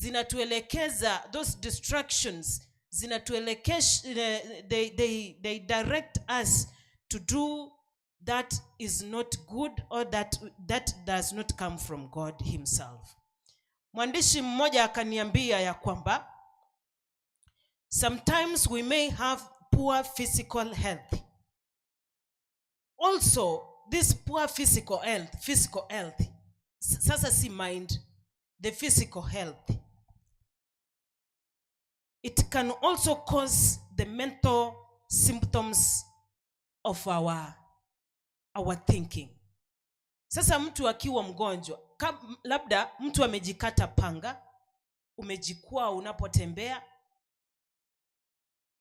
Zinatuelekeza, those distractions zinatuelekesh, they, they, they direct us to do that is not good or that, that does not come from God himself. Mwandishi mmoja akaniambia ya kwamba sometimes we may have poor physical health. Also, this poor physical health, physical health, sasa si mind, the physical health, it can also cause the mental symptoms of our thinking. Sasa mtu akiwa mgonjwa, labda mtu amejikata panga, umejikwaa unapotembea,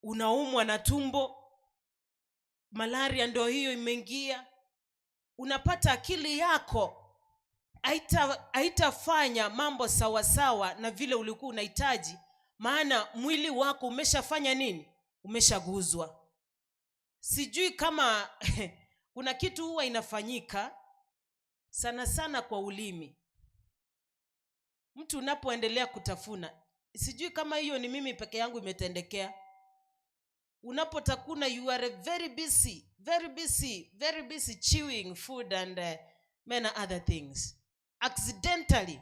unaumwa na tumbo, malaria ndio hiyo imeingia, unapata akili yako haitafanya mambo sawasawa na vile ulikuwa unahitaji, maana mwili wako umeshafanya nini? Umeshaguzwa. Sijui kama kuna kitu huwa inafanyika sana sana kwa ulimi. Mtu unapoendelea kutafuna, sijui kama hiyo ni mimi peke yangu imetendekea. Unapotakuna, you are very busy, very busy, very busy chewing food and many other things. Accidentally,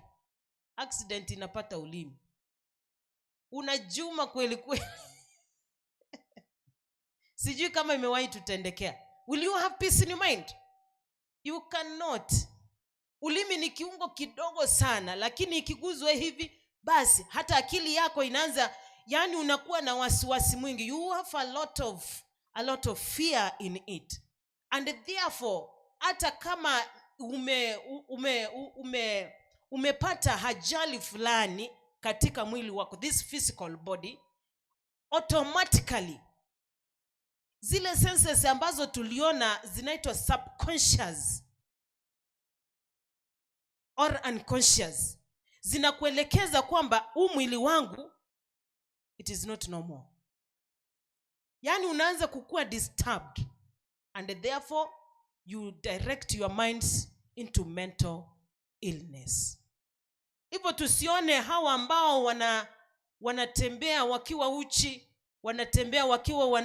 accident inapata ulimi, unajuma kweli kweli. Sijui kama imewahi tutendekea. Will you have peace in your mind? You cannot. Ulimi ni kiungo kidogo sana, lakini ikiguzwa hivi, basi hata akili yako inaanza, yani unakuwa na wasiwasi mwingi. You have a lot of fear in it, and therefore hata kama umepata ajali fulani katika mwili wako, this physical body, automatically zile senses ambazo tuliona zinaitwa subconscious or unconscious zinakuelekeza kwamba huu mwili wangu, it is not normal. Yaani unaanza kukuwa disturbed, and therefore you direct your minds into mental illness. Hivyo tusione hawa ambao wanatembea wakiwa uchi, wanatembea wakiwa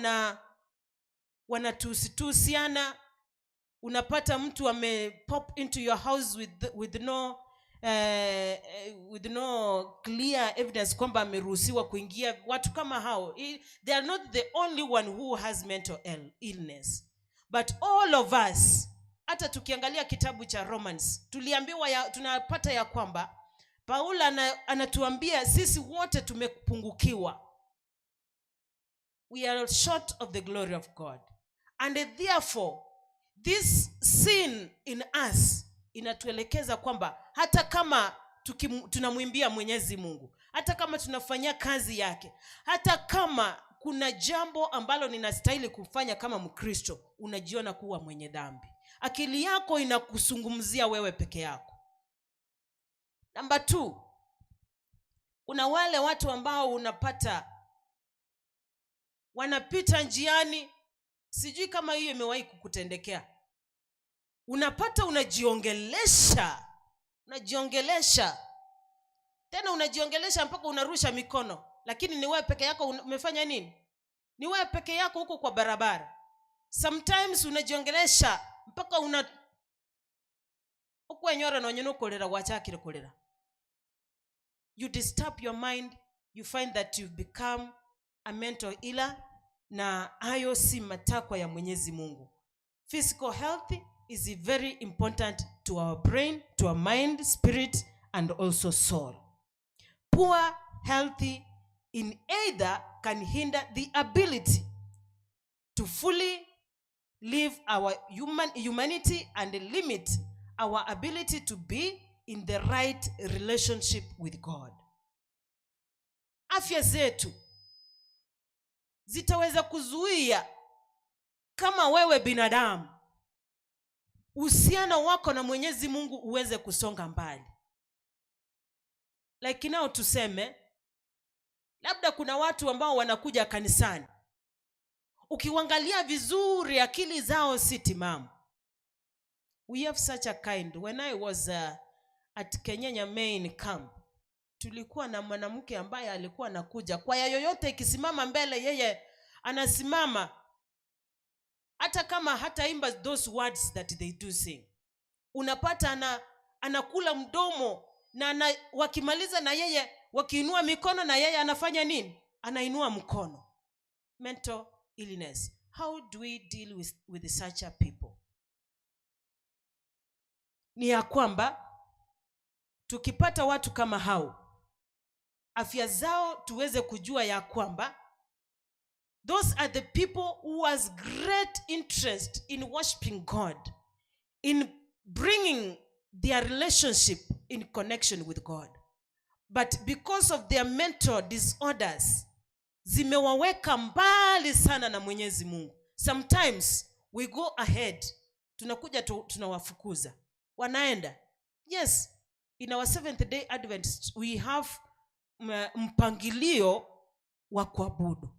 wanatusitusiana. Unapata mtu ame pop into your house with no clear evidence kwamba ameruhusiwa kuingia. Watu kama hao, they are not the only one who has mental illness, but all of us. Hata tukiangalia kitabu cha Romans, tuliambiwa tunapata ya kwamba Paulo anatuambia sisi wote tumepungukiwa. We are short of the glory of God, and therefore this sin in us inatuelekeza kwamba hata kama tunamwimbia Mwenyezi Mungu, hata kama tunafanyia kazi yake, hata kama kuna jambo ambalo ninastahili kufanya kama Mkristo, unajiona kuwa mwenye dhambi. Akili yako inakuzungumzia wewe peke yako. Namba two, kuna wale watu ambao unapata wanapita njiani. Sijui kama hiyo imewahi kukutendekea. Unapata unajiongelesha, unajiongelesha tena, unajiongelesha mpaka unarusha mikono, lakini ni wewe peke yako. Umefanya nini? Ni wewe peke yako huko kwa barabara. Sometimes unajiongelesha mpaka una ukwenyora nonye nokorera gwachakire kurira. You disturb your mind. You find that you've become a mental iller, na hayo si matakwa ya Mwenyezi Mungu. Physical health is very important to our brain, to our mind, spirit and also soul. Poor health in either can hinder the ability to fully live our humanity and limit our ability to be in the right relationship with God. Afya zetu zitaweza kuzuia, kama wewe binadamu, uhusiano wako na Mwenyezi Mungu uweze kusonga mbali. Like now, tuseme labda kuna watu ambao wanakuja kanisani, ukiwangalia vizuri akili zao si timamu. We have such a kind. When I was at Kenyenya main camp, Tulikuwa na mwanamke ambaye alikuwa anakuja kwaya yoyote ikisimama mbele, yeye anasimama, hata kama hataimba those words that they do sing, unapata anakula mdomo na wakimaliza na yeye wakiinua mikono na yeye anafanya nini? Anainua mkono. Mental illness. How do we deal with such a people? Ni ya kwamba tukipata watu kama hao, afya zao tuweze kujua ya kwamba those are the people who has great interest in worshiping God, in bringing their relationship in connection with God. But because of their mental disorders, zimewaweka mbali sana na Mwenyezi Mungu. Sometimes we go ahead, tunakuja tunawafukuza, wanaenda. Yes, in our Seventh Day Adventist we have mpangilio wa kuabudu.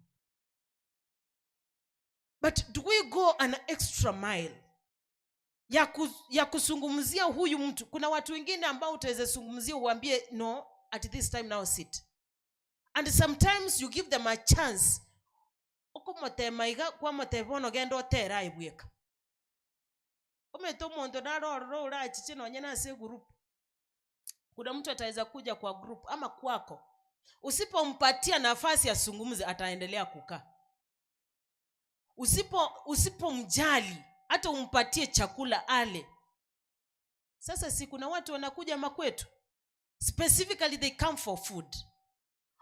But do we go an extra mile ya kuzungumzia huyu mtu? Kuna watu wengine ambao utaweza zungumzia uambie, "No, at this time now sit." And sometimes you give them a chance. Okomotema iga kwamoteba bono genda otere aye bweka. Omanyete omonto nare ororo orachiche nonye na ase egroup. Kuna mtu ataweza kuja kwa group ama kwako. Usipompatia nafasi azungumze, ataendelea kukaa. Usipomjali hata umpatie chakula ale. Sasa si kuna watu wanakuja makwetu, specifically they come for food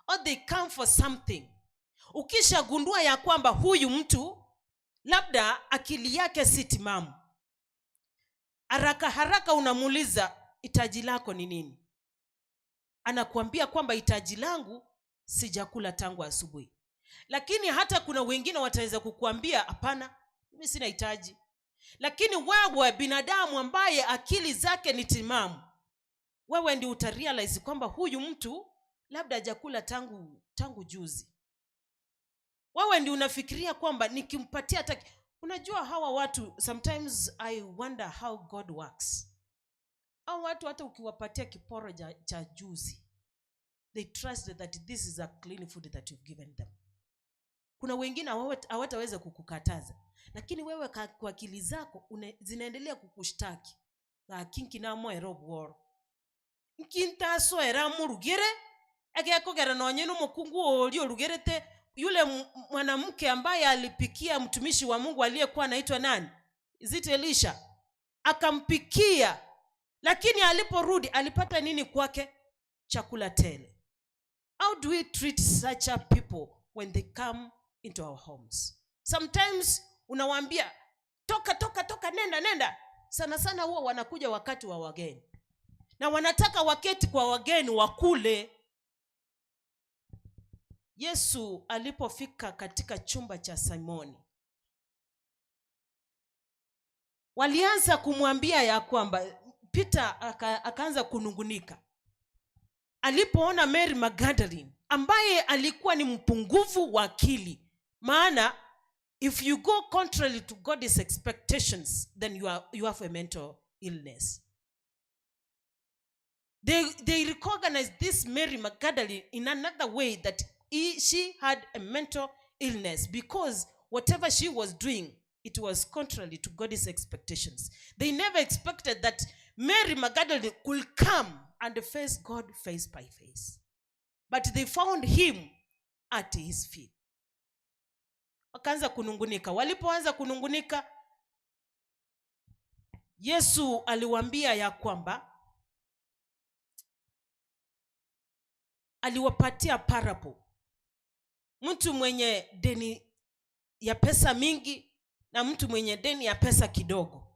or they come for something. Ukishagundua ya kwamba huyu mtu labda akili yake si timamu, haraka haraka unamuuliza, "Hitaji lako ni nini?" Anakuambia kwamba hitaji langu, sijakula tangu asubuhi. Lakini hata kuna wengine wataweza kukuambia, "Hapana, mimi sina hitaji." Lakini wewe binadamu ambaye akili zake ni timamu, wewe ndio utarealize kwamba huyu mtu labda hajakula tangu juzi. Wewe ndio unafikiria kwamba nikimpatia hata, unajua hawa watu, sometimes I wonder how God works. Hao watu hata ukiwapatia kiporo cha juzi, they trust that this is a clean food that you've given them. Kuna wengine hawataweza kukukataza, lakini wewe kwa akili zako zinaendelea kukushtaki, "Gaki nki namoera obworo, nkintasoera murugere egekogera nonye na omokungu oria orugerete." Yule mwanamke ambaye alipikia mtumishi wa Mungu aliyekuwa anaitwa nani, is it Elisha, akampikia, lakini aliporudi alipata nini kwake? Chakula tele. How do we treat such a people when they come into our homes? Sometimes unawaambia, "Toka, toka, toka, nenda, nenda." Sana sana huwa wanakuja wakati wa wageni na wanataka waketi kwa wageni wakule. Yesu alipofika katika chumba cha Simoni, walianza kumwambia ya kwamba Peter akaanza kunungunika alipoona Mary Magdalene ambaye alikuwa ni mpungufu wa akili, maana if you go contrary to God's expectations, then you have a mental illness. They recognized this Mary Magdalene in another way, that she had a mental illness because whatever she was doing, it was contrary to God's expectations. They never expected that Mary Magdalene could come and face God face by face. But they found him at his feet. Wakaanza kunungunika. Walipoanza kunungunika, Yesu aliwaambia ya kwamba aliwapatia parable. Mtu mwenye deni ya pesa mingi na mtu mwenye deni ya pesa kidogo.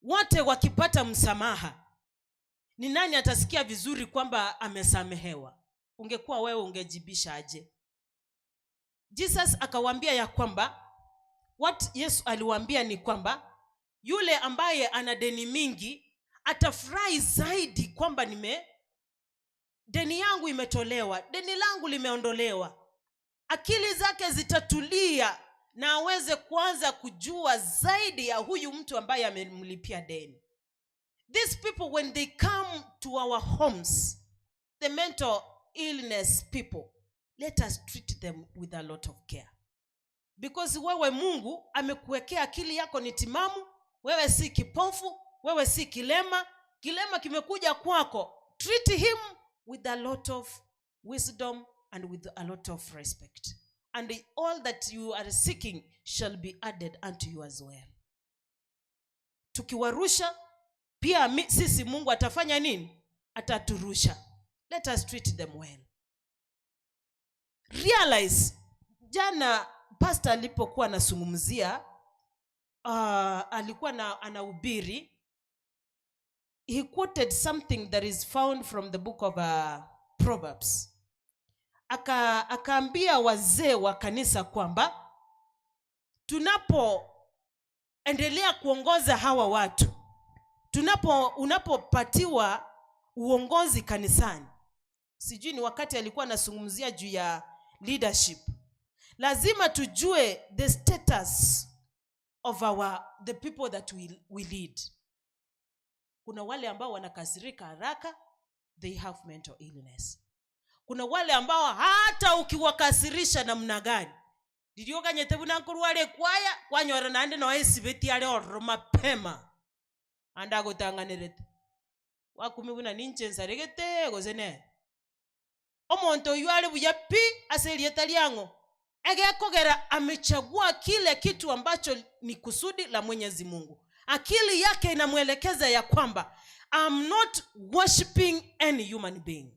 Wote wakipata msamaha, ni nani atasikia vizuri kwamba amesamehewa? Ungekuwa wewe ungejibisha aje? Jesus akawaambia ya kwamba, what Yesu aliwaambia ni kwamba yule ambaye ana deni mingi atafurahi zaidi kwamba deni yangu imetolewa, deni langu limeondolewa. Akili zake zitatulia na aweze kuanza kujua zaidi ya huyu mtu ambaye amemlipia deni. These people, when they come to our homes, The mental illness people, let us treat them with a lot of care. Because wewe Mungu amekuwekea akili yako ni timamu, wewe si kipofu, wewe si kilema, kilema kimekuja kwako. Treat him with a lot of wisdom and with a lot of respect. And all that you are seeking shall be added unto you as well. Tukiwarusha pia sisi Mungu atafanya nini? Ataturusha. Let us treat them well. Realize, jana pastor alipokuwa anazungumzia, alikuwa na, anahubiri, he quoted something that is found from the book of Proverbs. Akaambia wazee wa kanisa kwamba tunapoendelea kuongoza hawa watu, unapopatiwa uongozi kanisani, sijui ni wakati alikuwa anazungumzia juu ya leadership, lazima tujue the status of the people that we lead. Kuna wale ambao wanakasirika haraka, they have mental illness. Kuna wale ambao hata ukiwakasirisha namna gani, ndirioganyete buna nkorware kwaya, kwanyora naende noe esibeti are ororo mapema, ande agotang'anerete. Gwakumi buna ninche nsaregete gose nere. Omonto oyio are buya pi ase erieta riang'o, egekogera amechagua kile kitu ambacho ni kusudi la Mwenyezi Mungu. Akili yake inamwelekeza ya kwamba I'm not worshiping any human being.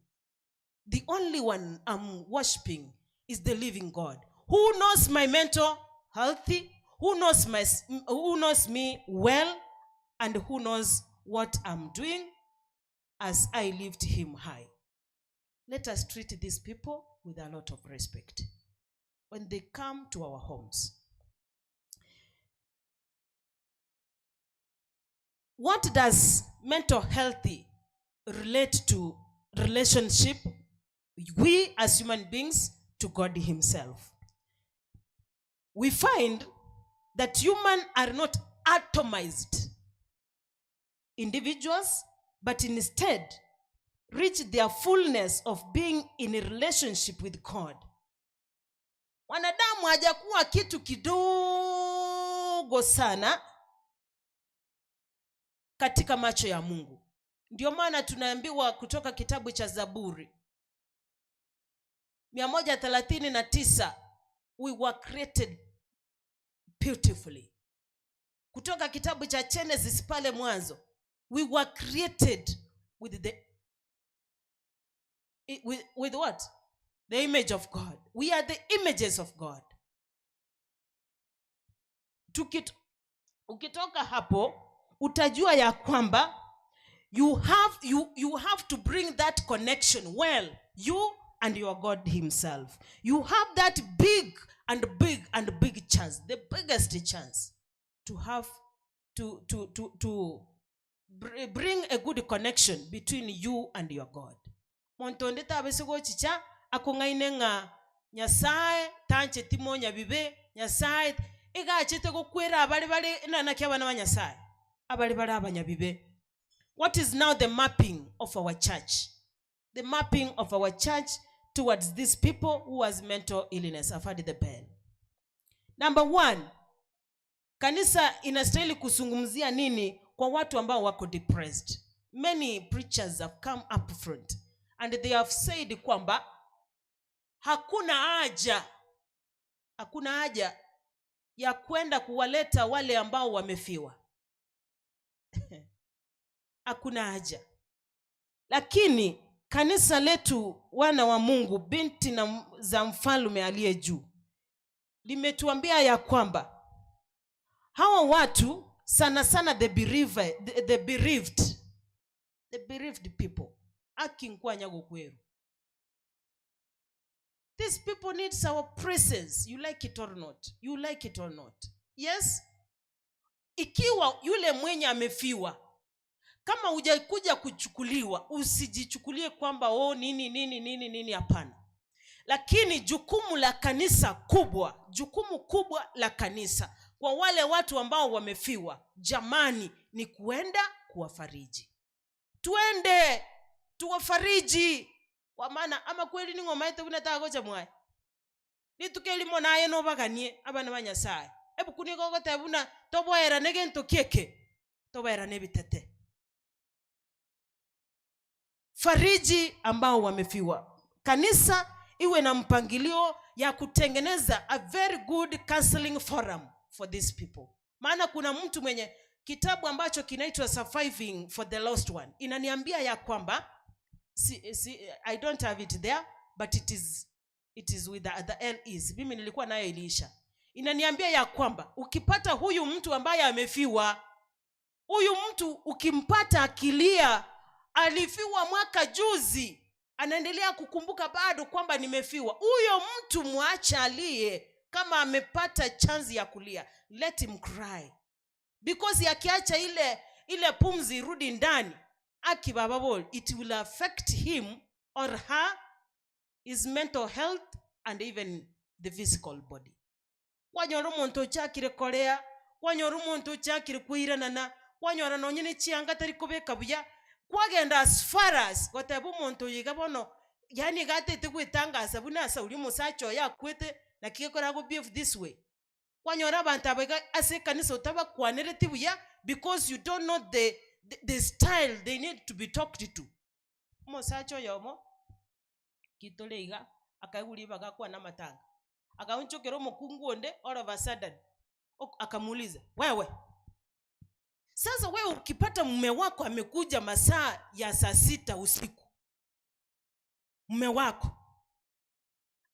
The only one I'm worshiping is the living God, who knows my mental healthy, who knows me well, and who knows what I'm doing as I lift him high. Let us treat these people with a lot of respect when they come to our homes. What does mental health relate to relationship we as human beings to God himself? We find that human are not atomized individuals, but instead reach their fullness of being in a relationship with God. Wanadamu hajakuwa kitu kidogo sana katika macho ya Mungu. Ndio maana tunaambiwa kutoka kitabu cha Zaburi mia moja thelathini na tisa, we were created beautifully. Kutoka kitabu cha Genesis pale mwanzo, we were created with what? The image of God. We are the images of God. Ukitoka hapo utajua ya kwamba you have to bring that connection well, you and your God himself. You have that big and big and big chance, the biggest chance to have to bring a good connection between you and your God. Monto onde tabese gochicha akong'aine ng'a Nyasaye tancheti monyabibe, Nyasaye egachete gokwera abare bare naki abana ba Nyasaye, abare bare abanyabibe. What is now the mapping of our church? The mapping of our church towards these people who has mental illness. I've had the pen. Number one, kanisa inastahili kuzungumzia nini kwa watu ambao wako depressed? Many preachers have come up front and they have said kwamba hakuna haja ya kwenda kuwaleta wale ambao wamefiwa. Hakuna haja. Lakini kanisa letu, wana wa Mungu, binti na za mfalme aliye juu, limetuambia ya kwamba hawa watu sana sana the bereaved people, akinkwanya gokweru. These people needs our presence, you like it or not. You like it or not. Yes? Ikiwa yule mwenye amefiwa, kama hujakuja kuchukuliwa, usijichukulie kwamba oh nini nini nini nini, hapana. Lakini jukumu la kanisa kubwa, jukumu kubwa la kanisa kwa wale watu ambao wamefiwa, jamani, ni kuenda kuwafariji. Tuende tuwafariji. Kwa maana amakweri ning'o omaete buna tagocha mwaye? Rituko erimo naye nobaganie abana ba Nyasae. Ebuku nigo ogoteba buna toboerane gento ki eke? Toboerane ebitete. Fariji ambao wamefiwa. Kanisa iwe na mpangilio ya kutengeneza a very good counseling forum for these people. Maana kuna mtu mwenye kitabu ambacho kinaitwa Surviving for the Lost One inaniambia ya kwamba si, si, I don't have it there but it is with the LEs. Mimi nilikuwa nayo iliisha. Inaniambia ya kwamba ukipata huyu mtu ambaye amefiwa, huyu mtu ukimpata akilia, alifiwa mwaka juzi, anaendelea kukumbuka bado kwamba nimefiwa. Huyo mtu mwacha alie, kama amepata chance ya kulia, let him cry, because akiacha ile pumzi irudi ndani akibababol, it will affect him or her, his mental health and even the physical body. Kwanyora omonto ochakire korea, kwanyora omonto ochakire koiranana, kwanyora nonye ne chianga tari kobeka buya, kwagenda as far as goteba omonto oyo iga bono, yaani iga atete gwetangasa buna ase oria omosacha oye akwete, naki gekora go behave this way. Kwanyora abanto aba iga ase ekanisa otabakwanereti buya because you don't know the style they need to be talked to. Omosacha oyomo, kitore iga, akaigwa ribaga akwane amatanga, akaonchokera omokungu onde all of a sudden, akamuuliza, wewe, sasa wewe ukipata mume wako amekuja masaa ya saa 6 usiku, mume wako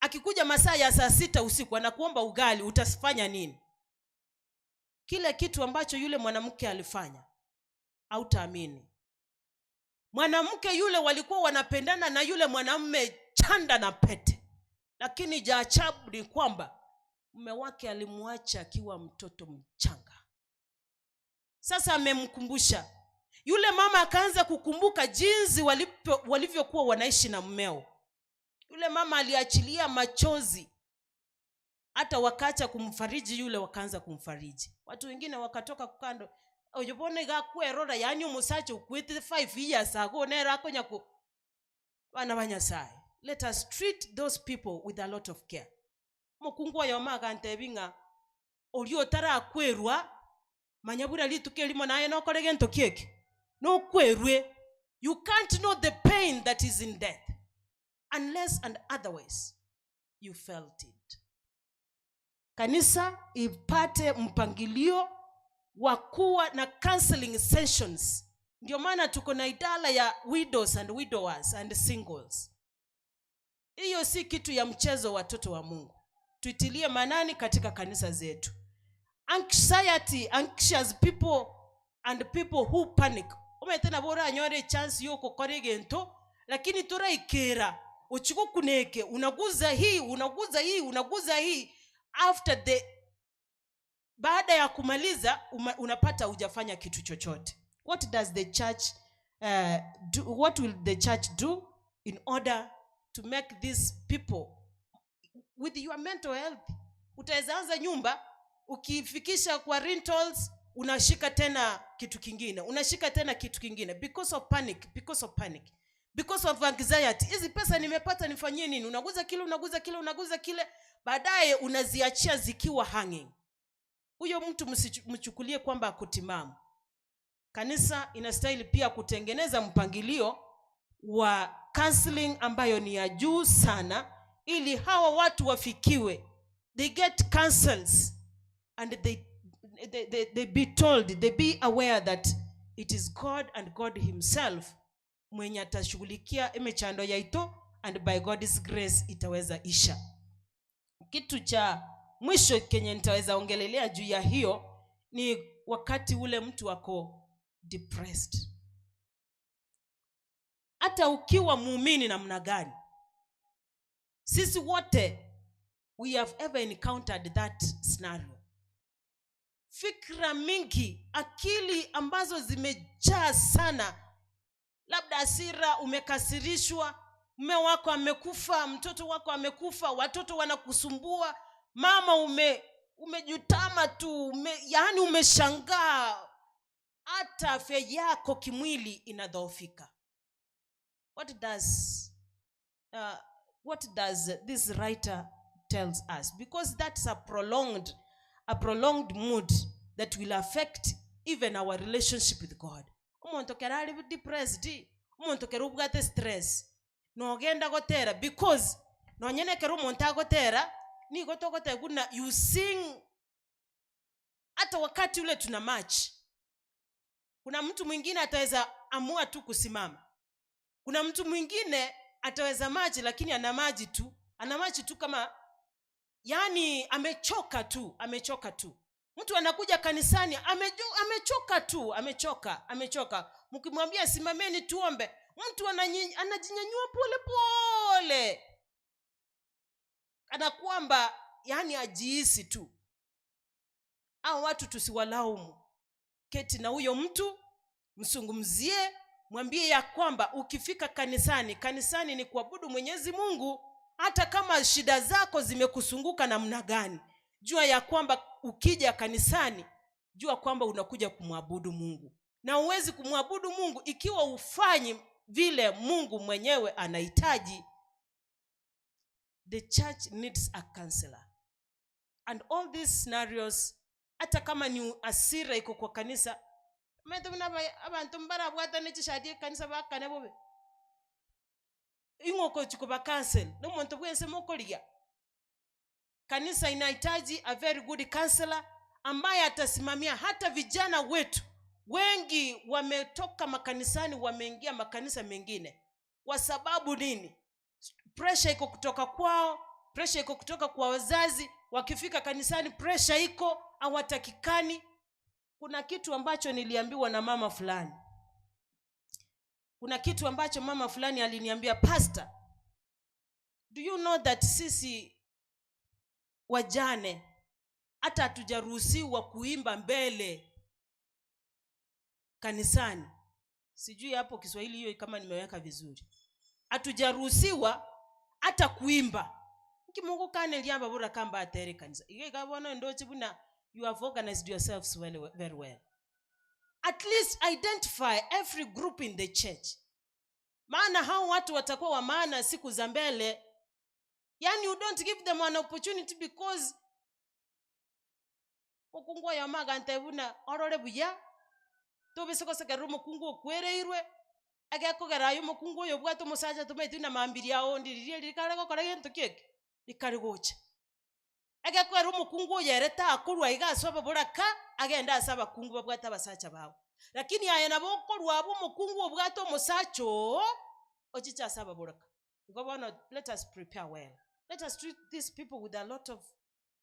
akikuja masaa ya saa 6 usiku anakuomba ugali, utafanya nini? Kile kitu ambacho yule mwanamke alifanya, hautaamini. Mwanamke yule walikuwa wanapendana na yule mwanamume chanda na pete, lakini ja ajabu ni kwamba mume wake alimwacha akiwa mtoto mchanga. Sasa amemkumbusha yule mama, akaanza kukumbuka jinsi walivyokuwa wanaishi na mmeo. Yule mama aliachilia machozi, hata wakaacha kumfariji yule, wakaanza kumfariji watu wengine, wakatoka kando oyo bono iga akwerora, yaani omosacha okwete 5 years ago nere akonya ku. Bana ba Nyasaye, let us treat those people with a lot of care. Omokungu oyomo agantebi ng'a oria otarakwerwa, manya buna rituko erimo naye nokore gento ki eke, nokwerwe. You can't know the pain that is in death unless and otherwise you felt it. Kanisa ipate mpangilio wa kuwa na counseling sessions. Ndio maana tuko na idara ya widows and widowers and singles. Hiyo si kitu ya mchezo, watoto wa Mungu. Tuitilie maanani katika kanisa zetu. Anxiety, anxious people and people who panic. Omanyete nabo oranyore echance yokokora egento, lakini toraikera ochikokuneke, unaguza hii, unaguza hii, unaguza hii, after the baada ya kumaliza unapata hujafanya kitu chochote. What does the church do? What will the church do in order to make these people with your mental health? Utaweza anza nyumba, ukifikisha kwa rentals unashika tena kitu kingine, unashika tena kitu kingine, because of panic, because of panic, because of anxiety. Hizi pesa nimepata nifanyie nini? Unaguza kile, unaguza kile, unaguza kile, baadaye unaziachia zikiwa hanging. Huyo mtu mchukulie kwamba ako timamu. Kanisa inastahili pia kutengeneza mpangilio wa counseling ambayo ni ya juu sana, ili hawa watu wafikiwe. They get counsels and they be told, they be aware that it is God and God himself mwenye atashughulikia emechando yaito, and by God's grace itaweza isha. Kitu cha mwisho kenye nitaweza ongelelea juu ya hiyo ni wakati ule mtu ako depressed. Hata ukiwa muumini namna gani, sisi wote we have ever encountered that scenario. Fikra mingi, akili ambazo zimejaa sana, labda hasira, umekasirishwa, mume wako amekufa, mtoto wako amekufa, watoto wanakusumbua, mama umejutama tu, yaani umeshangaa, hata afya yako kimwili inadhoofika. What does What does this writer tells us? Because that's a prolonged, a prolonged mood that will affect even our relationship with God. Omonto kero are depressed, omonto kero obwate stress, nogenda gotera because nonye na ekero omonto agotera, nigo togoteba buna you sing hata wakati ule tuna march. Kuna mtu mwingine ataweza amua tu kusimama. Kuna mtu mwingine ataweza maji lakini ana maji tu, ana maji tu kama yani amechoka tu, amechoka tu. Mtu anakuja kanisani amejo, amechoka tu, amechoka, amechoka. Mkimwambia simameni tuombe, mtu anajinyanyua pole pole, kana kwamba yani ajiisi tu. Hao watu tusiwalaumu. Keti na huyo mtu, mzungumzie, mwambie ya kwamba ukifika kanisani, kanisani ni kuabudu Mwenyezi Mungu. Hata kama shida zako zimekusunguka namna gani, jua ya kwamba ukija kanisani, jua kwamba unakuja kumwabudu Mungu, na huwezi kumwabudu Mungu ikiwa ufanyi vile Mungu mwenyewe anahitaji. The church needs a counselor. And all these scenarios, hata kama ni hasira iko kwa kanisa, omanyete buna abanto mbarabwatane chishati ekanisa bakane bobe, ing'o ogochi koba counsel? Na omonto bwa ensemo okorigia. Kanisa inahitaji a very good counselor ambaye atasimamia hata vijana wetu. Wengi wametoka makanisani wameingia makanisa mengine. Kwa sababu nini? Pressure iko kutoka kwao, pressure iko kutoka kwa wazazi. Wakifika kanisani pressure iko, hawatakikani. Kuna kitu ambacho niliambiwa na mama fulani. Kuna kitu ambacho mama fulani aliniambia, Pastor, do you know that sisi wajane hata hatujaruhusiwa kuimba mbele kanisani? Sijui hapo Kiswahili hiyo kama nimeweka vizuri. Hatujaruhusiwa hata kuimba. Nki kane liamba bura kamba atere kanisa. Iga iga bono ndoche buna you have organized yourselves well, very well. At least identify every group in the church. Maana hao watu watakuwa wa maana siku za mbele. Yani you don't give them an opportunity because mokungu oyomo agantebia buna orore buya, tobise gosekerera omokungu okwereirwe, egekogera aye omokungu oyo obwate omosacha tomaeti buna mambiri ao onde riria rikare gokora gento ki eke, rikare gocha. Egekogera omokungu oyo ere takorwa iga ase oboboraka, agende ase abakungu babwate abasacha babo. Lakini aye nabo okorwa abwo omokungu obwate omosacha oo, ochiche ase ababoraka. Igo bono let us prepare well. Let us treat these people with a lot of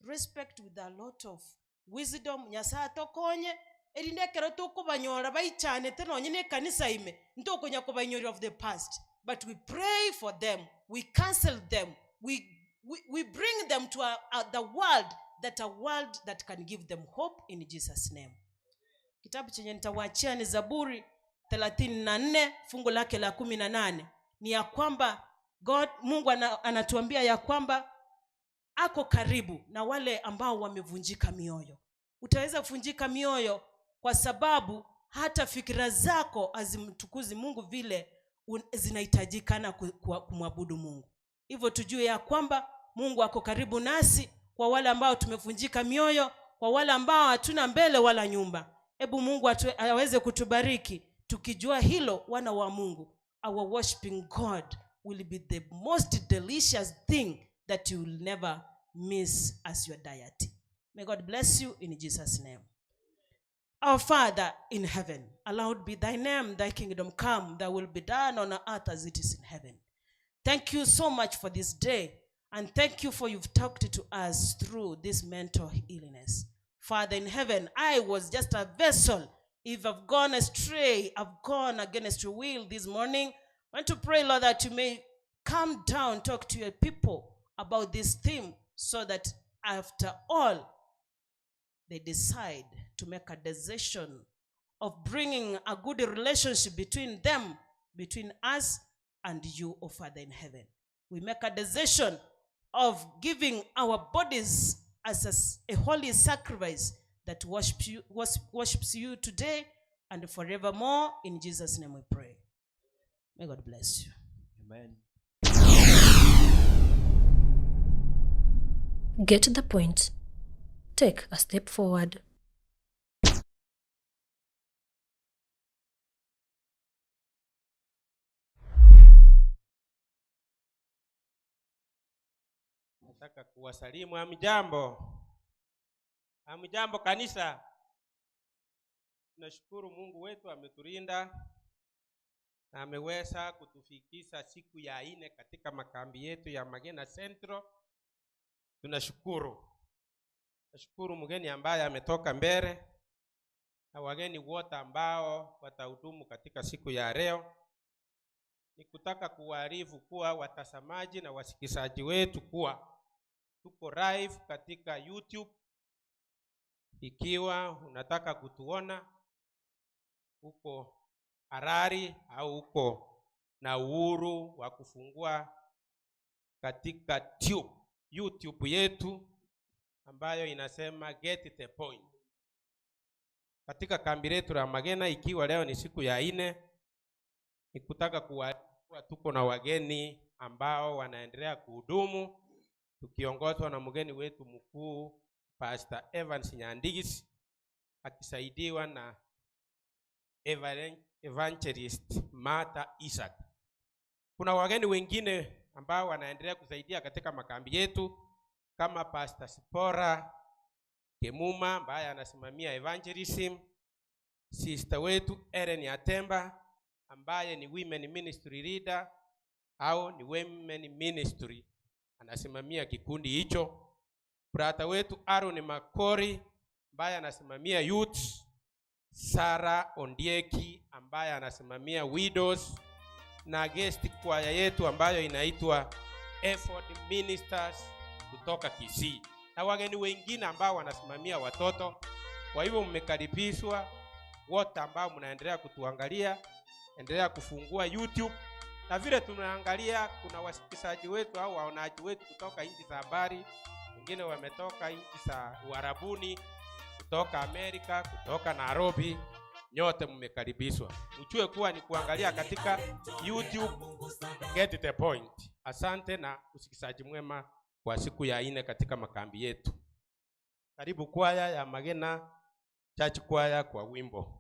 respect, with a lot of wisdom. Nyasaye atokonye, erinde ekero tokobanyora baichanete nonye na ekanisa ime, ntokonya kobainyoria of the past, but we pray for them, we counsel them, we, we, we bring them to a, a, the world that a world that can give them hope in Jesus name. Kitabu chenye nitawachia ni Zaburi 34 fungu lake la 18. Ni ya kwamba God, Mungu anatuambia ya kwamba ako karibu na wale ambao wamevunjika mioyo. Utaweza kuvunjika mioyo kwa sababu hata fikira zako hazimtukuzi Mungu vile zinahitajikana kumwabudu Mungu. Hivyo tujue ya kwamba Mungu ako karibu nasi kwa wale ambao tumevunjika mioyo, kwa wale ambao hatuna mbele wala nyumba. Hebu Mungu aweze kutubariki tukijua hilo, wana wa Mungu. Our worshiping God will be the most delicious thing that you will never miss as your diet. May God bless you in Jesus' name. Our Father in heaven, hallowed be thy name, thy kingdom come, thy will be done on earth as it is in heaven. Thank you so much for this day, and thank you for you've talked to us through this mental illness. Father in heaven, I was just a vessel. If I've gone astray, I've gone against your will this morning. I want to pray, Lord, that you may come down, talk to your people about this theme, so that after all, they decide to make a decision of bringing a good relationship between them, between us and you, O Father in heaven. We make a decision of giving our bodies as a holy sacrifice that worships you today and forevermore. In Jesus' name we pray. May God bless you. Amen. Get the point. Take a step forward. Nataka kuwasalimu hamjambo. Hamjambo kanisa. Tunashukuru Mungu wetu ametulinda na ameweza kutufikisha siku ya ine katika makambi yetu ya Magena Central. Tunashukuru. Nashukuru mgeni ambaye ametoka mbele na wageni wote ambao watahudumu katika siku ya leo. Ni kutaka kuwaarifu kuwa watazamaji na wasikizaji wetu kuwa tuko live katika YouTube. Ikiwa unataka kutuona uko harari au uko na uhuru wa kufungua katika tube, YouTube yetu ambayo inasema Get the Point katika kambi letu la Magena. Ikiwa leo ni siku ya ine, ni kutaka kuwa tuko na wageni ambao wanaendelea kuhudumu tukiongozwa na mgeni wetu mkuu Pastor Evans Nyandigis akisaidiwa na Evangelist Martha Isaac. Kuna wageni wengine ambao wanaendelea kusaidia katika makambi yetu kama Pastor Sipora Kemuma ambaye anasimamia evangelism, sister wetu Ellen Atemba ambaye ni women ministry leader au ni women ministry anasimamia kikundi hicho, brother wetu Aaron Makori ambaye anasimamia youth, Sara Ondieki ambaye anasimamia widows na guest kwaya yetu ambayo inaitwa Effort Ministers kutoka Kisii na wageni wengine ambao wanasimamia watoto. Kwa hivyo mmekaribishwa wote ambao mnaendelea kutuangalia, endelea kufungua YouTube na vile tunaangalia, kuna wasikizaji wetu au waonaji wetu kutoka nchi za habari, wengine wametoka nchi za Uarabuni, kutoka Amerika, kutoka Nairobi. Nyote mmekaribishwa, mjue kuwa ni kuangalia katika YouTube Get the Point. Asante na usikizaji mwema kwa siku ya ine katika makambi yetu. Karibu kwaya ya Magena Church Choir kwa wimbo.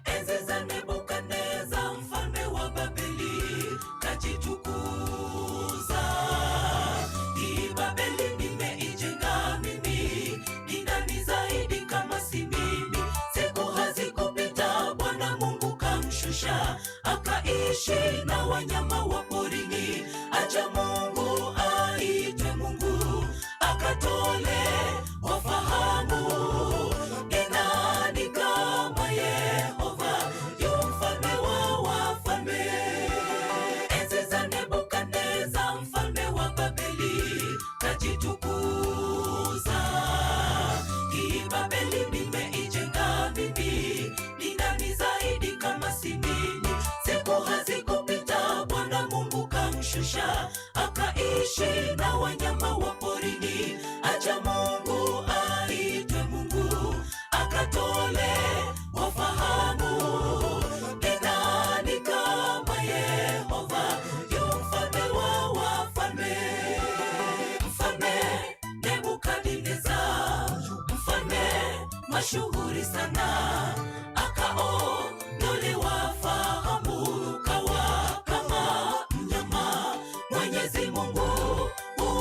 Enzi za Nebukadneza mfalme wa Babeli, kajitukuza. Hii Babeli nimeijenga mimi, ni nani zaidi kama si mimi? Siku hazikupita, Bwana Mungu kamshusha, akaishi na wanyama wa porini. Acha Mungu aitwe Mungu, akatole wafahamu. Ni nani kama Yehova, yu mfalme wa wafalme? Enzi za Nebukadneza mfalme wa Babeli, kajitukuza. Hii Babeli nimeijenga mimi, ni nani zaidi kama si mimi? Siku hazikupita, Bwana Mungu kamshusha, akaishi na wanyama wa porini. Acha Mungu aitwe Mungu, akatole wafahamu. Ni nani kama Yehova, yu mfalme wa wafalme? Mfalme Nebukadneza, mfalme mashuhuri sana, akaondolewa fahamu, kawa kama mnyama. Mwenyezi Mungu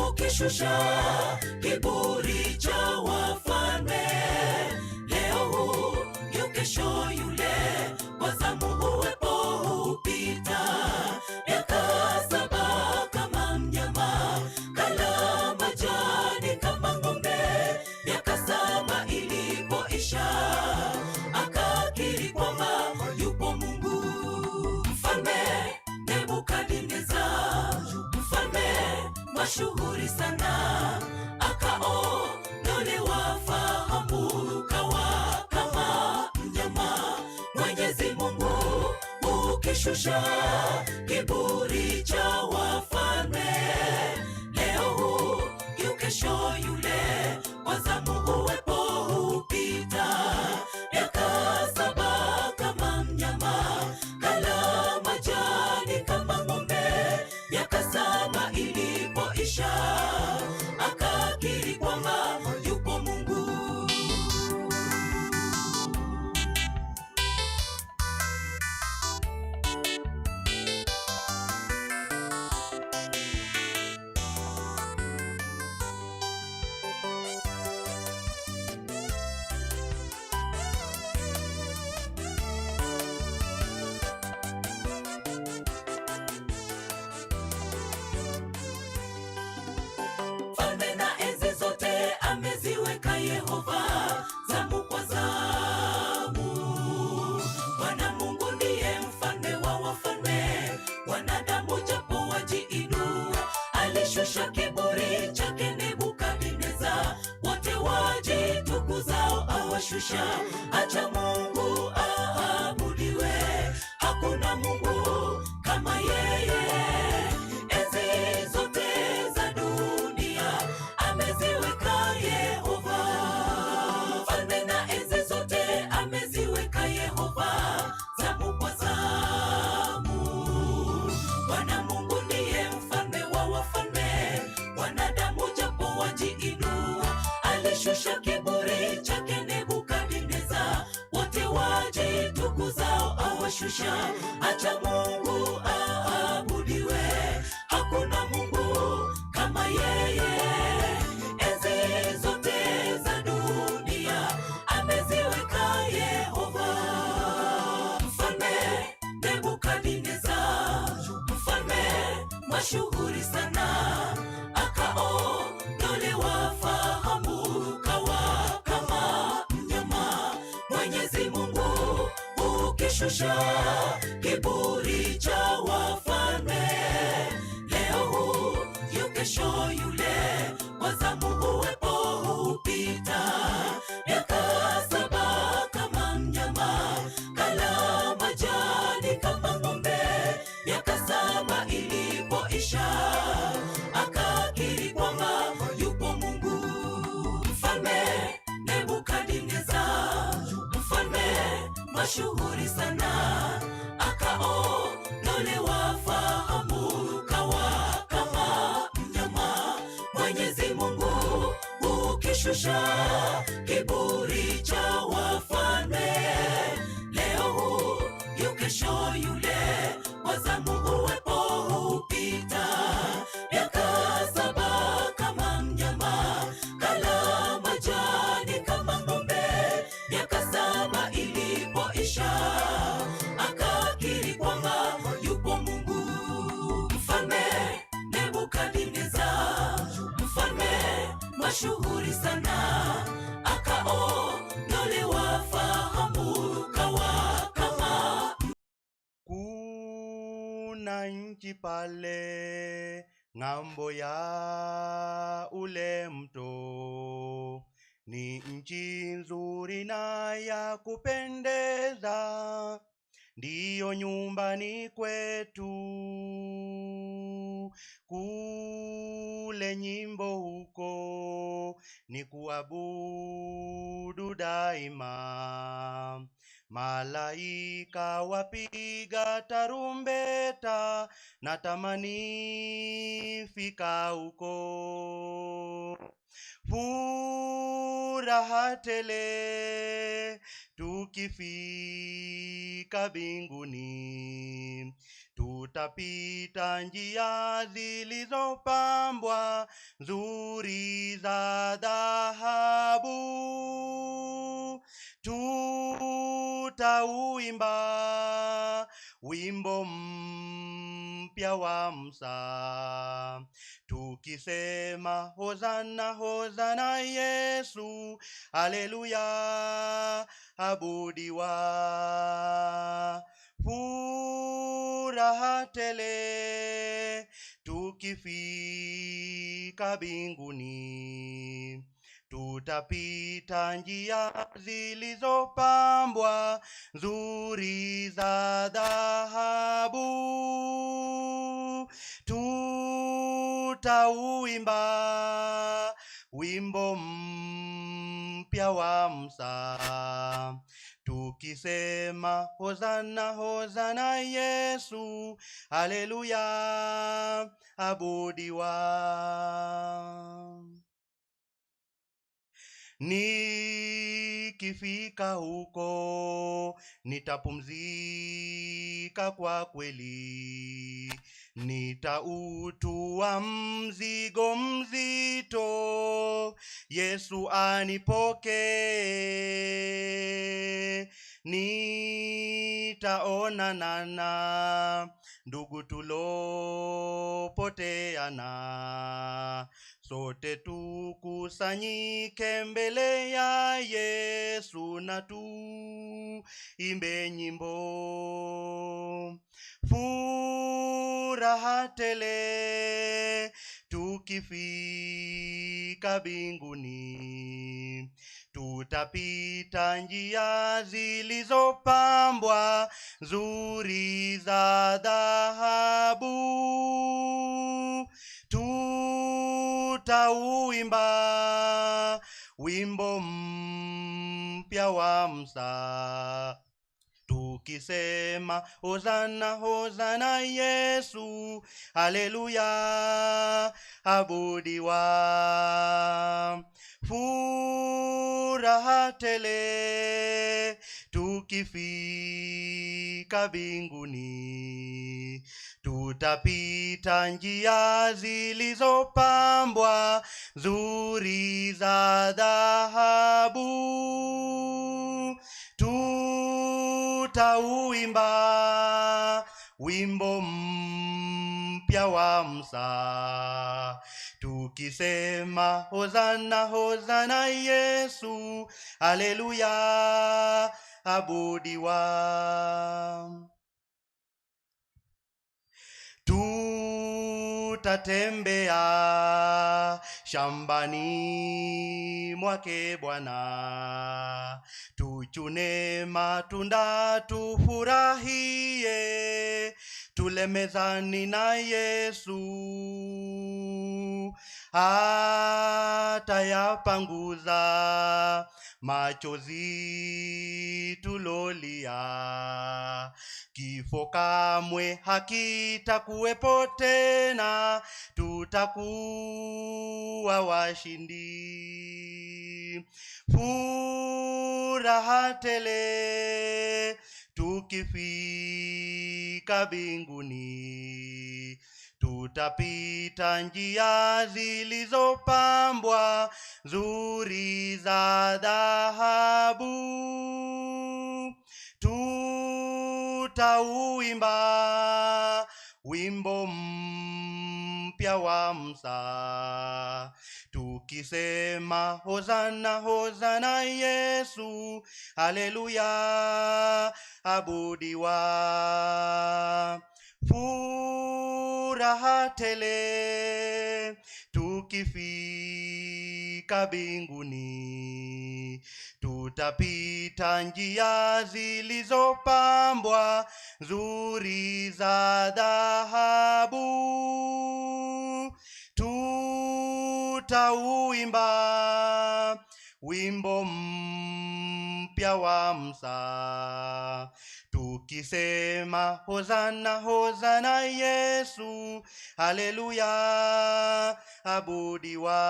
ukishusha kiburi cha wafalme, leo huyu kesho yule, kwa zamu uwepo hupita. Miaka saba kama mnyama, kala majani kama ng'ombe. Miaka saba ilipoisha, aka Ukishusha kiburi cha wafalme, leo huyu kesho yule, kwa zamu uwepo hupita. Miaka saba kama mnyama, kala majani kama ng'ombe. Miaka saba ilipoisha, akakiri kwamba yupo Mungu. Falme na enzi zote ameziweka Yehova, zamu kwa zamu. Bwana Mungu ndiye mfalme wa wafalme, wanadamu japo wajiinua. Alishusha kiburi chake Nebukadneza, wote wajitukuzao awashusha. Acha Mungu aabudiwe, hakuna Mungu kama yeye. Enzi zote za dunia ameziweka Yehova. Falme na enzi zote ameziweka Yehova, zamu kwa zamu. Bwana Mungu ndiye mfalme wa wafalme, wanadamu japo wajiinua. Alishusha kiburi chake Nebukadneza, wote wajitukuzao awashusha. Acha Mungu aabudiwe, hakuna Mungu kama yeye. Enzi zote za dunia ameziweka Yehova. Mfalme Nebukadneza, mfalme mashuhuri sana, akaondolewa fahamu, kawa kama mnyama. Mwenyezi Mungu ukishusha kiburi cha wafalme, leo huyu kesho yule, kwa zamu uwepo hupita. Miaka saba kama mnyama, kala majani kama ng'ombe. Miaka saba ilipoisha, akakiri kwamba yupo Mungu. Mfalme Nebukadneza, mfalme mashuhuri sana, akaondolewa fahamu, kawa kama mnyama. Mwenyezi Mungu ukishusha kiburi cha wafalme, leo huyu kesho yule, kwa zamu uwepo hupita. Miaka saba kama mnyama, kala majani kama ng'ombe. Miaka saba ilipoisha, akakiri kwamba yupo Mungu. Mfalme Nebukadneza, mfalme mashuhuri sana, akaondolewa fahamu, kawa kama Kuna nchi pale ng'ambo ya ule mto, ni nchi nzuri na ya kupendeza, ndiyo nyumbani kwetu. Kule nyimbo huko ni kuabudu daima, malaika wapiga tarumbeta, natamani fika huko. Furaha tele tukifika mbinguni, tutapita njia zilizopambwa nzuri za dhahabu, tutauimba wimbo mpya wa Musa, tukisema hozana hozana Yesu, haleluya abudiwa. Furaha tele tukifika mbinguni, Tutapita njia zilizopambwa nzuri za dhahabu. Tutauimba wimbo mpya wa Musa, tukisema hozana, hozana Yesu, haleluya, abudiwa. Nikifika huko nitapumzika kwa kweli, nitautua mzigo mzito, Yesu anipokee. Nitaonana na ndugu tulopoteana, sote tukusanyike mbele ya Yesu na tuimbe nyimbo. Furaha tele tukifika mbinguni, tutapita njia zilizopambwa nzuri za dhahabu. Tutauimba wimbo mpya wa Musa, tukisema hozana, hozana Yesu, haleluya, abudiwa. Furaha tele tukifika mbinguni, tutapita njia zilizopambwa nzuri za dhahabu. Tutauimba wimbo mpya wa Musa, tukisema hozana, hozana Yesu, haleluya, abudiwa. Tutatembea shambani mwake Bwana, tuchune matunda tufurahie, tule mezani na Yesu. Atayapanguza machozi tulolia, kifo kamwe hakitakuwepo tena, tutakuwa washindi. Furaha tele tukifika mbinguni, tutapita njia zilizopambwa nzuri za dhahabu. Tutauimba wimbo mpya wa Musa, tukisema hozana, hozana Yesu, haleluya, abudiwa. Furaha tele tukifika mbinguni, tutapita njia zilizopambwa nzuri za dhahabu. Tutauimba wimbo mpya wa Musa, tukisema hozana, hozana Yesu, haleluya, abudiwa.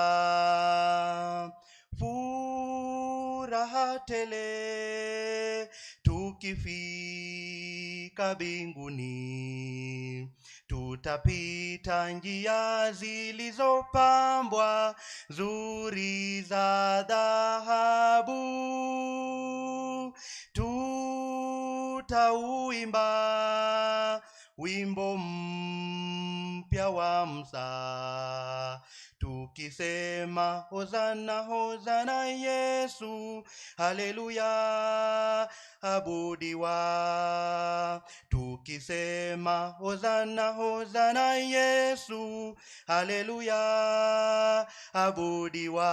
Furaha tele tukifika mbinguni, tutapita njia zilizopambwa nzuri za dhahabu. Tutauimba wimbo mpya mpya wa Musa, tukisema hosana, hosana Yesu, haleluya, abudiwa. Tukisema hosana, hosana Yesu, haleluya, abudiwa.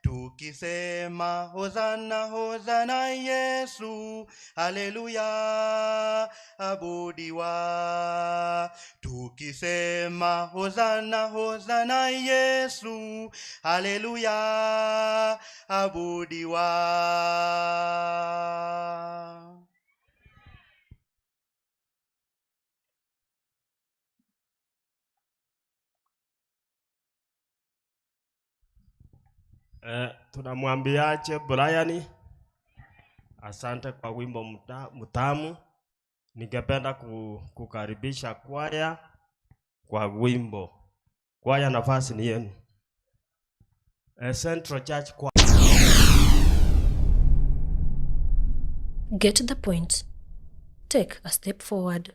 Tukisema hosana, hosana Yesu, haleluya, abudiwa. Tukisema hosana, hosana Yesu, haleluya, abudiwa. Tunamwambiaje Brian? Asante kwa wimbo mtamu. Ningependa kukaribisha kwaya kwa wimbo. Kwaya, nafasi ni yenu. Central Church Choir. Get the point. Take a step forward.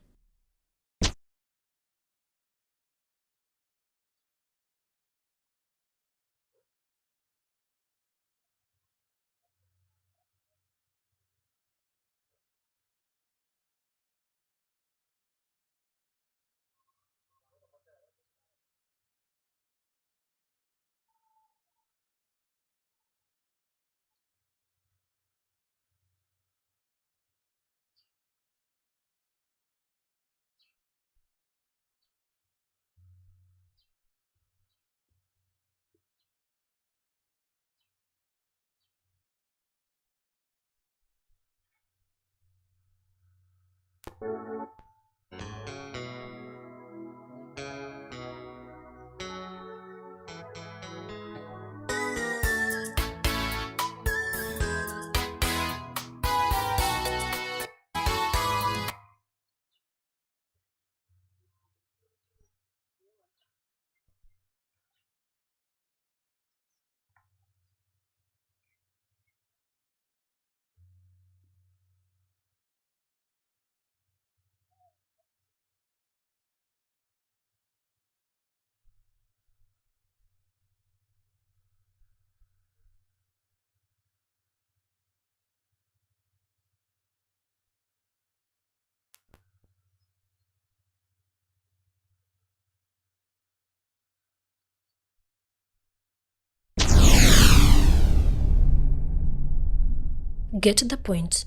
Get the point.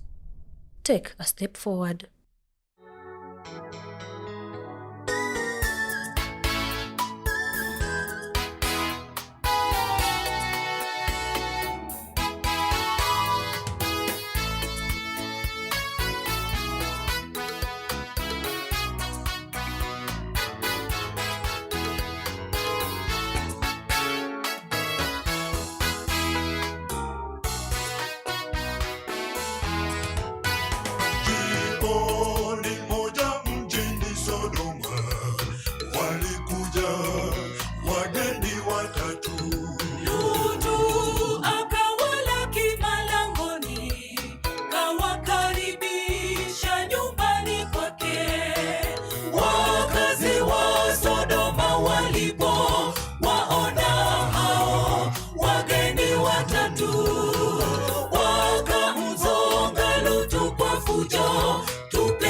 Take a step forward. Jioni moja mjini Sodoma walikuja wageni watatu. Lutu akawalaki malangoni, kawakaribisha nyumbani kwake. Wakazi wa Sodoma walipo waona hao wageni watatu, wakamzonga Lutu kwa fujo, tupe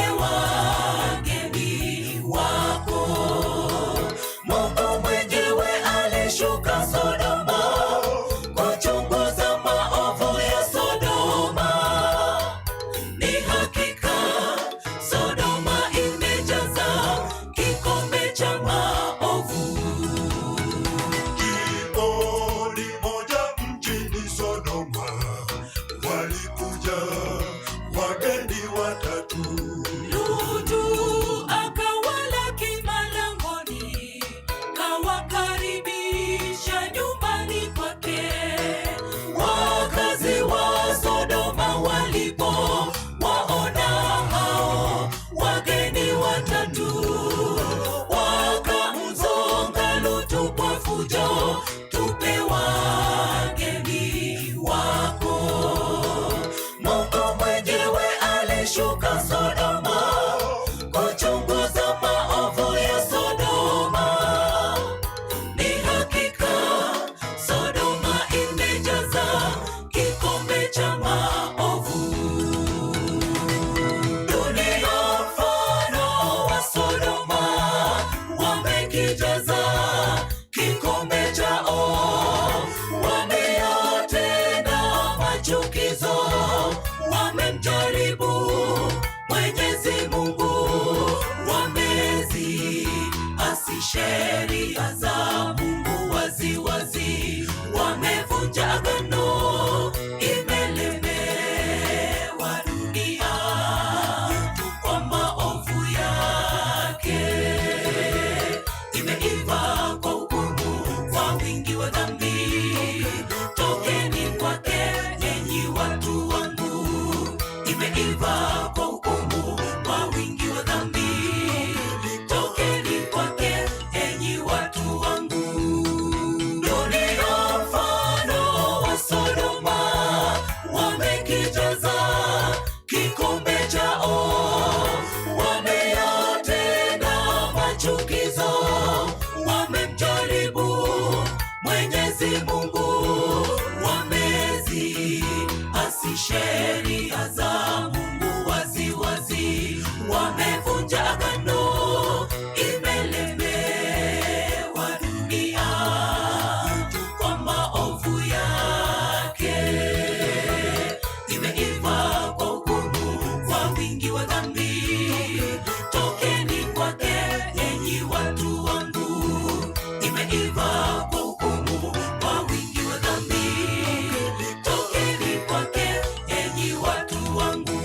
Mungu, wamezi asi sheria za Mungu waziwazi, wamevunja agano, imelemewa dunia kwa maovu yake, imeiva kwa hukumu kwa wingi wa dhambi. Tokeni kwake enyi watu wangu, imeiva kwa hukumu kwa wingi wa dhambi. Tokeni kwake enyi watu wangu. Dunia mfano wa Sodoma, wamekijaza kikombe chao, wameyatenda machukizo, wamemjaribu Mwenyezi Mungu, wamezi asi sheria za Mungu waziwazi, wamevunja agano, imelemewa dunia kwa maovu yake, imeiva kwa hukumu kwa wingi wa dhambi. Tokeni kwake enyi watu wangu, imeiva kwa hukumu kwa wingi wa dhambi. Tokeni kwake enyi watu wangu.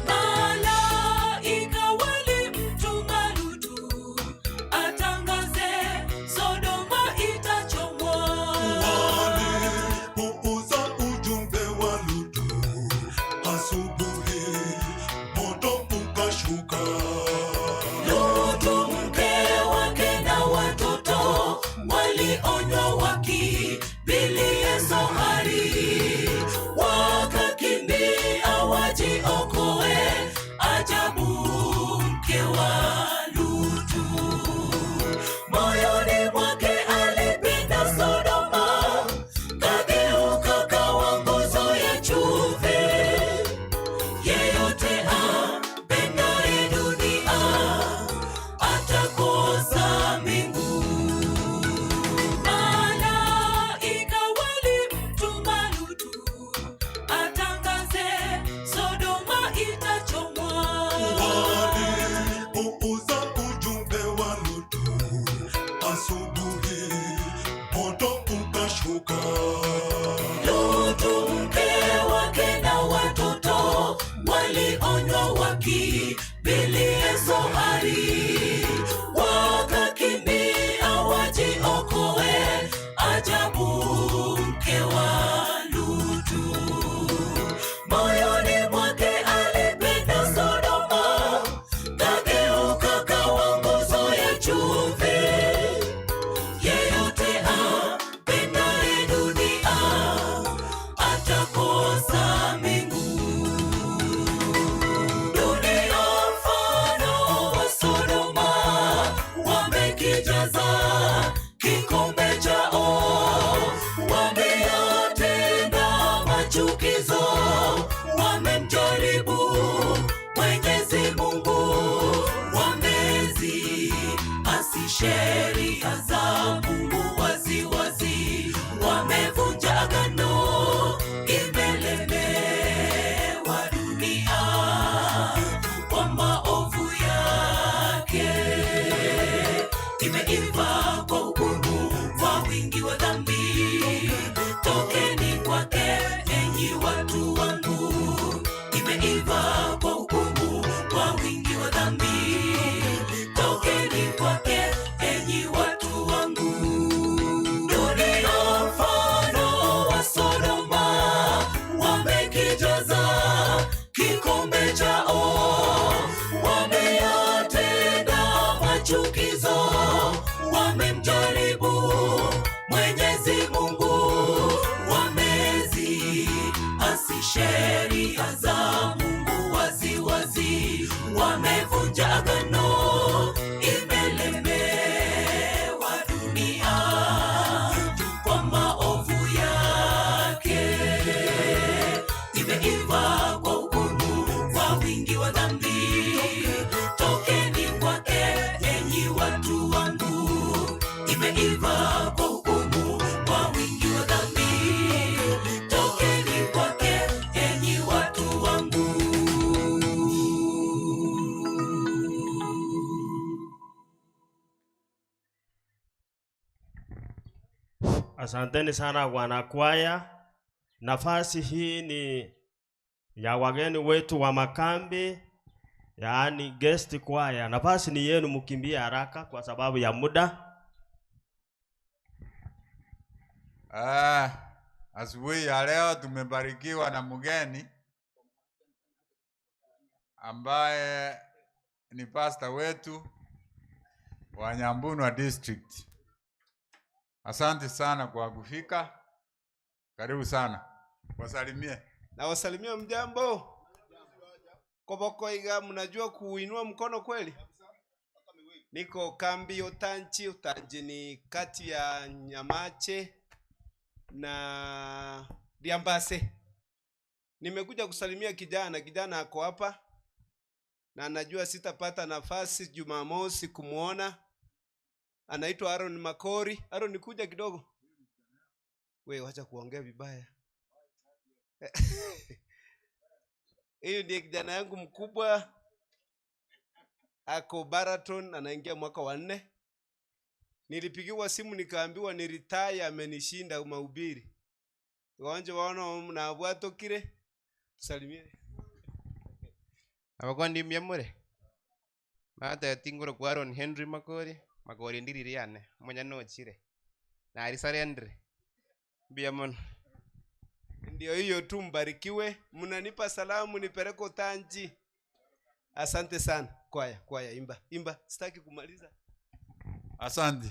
Malaika walimtuma Lutu atangaze Sodoma itachomwa. Walipuuza ujumbe wa Lutu, asubuhi moto ukashuka. Lutu mke wake na watoto walionywa wakimbilie Sohari, wakakimbia wajiokoe. Ajabu, mke wa Lutu moyoni mwake alipenda Sodoma, kageuka kawa nguzo ya chumvi. Yeyote apendaye dunia atakosa mbingu. Malaika walimtuma Lutu atangaze Sodoma itachomwa. Walipuuza ujumbe wa Lutu, asubuhi moto ukashuka. Lutu mke wake na watoto walionywa wakimbilie Sohari, wakakimbia wajiokoe. Ajabu, mke wa Lutu moyoni mwake alipenda Sodoma, kageuka kawa nguzo ya chumvi. Yeyote apendaye dunia atakosa mbingu. Dunia mfano wa Sodoma, wamekijaza kikombe chao, wameyatenda machukizo, wamemjaribu Mwenyezi Mungu, wamezi asi sheria za Mungu waziwazi, wamevunja agano, imelemewa dunia kwa maovu yake, imeiva kwa hukumu kwa wingi wa dhambi. Tokeni kwake enyi watu wangu, imeiva kwa hukumu kwa wingi wa dhambi. Tokeni kwake enyi watu wangu. Dunia mfano wa Sodoma, wamekijaza kikombe chao, wameyatenda machukizo, wamemjaribu Mwenyezi Asanteni sana wanakwaya. Nafasi hii ni ya wageni wetu wa makambi, yaani guest kwaya. Nafasi ni yenu, mkimbie haraka kwa sababu ya muda. Ah, asubuhi ya leo tumebarikiwa na mgeni ambaye ni pasta wetu wa Nyambunwa District. Asante sana kwa kufika. Karibu sana. Wasalimie. Nawasalimia mjambo. Kobokoiga, mnajua kuinua mkono kweli? Niko kambi Utanchi. Utanchi ni kati ya Nyamache na Liambase. Nimekuja kusalimia kijana, kijana ako hapa na najua sitapata nafasi Jumamosi kumwona. Anaitwa Aaron Makori. Aaron, kuja kidogo. We, wacha kuongea vibaya. Huyu ndiye kijana yangu mkubwa, ako Baraton, anaingia mwaka wa nne. Nilipigiwa simu nikaambiwa ni retire, amenishinda mahubiri. Wanje waona mnabwatokire, tusalimie. Abakondi mbuya more? Batebeti ngorokwa Aaron Henry Makori, Makori ndiriri yane, omonyene ochire, narisarendire, mbuya mono. Ndio hiyo tu, mbarikiwe. Mnanipa salamu nipeleke Utanji. Asante sana. Kwaya, kwaya, imba, imba, sitaki kumaliza. Asante.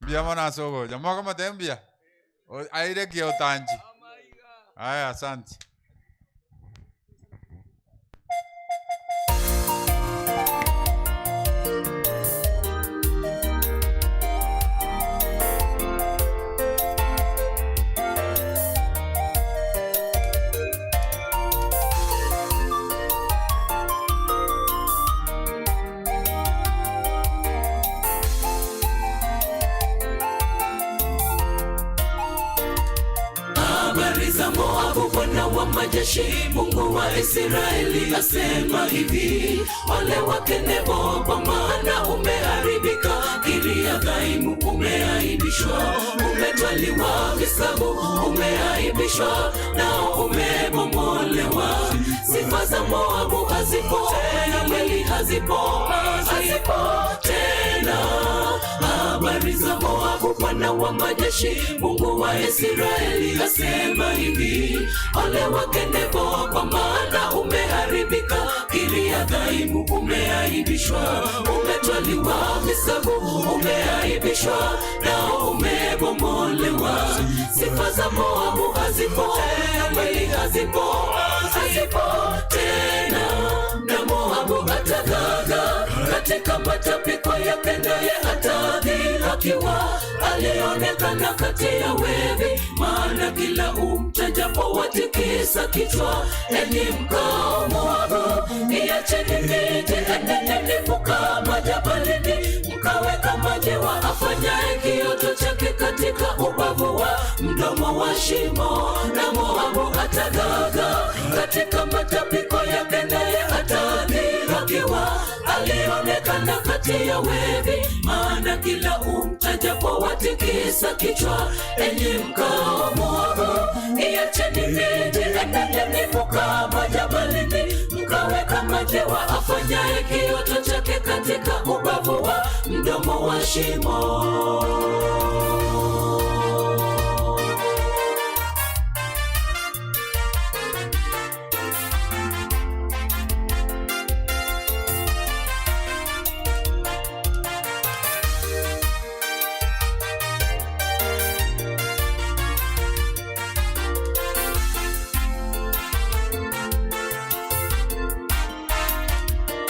Mbuya mono ase ogocha. Mokomotebia mbuya? Aire ki Utanji. Aya, asante. Habari za Moabu, Bwana wa majeshi, Mungu wa Israeli asema hivi: ole wake Nebo, kwa maana umeharibika. Kiriathaimu umeaibishwa, umetwaliwa visabu, umeaibishwa nao umebomolewa. Sifa za Moabu hazipo tena, kweli hazipo, hazipo tena. Habari za Moabu, Bwana wa majeshi, Mungu wa Israeli asema hivi: ole wake Nebo, kwa maana umeharibika. Kiriathaimu umeaibishwa, umetwaliwa visabu, umeaibishwa nao umebomolewa. Sifa za Moabu hazipo tena, kweli hazipo, hazipo tena. Na Moabu atagaga katika matapiko yake, naye atadhihakiwa. Alionekana kati ya wevi, maana kila umtajapo watikisa kichwa. Enyi mkao Moabu, iacheni miji, enendeni kukaa majabalini, mkawe kama njiwa afanyaye kioto chake katika ubavu wa mdomo wa shimo. Na Moabu atagaga katika matapiko yake, naye atadhihakiwa. Alionekana kati ya wevi, maana kila umtajapo watikisa kichwa. Enyi mkao Moabu, iacheni miji, enendeni kukaa majabalini, mkawe kama njiwa afanyaye kioto chake katika ubavu wa mdomo wa shimo.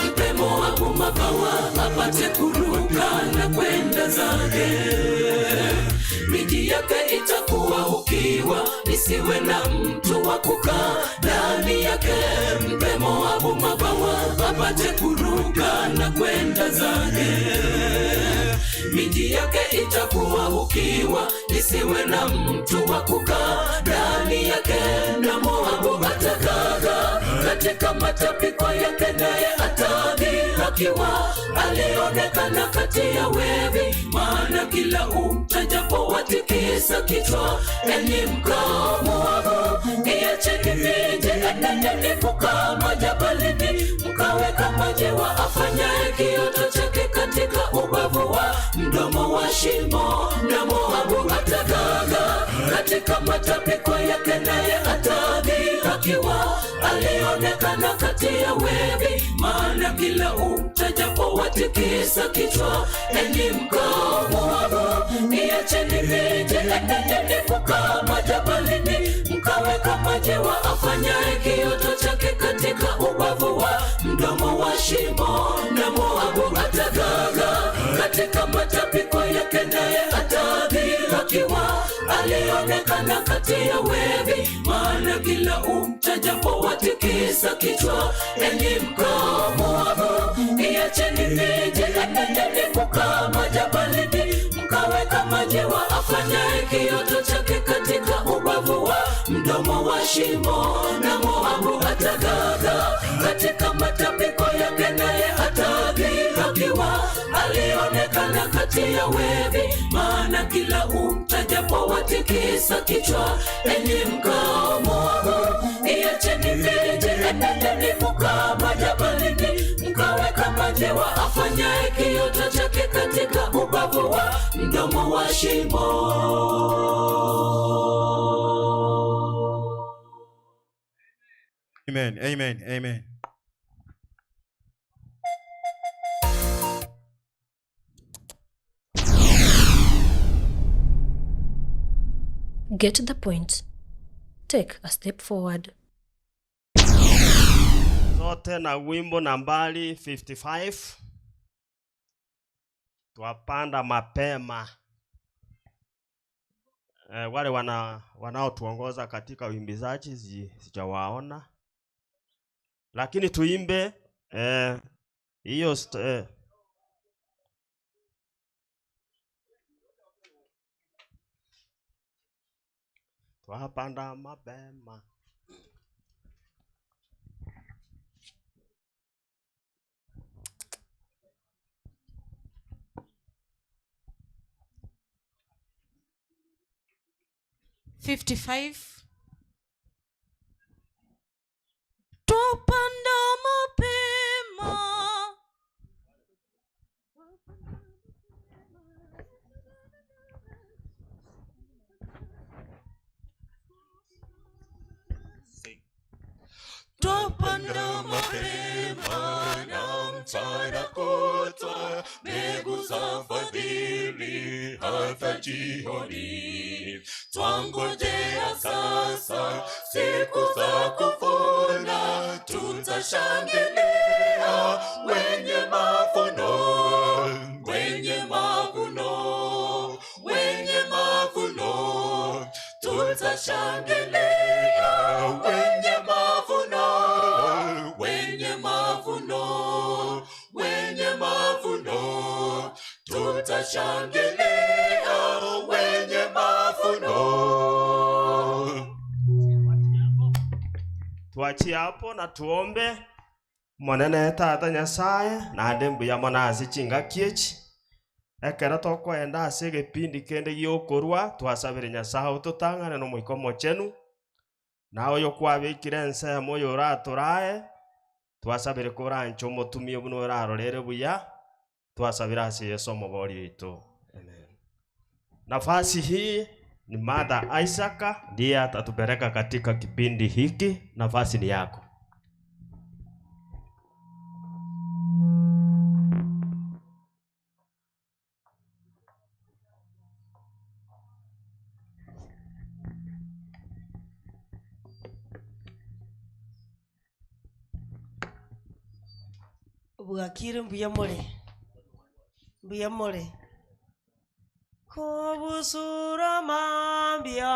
Mpe Moabu mabawa apate kuruka na kwenda zake. Miji yake itakuwa ukiwa, isiwe na mtu wa kukaa ndani yake. Mpe Moabu mabawa apate kuruka na kwenda zake. Miji yake itakuwa ukiwa, isiwe na mtu wa kukaa ndani yake. Na Moabu atakaga katika matapiko yake, naye atadhihakiwa. Alionekana kati ya wevi, maana kila umtajapo watikisa watikisa kichwa, enyi mkao Moabu, iacheni miji, enendeni kukaa majabalini, mkawe kama njiwa afanyaye kioto chake katika ubavu wa mdomo wa shimo, na Moabu atagaga katika matapiko yake, naye atadhihakiwa. Alionekana kati ya wevi, maana kila umtajapo watikisa kichwa. Enyi mkao Moabu, iacheni miji, enendeni kukaa majabalini, mkawe kama njiwa afanyaye kioto chake katika ubavu wa mdomo wa shimo, na Moabu atagaga katika matapiko yake, naye atadhihakiwa. Alionekana kati ya wevi, maana kila umtajapo watikisa kichwa. Enyi mkao Moabu, iacheni miji, enendeni kukaa majabalini, mkawe kama njiwa afanyaye kioto chake katika ubavu wa mdomo wa shimo, na Moabu atagaga katika matapiko yake, naye atadhihakiwa. Alionekana kati ya wevi, maana kila umtajapo watikisa kichwa. Enyi mkao Moabu, iacheni miji, enendeni kukaa majabalini, mkawe kama njiwa afanyaye kioto chake katika ubavu wa mdomo wa shimo. Amen. Amen. Amen. Get the point. Take a step forward. Zote na wimbo nambari 55 twapanda mapema. E, wale wana wanaotuongoza katika uimbizaji sijawaona, lakini tuimbe hiyo twapanda mapema. 55 Twapanda mapema Twapanda mapema na mchana kutwa, mbegu za fadhili hata jioni. Twangojea sasa siku za kuvuna, tutashangilia wenye mavuno, wenye mavuno, wenye mavuno, tutashangilia wenye mavuno, wenye mavuno, wenye mavuno, tutashangilia wenye mavuno. Tuachie hapo na tuombe. Monene tata Nyasaye naende mbuya mono ase chingaki echi ekero tokoenda ase egepindi kende giokorwa twasabire Nyasaye ototang'ane na omoika omochenu nawe oyo kwabekire ensemo oyo oratorae twasabire koranche omotumie buna orarorere buya twasabire ase Yesu omobori oito. Amen. Nafasi hii ni Mother Isaac ndiye atatupeleka katika kipindi hiki. Nafasi ni yako. Bwakire mbuya more, mbuya more kobusura mambia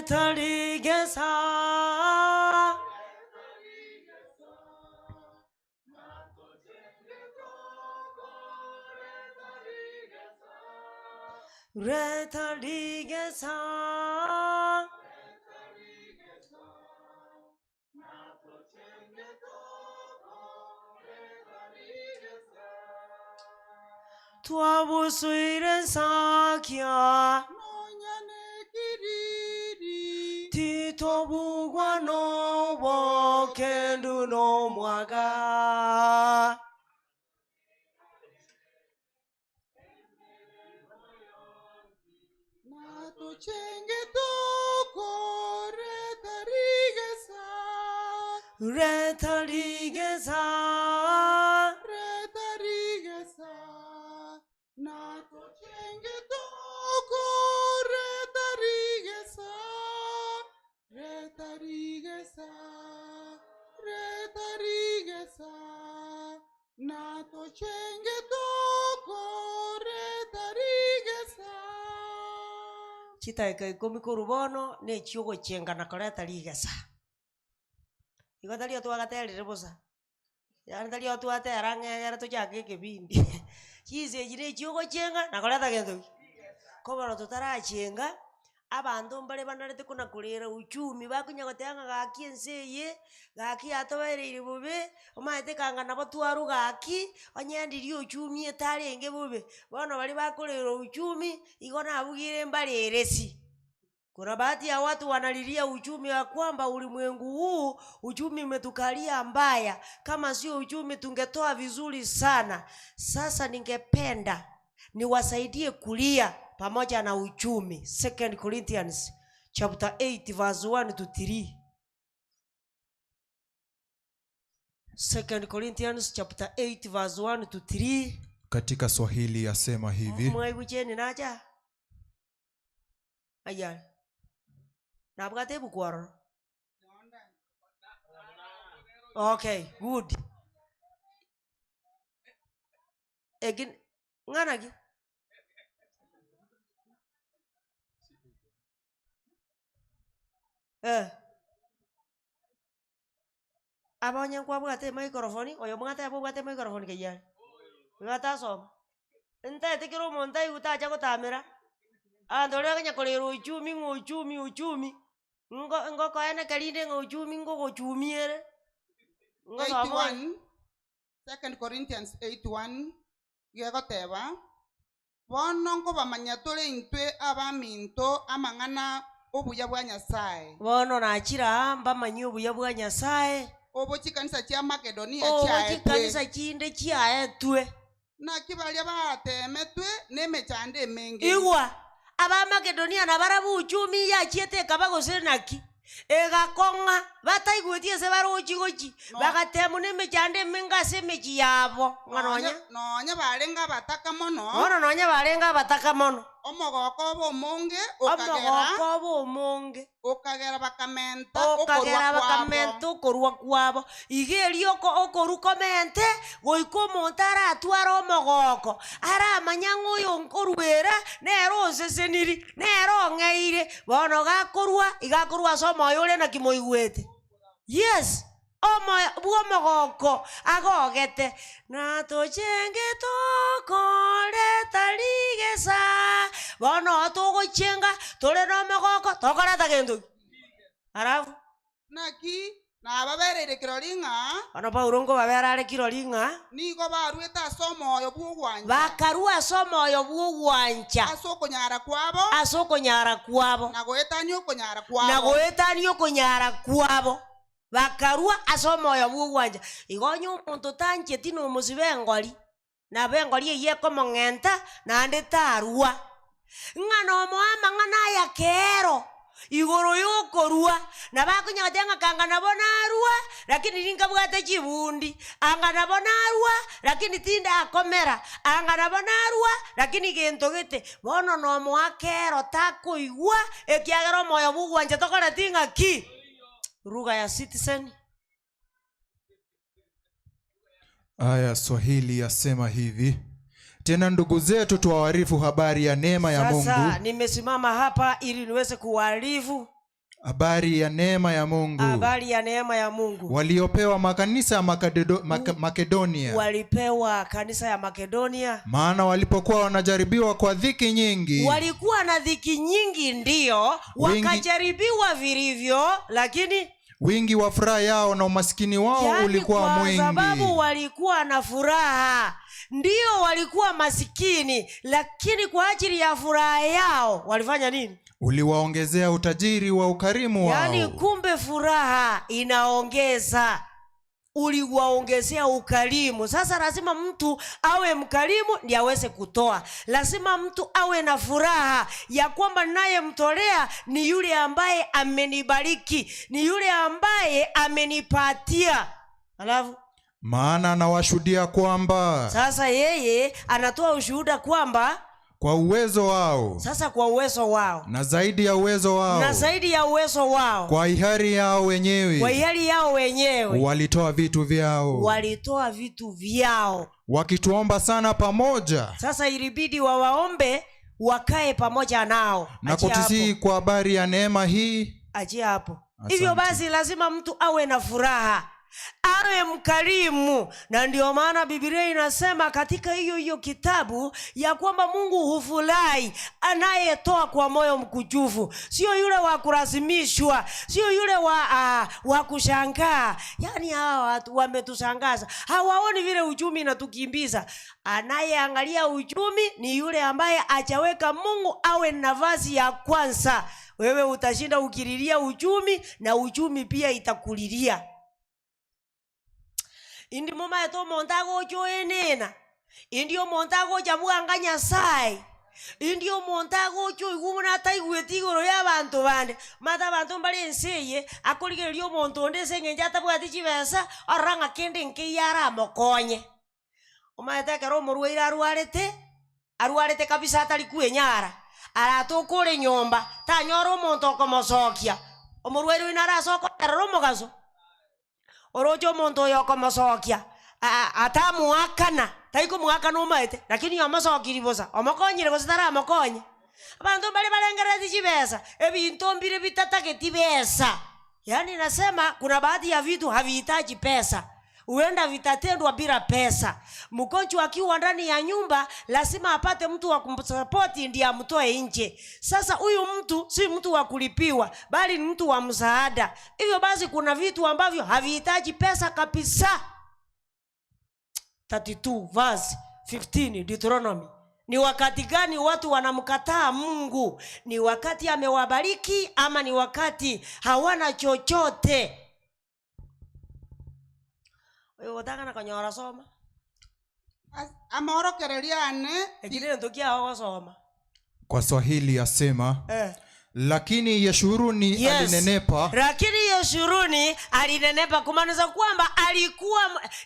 Retarigesa. Reta rigesa. Twabusuire nsakia. Titobugwa nobokendu nomwaga. Reta rigesa. Chidakika ikomi korwa bono na echiogochenga na koreta rigesa. Igo tari otwagaterire bosa, yaani tari otwatera ng'a egere tochake ekebindi chinsa echi na echiogochenga na koreta gento ki? Ko bono totarachenga. Abanto mbare banarete kona korera uchumi, bakonya goteba ng'a gaki ense eye, gaki yatobereire bobe, omanyete kanga nabo twarwa gaki, onye ndiria uchumi etarenge bobe. Bono baria bakorera uchumi, igo nabugire mbareresi. Kuna baadhi ya watu wanalilia uchumi ya kwamba ulimwengu huu uchumi umetukalia mbaya, kama sio uchumi tungetoa vizuri sana. Sasa ningependa niwasaidie kulia pamoja na uchumi. Second Corinthians chapter 8 verse 1 to 3. Second Corinthians chapter 8 verse 1 to 3. Katika Swahili yasema hivi: Mwaigucheni nacha ayare nabwate ebuku ororo okay good eki ng'ana ki? Eh. Aba onye nkwabwate emicrophone, oyo mwateba obwate emicrophone keyia are, igo atasoma. Ntaete kera omonto aigwe tacha gotamera, abanto baria bakonya korera uchumi ng'a uchumi uchumi, ngo ngokoeneka rinde ng'a uchumi ngogochumia ere, ngosoma oyo. 81 2 Corinthians 8:1 gegoteba, Bono nkobamanya tore intwe abaminto amang'ana 'obuya bwa Nyasae. Bono nachire aa mbamanyie obuya bwa Nyasae. Obo chikanisa chia Makedonia Obo chiaetwe. chikanisa chinde chiaetwe. Naki baria bateemetwe nemechando emenge. Igwa, Abamakedonia nabarabwo uchumi yachiete ekaba gose naki, egakong'a, bataigweti ase barochi gochi, bagateemwa nemechando emenge ase emechie yabo, ng'a nonya. Nonya barenge abataka mono. Bono nonya barenge abataka mono. Omogoko obe omonge okagera. Omogoko obe omonge. Okagera bakamenta okorua Okagera kwabo. bakamenta okorua kwabo. Iga erio oko okorua komente, goika omonto aratware omogoko, aramanye ng'a oyo nkoruera, nere onseseniri, nere ong'eire. Bono gakorua, iga akorua ase omoyo ore naki moigwete. Yes, omoyo bw'omogoko agogete, Natochenge tokoreta rigesa. Bono togochenga tore nomogoko, tokoreta gento ki? Alafu. Naki nababereire kirori ng'a. Bono Paulo nkobabera are kirori ng'a. Nigo baruete ase omoyo bw'ogwancha. Bakarua ase omoyo bw'ogwancha. Ase okonyara kwabo. Ase okonyara kwabo. Na goetania okonyara kwabo. Na goetania okonyara kwabo. Bakarua ase omoyo bw'ogwancha. Igo onye omonto tancheti nomosibe engori, nabo engori eyio ekomong'enta, naende tarua. Ng'a nomoe amang'ana aya kero, igoro y'okorua, nabo akonya goteba ng'a kanga nabo narua, lakini ninkabwate chibundi, anga nabo narua, lakini tindakomera, anga nabo narua, lakini gento gete. Bono nomoa kero takoigwa, ekiagera omoyo bw'ogwancha tokoreti ng'aki? Lugha ya Citizen. Aya Swahili yasema hivi: tena ndugu zetu twawaarifu habari ya neema ya Sasa Mungu nimesimama hapa ili niweze kuwaarifu Habari ya neema ya Mungu Habari ya neema ya Mungu waliopewa makanisa ya Makedo, Make, Makedonia. walipewa kanisa ya Makedonia. Maana walipokuwa wanajaribiwa kwa dhiki nyingi, Walikuwa na dhiki nyingi, ndiyo Wingi- wakajaribiwa vilivyo, lakini wingi wa furaha yao na umaskini wao Yaani ulikuwa kwa mwingi. sababu walikuwa na furaha, ndiyo walikuwa masikini, lakini kwa ajili ya furaha yao walifanya nini? Uliwaongezea utajiri wa ukarimu wao. Yaani kumbe furaha inaongeza, uliwaongezea ukarimu. Sasa lazima mtu awe mkarimu ndiye aweze kutoa. Lazima mtu awe na furaha ya kwamba nayemtolea ni yule ambaye amenibariki, ni yule ambaye amenipatia. Alafu Maana anawashuhudia kwamba sasa yeye anatoa ushuhuda kwamba kwa uwezo wao sasa kwa uwezo wao na zaidi ya uwezo wao, na zaidi ya uwezo wao, kwa hiari yao kwa wenyewe hiari yao wenyewe walitoa vitu vyao, walitoa vitu vyao. wakituomba sana pamoja Sasa ilibidi wawaombe wakae pamoja nao. na Achia kutusii hapo, kwa habari ya neema hii. achia hapo. Asante. Hivyo basi lazima mtu awe na furaha, awe mkarimu, na ndio maana Biblia inasema katika hiyo hiyo kitabu ya kwamba Mungu hufurahi anayetoa kwa moyo mkujufu, sio yule wa kulazimishwa, sio yule wa, uh, wa kushangaa. Yaani hawa watu wametushangaza, hawaoni vile uchumi inatukimbiza. Anayeangalia uchumi ni yule ambaye achaweka Mungu awe nafasi ya kwanza. Wewe utashinda ukililia uchumi na uchumi pia itakulilia indi mumaete omonto agocha oenena indi omonto agocha bwanga nyasaye indi omonto agocha oigwa buna ataigwete igoro ya abanto bande mate abanto mbare ense eye akorigereria omonto onde ase eng'encho atabwati chibesa orora ng'a kende nkeiyo aramokonye omaete ekero omorwaire arwarete arwarete kabisa atari kwenyara aratoka ore nyomba tanyora omonto okomosokia omorwaire oino arasokoerera omogaso oroche omonto oyo okomosokia atamuakana taikomuakana omaete lakini omosokiri bosa omokonyire gose taramokonye abanto mbare barengereti chibesa ebinto mbire bitatageti besa yaani nasema kuna baadhi ya vitu havihitaji pesa huenda vitatendwa bila pesa mgonjwa akiwa ndani ya nyumba lazima apate mtu wa kumsapoti ndiye amtoe nje sasa huyu mtu si mtu wa kulipiwa bali ni mtu wa msaada hivyo basi kuna vitu ambavyo havihitaji pesa kabisa 32 verse 15 Deuteronomy. Ni wakati gani watu wanamkataa Mungu? Ni wakati amewabariki ama ni wakati hawana chochote? Oyo gotaka konyora soma amorokereria ane ekire ntoki ago gosoma Kwa Swahili yasema eh. lakini Yeshuruni Yes. alinenepa Lakini Yeshuruni alinenepa, kumaanisha kwamba alikuwa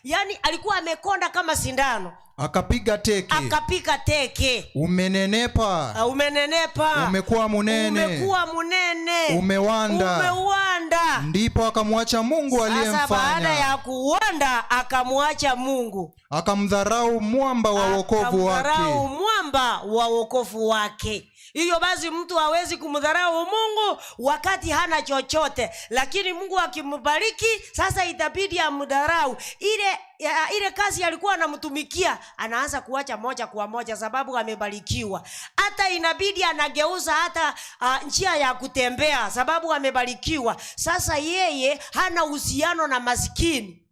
yani, alikuwa amekonda kama sindano, akapiga teke, akapika teke. umenenepa, Ah, Umenenepa, umekuwa munene, umekuwa munene, Umewanda. umewanda. Ndipo akamwacha Mungu Sasa baada aliyemfanya, ya kuwanda akamwacha Mungu, akamdharau mwamba wa wokovu wake. akamdharau mwamba wa wokovu wake. Hivyo basi mtu hawezi kumdharau Mungu wakati hana chochote, lakini Mungu akimbariki sasa itabidi amdharau. Ile ya, ile kazi alikuwa anamtumikia anaanza kuacha moja kwa moja, sababu amebarikiwa. Hata inabidi anageuza hata uh, njia ya kutembea, sababu amebarikiwa. Sasa yeye hana uhusiano na maskini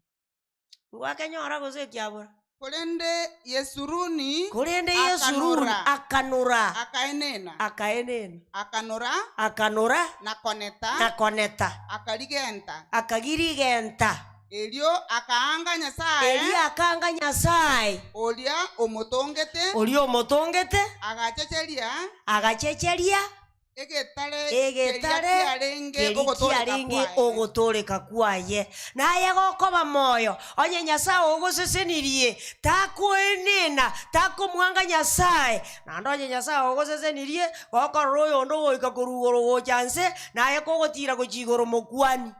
wakenyora gose kiabura korende yesuruni korende yesuruni akanura akaenena akaenena akanura akanura na koneta na koneta akarigenta akagirigenta erio akaanga nyasaye erio akaanga nyasaye oria omotongete oria omotongete agachecheria agachecheria egetare egetare kiarenge keri ogotoreka kiarenge kwaye. ogotoreka kwaye naye gokoba moyo onye nyasaye ogosesenirie takoenena takomwanga nyasaye naende onye nyasaye ogosesenirie gokorora oyonde ogoika korwa igoro gocha nse naye kogotira gochia igoro mokwani.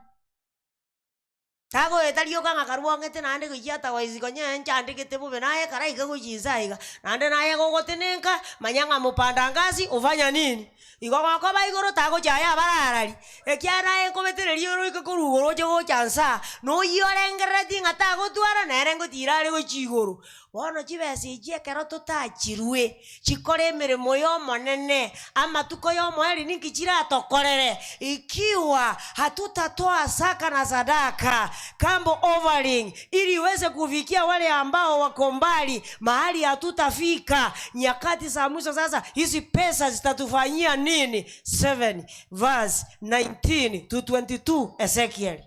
Tagoeta rioka ng'a karwong'ete naende gochia otherwise konya nchandegete bobe naye ekero aika gochia inse aiga, naende naye gogotenenka, manya ng'a mupanda ngazi hufanya nini? Igo gokoba igoro tagochaya abararari, ekiagera naye nkobetereria ore oike korwa igoro oche gocha nse aa, na oyio orengereretie ng'a tagotwara, nere ngotira are gochia igoro. Bono chibesa echi ekero totachirwe, chikore emeremo y'Omonene, amatuko y'omoerio ninki chiratokorere? Ikiwa hatutatoa zaka na sadaka, kambo offering, ili iweze kufikia wale ambao wako mbali, mahali hatutafika. Nyakati za mwisho sasa, hizi pesa zitatufanyia nini? 7 verse 19 to 22 Ezekiel.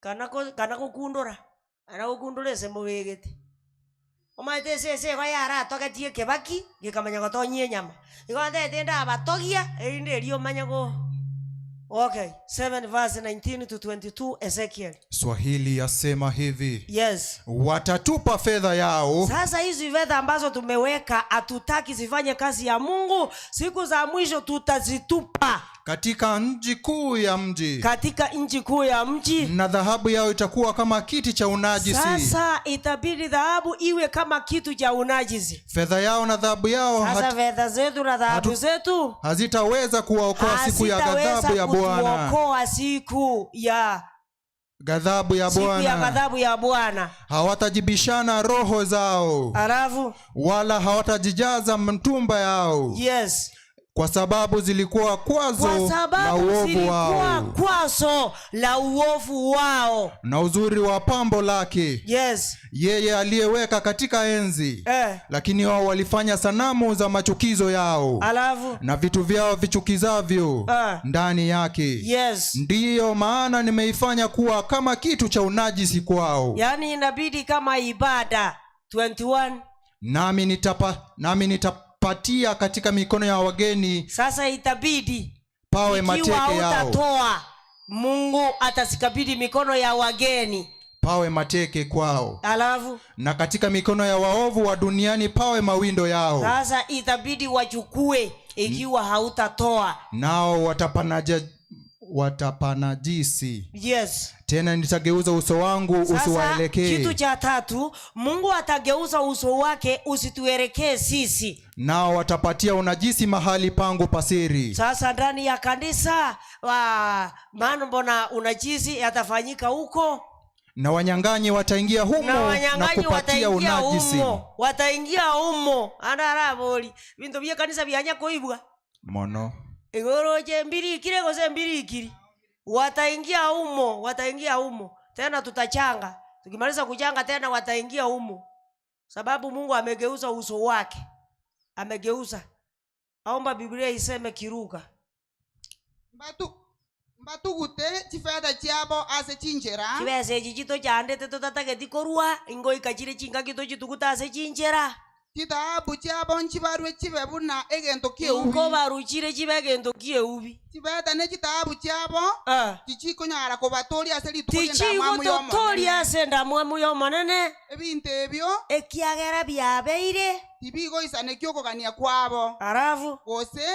Kana ko kana gokundora, ana gokundora ase mobegete. Omanyete esese igo yaratogetie ekebaki, gekamanya gotonyia enyama. Igo ntagete ndabatogia, erinde erio omanye go okay, 7 verse 19 to 22 Ezekiel. Swahili yasema hivi Yes. watatupa fedha yao Sasa hizi fedha ambazo tumeweka hatutaki zifanye kazi ya Mungu, siku za mwisho tutazitupa katika nchi kuu ya mji katika nchi kuu ya mji na dhahabu yao itakuwa kama kiti cha unajisi Sasa itabidi dhahabu iwe kama kitu cha unajisi. fedha yao na dhahabu yao Sasa hat, fedha zetu na dhahabu hatu- zetu hazitaweza kuwaokoa siku ya ghadhabu hazitaweza ya Bwana kutuokoa siku ya ghadhabu ya siku ya Bwana ghadhabu ya Bwana. hawatajibishana roho zao Alafu wala hawatajijaza mtumba yao yes, kwa sababu zilikuwa kwazo kwa la sababu uovu zilikuwa wao kwazo la uovu wao. na uzuri wa pambo lake Yes, yeye aliyeweka katika enzi eh, lakini wao walifanya sanamu za machukizo yao alafu na vitu vyao vichukizavyo Ah. ndani yake yes, ndiyo maana nimeifanya kuwa kama kitu cha unajisi kwao yaani inabidi kama ibada 21 nami nitapa, nami nitapatia katika mikono ya wageni Sasa itabidi pawe ikiwa mateke yao hautatoa Mungu atazikabidhi mikono ya wageni, pawe mateke kwao alafu na katika mikono ya waovu wa duniani pawe mawindo yao sasa itabidi wachukue ikiwa hautatoa. nao watapanaja watapanajisi Yes. tena nitageuza uso wangu Sasa usiwaelekee kitu cha tatu, Mungu atageuza uso wake usituelekee sisi. nao watapatia unajisi mahali pangu pasiri Sasa ndani ya kanisa wa mambo na unajisi yatafanyika huko, na wanyang'anyi wataingia humo na na wanyang'anyi kupatia wataingia unajisi humo, wataingia humo anarabori bintu bya kanisa byanya kuibwa mono igoroche mbirikire gose mbirikiri wataingia humo wataingia humo tena tutachanga tukimaliza kuchanga tena wataingia humo sababu mungu amegeuza uso wake amegeuza aomba biblia iseme kiruka Mbatu mbatugute chifedha chiabo ase chinjera chibesa echi chitochandete totatageti korwa ingoika chire chingaki tochituguta ase chinjera chitaabu chiabo nchibarwe chibe buna egento kieubi inkobaruchire chibe egento kieubi chibetha ne chitaabu chiabo Ah. tichikonyara kobatoria ase rituko ri'endamwamu tichigototoria y'Omonene. ase endamwamu y'omonene ebinto ebio ekiagera biabeire tibigoisanekia okogania kwabo arafu gose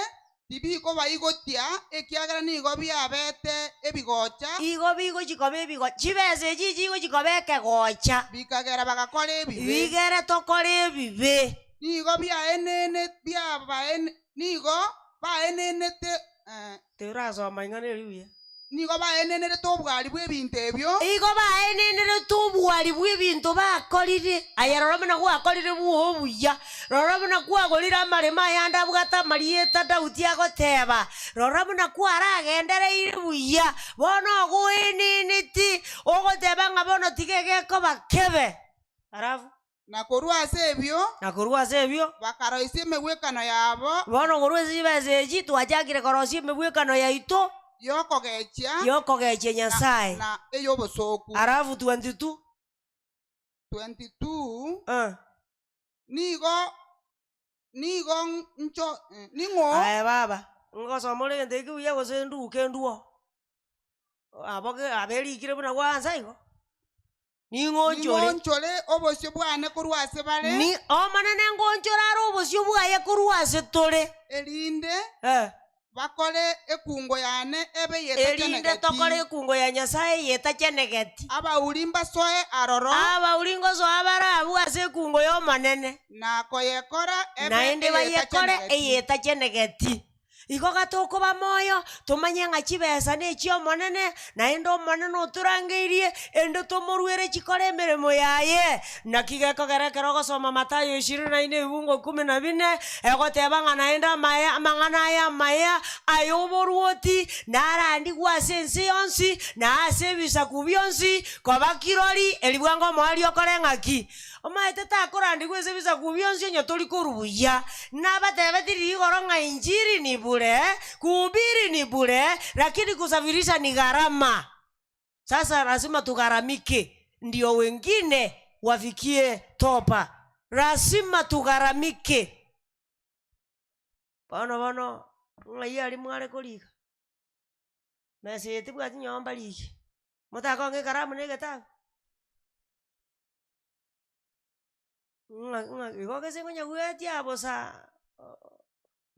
tibikobaigotia ekiagera nigo biabete ebigocha igo bigochikoba ebigocha chibesa echi chigochikoba ekegocha bikagera bagakora ebibe bigere tokora ebibe nigo biaenene biabaene nigo baenenete eh, terasoma ing'ana eri buya nigo baenenerete obwari bwa ebinto ebio igo baenenerete obwari bwa ebinto bakorire aya rora buna gwakorire bwa obuya rora buna kwagorire amaremo ayande abwate amarieta dauti agoteba rora buna kwaragendereire buya bono ogoeneneti ogoteba ng'a bono tiga egekoba kebe arafu na korwa ase ebio na korwa ase ebio bakaroisia emegwekano yabo bono korwa ase chibesa echi twachakire korosia emegwekano yaito yokogechia yokogechia nyasaye na eyobosoku arafu 22 22 uh. nigo nigo ncho eh, ning'o aye baba ngosoma ore egento eki buya gose nduke nduo abo ke- aberikire buna gwansa igo ning'onchore ning'onchore obosio bwane korwa ase bare ni omonene ngonchora are obosio bwaye korwa ase tore erinde eh. Bakore ekungo yane ebe Erinde eyetachenegeti. tokore ekungo ya Nyasae eyetachenegeti. Abauri mbasoe aroro. Abauri ngosoa bare abwo ase ekungo y'Omonene. Na koyekora ebe Naende bayekore eyetachenegeti. eyetachenegeti. Igo gatokoba moyo, tomanye ng'a chibesa na echi'Omonene, naende Omonene otorangeirie, ende tomoruere chikore emeremo yaye. Naki gekogera ekero ogosoma Mathayo ishirini na ine ebibungo ikomi na bine, egoteba ng'a naende amaya amang'ana aya amaya ay'oboruoti narandigwe ase ense yonsi, na ase ebisaku bionsi, koba kirori, eri bwango omoerio okore ng'aki? Omanyete takorandigwa ase ebisaku bionsi onye tori korwa buya. Nabatebetie rigoro ng'a injili ni bure, kuhubiri ni bure, lakini kusafirisha ni gharama. Sasa lazima tugharamike ndio wengine wafikie toba. Lazima tugharamike. Bono bono ng'ai aria mware korika? Mesa eye tebwati nyomba rigia. Motakong'a ekaramu na egetabu? Ng'a ng'a igo gese nkonya gwetia bosa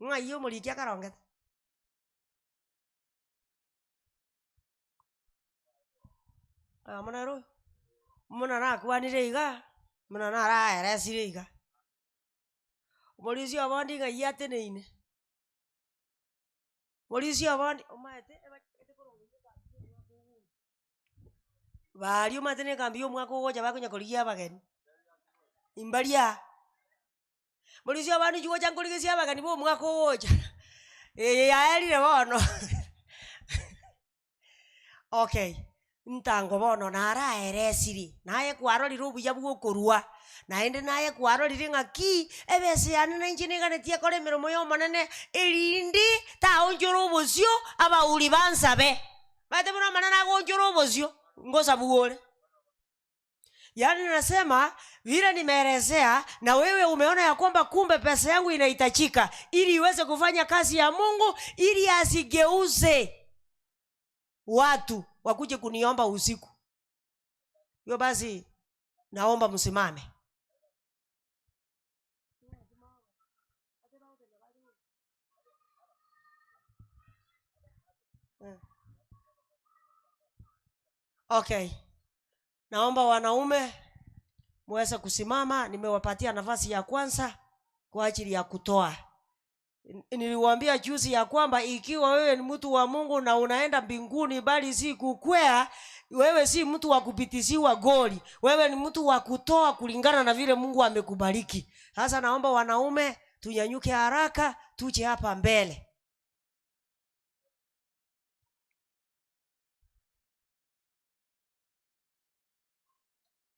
ng'ai omoriki akarongete. Amo nere oyo, buna nakwanire iga, buna naraeresire iga. Omorisia obondi ng'ai ateneine, omorisia obondi omanyete baria omanyete na ekambi ya omwaka ogocha bakonya korigia abageni, imbaria aa. Morisia obondi inchuo gocha nkorigesia abageni ba omwaka ogocha, eye yaerire bono okay, ntango bono naraeresirie, naye kwarorire obuya bwa okorua, naende naye kwarorire ng'aki, ebesa yane na inche niganetie ekore emeremo ya omonene, erinde taonchore obosio abauri bansabe. Omanyete buna omonene agoonchora obosio, ngosabwa ore. Yaani nasema vile nimeelezea na wewe umeona ya kwamba kumbe pesa yangu inahitajika ili iweze kufanya kazi ya Mungu ili asigeuze watu wakuje kuniomba usiku. Hiyo basi naomba msimame. Okay. Naomba wanaume muweze kusimama, nimewapatia nafasi ya kwanza kwa ajili ya kutoa. Niliwaambia juzi ya kwamba ikiwa wewe ni mtu wa Mungu na unaenda mbinguni bali si kukwea, wewe si mtu wa kupitisiwa goli, wewe ni mtu wa kutoa kulingana na vile Mungu amekubariki. Sasa naomba wanaume tunyanyuke haraka tuje hapa mbele.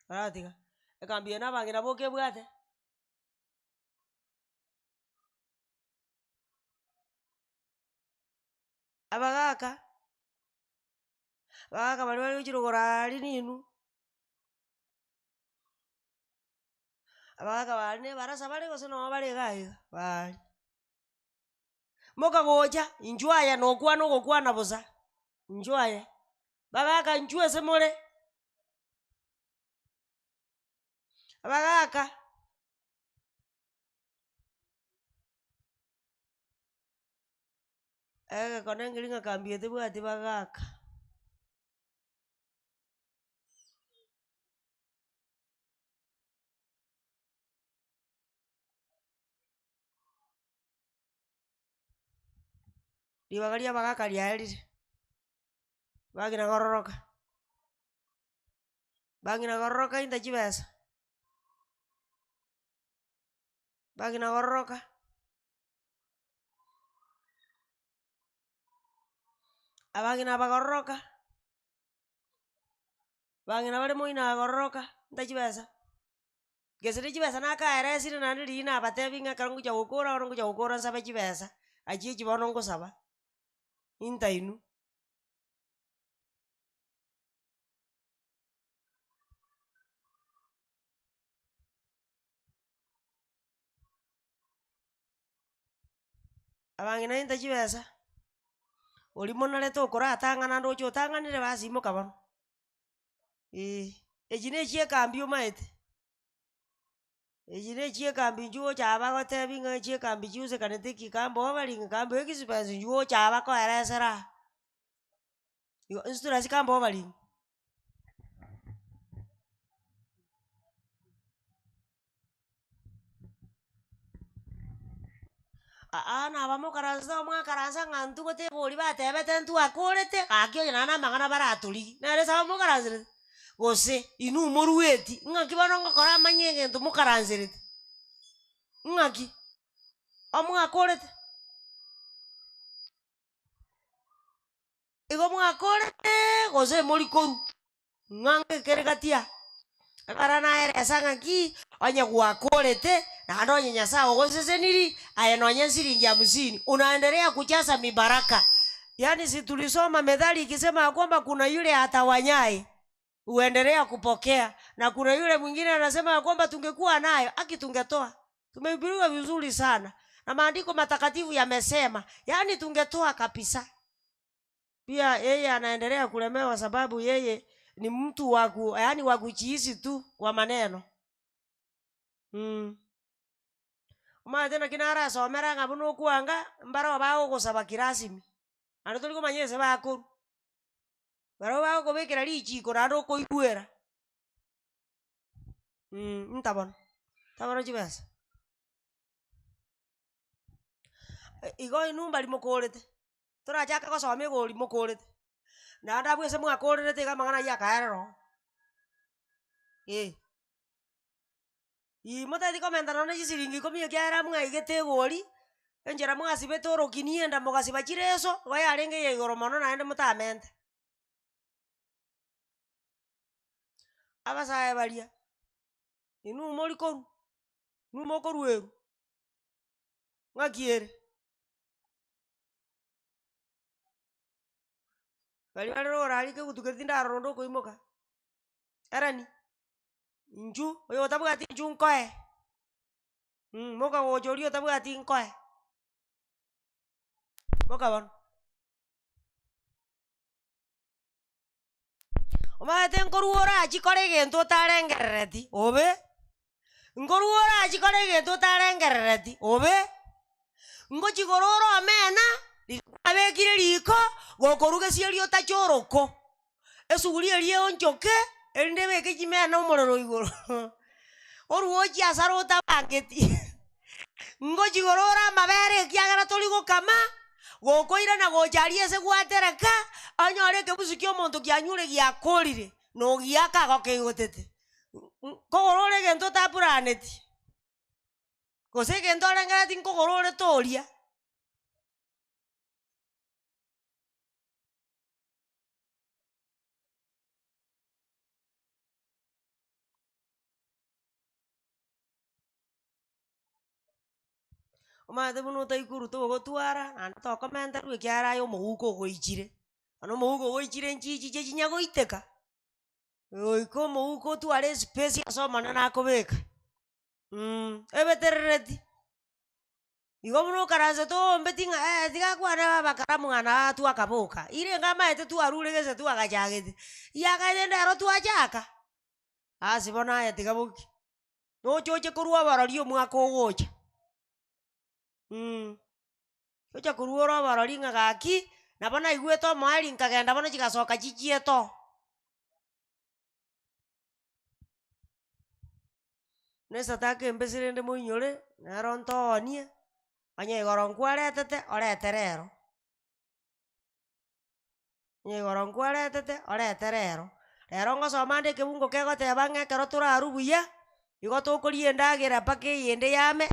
Baratiga, ekambia na abang'ina bokebwate. Abagaka, abagaka baria bare gochia rogoro aria ninwe, abagaka baria na ebarasa bare gose noo bare iga iga, baria. Mokagocha, inchuo aye nokwana ogokwana bosa, inchuo aye, bagaka inchuo ase more, abagaka. Egekone nkeri ng'a kambi eye tebwati bagaka. Ribaga ria abagaka riaerire, bagina gororoka, bagina gororoka inta chibesa, bagina gororoka. Abang'ina bagororoka, bang'ina bare moino agororoka, inta chibesa. Gese ne chibesa nakaeresire naende riria nabatebi ng'a ekero ngocha gokora bono ngocha gokora nsabe chibesa, achi echi bono ngosaba, inta inwe. Abang'ina inta chibesa, oria monarete okoratang'ana ande oche otang'anire basi imoka bono, eh, echi na echia ekambi omaete. Echi na echi'ekambi inchuo gocha aba bagotebi ng'a echi'ekambi chiusekanete ki kambe obaringe kambe expense inchuo gocha aba koeresera aa. Igo inse torase kambe obaringe. Aa naba mokaranse igo mwakaransa ng'a intwe goteba oria batebete ntwakorete, gaki onye naende amang'ana baratorigie, nere ase aba mokaranserete, gose inwe morueti, ng'aki bono ngokora amanye egento mokaranserete, ng'aki, omwakorete. Igo mwakoretee gose mori korwa, ng'a ngekere gati aa, ekero naeresa ng'aki, onye gwakorete, naende onye Nyasaye ogoseseniri, aye nonye siringi hamsini, unaendelea kujaza mibaraka. Yaani si tulisoma methali ikisema ya kwamba kuna yule atawanyaye huendelea kupokea na kuna yule mwingine anasema ya kwamba tungekuwa nayo haki tungetoa. Tumehubiriwa vizuri sana na maandiko matakatifu yamesema, yaani tungetoa kabisa. Pia yeye anaendelea kulemewa sababu yeye ni mtu wa ku, yaani wa kujiisi tu kwa maneno. Omanyete naki narasomera ng'a buna okwanga, mbaro bagogosaba kirasimi, naende tori komanya ase bakorwa. Barabwo bagokobekera richiko naende okoigwera ntabono, ntabono chibesa. Igo inwe mbari mokorete, torachake gosoma egori mokorete, naende abwo ase mwakorerete iga amang'ana aywo akaerera oo, eh. Ii motageti komenta nonye na chisiringi ikomi ekiagera mwaigete egori, enchera mwasibete orokini enda mogasiba chireso, igo yarenge ya igoro mono naende motamente. Abasae baria, inwe mori korwa, inwe mokoruerwa, ng'aki ere? Baria bare rogoro aria kegutu keria tindarora onde okoimoka, erani. Inchu, oyo otabwati inchu nkoe, mokagocha oria otabwati nkoe, boka bono. Omanyete nkorwa orachie kora egento otarengerereti obe, nkorwa orachie kora egento otarengerereti obe, ngochia igoro ore omena, riria kwabekire riko, gokoruga esia otache oroko. Esuguri eria eonchoke, erinde ebeke chimena omorero igoro, orwe ochie asare otabangeti, ngochia igoro ore amabere ekiagera tori gokama, gokoirana gocha aria ase gwatereka, onyore ekebusu kia omonto kianyure giakorire, na ogiaka agokeigotete. Nkogora ore egento otaplaneti, gose egento orengereti nkogora ore toria. Omanyete buna otaikorwa togotwara naende tokomenterwa ekiagera aye omoguko ogoichire, bono omoguko ogoichire nchichiche chinya goiteka, goika omoguko otware espace ase omonene akobeka ebeterereti. Igo buna okaransete oombeti ng'a eh tiga akwane abakara mwana aa twakaboka, irenge amaete twarure gese twagachagete, yakaete ndero twachaka, asi bono aye tiga boki, noche oche korwa oborori omwaka ogocha oche korwa ore oborori ng'a gaki, nabo naigwete omoerio nkagenda bono chigasoka chichiete oo. Na esadaka embese rende moinyore, nero ntoonie, onye igoro nkwaretete, orete rero. Onye igoro nkwaretete, orete rero. Rero ngosoma nde ekebungo kegoteba ng'a ekero torarwe buya, igo tokoria endagera mpaka eyende yame.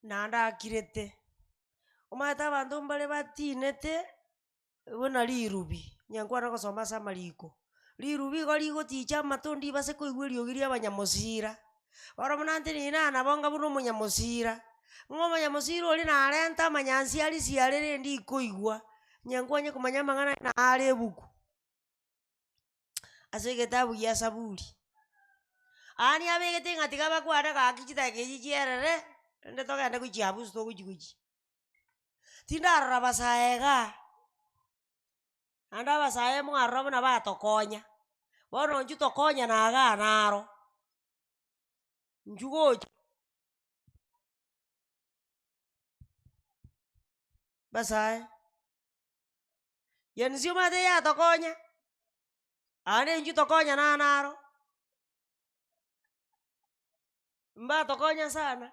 Naende akirete. Omanyete abanto mbare batinete buna rirubi, onye nkwane gosoma ase amariko. Rirubi igo rigoticha amato ndibase koigwa eriogi ria abanyamosira. Bono buna ntenene aa nabo nga buna omonyamosira, ng'a omonyamosira oria narenta amanyansi arisia are rende ikoigwa, onye nkwanye komanya amang'ana nare ebuku. Ase egetabu gia Saburi. Aa niabegete ng'a tiga bakwane gaki chidakika echi chierere, rende togende gochia abwo ase togochi gochia. Tindarora abasae igaa, naende abasae mwarora buna batokonya, bono intwe tokonyana igaa naro, intwe gocha. Basae. Gen Z omanyete eyatokonya, aande intwe tokonyana naro, mbatokonya sana.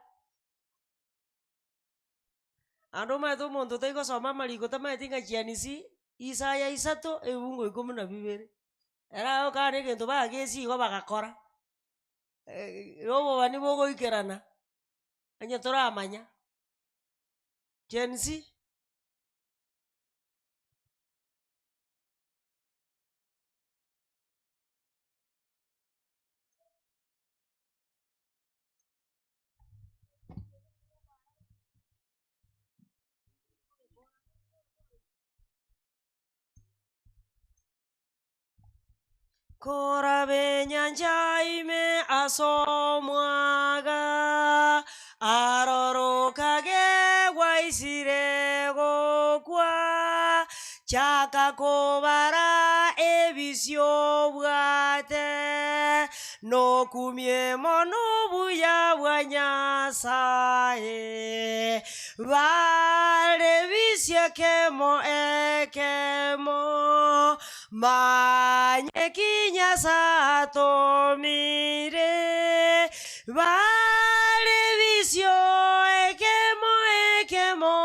Naende omanyete omonto otaigosoma amariko tamanyeti ng'a Gen Z, Isaya isato ebibungo ikomi na bibere, ere agokana egento bagesie igo bagakora, na obobani bogoikerana, onye toramanya. Gen Z. Korabe enyancha ime as'omwaga, arorokage gwaisire gokwa, chaka kobara ebisio obwate, nokumie mono obuya bwa Nyasae. Bare bisio ekemo ekemo. Manye ki Nyasae atomire, bare bisio ekemo ekemo,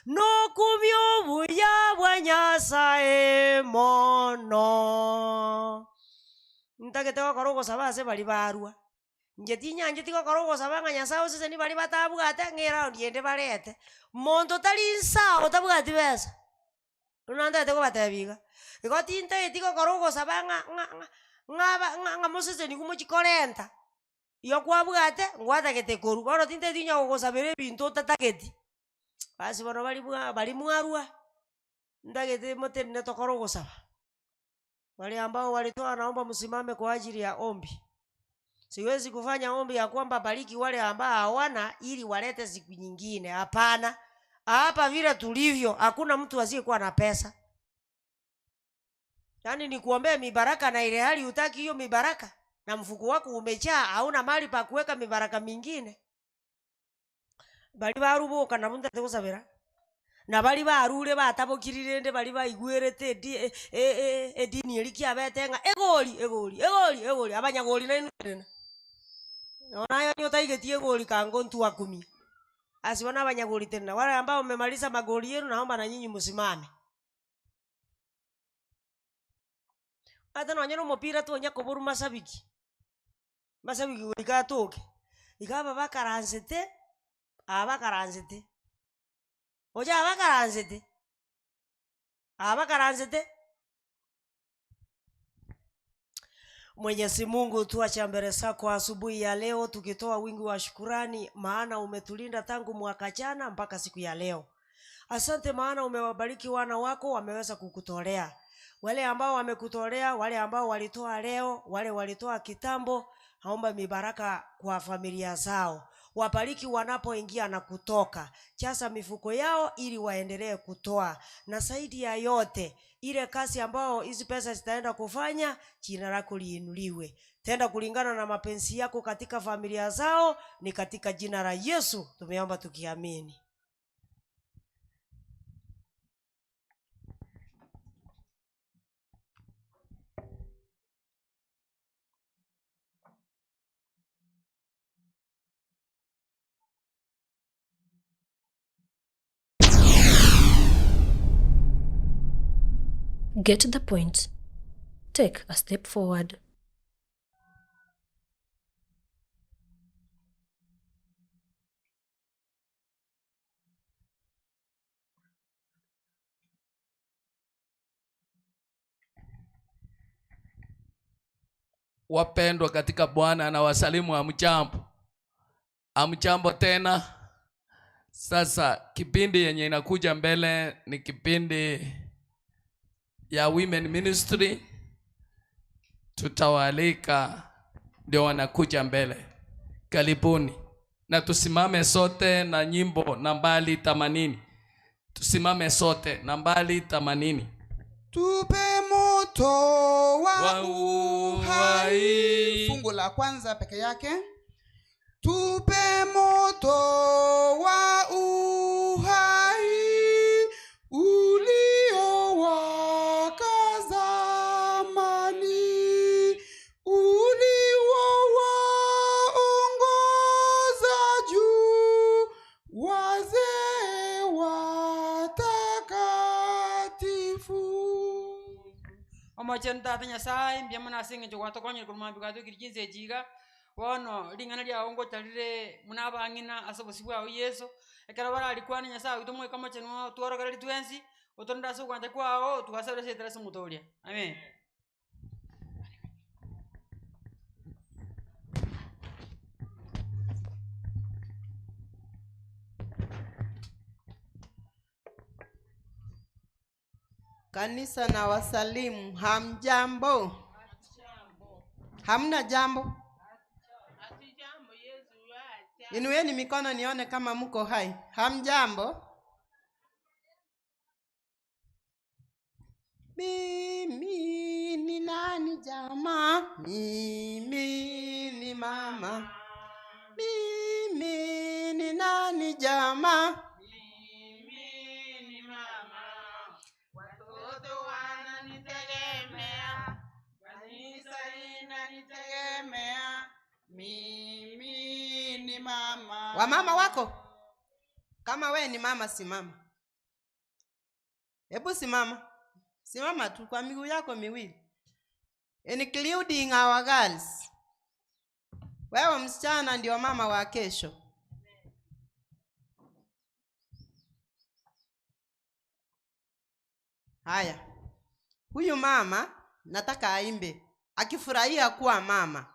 nokumia obuya bwa Nyasae mono. Ntagete gokora ogosaba ase baria barwa. Inche tinyancheti gokora ogosaba ng'a Nyasae osesenie baria batabwate ng'a eround ende barete. Monto tari nsa otabwati besa, buna ntagete kobatebia iga. Igo tintageti gokora ogosaba ng'a ng'a ng'a ng'a aba ng'a ng'a mosesenigwe mochie korenta, igo kwabwate ngwatagete korwa, bono tintageti onye gogosabera ebinto otatageti, basi bono baria bwa baria mwarwa, ntagete motenene tokore ogosaba. Wale ambao walitoa naomba msimame kwa ajili ya ombi. Siwezi kufanya ombi ya kwamba bariki wale ambao hawana ili walete siku nyingine. Hapana. Hapa vile tulivyo hakuna mtu asiyekuwa na pesa. Yaani nikuombee mibaraka na ile hali hutaki hiyo mibaraka na mfuko wako umejaa hauna mahali pa kuweka mibaraka mingine. Baria baruboka nabwo ntagete gosabera, na baria barure batabokiri rende baria baigwerete edi e- e- edini eria kiabete ng'a egori egori egori egori abanyagori nainwe tenena. Nonya naye onye otaigeti egori kango ntwakumia, ase bono abanyagori tenena, wale ambao mmemaliza magori yenu naomba na nyinyi msimame. Omanyete nonye na omopira tonya koborwa mashabiki. Mashabiki goika atoke, iga aba bakaransete, aba bakaransete, ocha aba bakaransete, aba bakaransete. Mwenyezi Mungu twacha mbele zako asubuhi ya leo tukitoa wingi wa shukurani, maana umetulinda tangu mwaka jana mpaka siku ya leo. Asante maana umewabariki wana wako wameweza kukutolea. Wale ambao wamekutolea, wale ambao walitoa leo, wale walitoa kitambo, naomba mibaraka kwa familia zao. Wabariki wanapoingia na kutoka. Jaza mifuko yao ili waendelee kutoa. Na zaidi ya yote, ile kazi ambao hizi pesa zitaenda kufanya, jina lako liinuliwe. Tenda kulingana na mapenzi yako katika familia zao, ni katika jina la Yesu tumeomba tukiamini. Get the point. Take a step forward. Wapendwa katika Bwana, na wasalimu hamjambo. Hamjambo tena. Sasa kipindi yenye inakuja mbele ni kipindi ya Women Ministry, tutawaalika ndio wanakuja mbele. Karibuni na tusimame sote na nyimbo nambari 80. Tusimame sote nambari 80. Tupe moto wa uhai. Fungu la kwanza peke yake. Tupe moto wa uhai uliowaka zamani, uliowaongoza juu wazee watakatifu. Omochenu tata nyasaye mbuya mono ase eng'encho gwatokonyire korwa mambia gwatwekire chinsa echi iga, bono ring'ana riago ngocha rire buna abang'ina ase obosio bwao yeso, ekero bararikwane nyasaye oito omoika omochenu otworokereria twensi, otorende ase ogwancha kwago, twasabire ase etere ase omotoria. Amen. Kanisa na wasalimu, hamjambo? Hamna jambo? Inueni mikono nione kama mko hai. Hamjambo? Mimi ni nani jamaa? Mimi ni mama. Mimi ni nani jamaa? Watoto wananitegemea, kanisa inanitegemea, mimi ni mama. Wamama wako? Kama we ni mama, simama. Hebu simama, simama tu kwa miguu yako miwili, including our girls. Wewe msichana ndio mama wa kesho. Haya, huyu mama nataka aimbe akifurahia kuwa mama.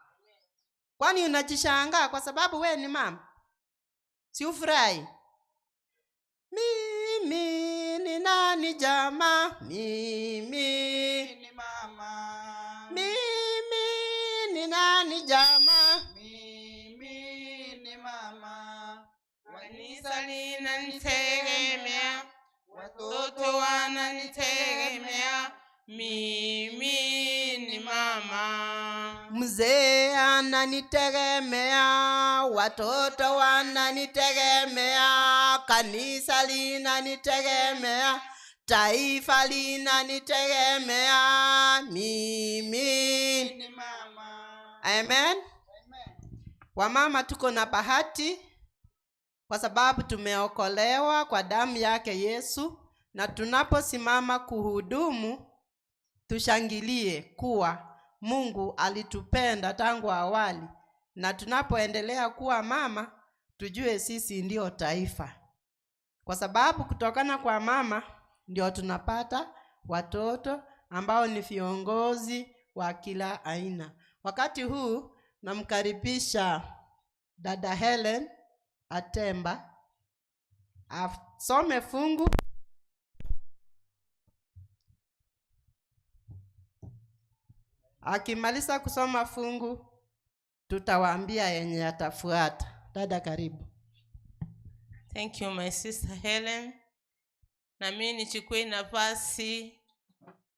Kwani unajishangaa kwa sababu we ni mama? Si ufurahi? Mimi ni nani jamaa? Mimi ni mama. Mimi ni nani jamaa? Mimi ni mama. Kanisa linanitegemea, watoto wananitegemea, mimi ni mama. Mzee ananitegemea, watoto wananitegemea, kanisa linanitegemea, taifa linanitegemea, mimi ni mama. Amen. Wamama tuko na bahati kwa sababu tumeokolewa kwa damu yake Yesu, na tunaposimama kuhudumu tushangilie kuwa Mungu alitupenda tangu awali, na tunapoendelea kuwa mama tujue sisi ndio taifa, kwa sababu kutokana kwa mama ndio tunapata watoto ambao ni viongozi wa kila aina. Wakati huu namkaribisha dada Helen Atemba asome fungu. Akimaliza kusoma fungu tutawaambia yenye atafuata. Dada, karibu. Thank you my sister Helen. Na mimi nichukue nafasi,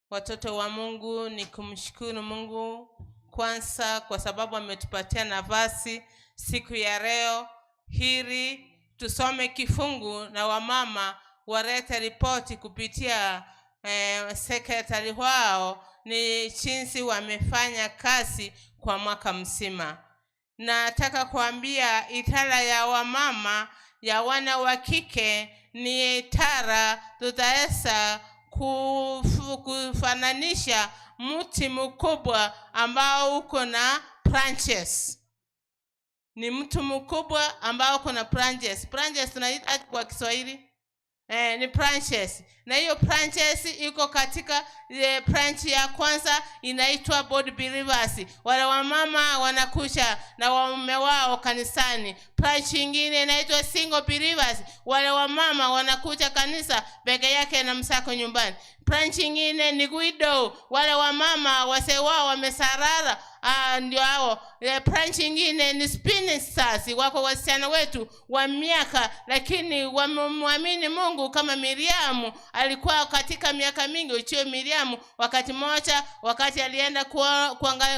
watoto wa Mungu, ni kumshukuru Mungu kwanza kwa sababu ametupatia nafasi siku ya leo hili tusome kifungu na wamama walete ripoti kupitia sekretari wao ni jinsi wamefanya kazi kwa mwaka mzima. Nataka kuambia idara ya wamama ya wana wa kike ni idara tutaweza kufananisha mti mkubwa ambao uko na branches. Ni mti mkubwa ambao uko na branches. Branches tunaita kwa Kiswahili? Eh, ni branches na hiyo branches iko katika eh, branch ya kwanza inaitwa Board Believers. Wale wamama wanakuja na waume wao kanisani. Branch ingine inaitwa Single Believers, wale wamama wanakuja kanisa peke yake na msako nyumbani. Branch ingine ni widow, wale wamama wazee wao wamesarara Ah, ndio hao. Eh, branch ingine ni spinsters, wako wasichana wetu wa miaka lakini wamemwamini Mungu kama Miriamu alikuwa katika miaka mingi. Uchio Miriamu wakati mmoja, wakati alienda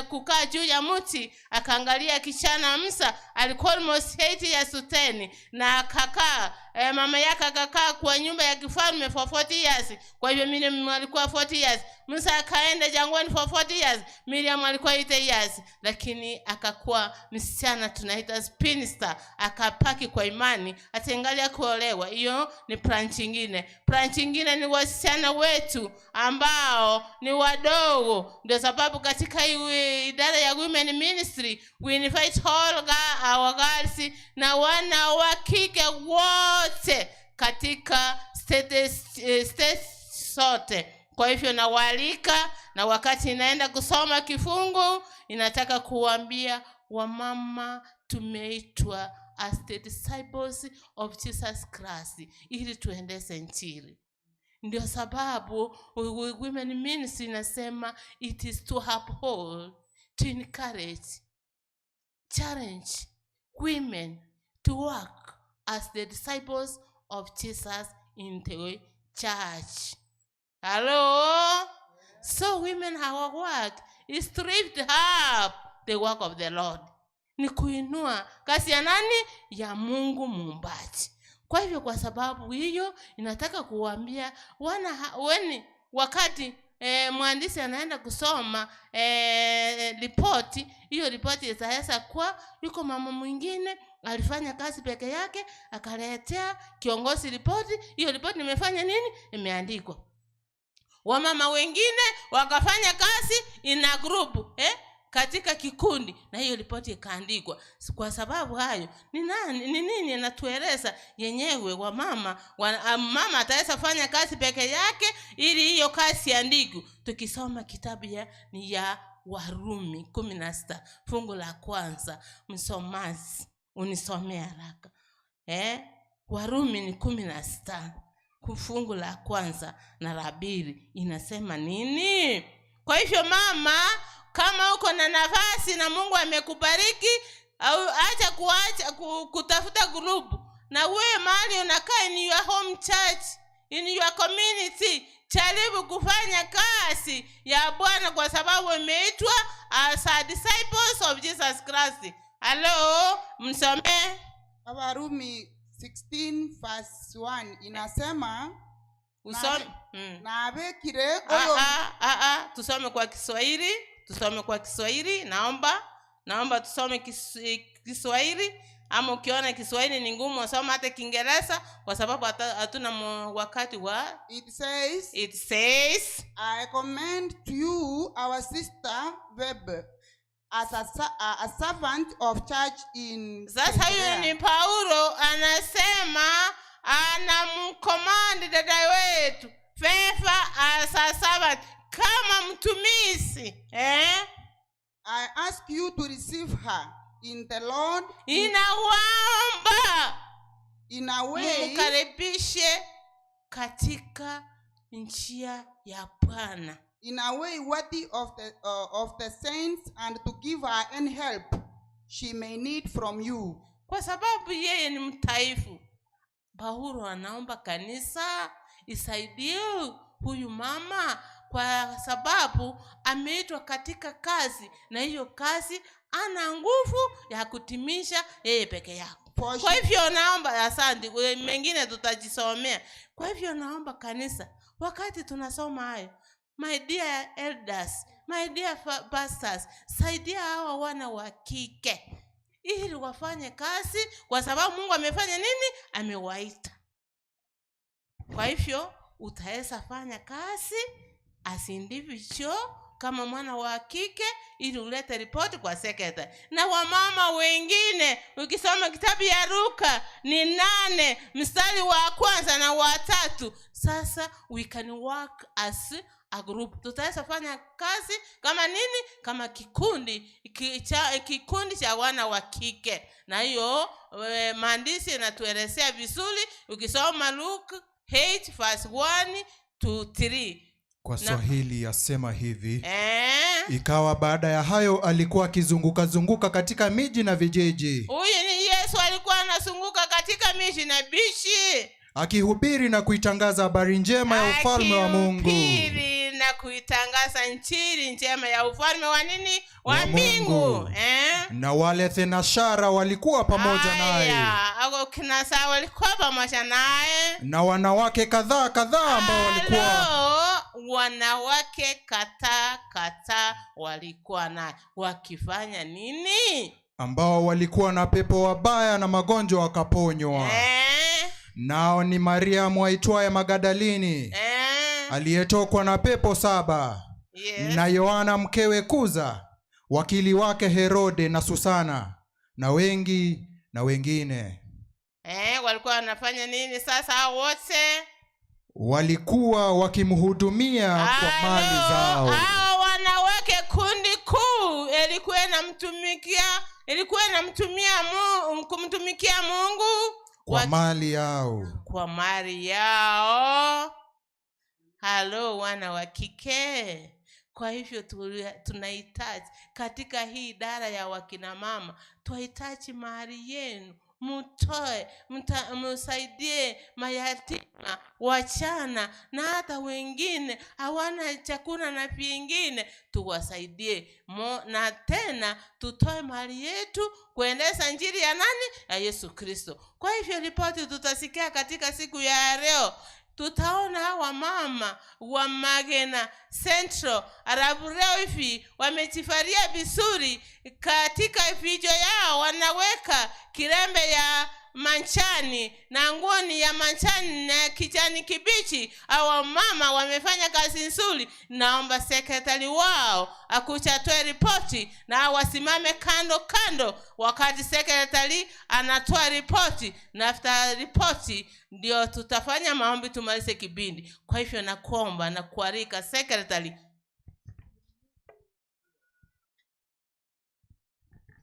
kukaa juu ya mti akaangalia kichana Musa, alikuwa almost 8 years to 10 na akakaa eh, mama yake akakaa kwa nyumba ya kifalme for 40 years. Kwa hivyo Miriam alikuwa 40 years. Musa akaenda jangwani for 40 years. Miriam alikuwa 80 years, lakini akakuwa msichana tunaita spinster, akapaki kwa imani ataangalia kuolewa. Hiyo ni branch ingine. Branch ingine ni wasichana wetu ambao ni wadogo. Ndio sababu katika hii idara ya Women Ministry we invite all our girls na wana wa kike wote katika states zote. Kwa hivyo nawaalika, na wakati inaenda kusoma kifungu inataka kuambia wamama tumeitwa as the disciples of Jesus Christ ili tuendeze Injili. Ndio sababu Women Ministry inasema it is to uphold, to encourage, challenge women to work as the disciples of Jesus in the church. Hello? So women, our work is to lift up the work of the Lord. Ni kuinua kazi ya nani? Ya Mungu muumbaji. Kwa hivyo kwa sababu hiyo inataka kuambia wana weni wakati mwandishi anaenda kusoma ripoti, hiyo ripoti itaweza kuwa yuko mama mwingine alifanya kazi peke yake akaletea kiongozi ripoti, hiyo ripoti nimefanya nini? Imeandikwa. Wamama wengine wakafanya kazi in a group, katika kikundi, na hiyo ripoti ikaandikwa. Kwa sababu hayo ni nani, ni nini inatueleza yenyewe wamama mama ataweza fanya kazi peke yake ili hiyo kazi iandikwe. Tukisoma kitabu ni ya Warumi 16 fungu la kwanza, msomaji unisomee haraka. Warumi ni 16 fungu la kwanza na la pili inasema nini? Kwa hivyo mama, kama uko na nafasi na Mungu amekubariki, au acha kuacha kutafuta group, na wewe mahali unakaa in your home church, in your community, jaribu kufanya kazi ya Bwana kwa sababu umeitwa as a disciples of Jesus Christ. Hello, msomee. Warumi 16 verse 1 inasema, Usome. Na abekire oyo Tusome kwa Kiswahili, tusome kwa Kiswahili, naomba tusome Kiswahili, ama ukiona Kiswahili ni ngumu soma hata Kiingereza kwa sababu hatuna wakati wa It says, It says, I commend to you our sister Webb as a servant of church in Sasa huyu Caesarea. ni Paulo anasema anamcommand dada wetu Fefa as a servant, kama mtumishi? I ask you to receive her in the Lord. Inawaomba in a way mkaribishe katika njia ya Bwana. In a way worthy of the saints, and to give her any help she may need from you. Kwa sababu yeye ni mtaifu, Paulo anaomba kanisa isaidie huyu mama kwa sababu ameitwa katika kazi, na hiyo kazi ana nguvu ya kutimisha yeye peke yake. Kwa hivyo naomba, asante, mengine tutajisomea. Kwa hivyo naomba kanisa, wakati tunasoma hayo, my dear elders, my dear pastors, saidia hawa wana wa kike ili wafanye kazi, kwa sababu Mungu amefanya nini? Amewaita. Kwa hivyo utaweza fanya kazi as individual kama mwana wa kike ili ulete ripoti kwa sekretari na wamama wengine ukisoma kitabu ya luka ni nane mstari wa kwanza na wa tatu sasa we can work as a group tutaweza fanya kazi kama nini kama kikundi ki, cha, kikundi cha wana wa kike na hiyo e, maandishi inatuelezea vizuri ukisoma luke 8 verse 1 to 3 Kwa Na- Swahili yasema hivi: eh, Ikawa baada ya hayo alikuwa akizunguka zunguka katika miji na vijiji, huyu ni yesu alikuwa anazunguka katika miji na bichi akihubiri na kuitangaza habari njema ya ufalme wa Mungu. pili na kuitangaza nchini njema ya ufalme wa nini wa, Wa mbingu Mungu. eh? Na wale thenashara walikuwa pamoja naye, Aya, ako kinasa walikuwa pamoja naye na wanawake kadhaa kadhaa ambao walikuwa Lo, wanawake kadhaa kadhaa walikuwa naye wakifanya nini ambao walikuwa na pepo wabaya na magonjwa wakaponywa. eh? Nao ni Mariamu aitwaye Magadalini, eh? aliyetokwa na pepo saba, Yes. na Yohana mkewe Kuza, wakili wake Herode na Susana, na wengi na wengine. Eh, walikuwa wanafanya nini sasa hao wote Walikuwa wakimhudumia kwa mali zao. hao wanawake kundi kuu ilikuwa inamtumikia ilikuwa inamtumia Mungu, kumtumikia mungu Kwa mali yao. kwa mali yao halo wana wa kike kwa hivyo tunahitaji katika hii idara ya wakina mama twahitaji mahali yenu mtoe mta, msaidie mayatima wachana na hata wengine hawana chakula na vingine tuwasaidie Mo, na tena tutoe mali yetu kuendeza njiri ya nani ya yesu kristo kwa hivyo ripoti tutasikia katika siku ya leo tutaona hawa mama wa magena central alafu leo hivi wamejifaria vizuri katika vichwa yao wanaweka kirembe ya manchani na nguo ni ya manchani na kijani kibichi awa mama wamefanya kazi nzuri naomba sekretari wao akucha atoe ripoti na wasimame kando kando wakati sekretari anatoa ripoti na after ripoti ndio tutafanya maombi tumalize kipindi kwa hivyo nakuomba na kualika sekretari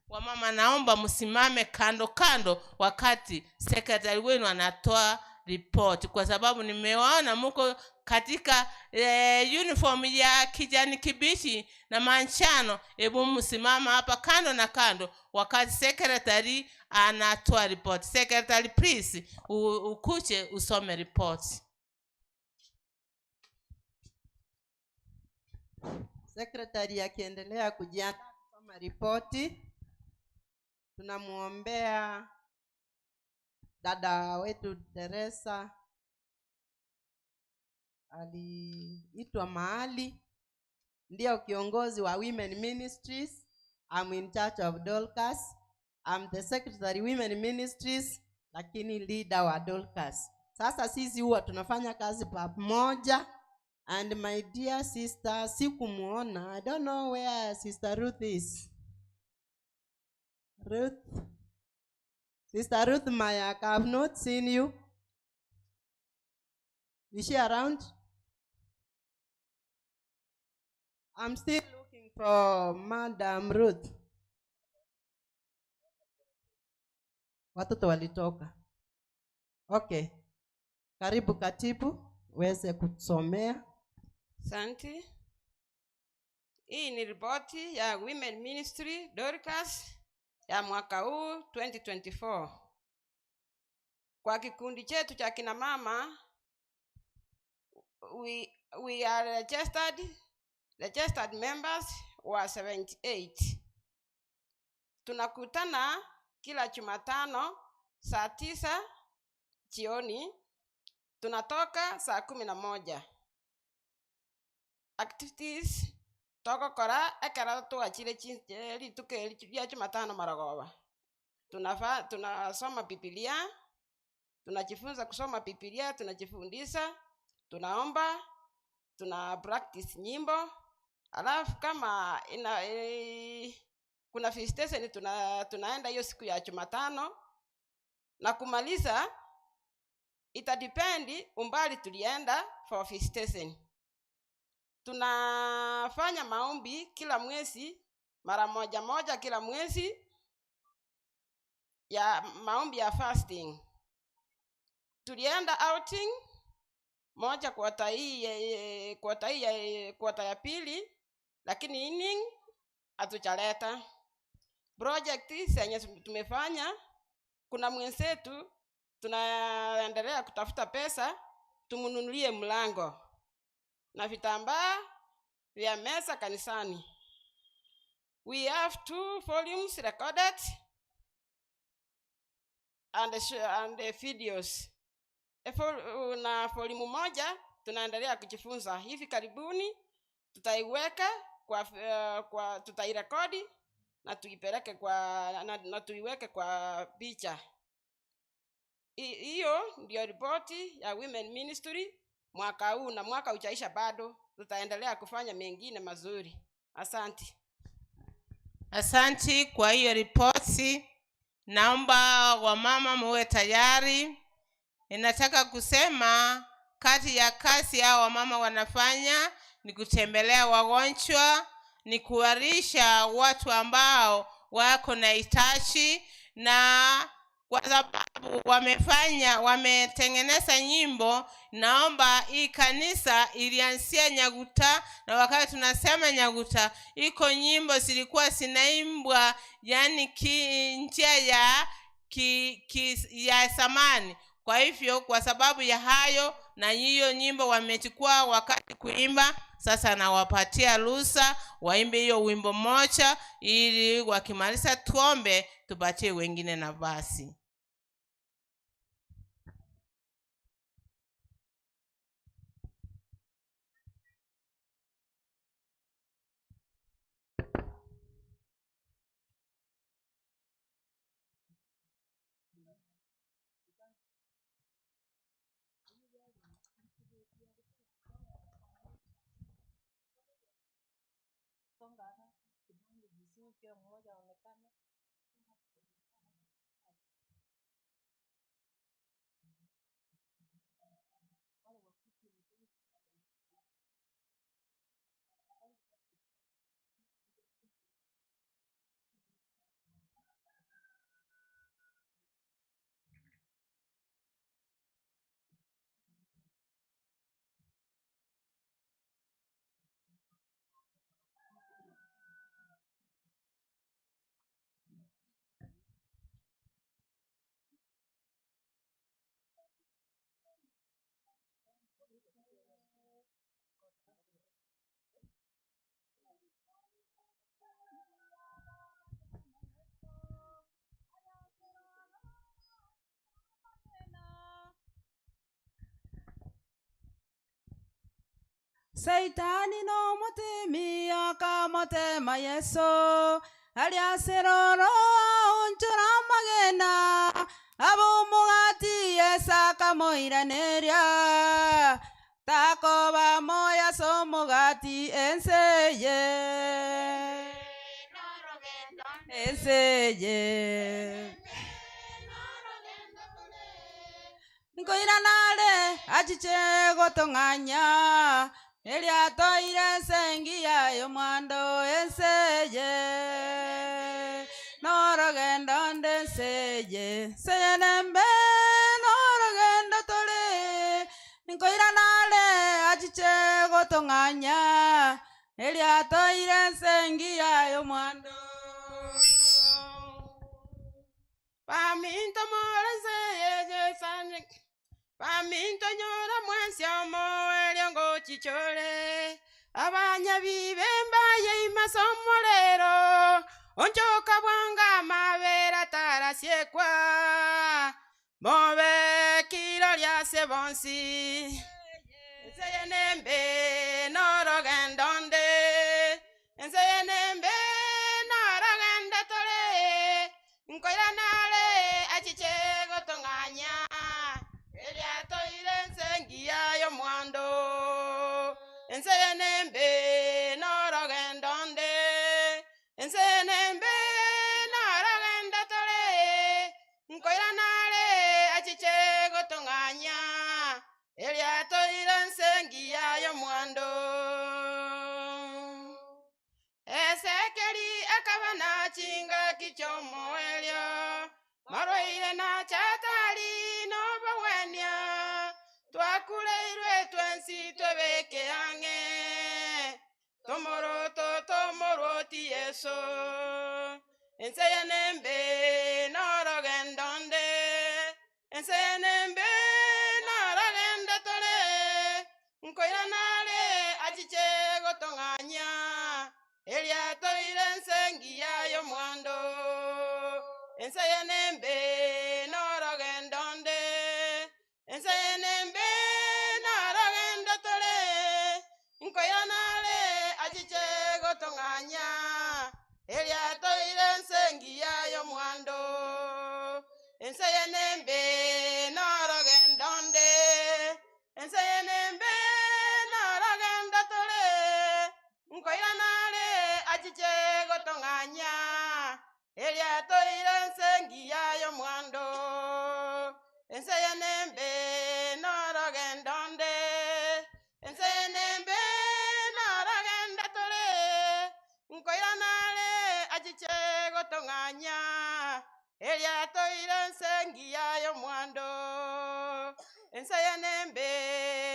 wamama naomba msimame kando kando wakati sekretari wenu anatoa ripoti kwa sababu nimewaona muko katika eh, uniform ya kijani kibichi na manjano hebu msimama hapa kando na kando wakati sekretari anatoa ripoti sekretari please u- ukuje usome ripoti Sekretari akiendelea kujiandaa kusoma ripoti, tunamwombea dada wetu Teresa, aliitwa mahali, ndiyo kiongozi wa Women Ministries. I'm in charge of Dorcas. I'm the secretary Women Ministries, lakini leader wa Dorcas. Sasa sisi huwa tunafanya kazi pamoja and my dear sister sikumuona. I don't know where sister Ruth is. Ruth. Sister Ruth Mayak, I've not seen you. Is she around? I'm still looking for Madam Ruth. Watoto walitoka. Okay. Karibu katibu, uweze kusomea. Asante. Hii ni ripoti ya Women Ministry Dorcas ya mwaka huu 2024. Kwa kikundi chetu cha kina mama we, we are registered, registered members wa 78. Tunakutana kila Jumatano saa tisa jioni, tunatoka saa kumi na moja activities togokora ekero twachire chi- eh, rituko eri ria jumatano marogoba tunafa tunasoma bibilia tunajifunza kusoma bibilia tunajifundisha tunaomba tuna practice nyimbo Alafu kama ina, e, kuna visitation tuna, tunaenda hiyo siku ya Jumatano na kumaliza itadipendi umbali tulienda for visitation. Tunafanya maombi kila mwezi mara moja moja kila mwezi ya maombi ya fasting. Tulienda outing moja kuota hii kuota hii kuota ya pili, lakini inning hatujaleta project zenye tumefanya. Kuna mwenzetu tunaendelea kutafuta pesa tumnunulie mlango na vitambaa vya meza kanisani. We have two volumes recorded and, and videos. Na volume moja tunaendelea kujifunza. Hivi karibuni tutaiweka kwa, kwa tutairekodi na tuipeleke kwa na, na tuiweke kwa picha. Hiyo ndio ripoti ya Women Ministry mwaka huu, na mwaka uchaisha bado, tutaendelea kufanya mengine mazuri. Asante. Asanti kwa hiyo ripoti. Naomba wamama muwe tayari. Ninataka kusema kati ya kazi hao wamama wanafanya ni kutembelea wagonjwa, ni kuwarisha watu ambao wako na hitaji, na kwa sababu wamefanya wametengeneza nyimbo. Naomba hii kanisa ilianzia Nyaguta, na wakati tunasema Nyaguta, iko nyimbo zilikuwa zinaimbwa yani ki, njia ya ki, ki, ya zamani. Kwa hivyo kwa sababu ya hayo na hiyo nyimbo wamechukua wakati kuimba, sasa nawapatia ruhusa waimbe hiyo wimbo moja, ili wakimaliza tuombe, tupatie wengine nafasi. Saitani no mutemi akamotema Yesu aliasiroro aonchora magena abo mugati Yesu akamoiraneria takoba moya so mugati enseye enseye nkoiranare achiche gotong'anya eliatoire ensengi yayo mwando enseye norogendo nde enseye nseye nembe norogendo tore nkoiranare achiche gotong'anya eliatoire ensengi yayo mwando Paminto morese paminto nyora mwensiomo eliongo chichore abanyabibe mbaye imasomo lero onchoka bwanga mabera tarasiekwa mobe kilo lyase bonsi enseye nembe norogendo nde enseye nembe norogendo tore nkoiranare achiche gotong'anya eliatoire ensengi yayo mwando enseye nembe norogendo Ense nembe narogendo tore, nkoiranare achiche gotong'anya, eria toire nse engiya y'omwando. Esekeri akaba na chingaki chi'omoerio, marwaire na chatari nobogwenia, twakureirwe twensi twebeke ang'e, tomoroto tomorwoti Yeso. Ense yenembe norogendo nde, ense yenembe norogendo tore, nkoiranare achiche gotong'anya, eria toire nse engiya y'omwando. Ense yenembe norogendo nde, ense yenembe norogendo tore, nkoiranare achiche gotong'anya, eria toire nse engiya y'omwando. Ense yenembe norogendo nde, ense yenembe norogendo tore, nkoiranare achiche gotong'anya, eria toire nse engiya y'omwando. Ense yenembe norogendo nde, ense yenembe norogendo tore, nkoiranare achiche gotong'anya, eria toire nse engiya y'omwando. Ense yenembe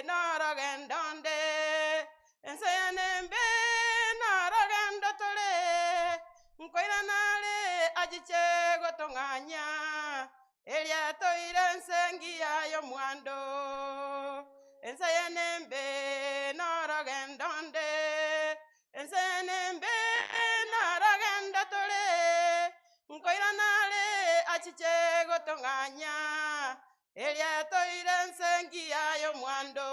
norogendo nde, ense yenembe norogendo tore, nkoiranare achiche gotong'anya, eria toire nse engiya y'omwando. Ense yenembe norogendo nde, ense yenembe norogendo tore, nkoiranare achiche gotong'anya, eria toire nse engiya y'omwando.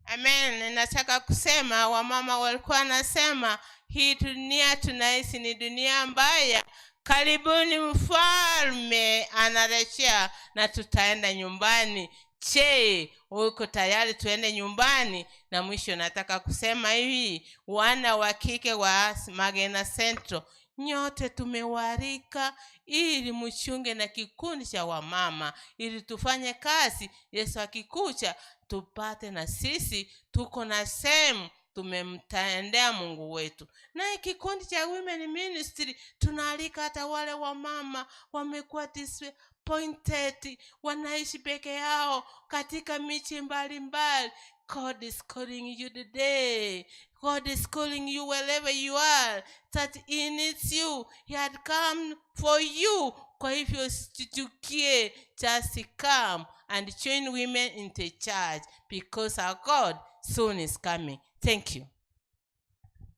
Amen. Nataka kusema wamama walikuwa wanasema hii dunia tunaishi ni dunia mbaya. Karibuni mfalme anarejea na tutaenda nyumbani. Je, uko tayari tuende nyumbani? Na mwisho nataka kusema hivi, wana wa kike wa Magena Central, nyote tumewarika ili mchunge na kikundi cha wamama, ili tufanye kazi. Yesu akikuja tupate na sisi tuko na sehemu tumemtendea Mungu wetu. Na kikundi cha Women Ministry tunaalika hata wale wamama wamekuwa disappointed, wanaishi peke yao katika michi mbalimbali. God is calling you today. God is calling you wherever you are, that he needs you. He had come for you. Kwa hivyo usichukie, just come and join women in the church because our God soon is coming. Thank you.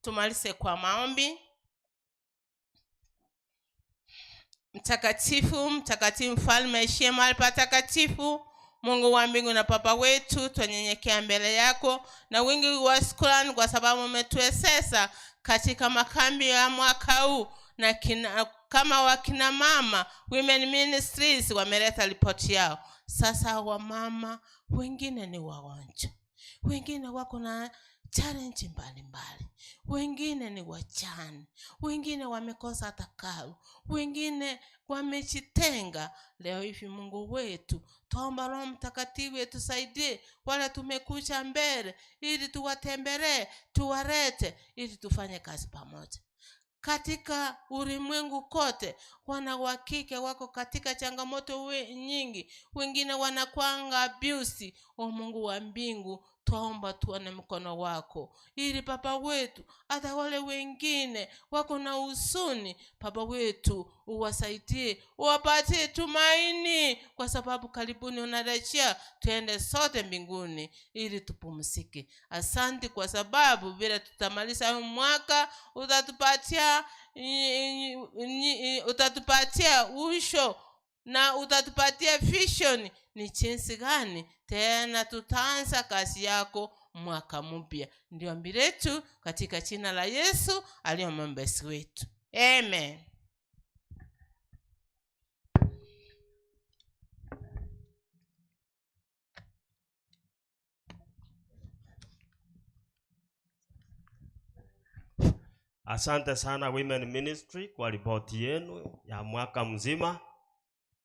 Tumalize kwa maombi. Mtakatifu, mtakatifu, mfalme aishiye mahali patakatifu, Mungu wa mbingu na Baba wetu, twanyenyekea mbele yako na wingi wa shukrani kwa sababu umetuwezesha katika makambi ya mwaka huu, na kama wakina mama Women Ministries wameleta ripoti yao. Sasa wamama wengine ni wagonjwa, wengine wako na challenge mbalimbali, wengine ni wachane, wengine wamekosa hata karo, wengine wamejitenga. Leo hivi Mungu wetu, tuomba Roho Mtakatifu atusaidie wale tumekuja mbele, ili tuwatembelee, tuwarete, ili tufanye kazi pamoja. Katika ulimwengu kote wana wa kike wako katika changamoto nyingi, wengine wanakwanga abuse. O Mungu wa mbingu, twaomba tuone mkono wako, ili Baba wetu hata wale wengine wako na huzuni, Baba wetu uwasaidie, uwapatie tumaini, kwa sababu karibuni unarejea, tuende sote mbinguni ili tupumzike. Asante kwa sababu vile tutamaliza huu mwaka utatupatia usho na utatupatia vision ni jinsi gani tena tutaanza kazi yako mwaka mpya. Ndio ombi letu katika jina la Yesu aliye mwombezi wetu. Amen. Asante sana Women Ministry kwa ripoti yenu ya mwaka mzima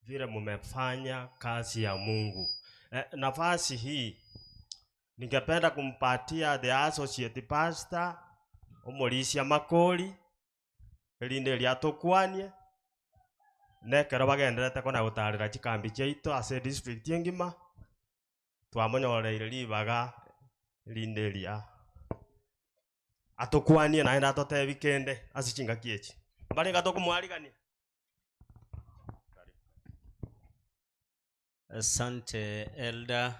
vile mumefanya kazi ya Mungu. Eh, nafasi hii ningependa kumpatia the associate pastor omorisia Makori erinde eria atokwanie nekero bagenderete kona gotarera chikambi chiaito ase district engima twamonyoreire ribaga erinde eria atokwanie naende atotebi kende ase chingaki echi mbarenge tokomwarigania. Asante Elder,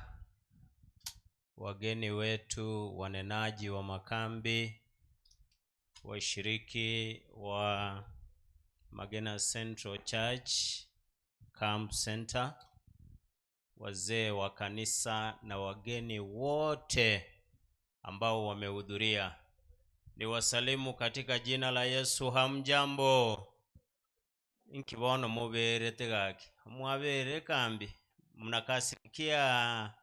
wageni wetu, wanenaji wa makambi, washiriki wa Magena Central Church Camp Center, wazee wa kanisa na wageni wote ambao wamehudhuria. Niwasalimu katika jina la Yesu. Hamjambo? Nkibono muberete gaki mwabere kambi mnakasirikia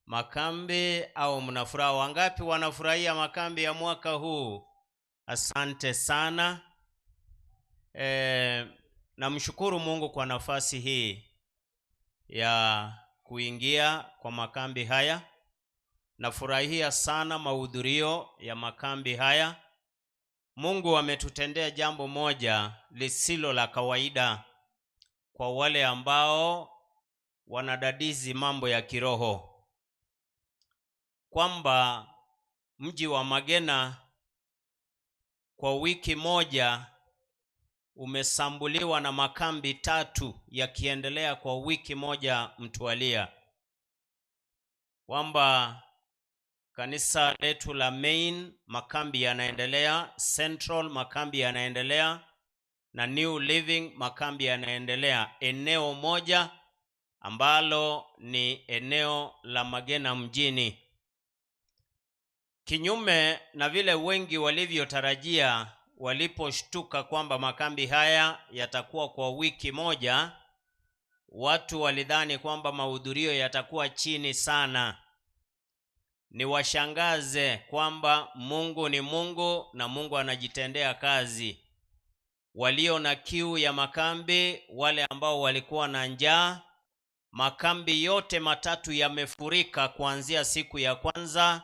makambi au mnafuraha? Wangapi wanafurahia makambi ya mwaka huu? Asante sana. E, namshukuru Mungu kwa nafasi hii ya kuingia kwa makambi haya. Nafurahia sana mahudhurio ya makambi haya. Mungu ametutendea jambo moja lisilo la kawaida kwa wale ambao wanadadizi mambo ya kiroho, kwamba mji wa Magena kwa wiki moja umesambuliwa na makambi tatu yakiendelea kwa wiki moja mtwalia, kwamba kanisa letu la Main makambi yanaendelea, Central makambi yanaendelea na New Living makambi yanaendelea, eneo moja ambalo ni eneo la Magena mjini. Kinyume na vile wengi walivyotarajia waliposhtuka kwamba makambi haya yatakuwa kwa wiki moja, watu walidhani kwamba mahudhurio yatakuwa chini sana. Niwashangaze kwamba Mungu ni Mungu na Mungu anajitendea kazi. Walio na kiu ya makambi, wale ambao walikuwa na njaa, makambi yote matatu yamefurika kuanzia siku ya kwanza.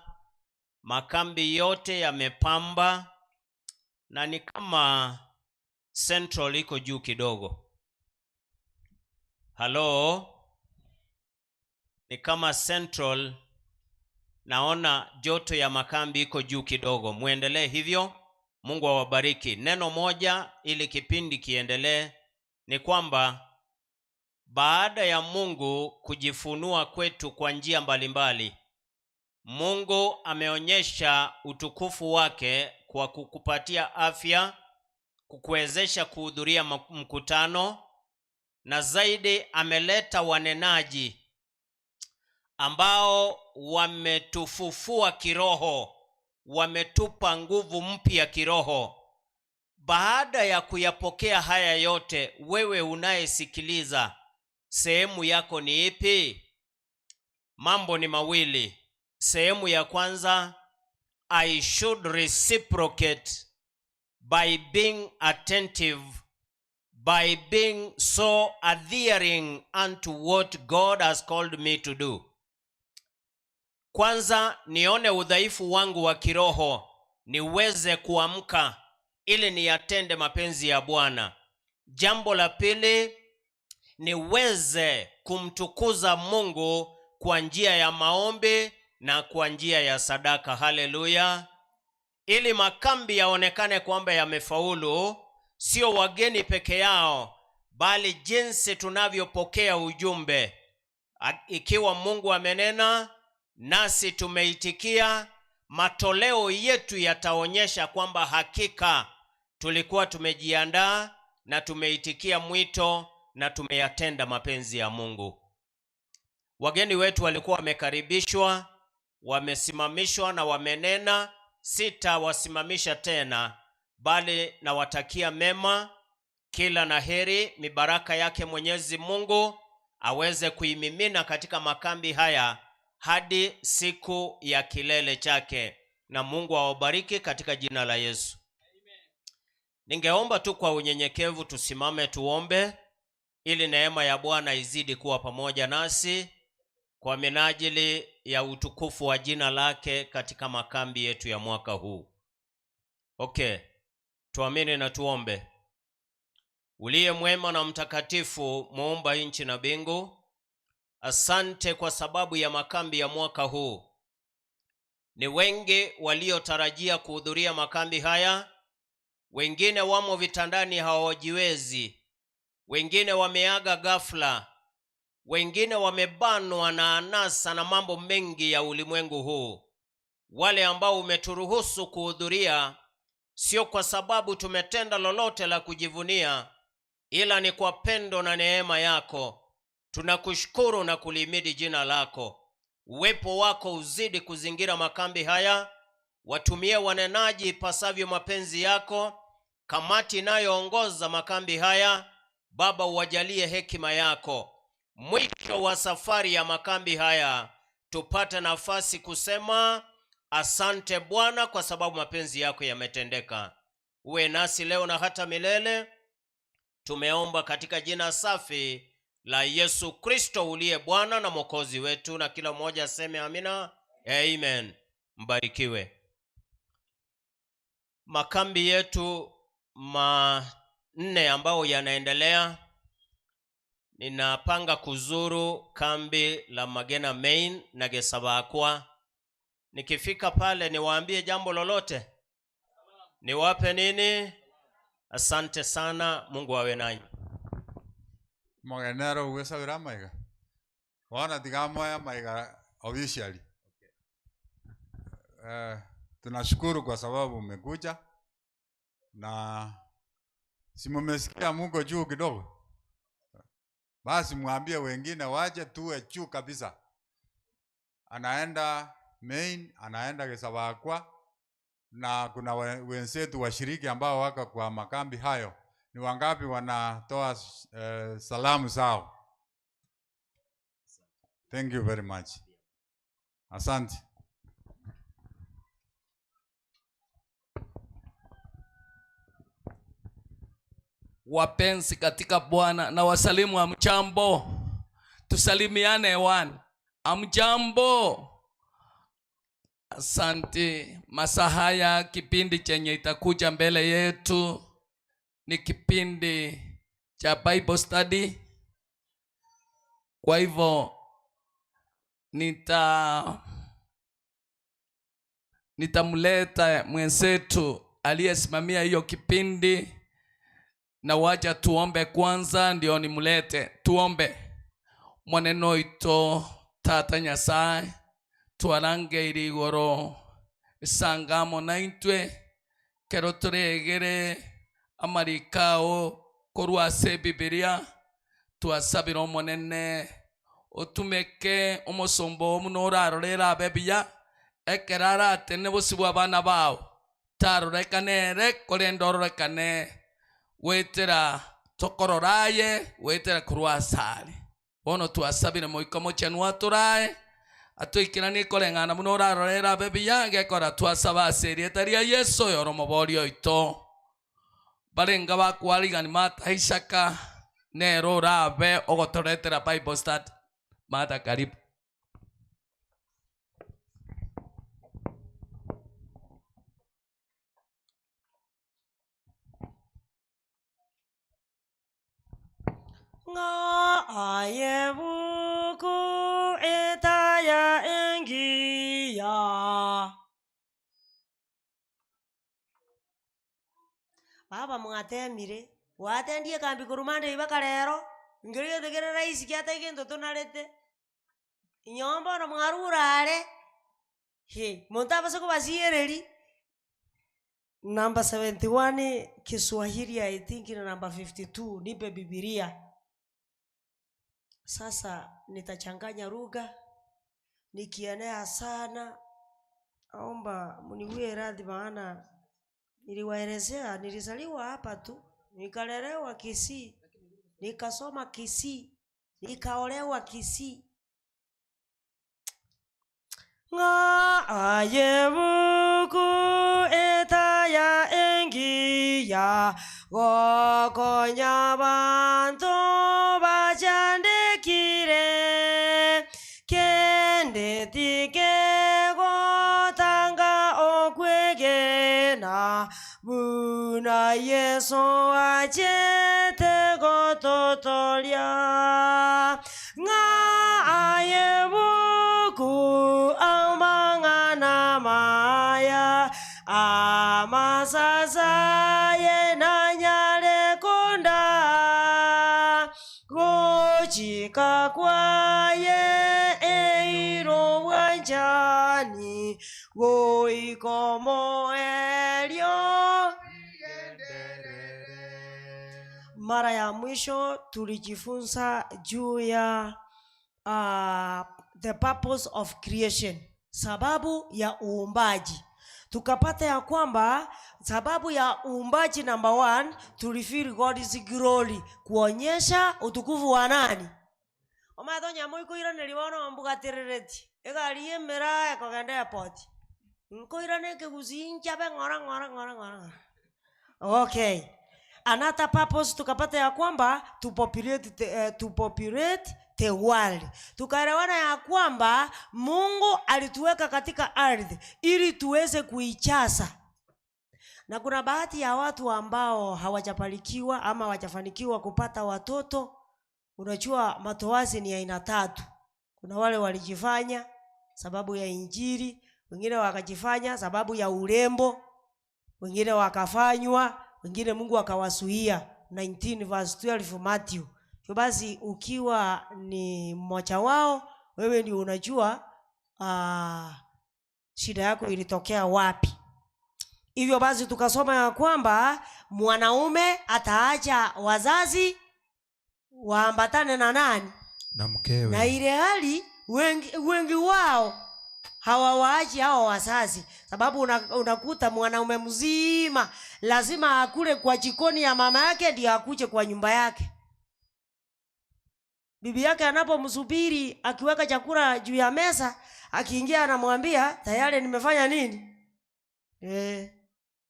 Makambi yote yamepamba na ni kama Central iko juu kidogo. Halo, ni kama Central naona joto ya makambi iko juu kidogo. Muendelee hivyo, Mungu awabariki. Neno moja ili kipindi kiendelee ni kwamba baada ya Mungu kujifunua kwetu kwa njia mbalimbali, Mungu ameonyesha utukufu wake kwa kukupatia afya, kukuwezesha kuhudhuria mkutano, na zaidi ameleta wanenaji ambao wametufufua kiroho, wametupa nguvu mpya kiroho. Baada ya kuyapokea haya yote, wewe unayesikiliza, sehemu yako ni ipi? Mambo ni mawili. Sehemu ya kwanza, I should reciprocate by being attentive, by being so adhering unto what God has called me to do. Kwanza nione udhaifu wangu wa kiroho, niweze kuamka ili niyatende mapenzi ya Bwana. Jambo la pili, niweze kumtukuza Mungu kwa njia ya maombi na kwa njia ya sadaka. Haleluya! Ili makambi yaonekane kwamba yamefaulu, sio wageni peke yao, bali jinsi tunavyopokea ujumbe. Ikiwa Mungu amenena nasi tumeitikia, matoleo yetu yataonyesha kwamba hakika tulikuwa tumejiandaa na tumeitikia mwito na tumeyatenda mapenzi ya Mungu. Wageni wetu walikuwa wamekaribishwa, wamesimamishwa na wamenena. Sitawasimamisha tena, bali nawatakia mema, kila na heri. Mibaraka yake Mwenyezi Mungu aweze kuimimina katika makambi haya hadi siku ya kilele chake, na Mungu awabariki katika jina la Yesu. Ningeomba tu kwa unyenyekevu tusimame tuombe ili neema ya Bwana izidi kuwa pamoja nasi kwa minajili ya utukufu wa jina lake katika makambi yetu ya mwaka huu. Okay, tuamini na tuombe. Uliye mwema na mtakatifu, muumba nchi na mbingu, asante kwa sababu ya makambi ya mwaka huu. Ni wengi waliotarajia kuhudhuria makambi haya, wengine wamo vitandani hawajiwezi, wengine wameaga ghafla, wengine wamebanwa na anasa na mambo mengi ya ulimwengu huu. Wale ambao umeturuhusu kuhudhuria, sio kwa sababu tumetenda lolote la kujivunia, ila ni kwa pendo na neema yako. Tunakushukuru na kulihimidi jina lako. Uwepo wako uzidi kuzingira makambi haya, watumie wanenaji ipasavyo mapenzi yako, kamati inayoongoza makambi haya, Baba, uwajalie hekima yako. Mwisho wa safari ya makambi haya tupate nafasi kusema asante Bwana, kwa sababu mapenzi yako yametendeka. Uwe nasi leo na hata milele. Tumeomba katika jina safi la Yesu Kristo uliye Bwana na Mwokozi wetu, na kila mmoja aseme amina, amen. Mbarikiwe. Makambi yetu manne ambayo yanaendelea, ninapanga kuzuru kambi la Magena Main na Gesabakwa. Nikifika pale niwaambie jambo lolote, niwape nini? Asante sana, Mungu awe nanyi. Mogenero gwesabira amaiga bono tiga moya amaiga officially. Eh, tunashukuru kwa sababu umekuja na si mumesikia muko juu kidogo, basi mwambie wengine waje tuwe juu kabisa. Anaenda Main, anaenda Gesabakwa na kuna wenzetu washiriki ambao wako kwa makambi hayo. Ni wangapi wanatoa salamu zao? Thank you very much. Asante. Wapenzi katika Bwana, na wasalimu amjambo. Tusalimiane hewani. Amjambo. Asante. Masaa haya kipindi chenye itakuja mbele yetu ni kipindi cha Bible study. Kwa hivyo nitamleta mwenzetu aliyesimamia hiyo kipindi, na wacha tuombe kwanza ndio nimlete. Tuombe. Mwaneno ito Tata Nyasaye, twarangeire igoro isangamo naintwe kero turegere amarikao korwa ase Bibilia, twasabire omonene otumeke omosombo omuno orarorere abe buya, ekero aratene bosibwa abana bao tarorekane ere korende ororekane gwetera tokororaye gwetera korwa asare. Bono twasabire moika mochenu aturae atwikiranie koreng'ana muno orarorere abe buya, gekora twasaba ase erieta ria Yesu oyo oromobori oito. Barenga bakwarigani mataishaka nero orabe ogotoretera Bible study. Mata, karibu. Nga aye buku etaya engiya. Baba mwatemire, watendie kambi kurumande ibaka lero, ngiri yotegere rahisi kiata igento tonarete. Inyomba no mwarurare. He, monta base kubasiereri. Number 71 Kiswahili I think na number 52 nipe Biblia. Sasa nitachanganya lugha nikienea sana. Naomba mniwie radhi, maana niliwaelezea nilizaliwa hapa tu, nikalelewa Kisii, nikasoma Kisii, nikaolewa Kisii. Nga aye buku etaya engiya. maya gokonya abanto bachandekire kende tikegotanga okwegena buna Yeso achete gototoria ng'a aye buku amang'ana amaya amasase aye nanyare kondaa gochika kwaye eira obwanchani goika omoerio. Mara ya mwisho tulijifunza juu ya uh, the purpose of creation, sababu ya uumbaji. Tukapata ya kwamba sababu ya uumbaji number one, to reveal God's glory, kuonyesha utukufu wa nani? Omanyete onye moikoiraneria bono mbugaterereti egari y'emeraa ekogenda airport nkoirana ekegusii nchabe ng'ora ng'ora ng'ora ng'ora ng'ora. Okay. Another purpose tukapata ya kwamba to populate the, eh, to populate the world. Tukaelewana ya kwamba Mungu alituweka katika ardhi ili tuweze kuichasa. Na kuna baadhi ya watu ambao hawajabarikiwa ama hawajafanikiwa kupata watoto. Unajua matoazi ni aina tatu. Kuna wale walijifanya sababu ya Injili, wengine wakajifanya sababu ya urembo, wengine wakafanywa, wengine Mungu akawasuia. 19 verse 12 Matthew. Hivyo basi ukiwa ni mmoja wao, wewe ndio unajua shida yako ilitokea wapi. Hivyo basi tukasoma ya kwamba mwanaume ataacha wazazi waambatane na nani? Na mkewe. Na ile hali wengi, wengi wao hawawaachi hao wazazi, sababu unakuta mwanaume mzima lazima akule kwa jikoni ya mama yake ndio akuje kwa nyumba yake. Bibi yake anapomsubiri akiweka chakula juu ya meza, akiingia anamwambia tayari nimefanya nini?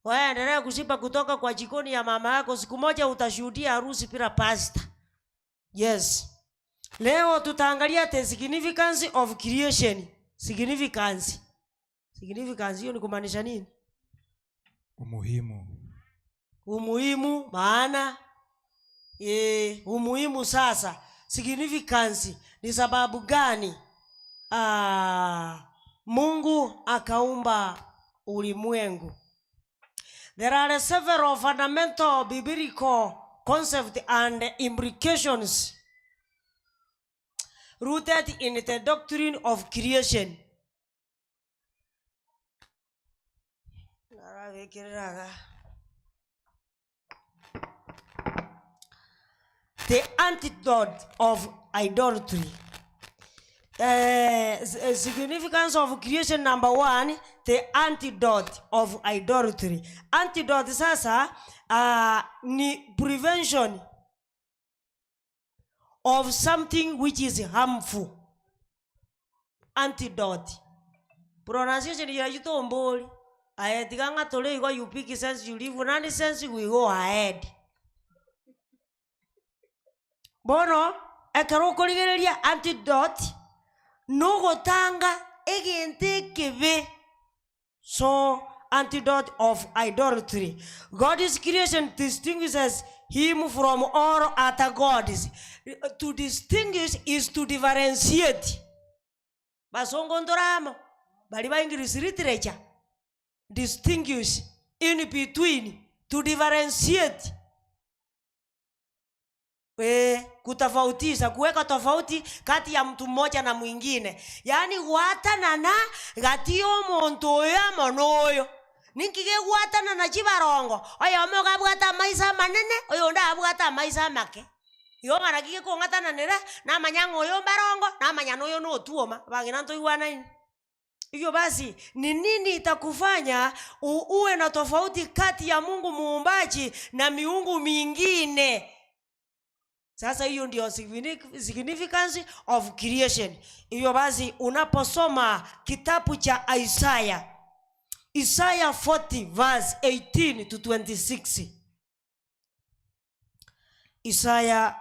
Wewe endelea kushiba kutoka kwa jikoni ya mama yako, siku moja utashuhudia harusi bila pasta. Yes. Leo tutaangalia the significance of creation. Significance. Significance hiyo ni kumaanisha nini? Umuhimu. Umuhimu, maana. Umuhimu sasa. Significance ni sababu gani? Mungu akaumba ulimwengu. There are several fundamental biblical concepts and implications rooted in the doctrine of creation. The antidote of idolatry. Significance of creation number one, the antidote of idolatry. Antidote sasa ni prevention of something which is harmful. Antidote. Pronunciation ya yitomboli. Aye tiganga tole igo you pick sense you live nonsense we go ahead. Bono ekero okorigereria antidote nogotanga egento ekebe. So antidote of idolatry. God's creation distinguishes him from all other gods. To distinguish is to differentiate. Basongo ndoramo bali ba English literature. Distinguish in between, to differentiate. Kutofautisha, kuweka tofauti kati ya mtu mmoja na mwingine. Yaani gwatanana gati y'omonto oyo amo n'oyo. Ninki gegwatanana chibarongo? Oyomo iga abwate amaiso amanene, oyonde abwate amaiso amake. Igo ng'a naki gekong'atananera, namanya ng'a oyo mbarongo, namanya na oyo notuoma. Abang'ina ntoigwanaine. Hivyo basi ni nini itakufanya uwe na tofauti kati ya Mungu muumbaji na miungu mingine? Sasa hiyo ndio significance of creation. Hivyo basi unaposoma kitabu cha Isaiah, Isaiah 40 verse 18 to 26. Isaya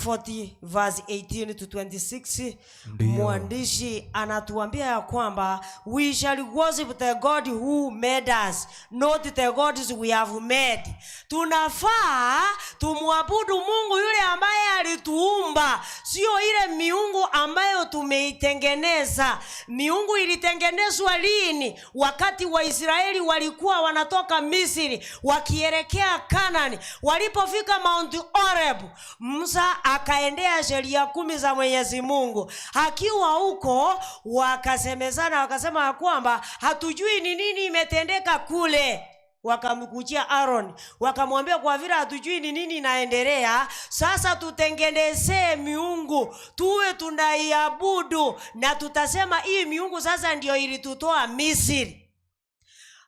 40 verse 18 to 26 Ndiyo. mwandishi anatuambia ya kwamba we shall worship the god who made us not the gods we have made tunafaa tumwabudu mungu yule ambaye alituumba sio ile miungu ambayo tumeitengeneza miungu ilitengenezwa lini wakati waisraeli walikuwa wanatoka misri wakielekea kanani walipofika mount oreb musa akaendea sheria kumi za mwenyezi mungu akiwa huko wakasemezana wakasema ya kwamba hatujui ni nini imetendeka kule wakamkujia Aaron wakamwambia, kwa vile hatujui ni nini inaendelea, sasa tutengenezee miungu tuwe tunaiabudu, na tutasema hii miungu sasa ndio ilitutoa Misri.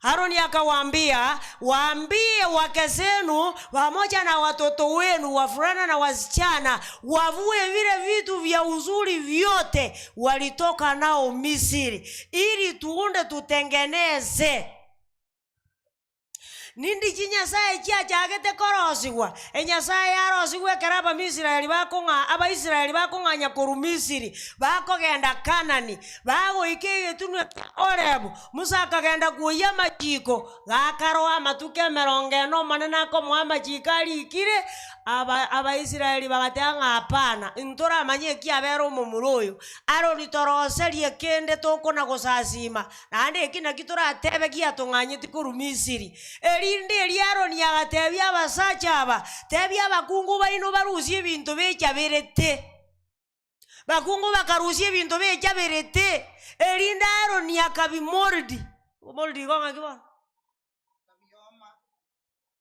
Haruni akawaambia, waambie wake zenu pamoja na watoto wenu wavulana na wasichana wavue vile vitu vya uzuri vyote walitoka nao Misri, ili tuunde tutengeneze nindi chinyasaye chiachagete korosigwa enyasaye yarosigwa ekero abamisiraeli bakong'a abaisiraeli bakong'anya korwa misiri bakogenda kanani bagoika egetunwa kia orebu musa akagenda kuoyia amachiko gakaroa amatuko emerongo ene omonene akomoa amachiko arikire aba abaisiraeli bagateba ng'a hapana ntoramanye eki abere omomura oyo arori toroserie kende tokona gosasima naende eki naki toratebe giatong'anyeti korwa misiri erinde eri aroni agatebia abasacha aba tebia abakungu baino barusie ebinto bechaberete bakungu bakarusia ebinto bechaberete erinde aroni akabimoldi moldi igo ng'aki bono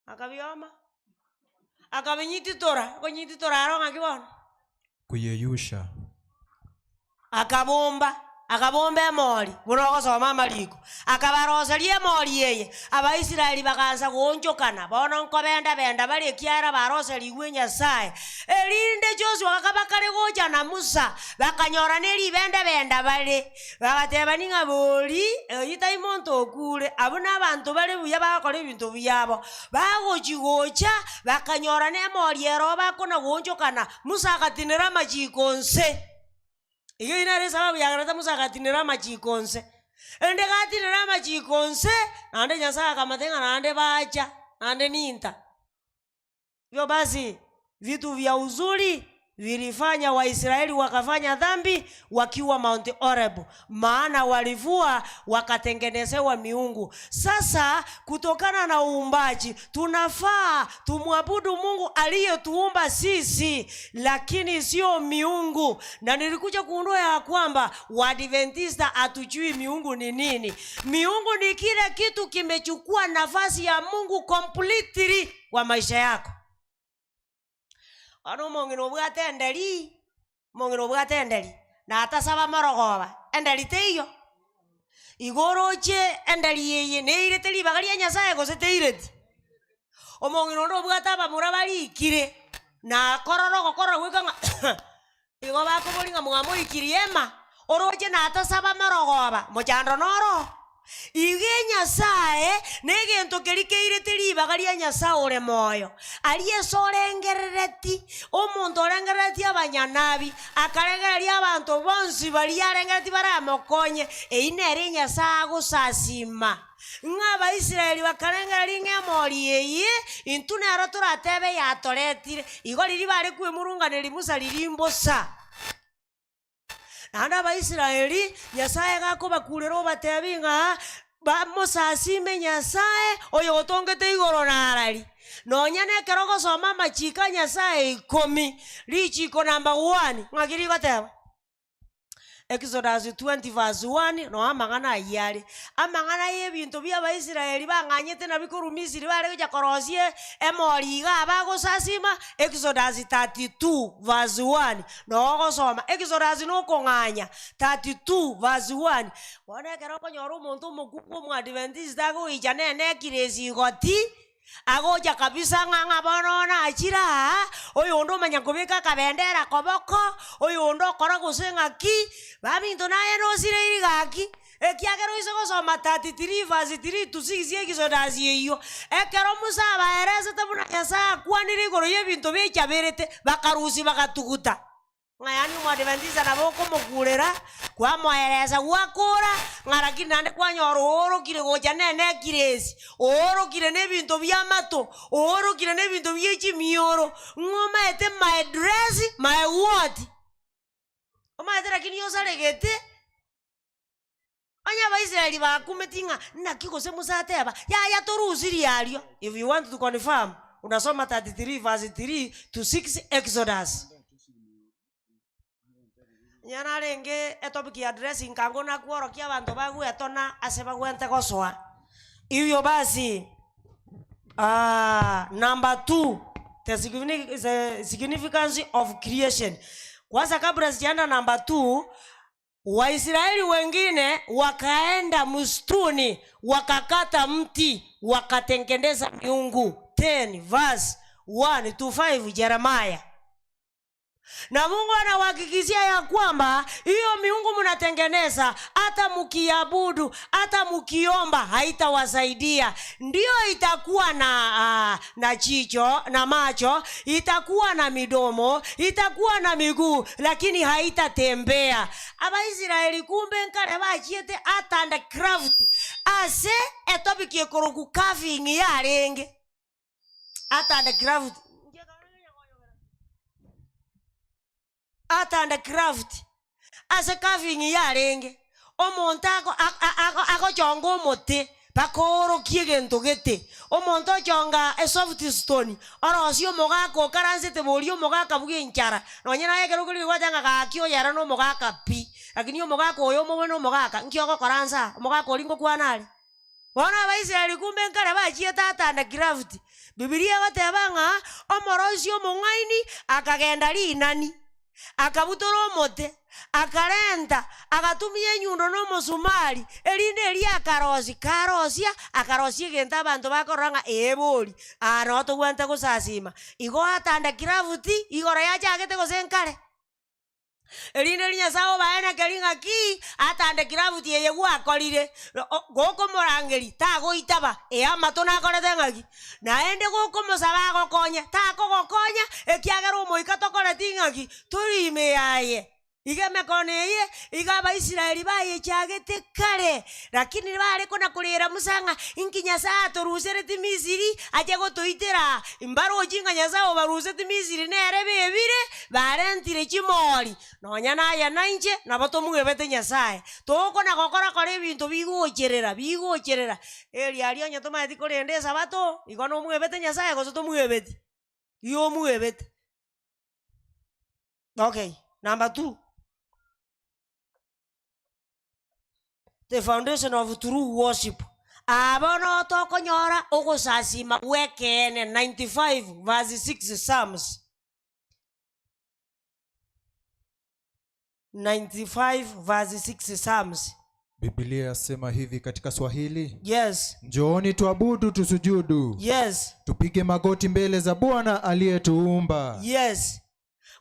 akabioma akabinyititora okonyititora aro ng'aki bono Kuyeyusha. akabomba akabomba emori buna ogosoma amariko akabaroseria emori eye abaisiraeli bagansa goonchokana bono nkobenda-benda bare ekiara baroserigwe nyasaye erinde joshua kakaba kare gocha na musa bakanyora na eribenda-benda bare bagateba ning'a bori oyi tai monto okure abwo na abanto bare buya bagokora ebinto biabo bagochi gocha bakanyora na emori ero bakona goonchokana musa agatinera amachiko nse igo eyio nere esababu yagerete musa agatinera amachiko nse ende gatinera amachiko nse naende nyasaye akamotebia ng'a naende bacha naende ninta hivyo basi vitu vya uzuri vilifanya waisraeli wakafanya dhambi wakiwa mount oreb maana walivua wakatengenezewa miungu sasa kutokana na uumbaji tunafaa tumwabudu mungu aliyetuumba sisi lakini sio miungu na nilikuja kugundua ya kwamba waadventista hatujui miungu ni nini miungu ni kile kitu kimechukua nafasi ya mungu completely kwa maisha yako ono omong'ina obwate enderi omong'ina obwate enderi natasaba morogoba enderi teiyo igo oroche enderi eye neirete ribaga ria nyasaye gose teireti omong'ina onde obwate abamura barikire nakorora ogokorora goika ng'a igo bakobori ng'a mwamoikirie ema oroche natasaba morogoba mochando noro iga enyasaye na egento keri keirete ribaga ria nyasaye ore moyo aria ase orengerereti omonto orengerereti abanyanabi akarengereria abanto bonsi baria arengerereti baramokonye eyio nere enyasaye agosasima ng'a abaisraeli bakarengereria ng'a emori eye intwe nero toratebe yatoretire igo riria bare kwemurunganeria musa riria mbosa naende abaisraeli nyasaye gakobakurera obatebi ng'a bamosasime nyasaye oyo otongete igoro na arari nonya na ekero ogosoma amachiko a nyasaye ikomi richiko number one ng'aki rigoteba Exodus 20 verse 1 no amang'ana ayio are amang'ana ya ebinto bia abaisraeli bang'anyete nabio korwa misiri bare gocha korosia emori iga bagosasima Exodus 32 verse 1 no ogosoma Exodus na okong'anya 32 verse 1 bono ekero okonyora omonto omokungu omoadventista agoicha na enecklace igoti agocha kabisa ng'a ng'a bono nachire aa, oyonde omanya kobeka akabendera koboko, oyonde okora gose ng'aki, baminto naye nosireiri gaki. Ekiagera oise gosoma 33 verse 3 to 6 Exodus eyio, ekero Musa abaeresete buna Nyasae akwanire igoro y'ebinto biachaberete, bakarusia bagatuguta. Ng'a yaani omoadventista nabo okomokurera, kwamoeresa gwakora, ng'a lakini naende kwanyora oorokire gocha ne necklace, oorokire na ebinto bia amato, oorokire na ebinto bie chimioro, ng'a omaete my dress, my what? Omaete lakini osaregete. Onye Abaisraeli bakumeti ng'a naki gose Musa ateba, yaya torusirie aria. If you want to confirm, unasoma 33 verse 3 to 6 Exodus. Onye narenge etopic ya dressing nkango nakworokia abanto bagwetona ase bagwente gosoa. Hivyo basi number two, the the significance of creation. Kwanza kabla sijaenda number two, Waisraeli wengine wakaenda msituni wakakata mti wakatengeneza miungu 10 verse 1 to 5 Jeremiah. Na Mungu anawahakikishia ya kwamba hiyo miungu mnatengeneza, hata mkiabudu, hata mkiomba haitawasaidia. Ndio itakuwa na na chicho na macho, itakuwa na midomo, itakuwa na miguu, lakini haitatembea. Abaisraeli kumbe nkare bachiete art and craft ase etopic ekoroku carving yarenge art and craft art and craft ase carving yarenge omonto ako agochonga omote mpaka oorokie egento gete, omonto ochonga esoft stone, orosie omogaka okaransete boria omogaka bwa enchara, nonye naye ekero okorigia gwateba ng'a gaki oyo ere na omogaka pi, lakini omogaka oyo omobe na omogaka, nki ogokora nsa aa, omogaka oria ngokwana are? Bono Abaisraeli kumbe nkare bachiete art and craft, Bibilia egoteba ng'a omoroisia omong'aini akagenda rinani, akabutora omote, akarenta, agatumia enyundo na omosumari, erinde erio akarosia, karosia, akarosia egento abanto bakorora ng'a ee bori, aa noo tobwenerete gosasima. Igo art and craft igoro yachagete gose nkare. Erinde riria Nyasae obaenekerie ng'a ki atande craft eye gwakorire, gokomorangeria tagoitaba, ee amato nakorete ng'aki? Naende gokomosaba agokonye, takogokonya, ekiagera omoika tokoreti ng'aki? Tori ime yaye. Iga emekono eye, iga Abaisraeli bayechagete kare, lakini bare kona korera Musa ng'a inki Nyasae atorusereti Misiri ache gotoitera aa? Mbarochi ng'a Nyasae obaruseti Misiri nere bebire, Barentire chimori, nonya naye na inche nabo tomwebete Nyasae. Tokona gokora kora ebinto bigocherera, bigocherera. Erio aria onye tomaeti korenda esabato, igo nomwebete Nyasae gose tomwebeti? Igo omwebete. Okay, number two. The foundation of true worship. Aa bono tokonyora ogosasima gw'ekeene 95 verse 6 Psalms. 95 verse 6 Psalms. Biblia yasema hivi katika Swahili. Yes. Njooni tuabudu tusujudu. Yes. Tupige magoti mbele za Bwana aliyetuumba. Yes.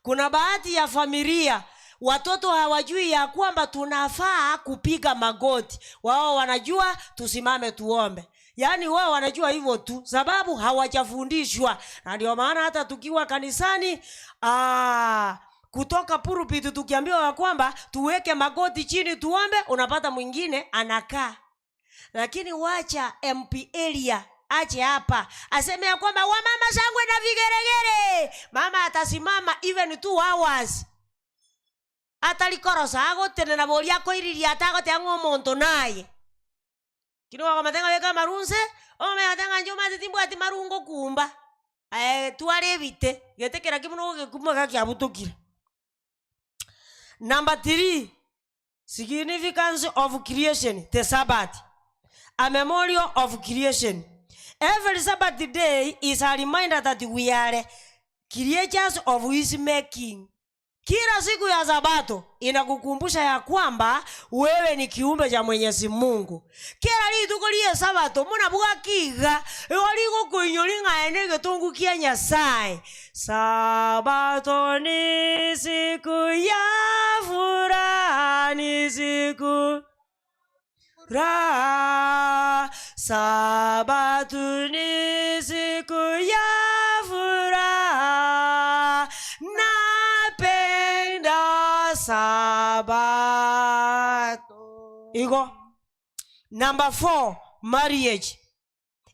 Kuna baadhi ya familia watoto hawajui ya kwamba tunafaa kupiga magoti. Wao wanajua tusimame tuombe. Yaani wao wanajua hivyo tu, sababu hawajafundishwa. Na ndio maana hata tukiwa kanisani, kutoka pulpit tukiambiwa ya kwamba tuweke magoti chini tuombe, unapata mwingine anakaa. Lakini wacha MP Elia ache hapa aseme ya kwamba wamama shangwe na vigeregere, mama atasimama even 2 hours atarikorosa agotenena boria akoiriria atagoteba ng'a omonto naye. Lakini okomate ng'a beka amarunse, omanye goteba ng'a inche omanyete timbwati marungo kumba, aye twara ebite, gete kera ki buna ogekuma iga kiabutokire. Number three, significance of creation, the Sabbath, a memorial of creation. Every Sabbath day is a reminder that we are creatures of his making. Kila siku ya Sabato inakukumbusha ya kwamba wewe ni kiumbe cha Mwenyezi Mungu. Kera rituko rie Sabato muna bwakiga igo rigokoinyori ng'a aye negetongu kia Nyasae. Sabato ni siku ya furaha, ni siku. Raha, sabato ni siku ya furaha, napenda sabato. Igo. Number 4, marriage.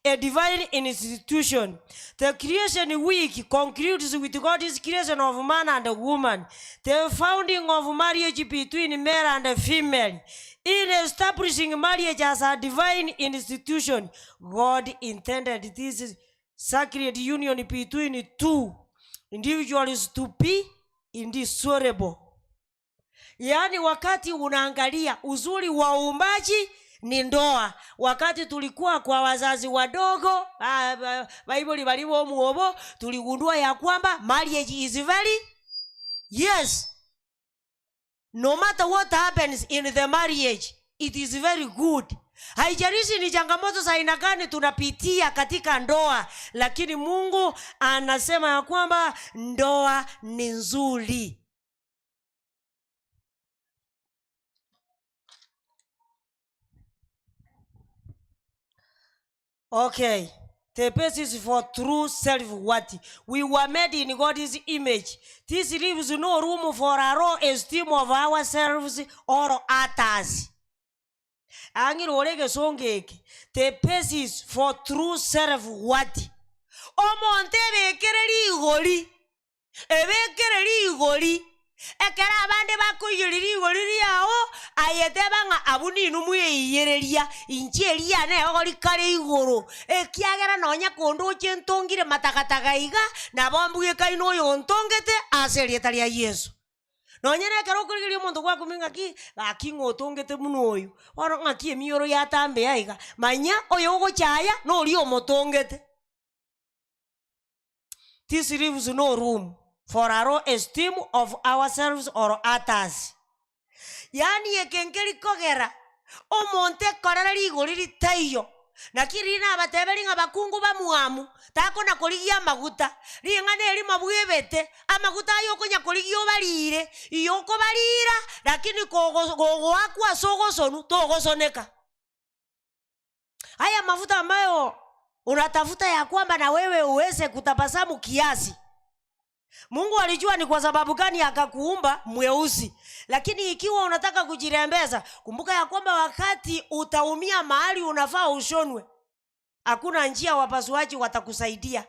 A divine institution. The creation week concludes with God's creation of man and woman, the founding of marriage between male and female. In establishing marriage as a divine institution, God intended this sacred union between two individuals to be indissoluble. Yaani, wakati unaangalia uzuri wa uumbaji ni ndoa. Wakati tulikuwa kwa wazazi wadogo, Bible balibo omuobo, tuligundua ya kwamba marriage is very yes. No matter what happens in the marriage, it is very good. Haijalishi ni changamoto za aina gani tunapitia katika ndoa, lakini Mungu anasema ya kwamba ndoa ni nzuri. Okay. The basis for true self-worth. We were made in God's image. This leaves no room for a low esteem of ourselves or others. Ang'ire ore egesongo eke. The basis for true self-worth. Omonto ebekere rigori. Ebekere rigori. Ekero abande bakoiyeria rigori riao, aye teba ng'a abwo ninwe mweiyereria, inche eriane eogo rikare igoro, ekiagera nonya kondoche ntongire matagataga iga, nabo mbwekaine oyontongete ase erieta ria Yeso. Nonya nekero okorigereria omonto gwakumia ng'aki, gaki ng'o otongete buna oyo, bono ng'aki emioro yatambea iga, manya oyo ogochaya noria omotongete. This leaves no room for a low esteem of ourselves or others. Yaani eke nkeri kogera omonto ekorere rigori ritaiyo. Naki riria nabateberie ng'a bakungu bamwamu takona korigia amaguta, ring'ana erimo bwebete, amaguta aya okonya korigia obarire, iyo okobarira lakini kogo gogoakwa ase ogosonu togosoneka. Haya mafuta ambayo unatafuta ya kwamba na wewe uweze kutabasamu kiasi. Mungu alijua ni kwa sababu gani akakuumba mweusi. Lakini ikiwa unataka kujirembeza, kumbuka ya kwamba wakati utaumia mahali unafaa ushonwe, hakuna njia wapasuaji watakusaidia.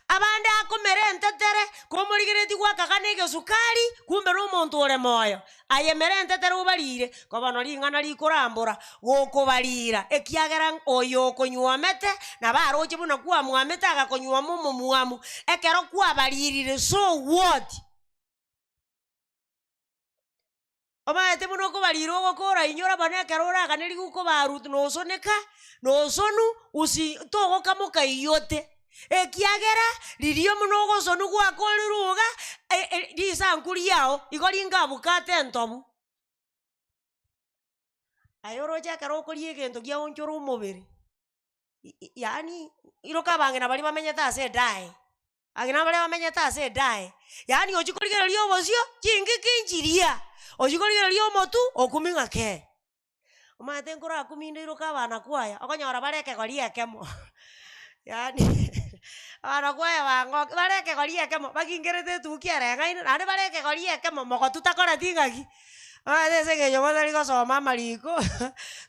Abande akomera entetere, komorigeretie gwakaga na egesukari, kumbe na omonto ore moyo. Aye mera entetere obarire, ko bono ring'ana rikorambora, gokobarira, ekiagera oyo okonywomete, nabo aroche buna kwamwamete agakonywoma omomwamu, ekero kwabaririre so what? Omanyete buna okobarira ogokora inyora bono ekero oraganerie gokobarut nosoneka, nosonu usi togokamoka iyote. Ekiagera, riria buna ogosonu gwakorirwe iga, e- e risanku riago igo ringa abukate entobu. Aye oroche ekero okoria egento giaonchora omobere, i- i yaani iroka abang'ina baria bamenyete ase edae. Agina baria bamenyete ase edae, yaani ochia korigereria obosio, chingiki nchiria, ochia korigereria omotu, okumia ng'a kee. Omanyete nkorakumia inde iroka abana kwaya, okonyora bare ekegori ekemo yaani abana kwaya bangokia, bare ekegori ekemo, bagingerete etuki ereng'aine, naende bare ekegori ekemo, mogotu takoreti ng'aki. Omanyete ase eng'encho batari gosoma amariko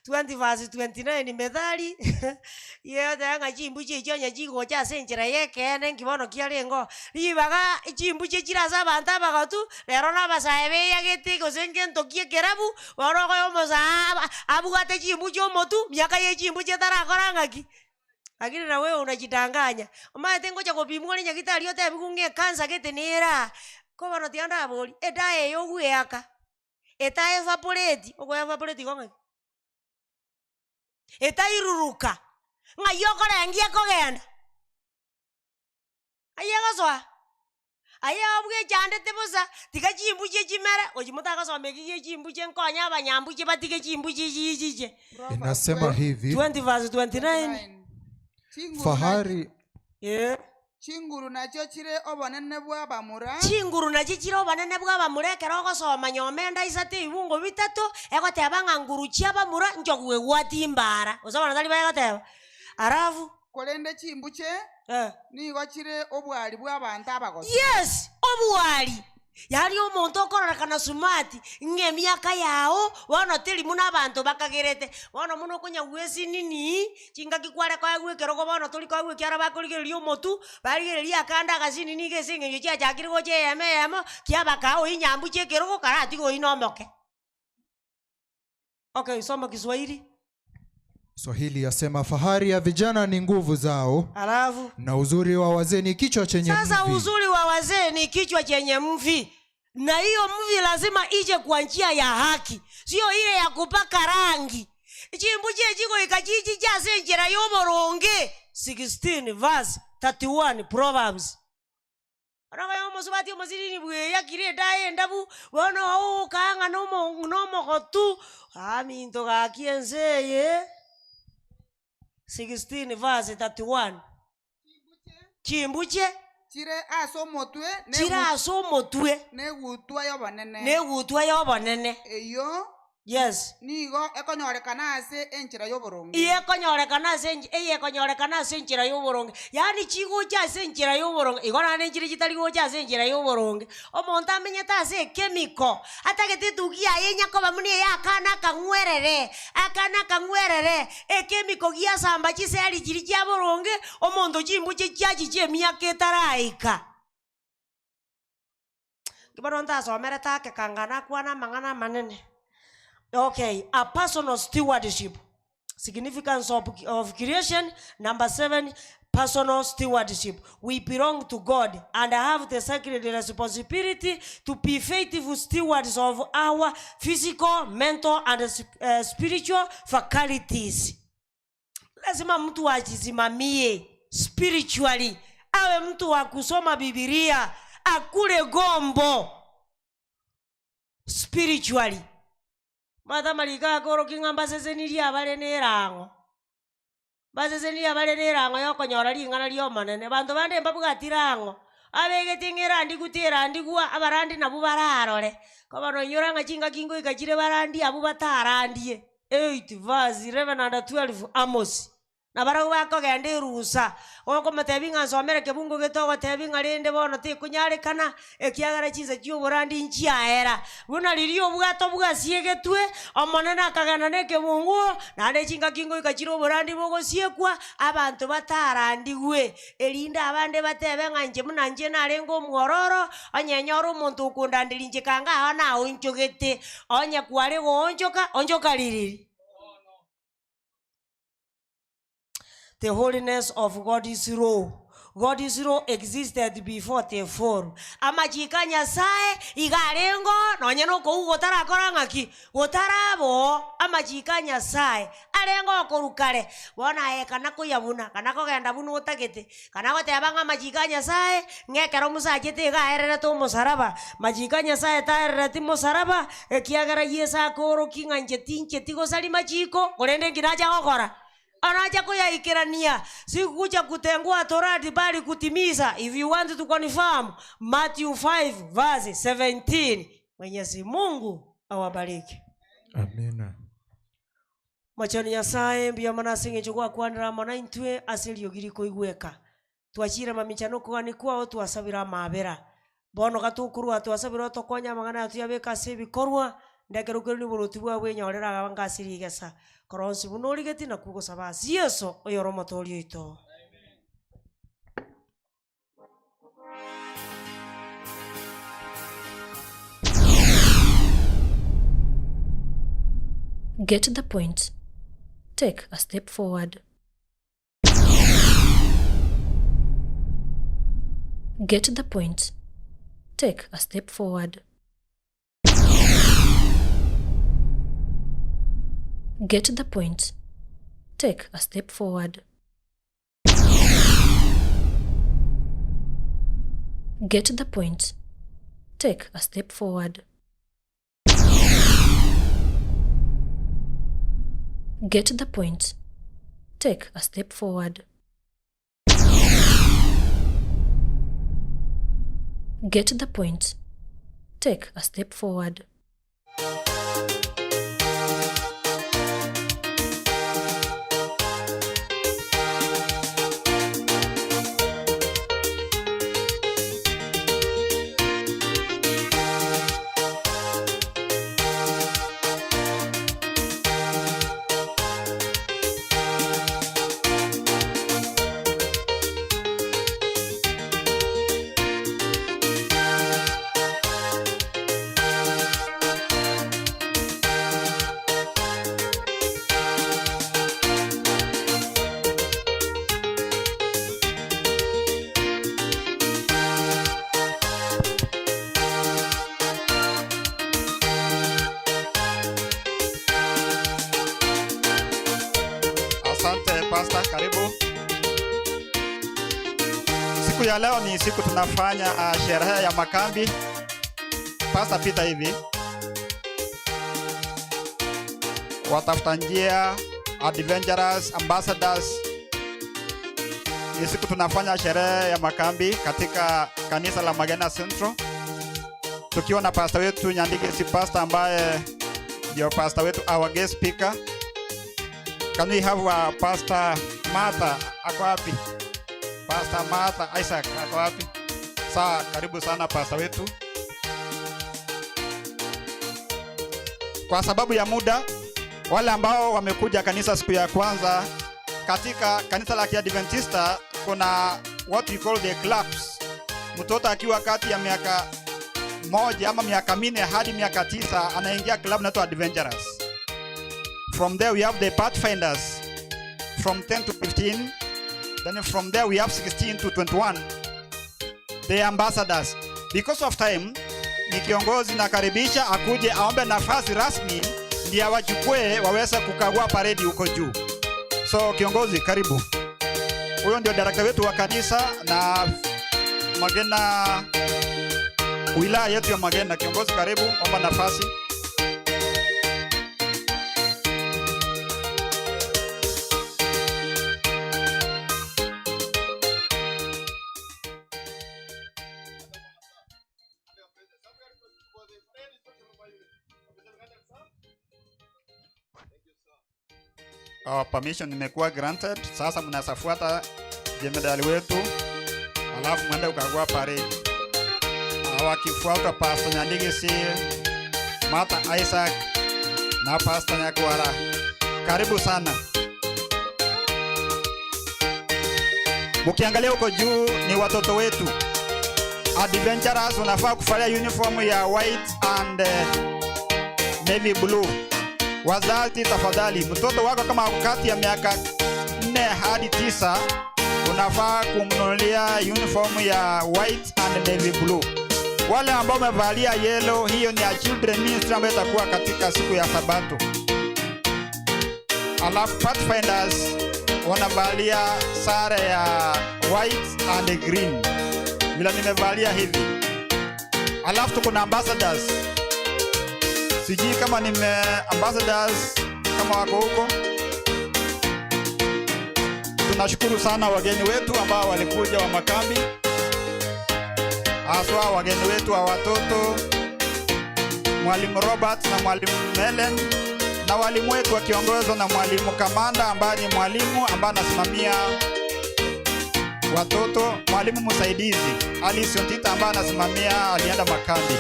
20 verse 29 methali, yegoteba ng'a chimbuche echio onye chigocha ase enchera ya ekeene nki bono kiarenge oo, ribaga chimbuche chire ase abanto abagotu, rero na abasae beyagete gose ngento ki ekerabu, bono okoe omosae aba abwate chimbuche omotu, miaka ya echimbuche etarakora ng'aki. Lakini na wewe unajidanganya. Omanyete ngocha gopimwa ore nyagitari otebiwe ng'a ekansa gete nere aa, ko bono tiga ndaborie, edawa eye ogweaka, eta evaporate, okoevaporate igo ng'aki? Etairuruka, ng'ai okorengia ekogenda? Ayio egosoa, aye obwechandete bosa, tiga chimbuche chimere, gochi motagosoma eki gie chimbuche nkonye abanyambuche batige chimbuche chichiche. Inasema hivi 20 verse 29 fahari Eh. Chinguru nachio chire obonene bw'abamura. Chinguru nachio chire obonene bw'abamura ekero ogosoma nyoma enda isato ebibungo bitato, egoteba ng'a nguru chi'abamura nchogu egwati mbara. Gose bono tari bagoteba? Alafu. Korende chimbuche nigo chire obwari bw'abanto abagotu. Yes, obwari. Yaani omonto okororekana smart, ng'a emiaka yao bono teri buna abanto bakagerete. Bono buna okonyagwa esinini, chingaki kware koegwa ekerogo bono tori koegwa ekiagera bakorigereria omotu, barigereria akande agasinini iga ase eng'encho chiachakire gocha eyemo eyemo, kiabakaa oyio nyambuche ekerogo karatiga oyio na omoke. Okay, soma Kiswahili. Swahili yasema fahari ya vijana ni nguvu zao, Alafu na uzuri wa wazee ni kichwa chenye sasa mvi. uzuri wa wazee ni kichwa chenye mvi, na hiyo mvi lazima ije kwa njia ya haki, sio ile ya kupaka rangi. Chimbu chechikoika chichi chase enchera yoboronge 16 verse 31 Proverbs. Bono okonya omosubati omosiriri bweyakire edaye endabu, bono ogokaa ng'a nomo nomogotu, aminto gaki ense eye. 16 verse 31. Chimbuche Chire ase omotwe na chire egu- ase omotwe na egutwa y'obonene. na egutwa y'obonene. Eyio Yes. nigo ekonyorekana ase enchera y'oboronge. Iye ekonyorekana ase ench eye ekonyorekana ase enchera y'oboronge, yaani chigocha ase enchera y'oboronge, igo naende nchire chitari gocha ase enchera y'oboronge. Omonto amenyete ase ekemiko, atagete etugi yaye enya koba buna eye akana akang'werere, akana akang'werere, ekemiko giasamba chiseri chiria chia boronge, omonto chimbuche chiachichia emiaka etaraika. Nki bono ntasomerete ake kanga nakwana amang'ana amanene. Okay, a personal stewardship, significance of, of creation. Number seven, personal stewardship. We belong to God and have the sacred responsibility to be faithful stewards of our physical, mental and spiritual faculties. Lazima mtu ajisimamie spiritually, awe mtu wa kusoma Bibilia, akule gombo spiritually. Omanyete amariko aya akorokia ng'a mbasesenirie abare na erang'o, mbasesenirie abare na erang'o ya okonyora ring'ana ria Omonene. Abanto bande mbabwati rang'o, abegete ng'a erandigwa terandigwa, abarandi nabwo bararore. Ko bono inyora ng'a chingaki ngoika chire barandie abwo batarandie. 8 verse 11 and 12 Amos. Na barabwo bakogenda erusa, gokomotebia ng'a nsomere kebungo gete ogotebi ng'a rende bono tekonyarekana, ekiagera chinsa chi'oborandi nchiaera. Buna riria obwato bwasiegetwe, Omonene akagenda nekebunguo, naende chingaki ngoika chire oborandi bogosiekwa, abanto batarandigwe, erinde abande batebe ng'a inche buna inche narenge omwororo, onye nyore omonto okondanderia inche kanga ao naonchogete, onye kware goonchoka, onchoka ririri. The holiness of God's law. God's law existed before the fall. Amachiko a Nyasae iga arenge oo nonye na okouga gotarakora ng'aki? Gotaraba oo, amachiko a Nyasae arenge oo korwa kare. Bono aye kana koyabuna, kana kogenda buna otagete, kana goteba ng'a amachiko a Nyasae, ng'a ekero Musa achete iga aererete omosaraba. Machiko a Nyasae taerereti mosaraba, ekiagera Yeso akoorokia ng'a inche tincheti gosaria machiko, korende inki nacha gokora? Anacha koyaikerania, sikucha kutengua torati bali kutimiza, if you want to confirm, Matthew 5 verse 17. Mwenyezi Mungu awabariki. Amina. Mochenu Nyasae, mbuya mono ase eng'encho gwakwanire amo naintwe ase eriogi rikoigweka. Twachire mamincha na okogania kwao, twasabire amaabera. Bono gatokorwa twasabire otokonye amang'ana aya toyabeke ase ebikorwa, ndekere okoirania oboruoti bwao bwenyorere abange ase rigesa. Kora onsi buna origetie nakwo ogosaba ase Yeso, oyore Omotoori oito. Get the point. Take a step forward. Get the point. Take a step forward. Get the point. Take a step forward. Get the point. Take a step forward. Get the point. Take a step forward. Get the point. Take a step forward. Asante Pastor, karibu. Siku ya leo ni siku tunafanya sherehe ya makambi. Pastor, pita hivi. Watafuta njia, adventurers, ambassadors. Ni siku tunafanya sherehe ya makambi katika kanisa la Magena Central, tukiwa na pastor wetu Nyandike si pastor ambaye ndio pastor wetu, our guest speaker. Can we have Pastor Martha ako wapi? Pastor Martha Isaac ako wapi? Sawa, karibu sana pastor wetu. Kwa sababu ya muda, wale ambao wamekuja kanisa siku ya kwanza katika kanisa la Kiadventista kuna what we call the clubs. Mtoto akiwa kati ya miaka moja ama miaka minne hadi miaka tisa anaingia club inaitwa Adventurers. From there we have the Pathfinders from 10 to 15. Then from there we have 16 to 21. The ambassadors. Because of time, ni kiongozi nakaribisha akuje aombe nafasi rasmi ndiye awachukue waweze kukagua paredi huko juu. So kiongozi, karibu. Huyo ndio director wetu wa kanisa na Magena, wilaya yetu ya Magena. Kiongozi, karibu, omba nafasi. Oh, permission imekuwa granted. Sasa mnasafuata jemedali wetu, alafu mwende ukagua parade. Wakifuata Pastor Nyandigisi, Martha Isaac na Pastor Nyakwara. Karibu sana. Mkiangalia huko juu ni watoto wetu adventurers, wanafaa kuvalia uniform ya white and navy blue. Wazazi tafadhali, mtoto wako kama ako kati ya miaka nne hadi tisa unafaa kumnunulia uniform ya white and navy blue. Wale ambao wamevalia yellow, hiyo ni ya children ministry ambayo itakuwa katika siku ya Sabato. Alafu Pathfinders wanavalia sare ya white and green vile nimevalia hivi. Alafu tuko na ambassadors, sijui kama nime ambassadors kama wako huko. Tunashukuru sana wageni wetu ambao walikuja wa makambi, haswa wageni wetu wa watoto, mwalimu Robert na mwalimu Helen na walimu wetu wakiongozwa na mwalimu Kamanda ambaye ni mwalimu ambaye anasimamia watoto, mwalimu msaidizi Alice Ontita ambaye anasimamia alienda makambi.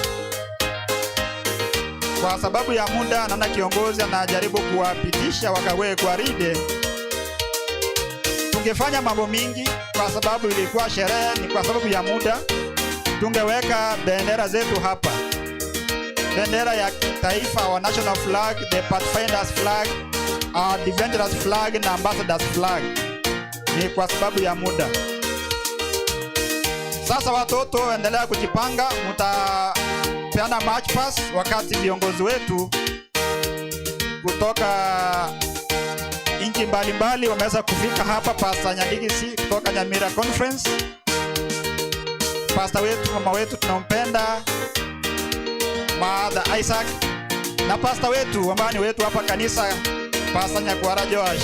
Kwa sababu ya muda, naona kiongozi anajaribu kuwapitisha wakawe gwaride. Tungefanya mambo mingi kwa sababu ilikuwa sherehe, ni kwa sababu ya muda tungeweka bendera zetu hapa, bendera ya taifa, our national flag, the Pathfinders flag, our Adventurers flag na Ambassadors flag. Ni kwa sababu ya muda. Sasa watoto, endelea kujipanga, mtapeana march pass wakati viongozi wetu kutoka nchi mbalimbali wameweza kufika hapa. Pastor Nyandigisi kutoka Nyamira Conference, pastor wetu, mama wetu tunampenda Maadha Isaac, na pasta wetu ambaye ni wetu hapa kanisa, Pastor Nyakwara Joash,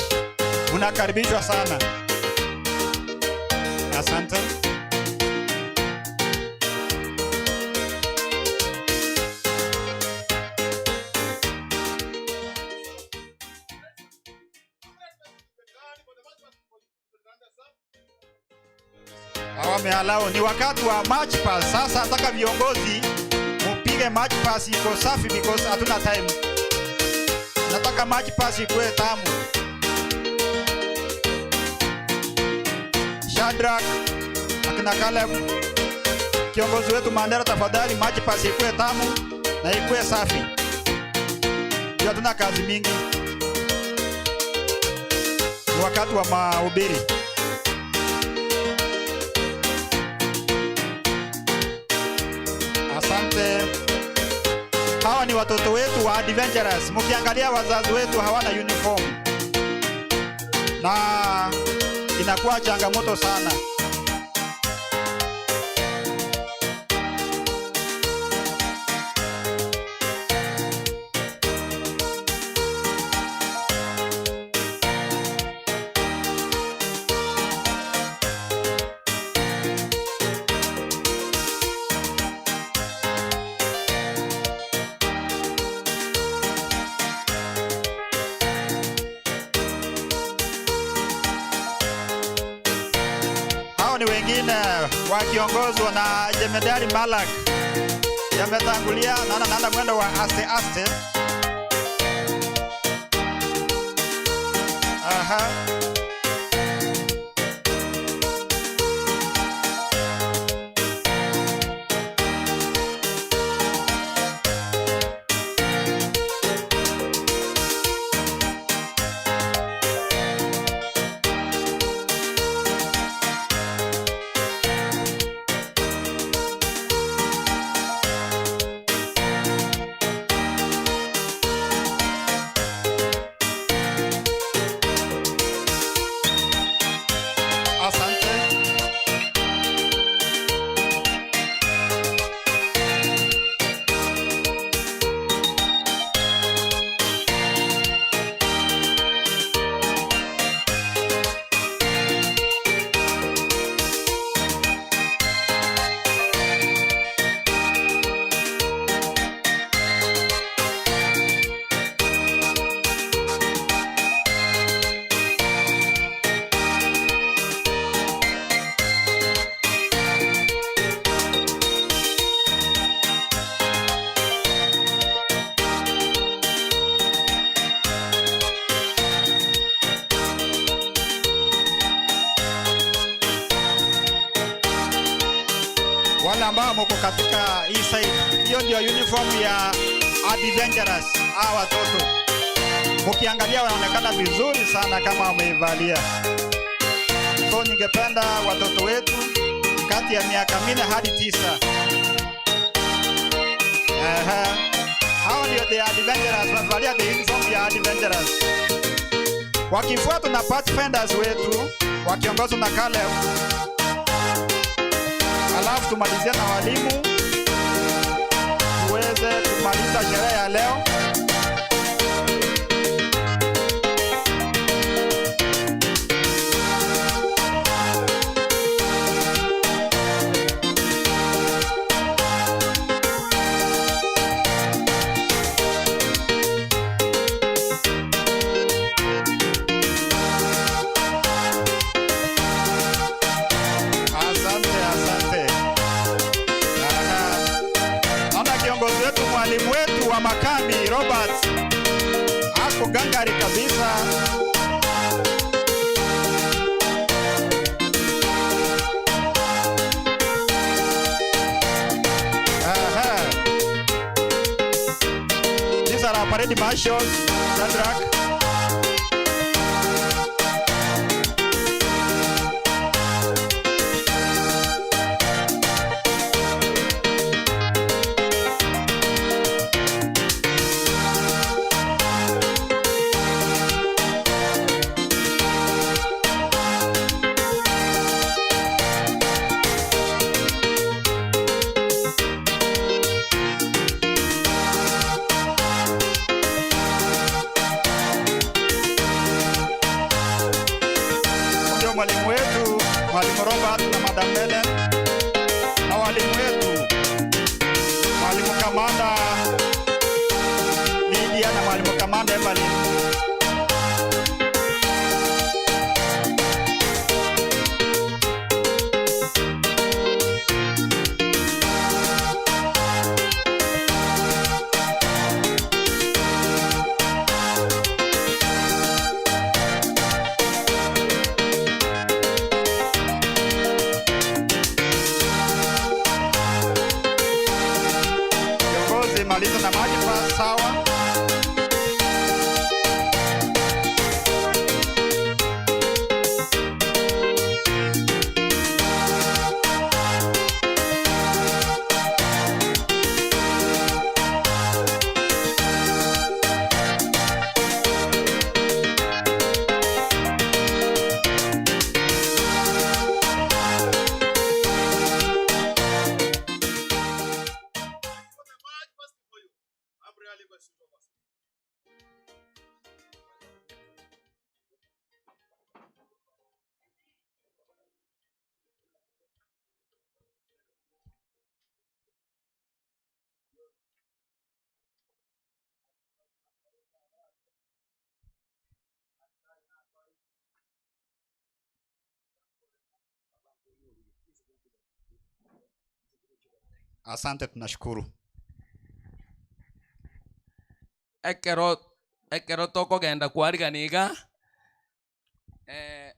unakaribishwa sana. Asante. Wameallow. Ni wakati wa march pass. Sasa nataka viongozi mupige march pass iko safi because hatuna time. Nataka march pass ikuwe tamu. Shadrack, akina Caleb, kiongozi wetu Mandela, tafadhali march pass ikuwe tamu na ikuwe safi. Ndio hatuna kazi mingi. Ni wakati wa mahubiri. Asante. Hawa ni watoto wetu wa adventurers. Mkiangalia wazazi wetu hawana uniform na inakuwa changamoto sana. Hao ni wengine wakiongozwa na jemedari Malak, yametangulia naona naenda mwendo wa aste aste. Aha. Asante. Wale ambao mko katika hii side, hiyo ndio uniform ya adventurers. Hawa watoto mkiangalia wanaonekana vizuri sana kama wameivalia. So ningependa watoto wetu kati ya miaka 4 hadi 9. Aha. Hao ndio the adventurers, wamevalia the uniform ya adventurers, wakifuatwa na pathfinders wetu wakiongozwa na Caleb, alafu tumalizie na walimu tuweze kumaliza sherehe ya leo. Asante, asante. Aha. Naona kiongozi wetu, mwalimu wetu wa makambi Robert ako gangari kabisa. Aha. These are our parade marshals, Shadrach. Asante, tunashukuru. Ekero ekero tokogenda kwarigana iga eh,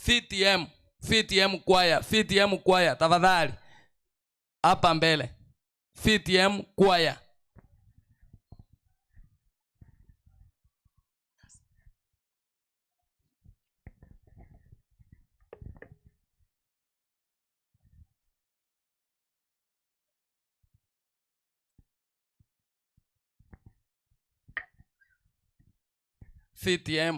VTM VTM kwaya VTM kwaya tafadhali hapa mbele VTM kwaya VTM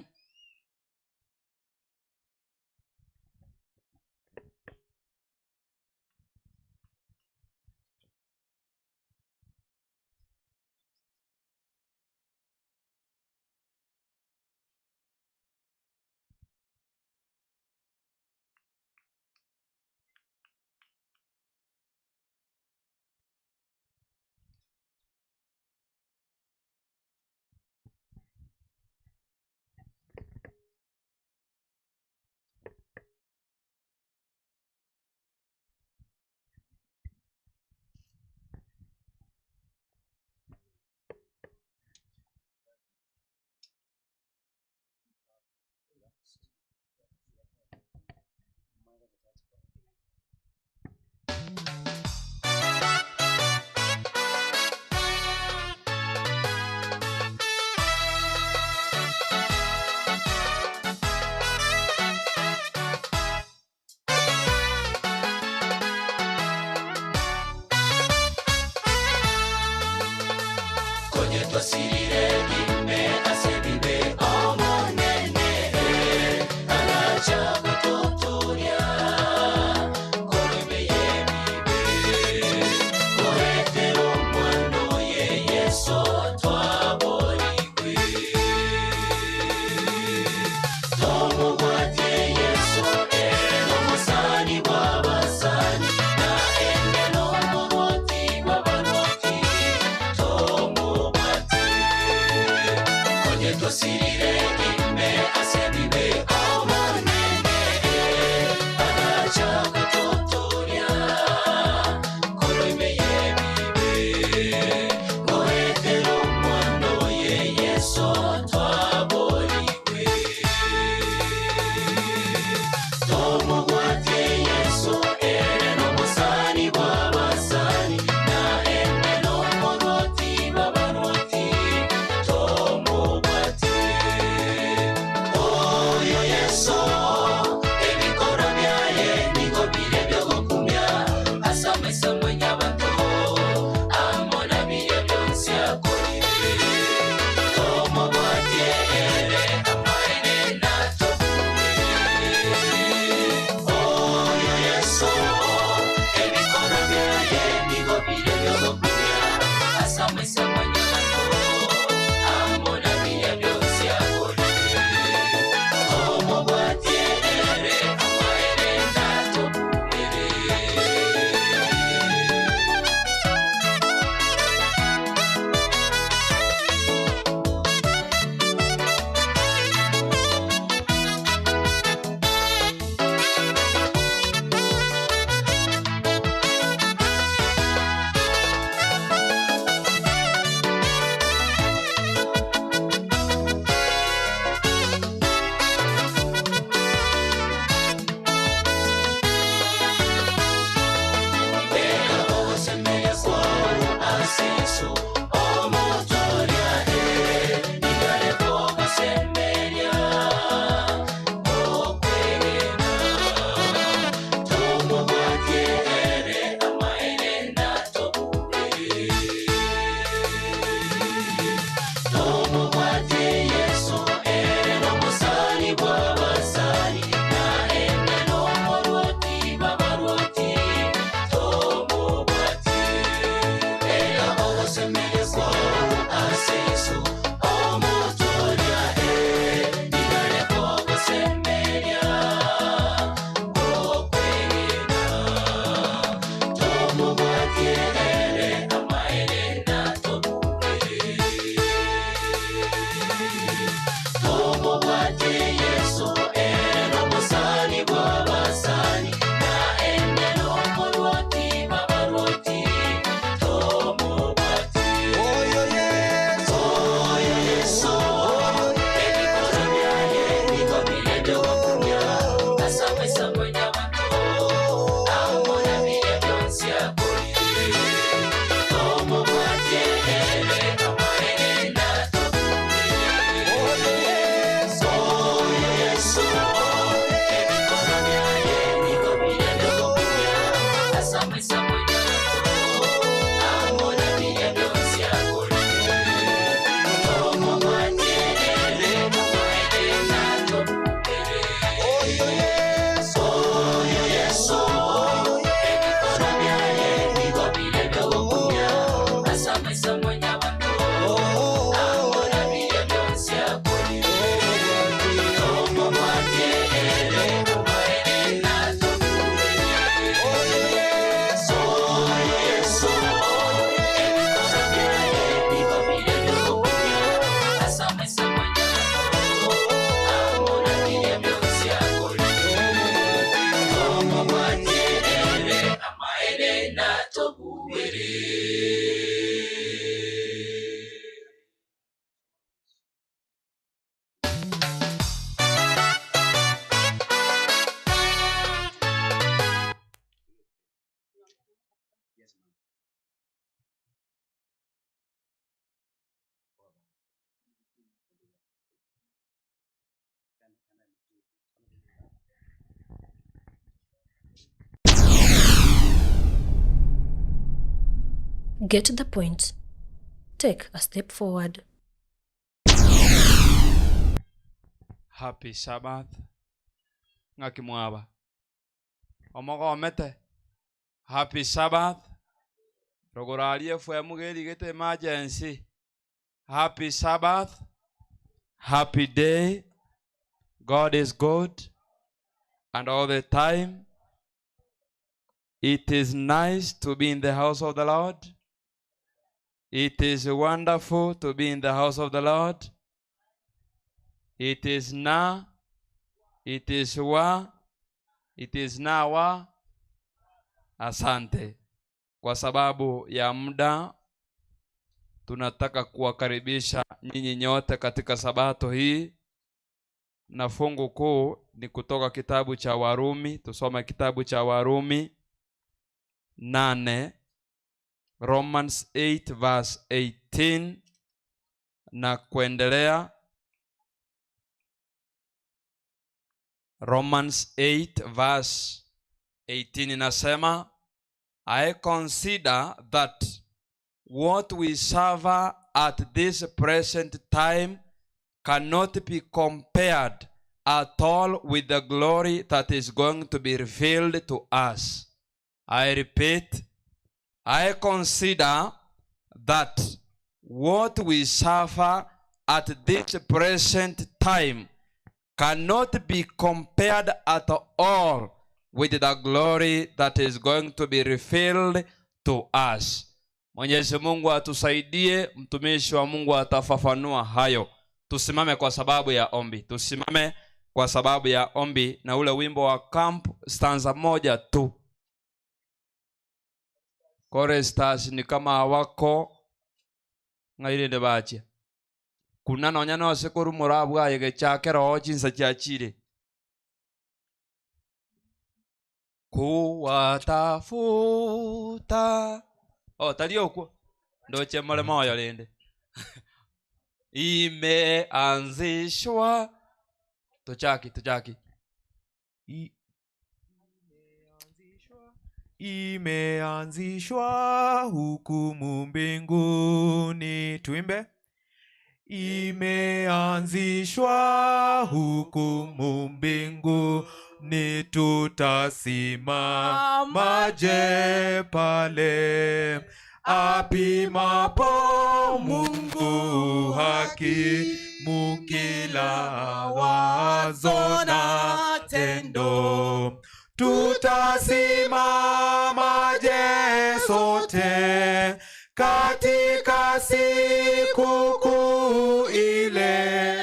Get the point. Take a step forward. Happy Sabbath. Ng'aki mwaba? Omogomete? Happy Sabbath. Rogoro aria FM gerigete emergency. Happy Sabbath. Happy day. God is good and all the time. It is nice to be in the house of the Lord. It is wonderful to be in the house of the Lord. It is na, it is wa, it is na wa. Asante. Kwa sababu ya muda, tunataka kuwakaribisha nyinyi nyote katika sabato hii, na fungu kuu ni kutoka kitabu cha Warumi. Tusome kitabu cha Warumi 8, Romans 8 verse 18 na kuendelea. Romans 8 verse 18 inasema, I consider that what we suffer at this present time cannot be compared at all with the glory that is going to be revealed to us. I repeat, I consider that what we suffer at this present time cannot be compared at all with the glory that is going to be revealed to us. Mwenyezi Mungu atusaidie, mtumishi wa Mungu atafafanua hayo. Tusimame kwa sababu ya ombi, tusimame kwa sababu ya ombi na ule wimbo wa camp stanza moja tu. Choristers ni kama hawako ng'airende bachia kuna nonya nose korwa morabwaye gechake roho chinsa chiachire kuwatafuta oh tari okwo ndoche more moyo rinde imeanzishwa tuchaki tuchaki Imeanzishwa hukumu mbinguni. Tuimbe. Imeanzishwa hukumu mbinguni, tutasimamaje pale apimapo Mungu haki mukila wazo na tendo? Tutasimamaje sote katika siku kuu ile?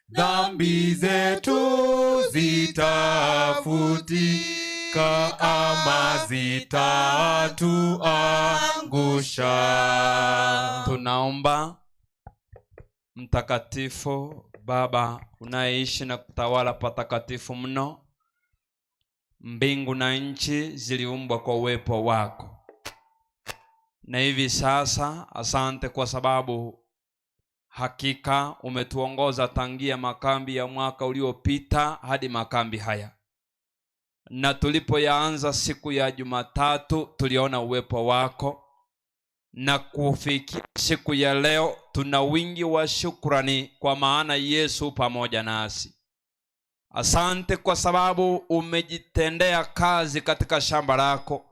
Dhambi zetu zitafutika ama zitatuangusha? Tunaomba. Mtakatifu Baba unayeishi na kutawala patakatifu mno, mbingu na nchi ziliumbwa kwa uwepo wako, na hivi sasa asante kwa sababu hakika umetuongoza tangia makambi ya mwaka uliopita hadi makambi haya, na tulipoyaanza siku ya Jumatatu tuliona uwepo wako, na kufikia siku ya leo tuna wingi wa shukrani, kwa maana Yesu pamoja nasi. Asante kwa sababu umejitendea kazi katika shamba lako,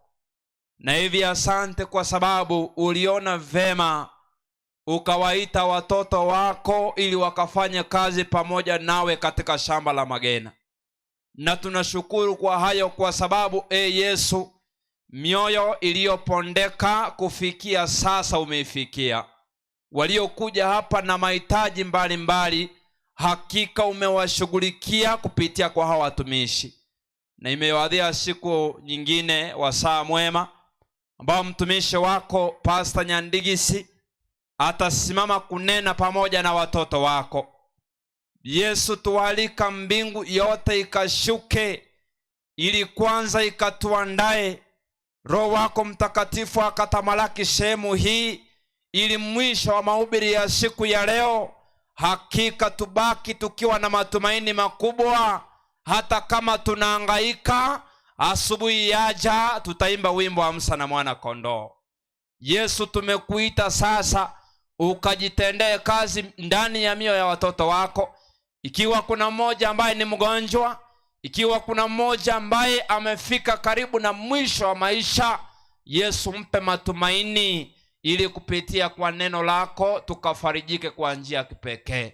na hivi asante kwa sababu uliona vema ukawaita watoto wako ili wakafanye kazi pamoja nawe katika shamba la magena. Na tunashukuru kwa hayo, kwa sababu e Yesu, mioyo iliyopondeka kufikia sasa umeifikia. Waliokuja hapa na mahitaji mbalimbali, hakika umewashughulikia kupitia kwa hawa watumishi. Na imewadhia siku nyingine wa saa mwema ambao mtumishi wako Pastor Nyandigisi atasimama kunena pamoja na watoto wako. Yesu, tualika mbingu yote ikashuke ili kwanza ikatuandae. Roho wako Mtakatifu akatamalaki sehemu hii, ili mwisho wa mahubiri ya siku ya leo hakika tubaki tukiwa na matumaini makubwa. Hata kama tunahangaika, asubuhi yaja tutaimba wimbo wa Musa na mwana kondoo. Yesu, tumekuita sasa ukajitendee kazi ndani ya mioyo ya watoto wako. Ikiwa kuna mmoja ambaye ni mgonjwa, ikiwa kuna mmoja ambaye amefika karibu na mwisho wa maisha, Yesu mpe matumaini, ili kupitia kwa neno lako tukafarijike kwa njia ya kipekee.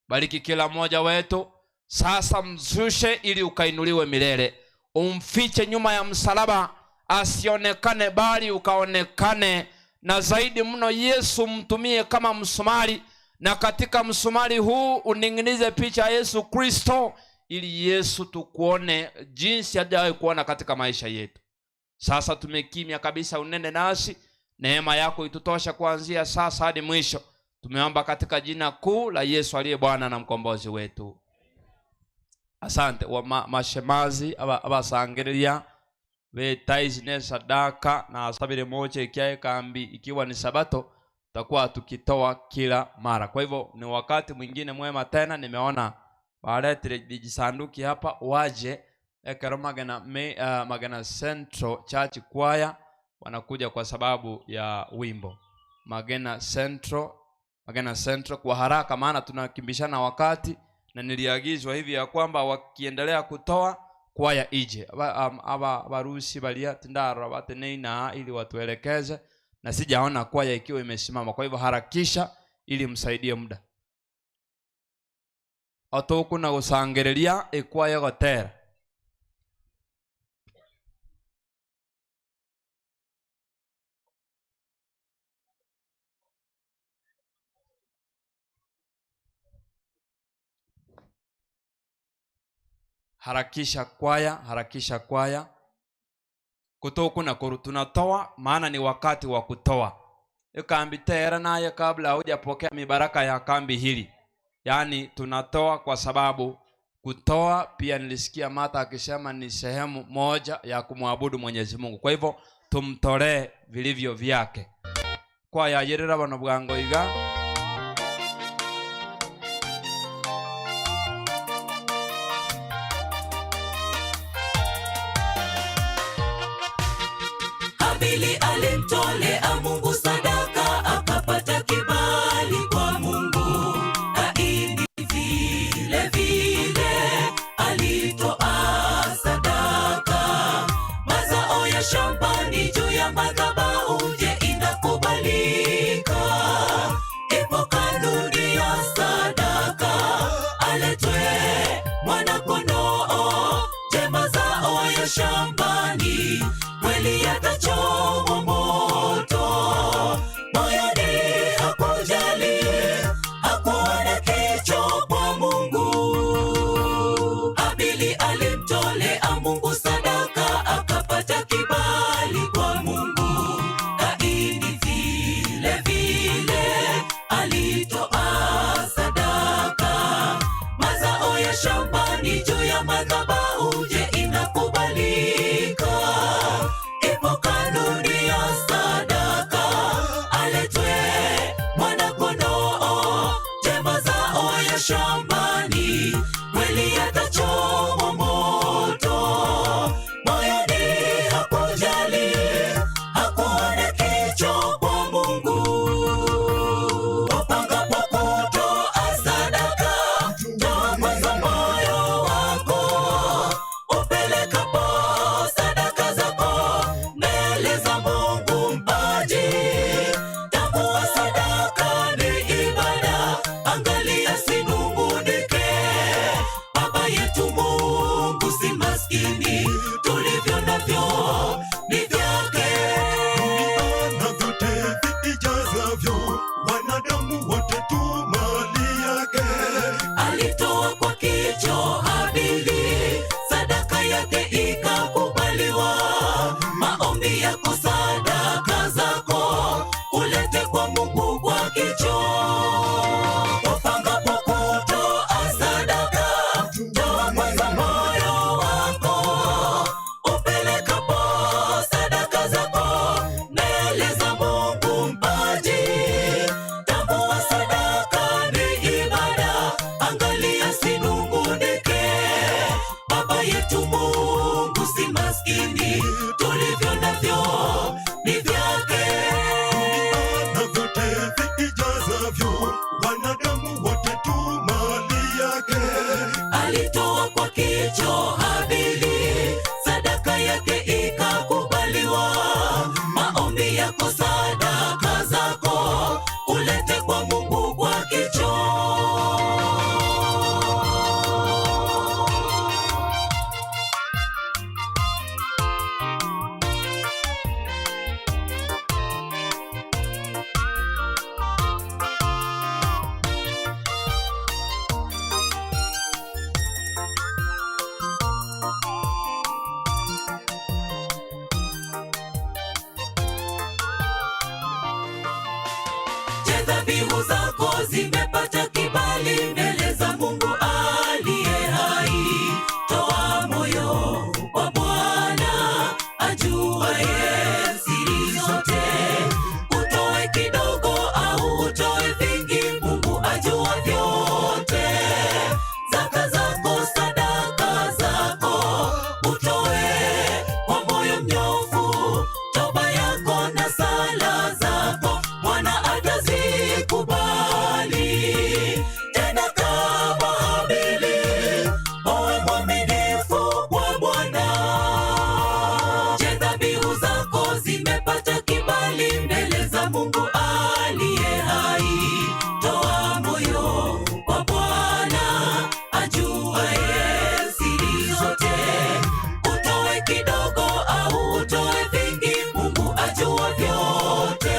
Bariki kila mmoja wetu sasa, mzushe ili ukainuliwe milele, umfiche nyuma ya msalaba asionekane, bali ukaonekane. Na zaidi mno, Yesu mtumie kama msumari, na katika msumari huu uning'inize picha ya Yesu Kristo, ili Yesu tukuone jinsi hajawahi kuona katika maisha yetu. Sasa tumekimya kabisa, unene nasi, neema yako itutosha kuanzia sasa hadi mwisho. Tumeomba katika jina kuu la Yesu aliye Bwana na mkombozi wetu. Asante wa mashemazi abasangereria betaizi ne sadaka na asabire moja ikiaye kambi ikiwa ni Sabato tutakuwa tukitoa kila mara. Kwa hivyo ni wakati mwingine mwema tena, nimeona baletire vijisanduki hapa waje ekero Magena, Magena Central Church Choir wanakuja kwa sababu ya wimbo Magena Central, Magena Central kwa haraka, maana tunakimbishana wakati, na niliagizwa hivi ya kwamba wakiendelea kutoa kwaya ije aba barusi balia tindaro bateneina ili watuelekeze, na sijaona kwaya ikiwa imesimama. Kwa hivyo harakisha ili msaidie muda otokuna gusangereria ekwaya gotera. Harakisha kwaya, harakisha kwaya. Kutoku na kuru tunatoa, maana ni wakati wa kutoa. Ikambi tera naye kabla hujapokea mibaraka ya kambi hili. Yaani tunatoa kwa sababu kutoa pia nilisikia Martha akisema ni sehemu moja ya kumwabudu Mwenyezi Mungu. Kwa hivyo tumtolee vilivyo vyake. Kwaya yerera bano bwango iga. Habili alimtolea Mungu sadaka akapata kibali kwa Mungu. Kaini vile vile alitoa sadaka. Mazao ya shambani juu ya madhabahu, je, inakubalika? Ipo kanuni ya sadaka, aletwe mwana-kondoo. Je, mazao ya shambani kweli yatachomwa moto? Moyoni hakujali, hakuwa na kicho kwa Mungu. Habili alimtolea Mungu sadaka akapata kibali kwa Mungu. Kaini vile vile alitoa sadaka. Mazao ya shambani juu ya madhabahu, je, inakubalika? Ipo kanuni ya sadaka, aletwe mwana-kondoo. Je, mazao ya shambani kweli yatachomwa moto? Moyoni hakujali, hakuwa na kicho kwa Mungu. Wapangapo kutoa sadaka, toa kwanza moyo wako. Upelekapo sadaka zako mbele za Mungu mpaji. Tambua sadaka ni ibada, angalia sinungunike. Baba yetu Mungu si maskini, tulivyo navyo ni vyake. Na vyote vijazavyo, wanadamu wote tu mali yake. Alitoa kwa kicho Habili, sadaka yake ikakubaliwa. Maombi yako, sadaka zako, ulete kwa Mungu kwa kicho. Upangapo kutoa sadaka, toa kwanza moyo wako. Upelekapo kicho Habili, sadaka yake ikakubaliwa. Maombi yako, sadaka zako, ulete kwa Mungu kwa kicho. Je, dhabihu zako zimepata kibali mbele za Mungu aliye hai? Toa moyo kwa Bwana ajuaye siri zote. Utoe kidogo au utoe vingi, Mungu ajua vyote. Zaka zako, sadaka zako, utoe kwa moyo mnyofu, toba yako na sala zako Bwana atazikubali. Tena kama Habili, uwe mwaminifu kwa Bwana. Je, dhabihu zako zimepata kibali mbele za Mungu aliye hai? Toa moyo kwa Bwana ajuaye siri zote. Utoe kidogo au utoe vingi, Mungu ajua vyote.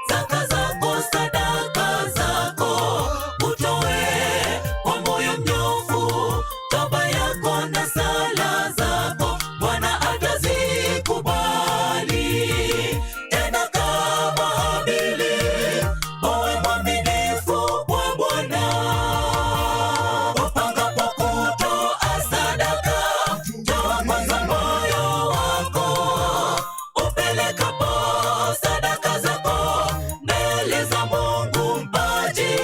Zaka zako, sadaka zako, utoe kwa moyo mnyofu, toba yako na sala zako, Bwana atazikubali. Tena kama Habili, uwe mwaminifu kwa Bwana. Upangapo kutoa sadaka, toa kwanza moyo wako upelekapo sadaka zako mbele za Mungu mpaji.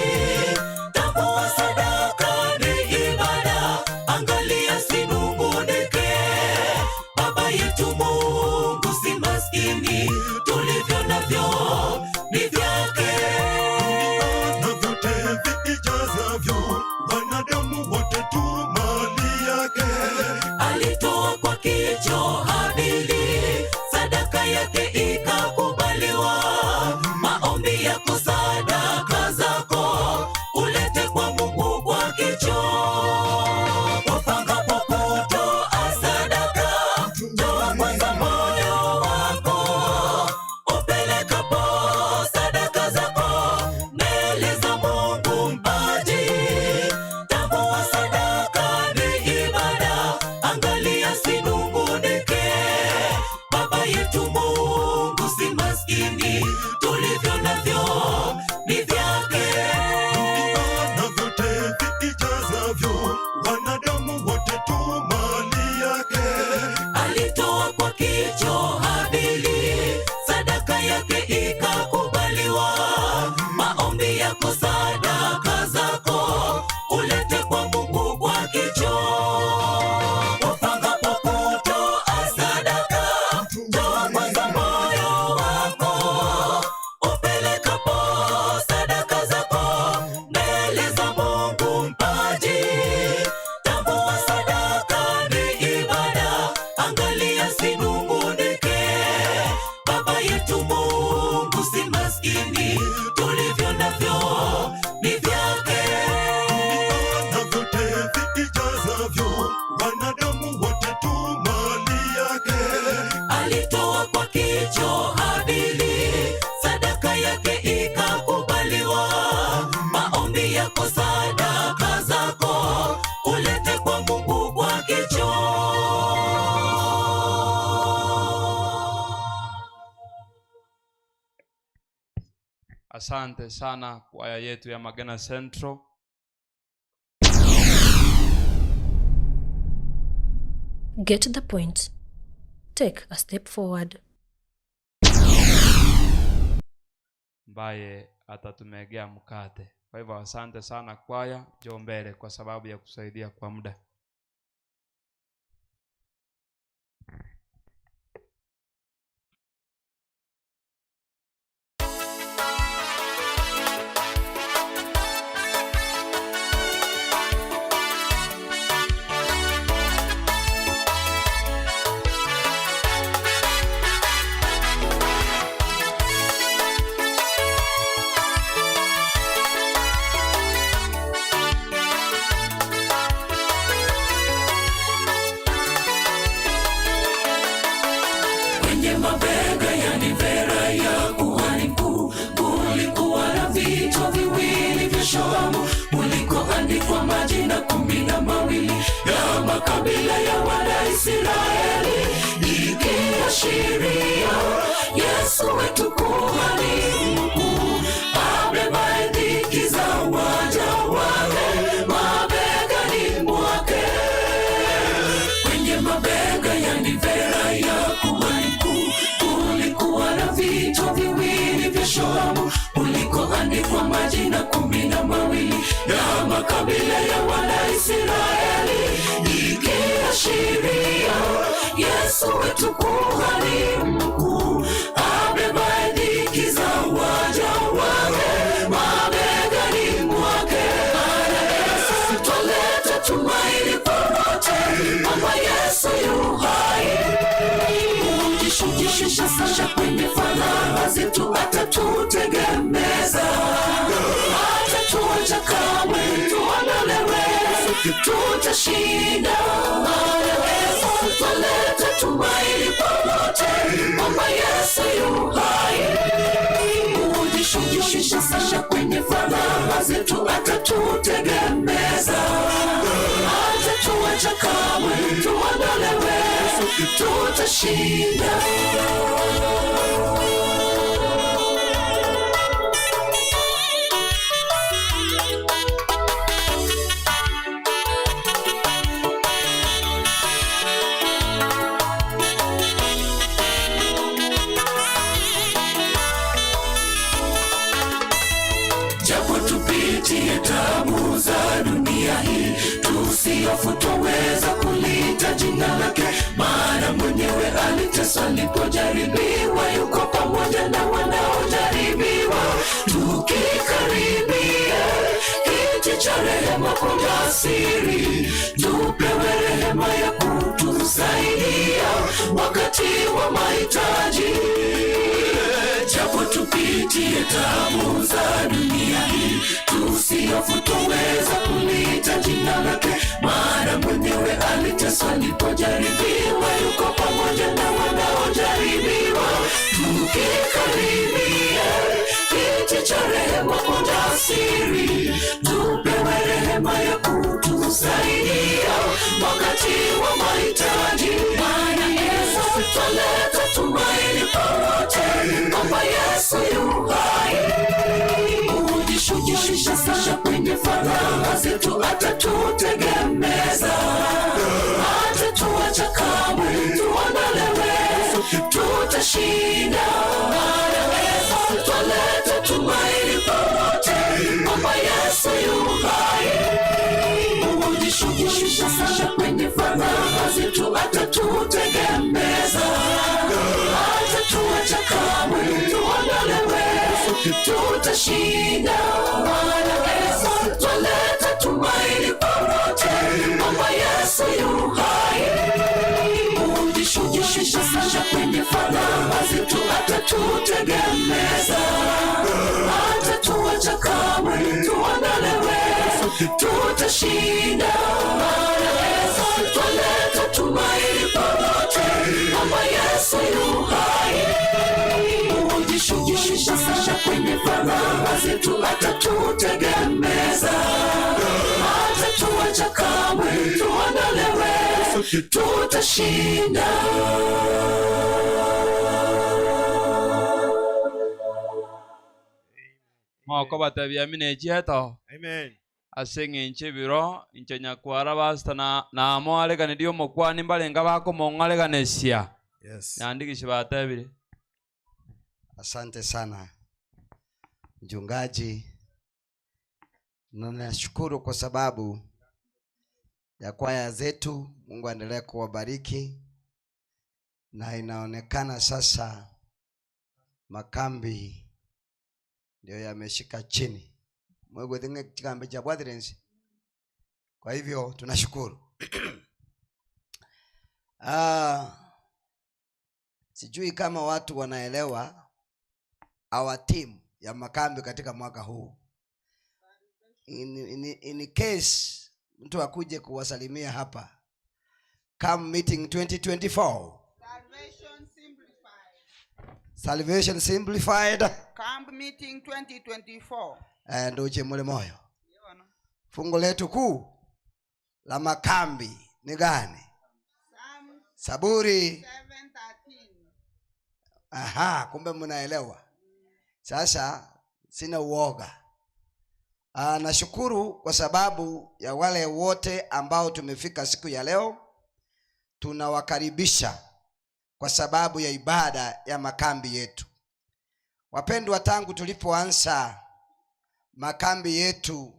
Tambua sadaka ni ibada, angalia sinungunike. Baba yetu Mungu si maskini, tulivyo navyo ni vyake. Na vyote viijazavyo, wanadamu wote tu mali yake. Alitoa kwa kicho Habili, sadaka yake ikakubaliwa. Maombi yako, sadaka zako, ulete kwa Mungu kwa kicho. Upangapo kutoa sadaka, toa kwanza moyo wako. Upelekapo sadaka zako mbele za Mungu mpaji. Tambua sadaka ni ibada, angalia sinungunike. Baba yetu Mungu si maskini, tulivyo navyo ni vyake. Na vyote viijazavyo, wanadamu wote tu mali yake. Alitoa kwa kicho Habili, sadaka yake ikakubaliwa. Maombi yako, sadaka zako, ulete kwa Mungu kwa kicho. Upangapo kutoa sadaka, toa kwanza moyo wako. Upelekapo sadaka zako mbele za Mungu mpaji. Tambua sadaka ni ibada, angalia sinungunike. Baba yetu Mungu si maskini, tulivyo navyo ni vyake. Na vyote viijazavyo, wanadamu wote tu mali yake. Alitoa kwa kicho Habili, sadaka yake ikakubaliwa. Maombi yako, sadaka zako, ulete kwa Mungu kwa kicho. Asante sana kwaya yetu ya Magena Central. Get the point. Take a step forward. ambaye atatumegea mkate. Kwa hivyo asante sana kwaya, njoo mbele kwa sababu ya kusaidia kwa muda. Thank na makabila ya Wanaisraeli, ikiashiria Yesu wetu kuhani mkuu abebaye dhiki za waja wake mabegani mwake. Anaweza twaleta tumaini kwa wote kwamba Yesu yu hai. Kujishughulisha sasa kwenye fadhaa zetu, atatutegemeza, hatatuacha kamwe, tuondolewe, tutashinda. Anaweza twaleta tumaini kwa wote kwamba Yesu yu hai. Kujishughulisha sasa kwenye fadhaa zetu, atatutegemeza, hatatuacha kamwe, tuondolewe, tutashinda. Japo tupitie tabu za dunia hii, tusihofu, twaweza kuliita jina lake, maana mwenyewe aliteswa alipojaribiwa, yuko pamoja na wanaojaribiwa. Tukikaribia kiti cha rehema kwa ujasiri, tupewe rehema ya kutusaidia wakati wa mahitaji japo tupitie tabu za dunia hii, tusihofu, twaweza kuliita jina lake, maana mwenyewe aliteswa alipojaribiwa, yuko pamoja na wanaojaribiwa. Tukikaribia kiti cha rehema kwa ujasiri, tupewe rehema ya kutusaidia wakati wa mahitaji. Bwana Yesu, twaleta tumaini kwa wote kwamba Yesu yu hai. Kujishughulisha sasa kwenye fadhaa zetu, atatutegemeza, hatatuacha kamwe, tuondolewe, tutashinda. Anaweza, twaleta tumaini kwa wote kwamba Yesu yu hai. Kujishughulisha sasa kwenye fadhaa zetu, atatutegemeza, hatatuacha kamwe, tuondolewe, tutashinda. Anaweza, twaleta tumaini kwa wote kwamba Yesu yu hai. Kujishughulisha sasa kwenye fadhaa zetu, atatutegemeza, hatatuacha kamwe, tuondolewe, tutashinda. Anaweza, twaleta tumaini kwa wote kwamba Yesu yu hai. Kujishughulisha sasa kwenye fadhaa zetu, atatutegemeza, hatatuacha kamwe, tuondolewe, tutashinda. Moko batebia mine echiato Amen. ase eng'encho ebiro inche nyakwara basita namoareganeria omokwani mbarenga bakomong'areganesia. Yes. Nyandikishi batebire. Asante sana mchungaji, na nashukuru kwa sababu ya kwaya zetu. Mungu aendelee kuwabariki, na inaonekana sasa makambi ndio yameshika chini mwegwethinge chikambi cha bwathirensi. Kwa hivyo tunashukuru. Ah, sijui kama watu wanaelewa our team ya makambi katika mwaka huu. In case mtu akuje kuwasalimia hapa, come meeting 2024 Salvation Simplified. Salvation Simplified Camp Meeting 2024. Ndoche mule moyo. Fungu letu kuu la makambi ni gani? Saburi 7:13. Aha, kumbe mnaelewa. Sasa sina uoga. Aa, nashukuru kwa sababu ya wale wote ambao tumefika siku ya leo. Tunawakaribisha kwa sababu ya ibada ya makambi yetu. Wapendwa, tangu tulipoanza makambi yetu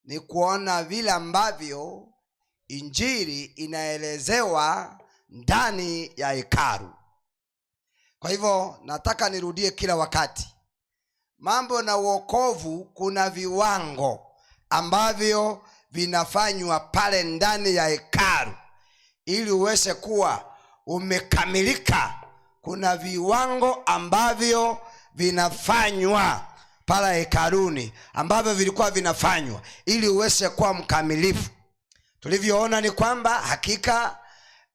ni kuona vile ambavyo injili inaelezewa ndani ya hekalu kwa hivyo nataka nirudie kila wakati mambo na uokovu kuna viwango ambavyo vinafanywa pale ndani ya hekalu ili uweze kuwa umekamilika kuna viwango ambavyo vinafanywa pale hekaluni ambavyo vilikuwa vinafanywa ili uweze kuwa mkamilifu tulivyoona ni kwamba hakika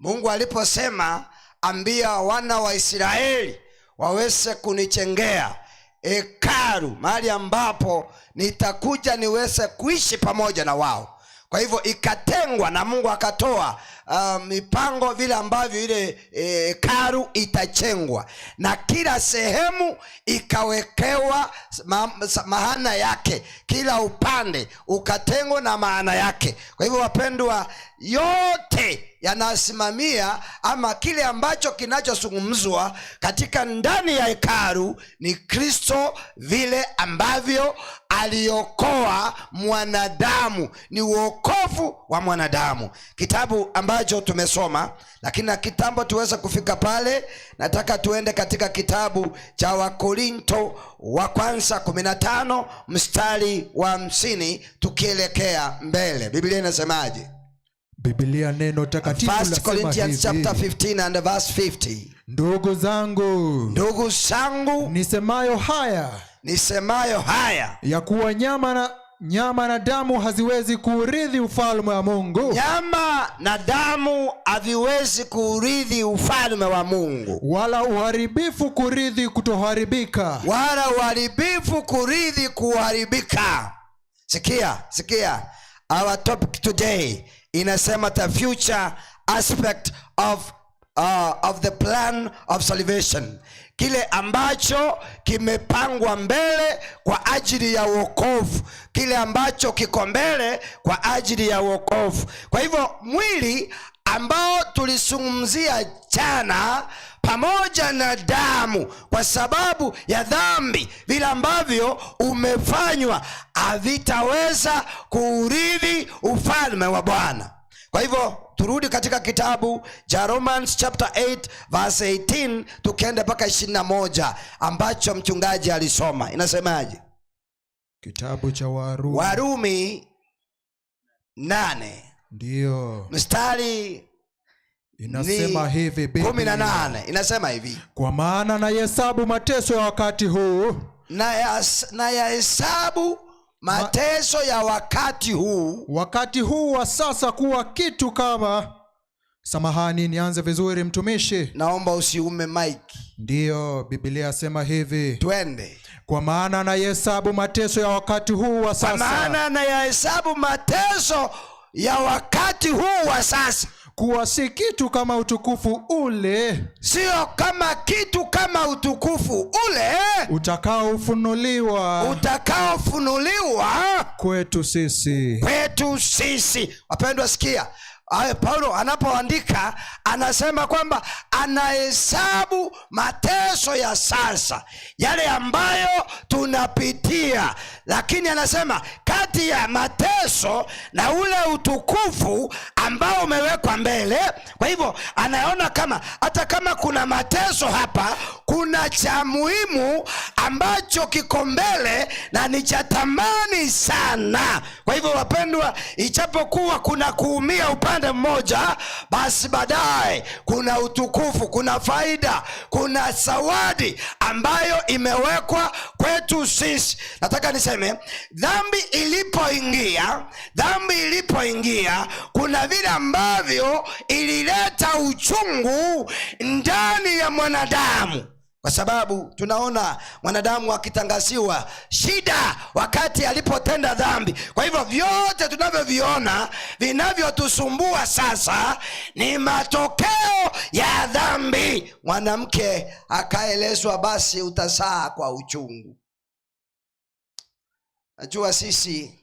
mungu aliposema ambia wana wa israeli waweze kunichengea hekalu mahali ambapo nitakuja niweze kuishi pamoja na wao kwa hivyo ikatengwa na mungu akatoa mipango vile ambavyo ile hekalu itachengwa na kila sehemu ikawekewa ma, maana yake kila upande ukatengwa na maana yake kwa hivyo wapendwa yote yanasimamia ama kile ambacho kinachozungumzwa katika ndani ya hekalu ni kristo vile ambavyo aliokoa mwanadamu ni uokovu wa mwanadamu kitabu ambacho tumesoma lakini na kitambo tuweze kufika pale nataka tuende katika kitabu cha wakorinto wa kwanza 15 mstari wa 50 tukielekea mbele biblia inasemaje Biblia neno takatifu First lasema Corinthians hivi. chapter 15 and verse 50. Ndugu zangu, ndugu zangu, nisemayo haya, nisemayo haya ya kuwa nyama na nyama na damu haziwezi kuurithi ufalme wa Mungu, nyama na damu haviwezi kuurithi ufalme wa Mungu, wala uharibifu kurithi kutoharibika, wala uharibifu kurithi kuharibika. Sikia, sikia, our topic today inasema the future aspect of, of the plan of salvation, kile ambacho kimepangwa mbele kwa ajili ya uokovu, kile ambacho kiko mbele kwa ajili ya uokovu. Kwa hivyo mwili ambao tulizungumzia jana pamoja na damu kwa sababu ya dhambi vile ambavyo umefanywa havitaweza kuurithi ufalme wa bwana kwa hivyo turudi katika kitabu cha romans chapter 8 verse 18 tukienda mpaka 21 ambacho mchungaji alisoma inasemaje kitabu cha Warumi, warumi 8 ndiyo mstari inasema ni hivi Biblia. 18 inasema hivi Kwa maana nahesabu mateso ya wakati huu na yahesabu mateso ya wakati huu wakati huu wa sasa kuwa kitu kama samahani nianze vizuri mtumishi naomba usiume mike ndiyo bibilia asema hivi twende kwa maana nahesabu mateso ya wakati huu wa kwa sasa maana nayahesabu mateso ya wakati huu wa sasa kuwa si kitu kama utukufu ule sio kama kitu kama utukufu ule utakaofunuliwa utakaofunuliwa kwetu sisi kwetu sisi wapendwa sikia Ayo, paulo anapoandika anasema kwamba anahesabu mateso ya sasa yale ambayo tunapitia lakini anasema kati ya mateso na ule utukufu ambao umewekwa mbele kwa hivyo anaona kama hata kama kuna mateso hapa kuna cha muhimu ambacho kiko mbele na ni cha thamani sana kwa hivyo wapendwa ichapokuwa kuna kuumia upande mmoja basi baadaye kuna utukufu kuna faida kuna zawadi ambayo imewekwa kwetu sisi nataka niseme dhambi ilipoingia dhambi ilipoingia kuna vile ambavyo ilileta uchungu ndani ya mwanadamu kwa sababu tunaona mwanadamu akitangaziwa shida wakati alipotenda dhambi kwa hivyo vyote tunavyoviona vinavyotusumbua sasa ni matokeo ya dhambi mwanamke akaelezwa basi utasaa kwa uchungu najua sisi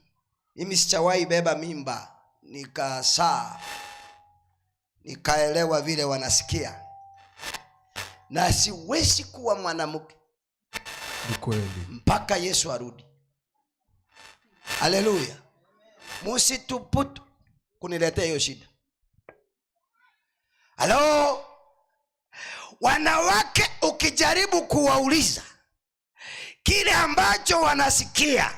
mimi sichawahi beba mimba nikasaa nikaelewa vile wanasikia na siwezi kuwa mwanamke ni kweli mpaka yesu arudi haleluya Msithubutu kuniletea hiyo shida. Halo, wanawake, ukijaribu kuwauliza kile ambacho wanasikia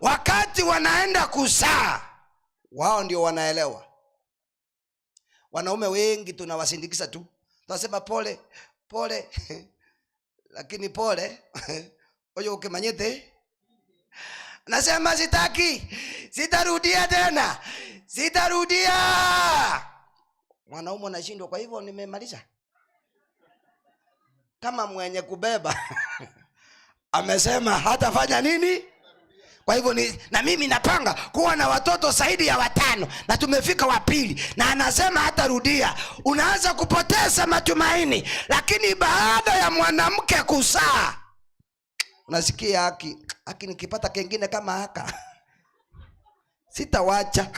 wakati wanaenda kuzaa, wao ndio wanaelewa. Wanaume wengi tunawasindikiza tu, tunasema pole pole lakini pole oyo ukimanyite nasema sitaki, sitarudia tena, sitarudia. Mwanaume anashindwa, kwa hivyo nimemaliza. Kama mwenye kubeba amesema hatafanya nini? Kwa hivyo ni, na mimi napanga kuwa na watoto zaidi ya watano na tumefika wa pili, na anasema hatarudia. Unaanza kupoteza matumaini, lakini baada ya mwanamke kuzaa unasikia haki haki, nikipata kengine kama haka sitawacha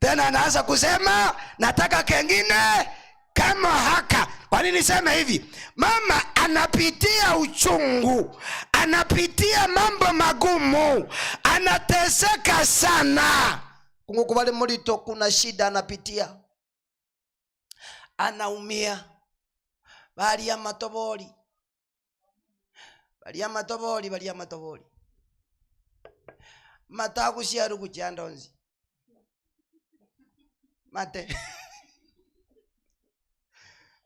tena. Anaanza kusema nataka kengine kama haka. Kwa nini niseme hivi? Mama anapitia uchungu, anapitia mambo magumu, anateseka sana. Kungukubali mulito, kuna shida anapitia, anaumia, balia matoboli, balia matoboli, balia matoboli matakusiaru kuchandonzi mate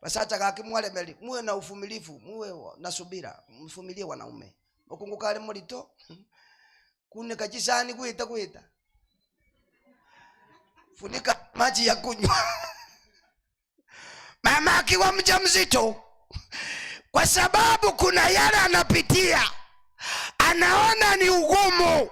basacha gaki mwaremeri muwe na uvumilivu muwe na subira mvumilie wanaume ukungukale mulito kunika chisani kwita kwita funika maji ya kunywa mama akiwa mjamzito kwa sababu kuna yale anapitia anaona ni ugumu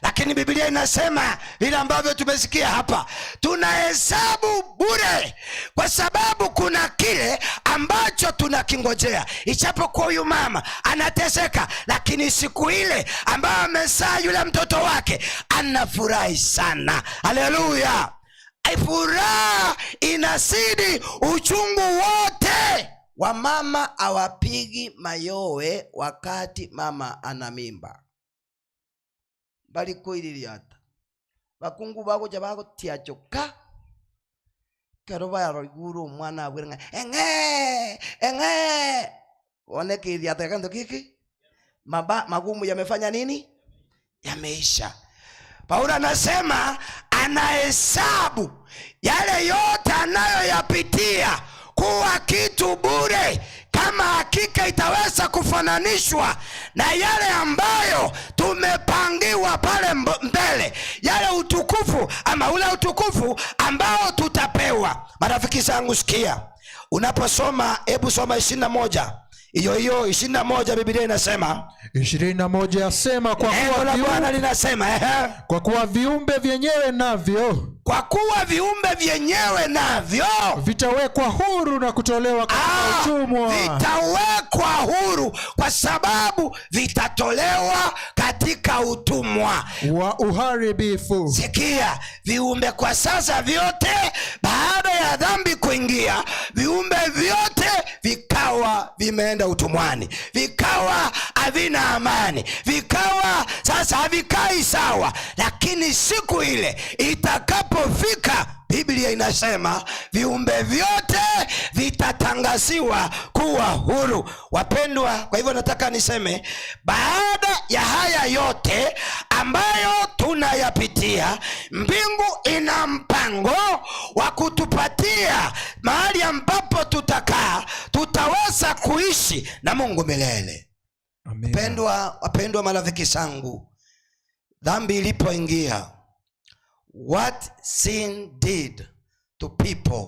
lakini biblia inasema vile ambavyo tumesikia hapa tunahesabu bure kwa sababu kuna kile ambacho tunakingojea ichapokuwa huyu mama anateseka lakini siku ile ambayo amezaa yule mtoto wake anafurahi sana haleluya furaha inazidi uchungu wote wamama hawapigi mayowe wakati mama ana mimba bali koiririata bakungu bagocha bagotiachoka kero baroigure omwana abwere ng'a eng'e eng'e one kiriata kanto kiki Maba, magumu yamefanya nini yameisha paulo anasema anahesabu yale yote anayoyapitia kuwa kitu bure kama hakika itaweza kufananishwa na yale ambayo tumepangiwa pale mbele yale utukufu ama ule utukufu ambao tutapewa marafiki zangu sikia unaposoma hebu soma ishirini na moja hiyo hiyo ishirini na moja bibilia inasema 21 yasema kwa Neno kuwa la viumbe- Bwana linasema ehe. kwa kuwa viumbe vyenyewe navyo kwa kuwa viumbe vyenyewe navyo vitawekwa huru na kutolewa katika utumwa vitawekwa huru kwa sababu vitatolewa katika utumwa wa uharibifu sikia viumbe kwa sasa vyote baada ya dhambi kuingia viumbe vyote vikawa vimeenda utumwani vikawa havina amani vikawa sasa havikai sawa lakini siku ile itakapofika biblia inasema viumbe vyote vitatangaziwa kuwa huru wapendwa kwa hivyo nataka niseme baada ya haya yote ambayo tunayapitia mbingu ina mpango wa kutupatia mahali ambapo tutakaa tutaweza kuishi na mungu milele wapendwa wapendwa marafiki zangu dhambi ilipoingia what sin did to people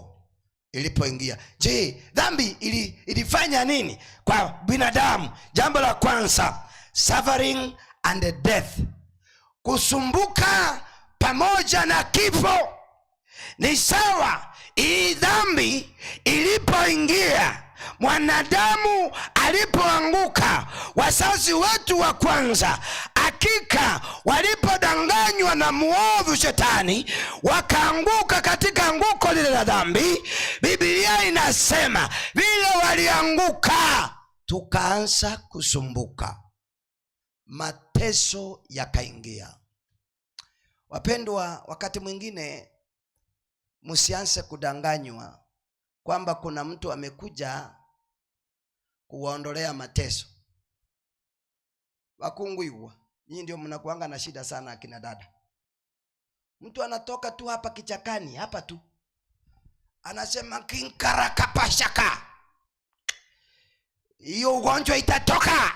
ilipoingia je dhambi ili, ilifanya nini kwa binadamu jambo la kwanza suffering and death kusumbuka pamoja na kifo ni sawa hii dhambi ilipoingia mwanadamu alipoanguka wazazi wetu wa kwanza hakika walipodanganywa na muovu shetani wakaanguka katika anguko lile la dhambi bibilia inasema vile walianguka tukaanza kusumbuka mateso yakaingia. Wapendwa, wakati mwingine msianze kudanganywa kwamba kuna mtu amekuja kuwaondolea mateso. Wakunguiwa, nyinyi ndio mnakuanga na shida sana akina dada. Mtu anatoka tu hapa kichakani hapa tu anasema kinkarakapashaka, hiyo ugonjwa itatoka.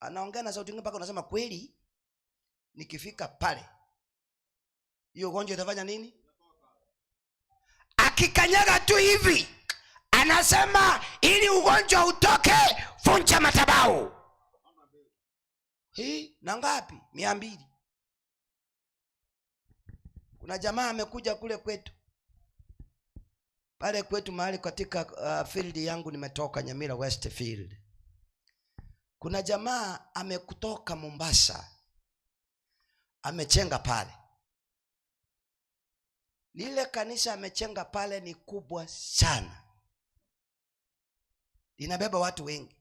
Anaongea na sauti mpaka unasema kweli, nikifika pale hiyo ugonjwa itafanya nini? Akikanyaga tu hivi anasema ili ugonjwa utoke, vunja madhabahu hii. Na ngapi? 200. Kuna jamaa amekuja kule kwetu pale kwetu mahali katika field yangu nimetoka Nyamira West Field. Kuna jamaa amekutoka Mombasa amechenga pale. Lile kanisa amechenga pale ni kubwa sana, linabeba watu wengi.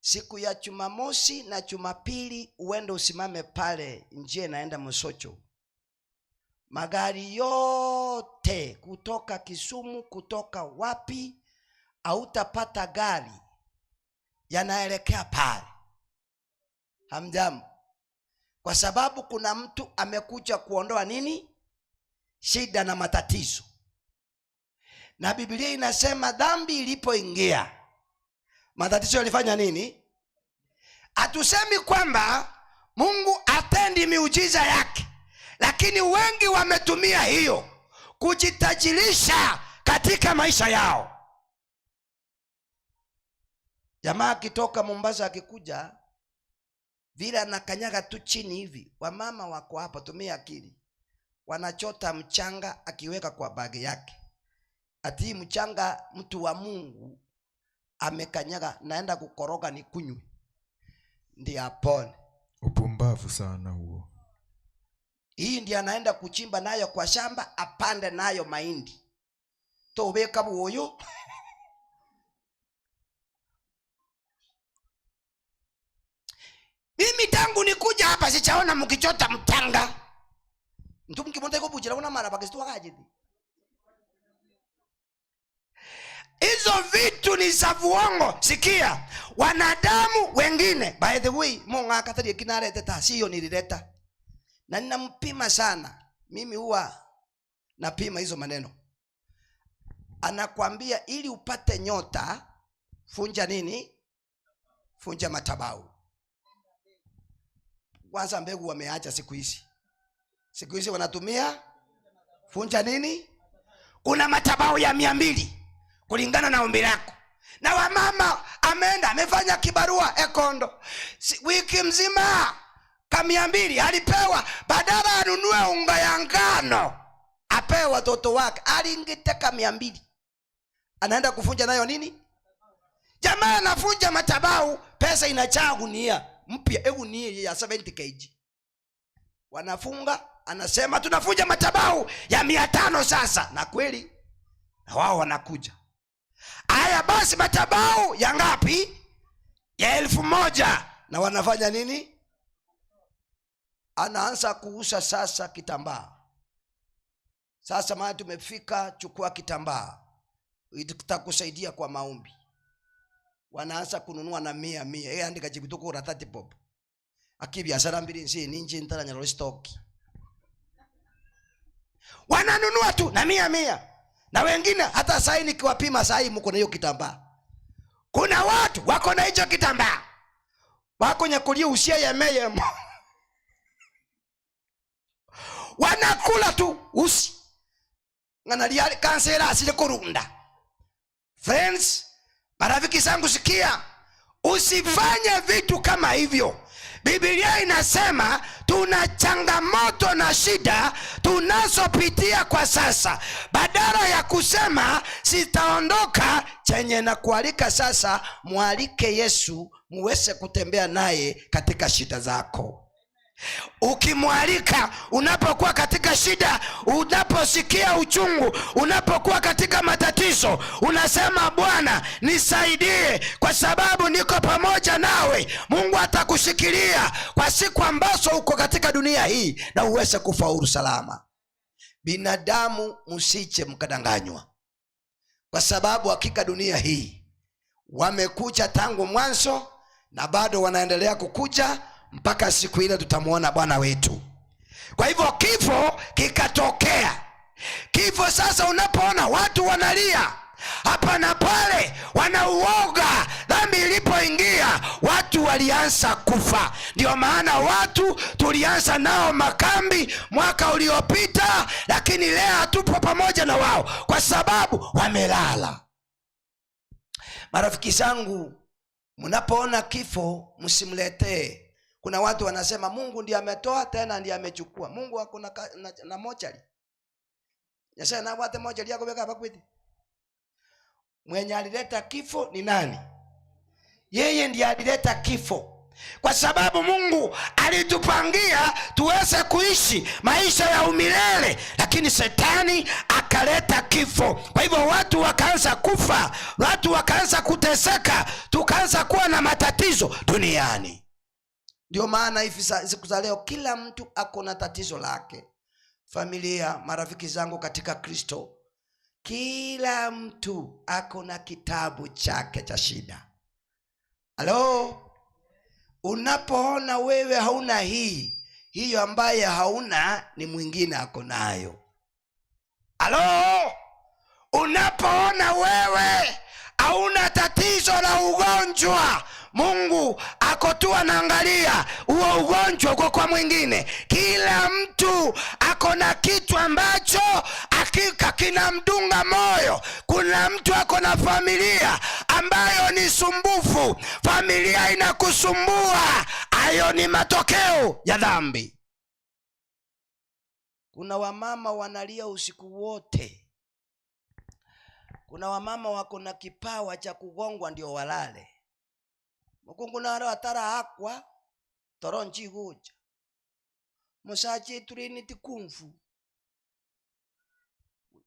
Siku ya Jumamosi na Jumapili uende usimame pale njia inaenda Mosocho, magari yote kutoka Kisumu, kutoka wapi, hautapata gari, yanaelekea pale. Hamjambo? Kwa sababu kuna mtu amekuja kuondoa nini? Shida na matatizo. Na Biblia inasema dhambi ilipoingia matatizo yalifanya nini? Hatusemi kwamba Mungu atendi miujiza yake, lakini wengi wametumia hiyo kujitajirisha katika maisha yao. Jamaa akitoka Mombasa akikuja vile anakanyaga tu chini hivi, wamama wako hapa, tumia akili, wanachota mchanga akiweka kwa bagi yake. Ati mchanga mtu wa Mungu amekanyaga, naenda kukoroga ni kunywe ndiye apone. Upumbavu sana huo. Hii ndiye anaenda kuchimba nayo kwa shamba, apande nayo mahindi tobeka buoyo. Mimi tangu nikuja hapa sichaona mkichota mchanga. Mtu mkibonda iko bujira una mara bakistu wakajidi. Hizo vitu ni za uongo. Sikia, wanadamu wengine, by the way, Mungu akataria kinarete ta sio nilileta. Na ninampima sana. Mimi huwa napima hizo maneno. Anakwambia ili upate nyota, funja nini? Funja matabau. Kwanza mbegu wameacha siku hizi. Siku hizi wanatumia funja nini? Kuna matabau ya 200 kulingana na ombi lako. Na wamama ameenda amefanya kibarua Ekondo. Si, wiki mzima ka 200 alipewa, badala anunue unga ya ngano apewe watoto wake, alingiteka 200. Anaenda kufunja nayo nini? Jamaa anafunja matabau, pesa inachaa gunia mpya, gunia ya 70 kg. Wanafunga, anasema tunafunja matabau ya 500 sasa. Na kweli na wao wanakuja. Haya basi matabau ya ngapi? Ya 1000. Na wanafanya nini? Anaanza kuuza sasa kitambaa. Sasa maana tumefika, chukua kitambaa, itakusaidia kwa maombi. Wanaanza kununua na mia mia. Yeye andika jibu tuko na 30 bob. Akibiashara mbili nsi ninji ntara nyalo stock. Wananunua tu na mia mia. Na wengine hata sahi nikiwapima sahi mko na hiyo kitambaa. Kuna watu wako na hicho kitambaa. Wako nyakulia usia ya meye. Wanakula tu usi. Nganalia kansela asije kurunda. Friends, marafiki zangu sikia, usifanye vitu kama hivyo. Biblia inasema tuna changamoto na shida tunazopitia kwa sasa. Badala ya kusema sitaondoka, chenye na kualika sasa, mwalike Yesu muweze kutembea naye katika shida zako. Ukimwalika unapokuwa katika shida, unaposikia uchungu, unapokuwa katika matatizo, unasema Bwana nisaidie, kwa sababu niko pamoja nawe. Mungu atakushikilia kwa siku ambazo uko katika dunia hii na uweze kufaulu salama. Binadamu, msiche mkadanganywa, kwa sababu hakika dunia hii wamekuja tangu mwanzo na bado wanaendelea kukuja mpaka siku ile tutamwona Bwana wetu. Kwa hivyo kifo kikatokea. Kifo sasa, unapoona watu wanalia hapa na pale, wanauoga. Dhambi ilipoingia watu walianza kufa. Ndio maana watu tulianza nao makambi mwaka uliopita, lakini leo hatupo pamoja na wao kwa sababu wamelala. Marafiki zangu, mnapoona kifo msimletee. Kuna watu wanasema Mungu ndiye ametoa tena ndiye amechukua. Mungu ako na mochari. Nyasaye nabwate mochari akobeka abakwete. Mwenye alileta kifo ni nani? Yeye ndiye alileta kifo, kwa sababu Mungu alitupangia tuweze kuishi maisha ya umilele, lakini shetani akaleta kifo. Kwa hivyo watu wakaanza kufa, watu wakaanza kuteseka, tukaanza kuwa na matatizo duniani. Ndio maana hivi siku za leo kila mtu ako na tatizo lake. Familia, marafiki zangu katika Kristo, kila mtu ako na kitabu chake cha shida. Halo, unapoona wewe hauna hii, hiyo ambaye hauna ni mwingine ako nayo. Halo, unapoona wewe hauna tatizo la ugonjwa, Mungu ako tu anaangalia huo ugonjwa uko kwa mwingine. Kila mtu ako na kitu ambacho hakika kinamdunga moyo. Kuna mtu ako na familia ambayo ni sumbufu, familia inakusumbua. Hayo ni matokeo ya dhambi. Kuna wamama wanalia usiku wote. Kuna wamama wako na kipawa cha kugongwa ndio walale. Mukungu naro atara akwa toro nchigucha. Musache turini tikumfu.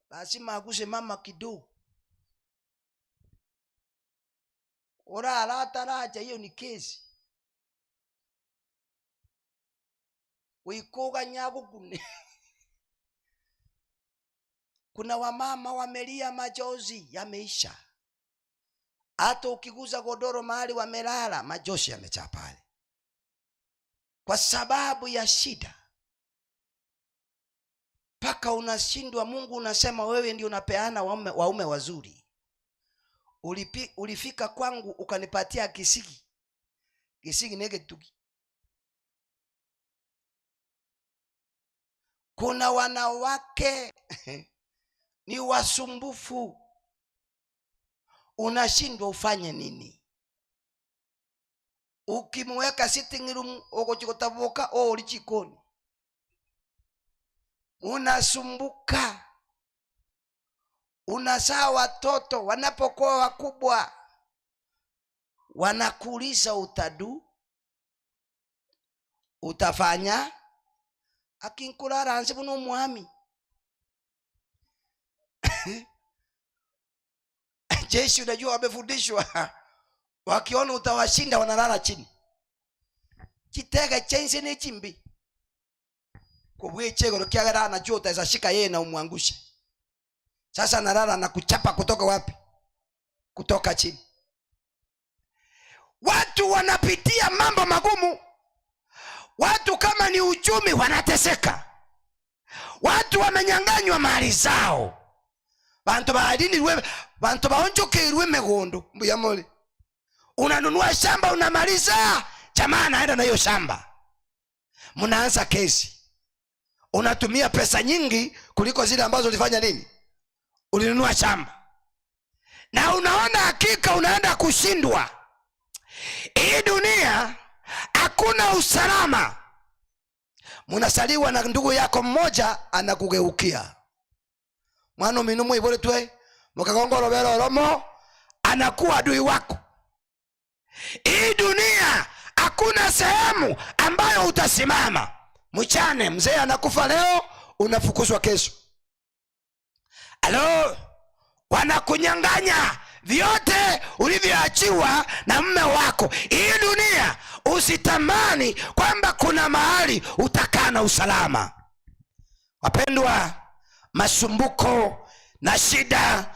Lazima aguse mama kidogo. Orara ataracha, hiyo ni kesi. Wikoga nyagukune. Kuna wamama wamelia machozi yameisha. Hata ukiguza godoro mahali wamelala, machozi yamejaa pale, kwa sababu ya shida. Mpaka unashindwa. Mungu unasema wewe ndio unapeana waume wazuri. Ulifika kwangu ukanipatia kisigi. Kisigi nege tuki. Kuna wanawake ni wasumbufu. Unashindwa ufanye nini? Ukimweka sitting room ogochikotaboka ori jikoni. Unasumbuka. Unazaa watoto wanapokuwa wakubwa wanakuuliza utadu, utafanya akinkulala anze buno mwami. Jeshi unajua wamefundishwa, wakiona utawashinda wanalala chini. Kitega chense ni chimbi kubwichego kiagera anajua utaweza shika yeye na umwangushe. Sasa analala na kuchapa kutoka wapi? Kutoka chini. Watu wanapitia mambo magumu. Watu kama ni uchumi wanateseka. Watu wamenyang'anywa mali zao. Bantu baadinirwe, bantu baonjokeirwe megondo. Mbuya mole. Unanunua shamba unamaliza, jamaa anaenda na hiyo shamba. Mnaanza kesi. Unatumia pesa nyingi kuliko zile ambazo ulifanya nini? Ulinunua shamba. Na unaona hakika unaenda kushindwa. Hii dunia hakuna usalama. Munasaliwa na ndugu yako mmoja anakugeukia. Mwana minu muibore twe, mukagongoro bero romo, anakuwa adui wako. Hii dunia Hakuna sehemu ambayo utasimama. Mchane mzee anakufa leo, unafukuzwa kesho. Halo, wanakunyang'anya vyote ulivyoachiwa na mume wako. Hii dunia usitamani kwamba kuna mahali utakaa na usalama. Wapendwa, masumbuko na shida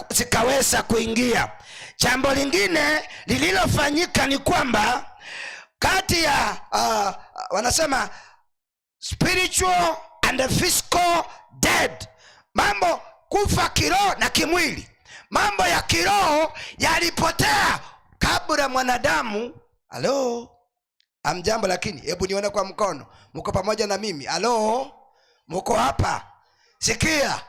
zikaweza kuingia. Jambo lingine lililofanyika ni kwamba kati ya wanasema spiritual and physical dead, mambo kufa kiroho na kimwili. Mambo ya kiroho yalipotea kabla mwanadamu. Halo, amjambo? Lakini hebu nione kwa mkono, mko pamoja na mimi? Halo, mko hapa? Sikia,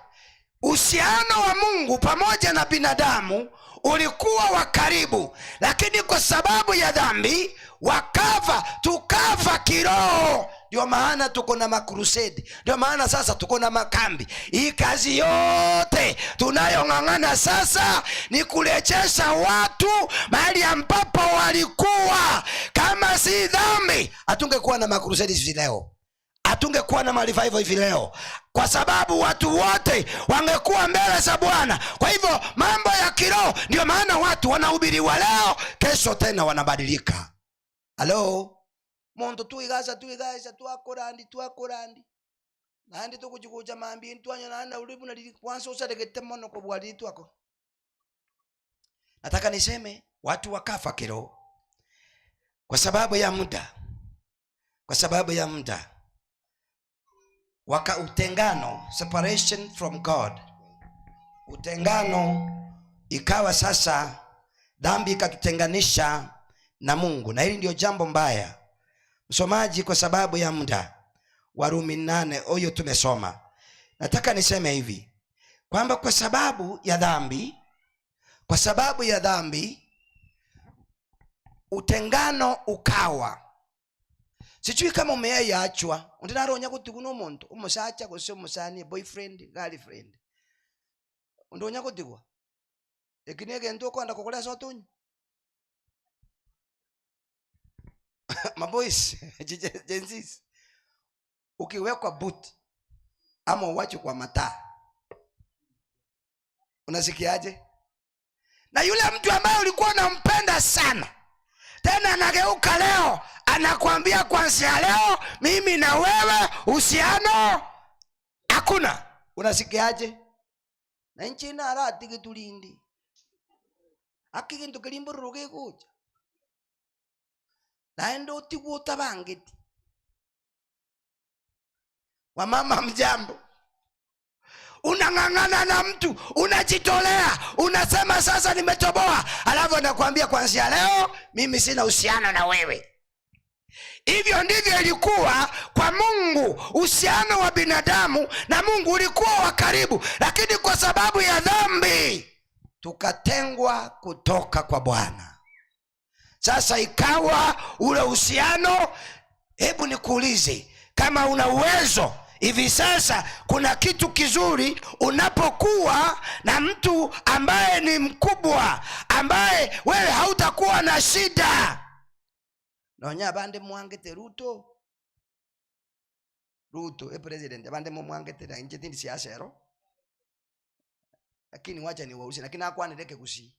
uhusiano wa Mungu pamoja na binadamu ulikuwa wa karibu, lakini kwa sababu ya dhambi wakafa, tukafa kiroho. Ndio maana tuko na makrusedi, ndio maana sasa tuko na makambi. Hii kazi yote tunayong'ang'ana sasa ni kurejesha watu mahali ambapo walikuwa. Kama si dhambi, hatungekuwa na makrusedi hivi leo, hatungekuwa na marevival hivi leo, kwa sababu watu wote wangekuwa mbele za Bwana. Kwa hivyo mambo ya kiroho, ndio maana watu wanahubiriwa leo, kesho tena wanabadilika. Halo, muntu tuigasa tuigasa twakorandi twakorandi nandi tukuchikucha mambi ntwanya nanda ulibu na lili kwanza usaregete mono kwa bwali twako. Nataka niseme watu wakafa kiroho kwa sababu ya muda, kwa sababu ya muda waka utengano, separation from God, utengano ikawa sasa dhambi ikatutenganisha na Mungu, na hili ndio jambo mbaya msomaji. Kwa sababu ya muda, Warumi 8 huyo tumesoma. Nataka niseme hivi kwamba kwa sababu ya dhambi, kwa sababu ya dhambi utengano ukawa. Sijui kama umeyaachwa undinaronya kutigwa nomonto omosacha gose omosani, boyfriend, girlfriend, undonya kutigwa eki ni egento okwenda kogora ase otonyi. Maboys, Gen Zs, ukiwekwa boot ama uwachwe kwa mataa unasikiaje? Na yule mtu ambaye ulikuwa unampenda sana tena anageuka leo anakuambia kuanzia leo mimi na wewe uhusiano hakuna, unasikiaje? Na nchi ina arati gitulindi akigintu kirimbururu gikuja naende utigwo utabangiti. Wamama mjambo, unang'ang'ana na mtu, unajitolea, unasema sasa nimetoboa, alafu anakuambia kuanzia leo mimi sina uhusiano na wewe. Hivyo ndivyo ilikuwa kwa Mungu. Uhusiano wa binadamu na Mungu ulikuwa wa karibu, lakini kwa sababu ya dhambi tukatengwa kutoka kwa Bwana. Sasa ikawa ule uhusiano. Hebu nikuulize, kama una uwezo hivi sasa, kuna kitu kizuri unapokuwa na mtu ambaye ni mkubwa, ambaye wewe hautakuwa na shida. Nonya abande mwangete Ruto, Ruto e president, abande mumwangete na inche tindi siasa ero, lakini wacha ni wausi, lakini akwanireke kusi.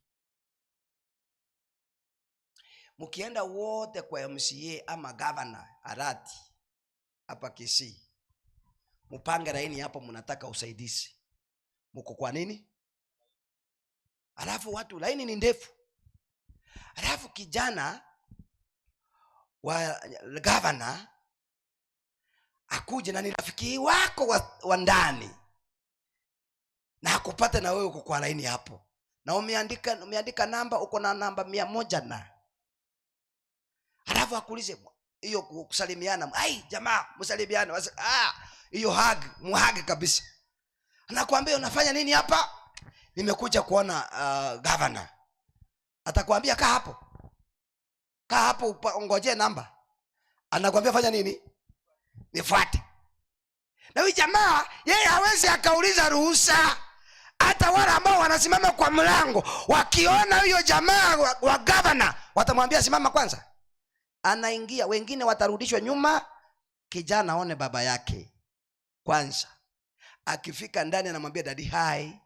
Mukienda wote kwa MCA ama governor Arati hapa Kisii, mupange laini hapo, mnataka usaidizi, muko kwa nini? Alafu watu laini ni ndefu, alafu kijana wa governor akuje na ni rafiki wako wa ndani na akupate na wewe uko kwa laini hapo, na umeandika namba, uko na namba 100 na alafu akuulize hiyo kusalimiana, ai jamaa msalimiane, hiyo hug, muhug kabisa. Anakuambia unafanya nini hapa? Nimekuja kuona governor. Atakwambia kaa hapo, kaa hapo ungojee namba. Anakuambia fanya nini? Nifuate. Na huyu jamaa yeye hawezi akauliza ruhusa. Hata wale ambao wanasimama kwa mlango wakiona huyo jamaa wa governor watamwambia simama kwanza. Anaingia, wengine watarudishwa nyuma, kijana aone baba yake kwanza. Akifika ndani anamwambia daddy, hi,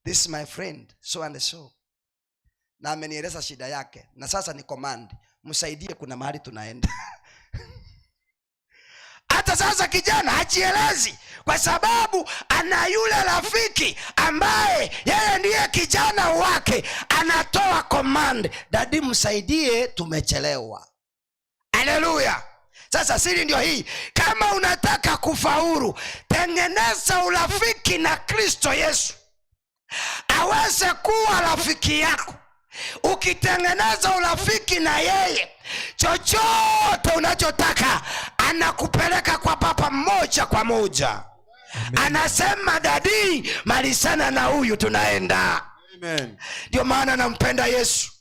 this is my friend so and so, na amenieleza shida yake, na sasa ni command, msaidie, kuna mahali tunaenda. Hata sasa kijana hajielezi kwa sababu ana yule rafiki ambaye yeye ndiye kijana wake, anatoa command, daddy msaidie, tumechelewa. Haleluya! Sasa siri ndio hii, kama unataka kufaulu, tengeneza urafiki na Kristo Yesu aweze kuwa rafiki yako. Ukitengeneza urafiki na yeye, chochote unachotaka anakupeleka kwa Papa moja kwa moja. Anasema daddy, malizana na huyu, tunaenda. Amen. Ndio maana nampenda Yesu,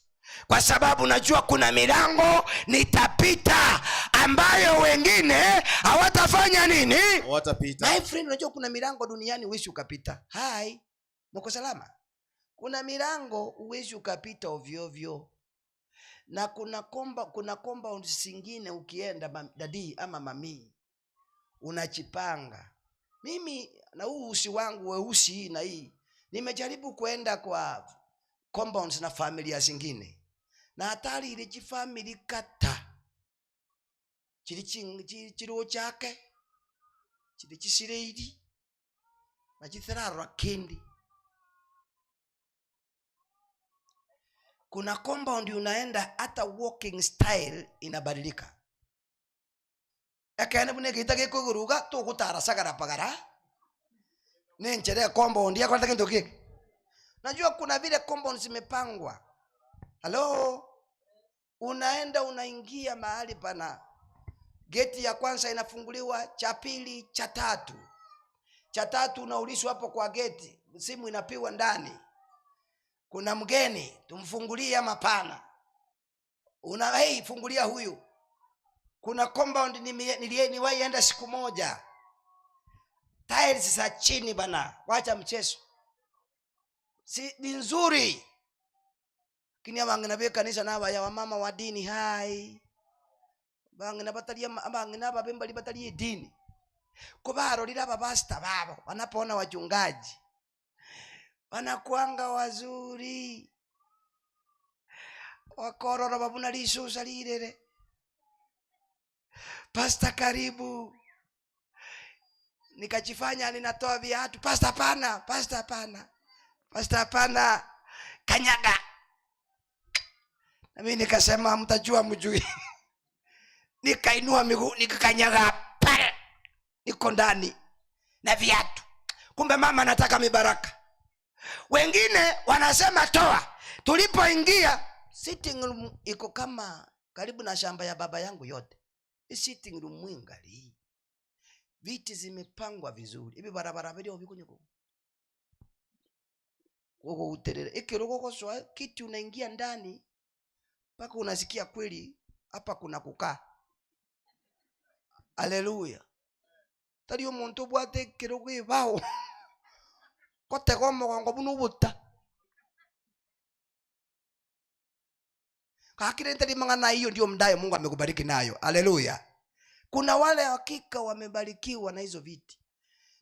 kwa sababu najua kuna milango nitapita ambayo wengine hawatafanya nini? Hawatapita. My friend, unajua kuna milango duniani huwezi ukapita. Hai, mko salama? Kuna milango huwezi ukapita ovyo ovyo, na kuna compound zingine ukienda daddy ama mami unachipanga. Mimi na huu usi wangu weusi hii na hii, nimejaribu kwenda kwa compounds na familia zingine, na hatari ile chifamily kata chili chiro chake chili chisireiri na chitherarwa kindi. Kuna compound unaenda hata walking style inabadilika. Ekene bune gita gikuguruga tugutara sagara pagara nenchere compound yakora kintu kiki. Najua kuna vile compound zimepangwa. Hello, unaenda unaingia mahali pana geti ya kwanza inafunguliwa, cha pili, cha tatu. Cha tatu unaulizwa hapo kwa geti, simu inapigwa ndani, kuna mgeni tumfungulie ama pana? Una, hey, fungulia huyu. Kuna compound niliwahi siku moja, tiles za chini bana, wacha mchezo, si ni nzuri. Lakini abangina be kanisa naba ya wamama wa dini hai, bangina batalia, bangina babembali batalia dini, kubarorira aba pastor babo wanapoona wachungaji wanakuanga wazuri, wakorora babuna lisusa lirere, pastor karibu. Nikajifanya ninatoa viatu, pastor hapana, pastor hapana, pastor hapana, kanyaga. Na mimi nikasema mtajua mjui. Nikainua miguu nikakanyaga pale, niko ndani na viatu. Kumbe mama anataka mibaraka. Wengine wanasema toa. Tulipoingia sitting room iko kama karibu na shamba ya baba yangu yote. Hii sitting room mwingali, viti zimepangwa vizuri. Hivi barabara bili obikunyo koko uterere. Ikirogo koswa kiti unaingia ndani mpaka unasikia kweli hapa kuna kukaa. Haleluya. Tari omuntu obwate ekirogo ebao. Kotega omogongo buna obuta. Kakire ntari mang'ana hiyo ndio mdayo Mungu amekubariki nayo. Haleluya. Kuna wale hakika wamebarikiwa na hizo viti.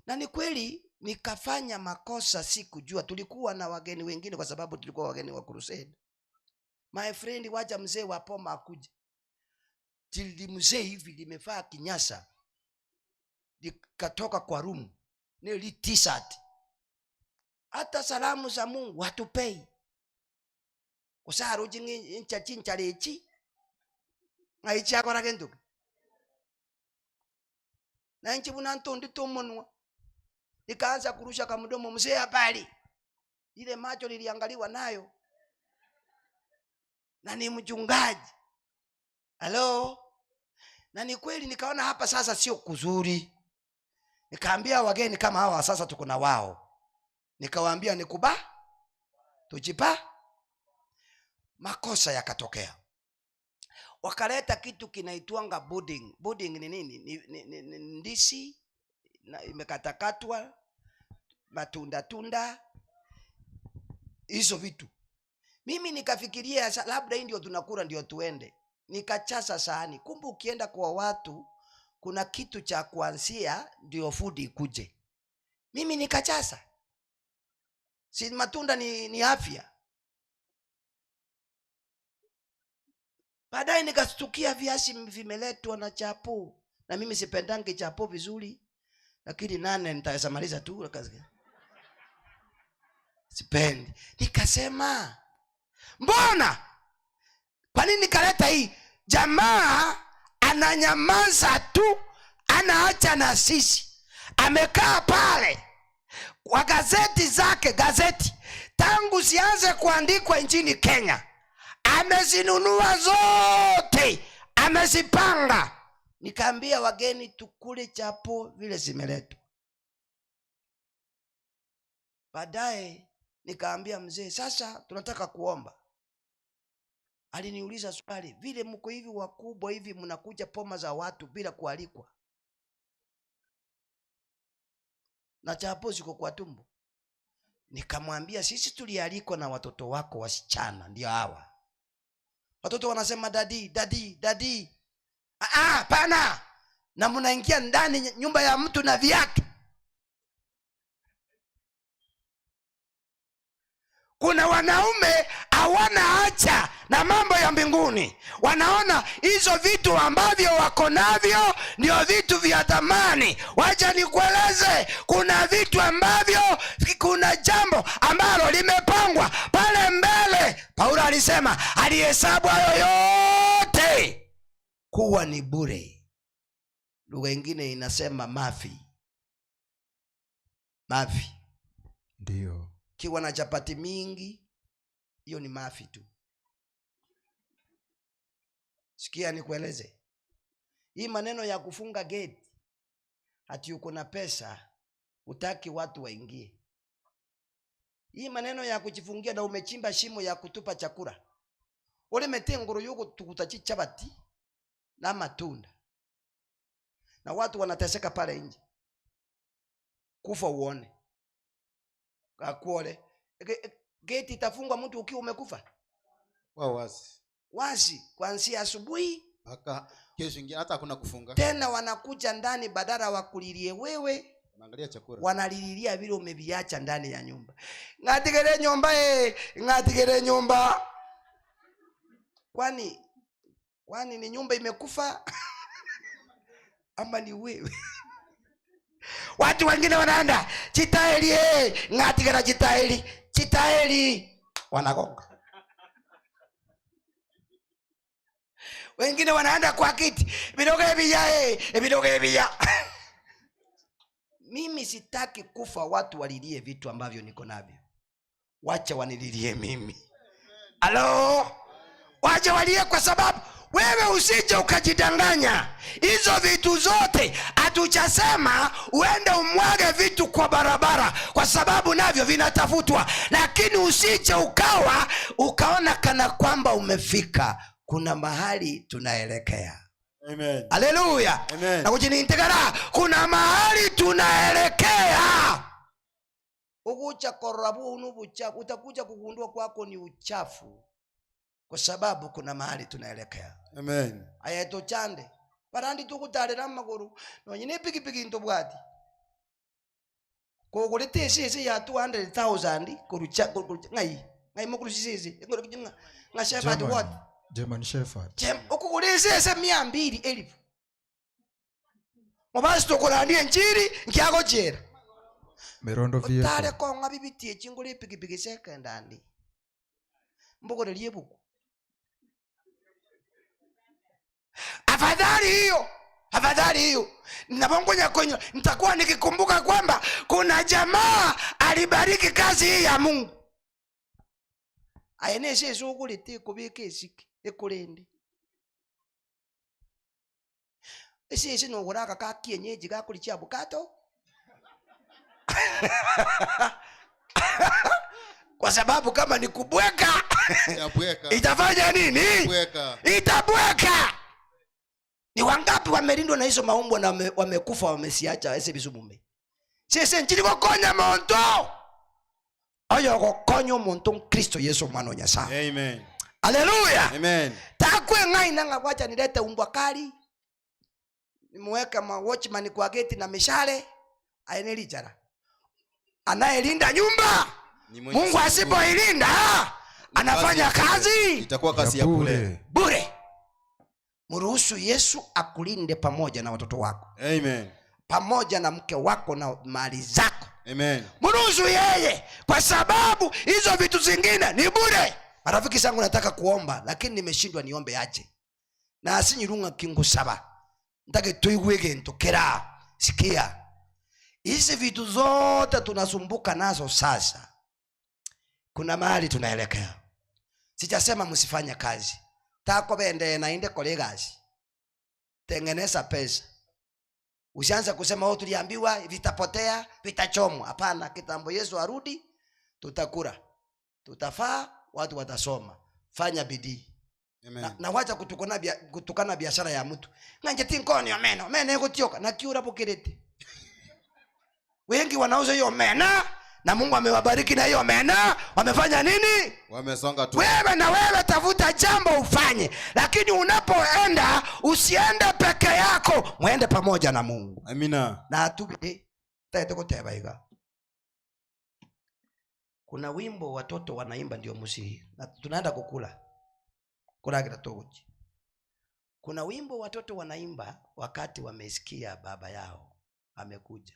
Na ni kweli nikafanya makosa, sikujua. Tulikuwa na wageni wengine kwa sababu tulikuwa wageni wa crusade. My friend, wacha mzee wa poma akuje. Tili mzee hivi limevaa kinyasa, likatoka kwa room, ni li t-shirt. Hata salamu za Mungu hatupei. Usaruji ncha chincha lechi. Ngaichi akora kintu. Na nchi buna ntondi tomonwa. Nikaanza kurusha kamdomo, mzee habari. Ile macho liliangaliwa nayo. Na ni mchungaji. Hello? Na ni kweli nikaona hapa sasa sio kuzuri. Nikaambia wageni kama hawa sasa tuko na wao. Nikawaambia nikuba tujipa. Makosa yakatokea. Wakaleta kitu kinaitwanga pudding. Pudding ni nini? Ni ndisi na imekatakatwa, matunda tunda, hizo vitu. Mimi nikafikiria labda hii ndio tunakula ndio tuende. Nikachaza sahani. Kumbe ukienda kwa watu kuna kitu cha kuanzia ndio food ikuje. Mimi nikachaza. Si matunda ni, ni afya. Baadaye nikastukia viazi vimeletwa na chapo, na mimi sipendangi chapo vizuri, lakini nane nitaweza maliza tu. Sipendi. Nikasema mbona, kwa nini nikaleta hii? Jamaa ananyamaza tu, anaacha na sisi, amekaa pale kwa gazeti zake, gazeti tangu zianze kuandikwa nchini Kenya amezinunua zote, amezipanga. Nikaambia wageni tukule chapo vile zimeletwa. Baadaye nikaambia mzee, sasa tunataka kuomba. Aliniuliza swali, vile mko hivi wakubwa hivi mnakuja poma za watu bila kualikwa na chapo ziko kwa tumbo. Nikamwambia sisi tulialikwa na watoto wako wasichana, ndio hawa watoto wanasema dadi dadi dadi. Ah, ah, pana na mnaingia ndani nyumba ya mtu na viatu. Kuna wanaume hawana haja na mambo ya mbinguni, wanaona hizo vitu ambavyo wako navyo ndio vitu vya thamani. Wacha nikueleze, kuna vitu ambavyo, kuna jambo ambalo limepangwa pale mbele. Paulo alisema alihesabu hayo yote kuwa ni bure. Lugha ingine inasema mafi, mafi. Ndio. Kiwa na chapati mingi, hiyo ni mafi tu. Sikia nikueleze, hii maneno ya kufunga gate ati uko na pesa utaki watu waingie, hii maneno ya kujifungia na umechimba shimo ya kutupa chakula, ulimete nguru yuko tukuta chichabati na matunda, na watu wanateseka pale nje, kufa uone kakuole. Gate itafungwa mtu ukiwa umekufa Wa wazi wazi, kuanzia asubuhi mpaka kesho ingine, hata hakuna kufunga, tena wanakuja ndani, badala wakulilie wewe, wanaangalia chakula. wanalililia vile umeviacha ndani ya nyumba. Ng'atigere nyumba eh, ng'atigere nyumba. Kwani kwani ni nyumba imekufa ama ni wewe? Watu wengine wanaenda chitaeli eh, ng'atigera chitaeli, chitaeli, wanagonga. Wengine wanaenda kwa kiti vidogo ebiya eh, vidogo ebiya. Mimi sitaki kufa watu walilie vitu ambavyo niko navyo, wacha wanililie mimi. Halo, wacha walie, kwa sababu wewe usije ukajidanganya. Hizo vitu zote hatuchasema uende umwage vitu kwa barabara, kwa sababu navyo vinatafutwa, lakini usije ukawa ukaona kana kwamba umefika. Kuna mahali tunaelekea. Amen. Haleluya. Amen. Na kujinintegera, kuna mahali tunaelekea. Ukucha korabu unubucha, utakuja kugundua kwako ni uchafu, kwa sababu kuna mahali tunaelekea. Amen. Aya tuchande barandi tugutarira maguru nonye ne pikipiki ntobwati kogorete esese ya 200,000 korucha korucha ngai ngai mokurusisese nga nga shepherd what German Shepherd. Chem okugura esese mia mbili elfu mubasi tukurandie enchiri nkiagochera Mirondo vehicle. otare kong'a bibitie chingure epikipiki secondhand mbogorerie ebuku afadhali hiyo, afadhali hiyo nabongonya kwenye nitakuwa nikikumbuka kwamba kuna jamaa alibariki kazi hii ya Mungu. Aye nese esugurete ekobeka esike ekorende ese ese nogora aka ka kienyeji gakori chiabukato kwa sababu kama ni kubweka Itabweka. itafanya nini? Bweka. Itabweka. Ni wangapi wamelindwa na hizo maumbwa na wamekufa wamesiacha ese bisumume sese nchiri gokonya monto oyo gokonya omonto Kristo Yesu mwana wa Nyasaye. Amen. Haleluya. Amen. Takweng'aina ng'a gwacha nirete umbwa kali nimuweke ma watchman kwa gate na mishale aye ni richara anayelinda nyumba Ni Mwenyezi Mungu asipoilinda anafanya kazi Itakuwa kazi ya bure. bure. Mruhusu Yesu akulinde pamoja na watoto wako. Amen. Pamoja na mke wako na mali zako. Amen. Mruhusu yeye, kwa sababu hizo vitu zingine ni bure. Marafiki zangu, nataka kuomba lakini nimeshindwa niombe aje na asinyirunga kingusaba ntake tuigwe kintu kira. Sikia, hizi vitu zote tunasumbuka nazo sasa, kuna mahali tunaelekea. Sijasema msifanye kazi, tako bende na inde kole kazi, tengeneza pesa. Usianze kusema oh, tuliambiwa vitapotea vitachomwa. Hapana, kitambo Yesu arudi tutakula, tutafaa, watu watasoma. Fanya bidii. Amen. Na wacha kutukana kutukana biashara ya mtu nganje tinkoni omena omena egutioka na kiura bukirite. Wengi wanauza hiyo omena na Mungu amewabariki na hiyo omena, wamefanya nini? Wamesonga tu. Wewe na wewe tafuta jambo ufanye, lakini unapoenda usiende peke yako, mwende pamoja na Mungu. Amina. Na atubide taete kuteba iga. Kuna wimbo watoto wanaimba ndio musihi, na tunaenda kukula kula toguchi. Kuna wimbo watoto wanaimba wakati wamesikia baba yao amekuja.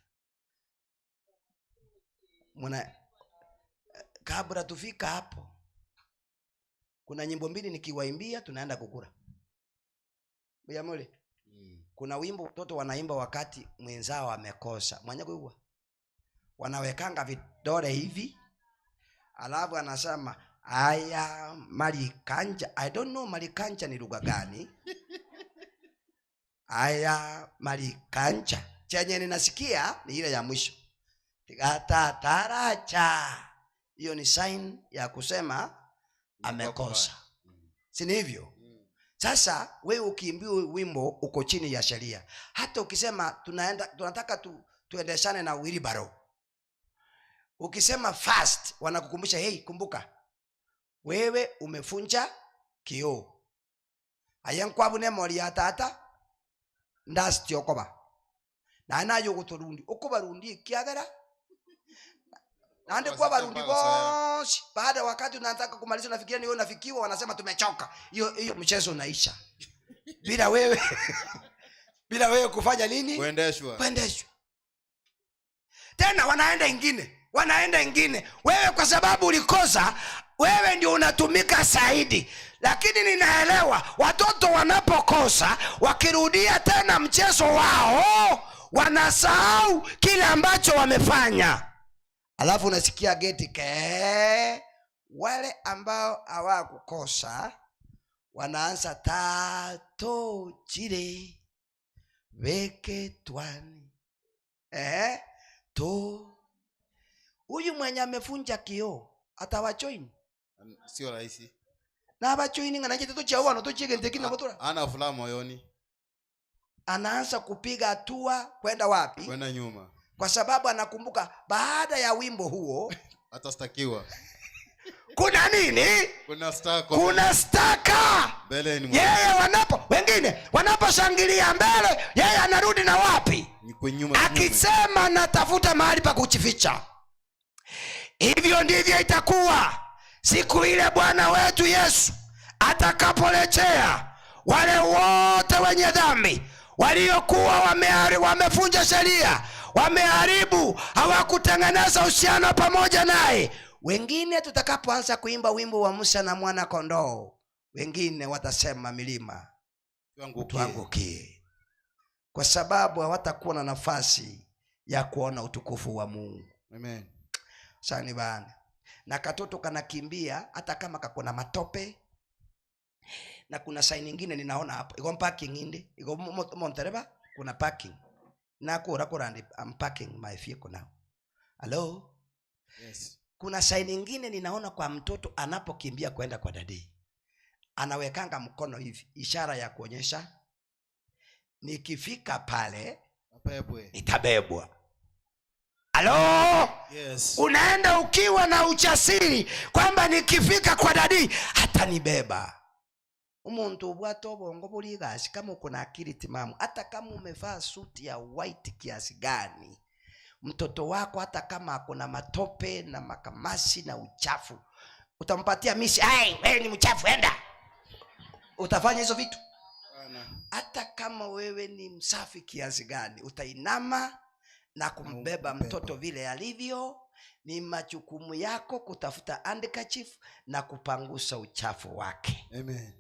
Muna, kabla tufika hapo, kuna nyimbo mbili nikiwaimbia tunaenda kukula. Muyamule. Kuna wimbo watoto wanaimba wakati mwenzao amekosa. Mwenye kuigwa. Wanawekanga vidole hivi. Alafu anasema aya malikanja. I don't know malikanja ni lugha gani. Aya malikanja. Chenye ninasikia ni ile ya mwisho. Taracha. Hiyo ni sign ya kusema amekosa. Si ni hivyo? Sasa wewe ukiimbiwa wimbo uko chini ya sheria. Hata ukisema tunataka tuendeshane na wheelbarrow. Ukisema fast wanakukumbusha, hey, kumbuka wewe umefunja kioo. Aya nkwabu ne mori ya tata ndasitiokoba. Na nayo guturundi ukubarundi kiagera. Naende kwa barundi bonsi. Baada wakati unataka kumaliza unafikiria ni wewe unafikiwa, wanasema tumechoka. Hiyo hiyo mchezo unaisha. Bila wewe bila wewe kufanya nini? Kuendeshwa. Kuendeshwa. Tena wanaenda ingine, wanaenda ingine. Wewe kwa sababu ulikosa, wewe ndio unatumika zaidi. Lakini ninaelewa watoto wanapokosa wakirudia tena mchezo wao wanasahau kile ambacho wamefanya. Alafu unasikia geti ke, wale ambao hawakukosa wanaanza tato chile weke twani. To huyu mwenye amefunja kioo atawajoin. Sio rahisi. Na abajoin ngana chiteto cha wano to chige ntekina motora. Ana furaha moyoni. Anaanza kupiga hatua kwenda wapi? Kwenda nyuma. Kwa sababu anakumbuka baada ya wimbo huo atastakiwa. Kuna nini? Kuna staka. Kuna staka. Mbele ni Yeye wanapo wengine wanaposhangilia mbele, yeye anarudi na wapi? Ni kwa nyuma. Akisema natafuta mahali pa kujificha. Hivyo ndivyo itakuwa siku ile Bwana wetu Yesu atakaporejea wale wote wenye dhambi waliokuwa wamefunja sheria, wameharibu, hawakutengeneza uhusiano pamoja naye. Wengine tutakapoanza kuimba wimbo wa Musa na mwana kondoo, wengine watasema milima tuangukie, tuangukie, kwa sababu hawatakuwa na nafasi ya kuona utukufu wa Mungu. Amen. Sani bana. Na katoto kanakimbia hata kama kako na matope. Na kuna sign nyingine ninaona hapo. Iko parking inde, iko Montereba kuna parking. Na kura kura ndi, I'm parking my vehicle now. Hello? Yes. Kuna sign nyingine ninaona kwa mtoto anapokimbia kwenda kwa dadi. Anawekanga mkono hivi, ishara ya kuonyesha nikifika pale Nitabebwa. Nitabebwa. Halo? Yes. Unaenda ukiwa na ujasiri kwamba nikifika kwa dadii atanibeba. Umuntu obwate obongo bori egasi kama uko na akili timamu, hata kama umevaa suti ya white kiasi gani, mtoto wako hata kama ako na matope na makamasi na uchafu, utampatia misi, ai, wewe ni mchafu, enda. Utafanya hizo vitu? Hata kama wewe ni msafi kiasi gani, utainama na kumbeba mtoto vile alivyo. Ni majukumu yako kutafuta handkerchief na kupangusa uchafu wake. Amen.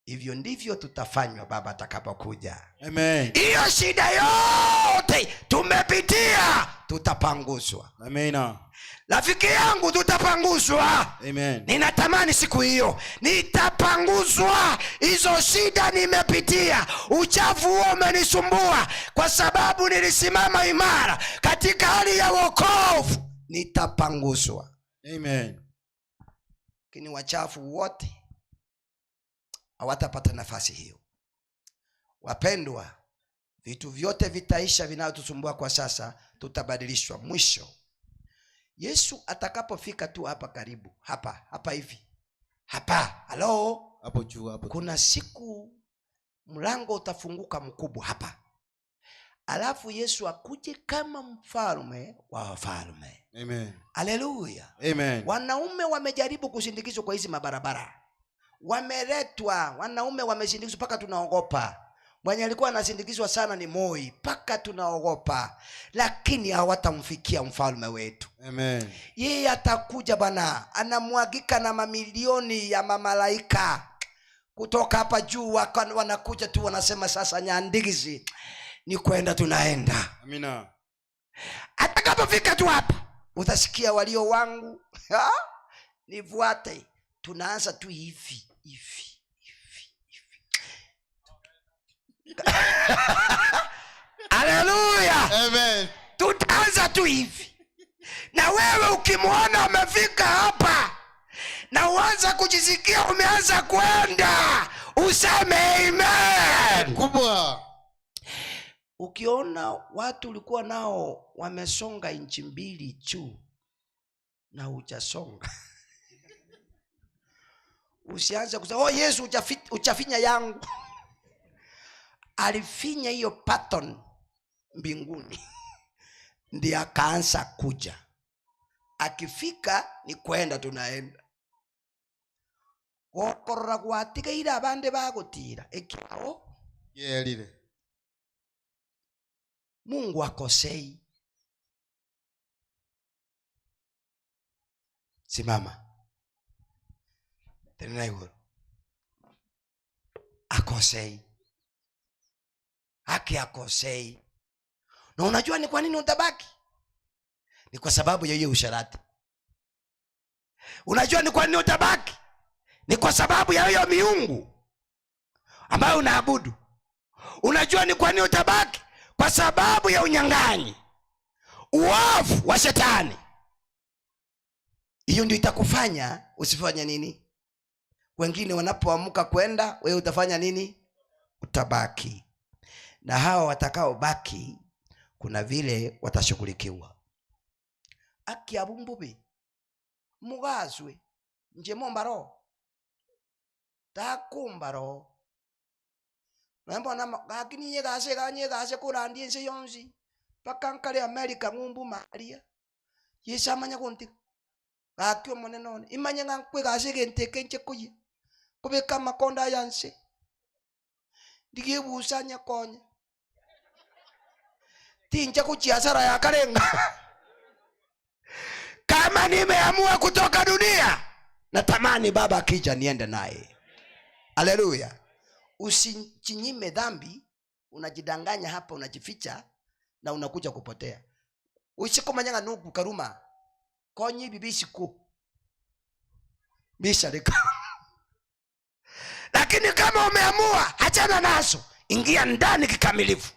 Hivyo ndivyo tutafanywa baba atakapokuja. Amen. Hiyo shida yote tumepitia, tutapanguswa. Amina. Rafiki yangu, tutapanguswa. Amen. Ninatamani siku hiyo nitapanguzwa. Hizo shida nimepitia, uchafu huo umenisumbua, kwa sababu nilisimama imara katika hali ya wokovu, nitapanguzwa. Amen. Lakini wachafu wote hawatapata nafasi hiyo. Wapendwa, vitu vyote vitaisha vinavyotusumbua kwa sasa, tutabadilishwa. Mwisho, Yesu atakapofika tu hapa karibu, hapa hapa hivi hapa, halo, Hapo juu hapo. kuna siku mlango utafunguka mkubwa hapa, alafu Yesu akuje kama mfalme wa wafalme. Amen. Haleluya, Amen. Wanaume wamejaribu kusindikizwa kwa hizi mabarabara, wameletwa wanaume, wamesindikizwa mpaka tunaogopa. Mwenye alikuwa anasindikizwa sana ni Moi, mpaka tunaogopa, lakini hawatamfikia mfalme wetu. Amen. Yeye atakuja bana, anamwagika na mamilioni ya mamalaika kutoka hapa juu, wanakuja tu wanasema, sasa Nyandigizi ni kwenda, tunaenda. Amina. Atakapofika tu hapa utasikia walio wangu ha? Nifuate. Tunaanza tu hivi hivi hivi hivi. Haleluya, amen. Tutaanza tu hivi, na wewe ukimwona amefika hapa na uanza kujisikia umeanza kwenda, useme amen kubwa. Ukiona watu ulikuwa nao wamesonga inchi mbili juu na hujasonga, usianze kusema oh, Yesu uchafinya yangu. Alifinya hiyo pattern mbinguni ndiye akaanza kuja. Akifika ni kwenda, tunaenda gokorora gwatigaire abande bagutira ekiao Yerire. Mungu akosei. Simama tena iguru, akosei, haki akosei. Na unajua ni kwa nini utabaki? Ni kwa sababu ya hiyo usharati. Unajua ni kwa nini utabaki? Ni kwa sababu ya hiyo miungu ambayo unaabudu. Unajua ni kwa nini utabaki? Kwa sababu ya unyang'anyi, uovu wa shetani. Hiyo ndio itakufanya usifanye nini? Wengine wanapoamka kwenda, wewe utafanya nini? Utabaki. Na hawa watakaobaki kuna vile watashughulikiwa. Aki abumbubi mugazwe nje mombaro takumbaro nambona gaki niye gase ganye gase kurandi ense yonsi paka nkare America ng'umbu maria Yesu amanya gontiga gaki omonene one imanye ng'a nkwe gase egento eke nche koyia kobeka amakondo aya nse ndigebusa nyekonye tinche kuchiasara yakarenga. Kama nimeamua kutoka dunia, natamani baba akija niende naye. Haleluya. Usijinyime dhambi, unajidanganya hapa, unajificha na unakuja kupotea. Usikomanyanga nuku karuma konyi bibisiku bisharika. Lakini kama umeamua, achana nazo, ingia ndani kikamilifu.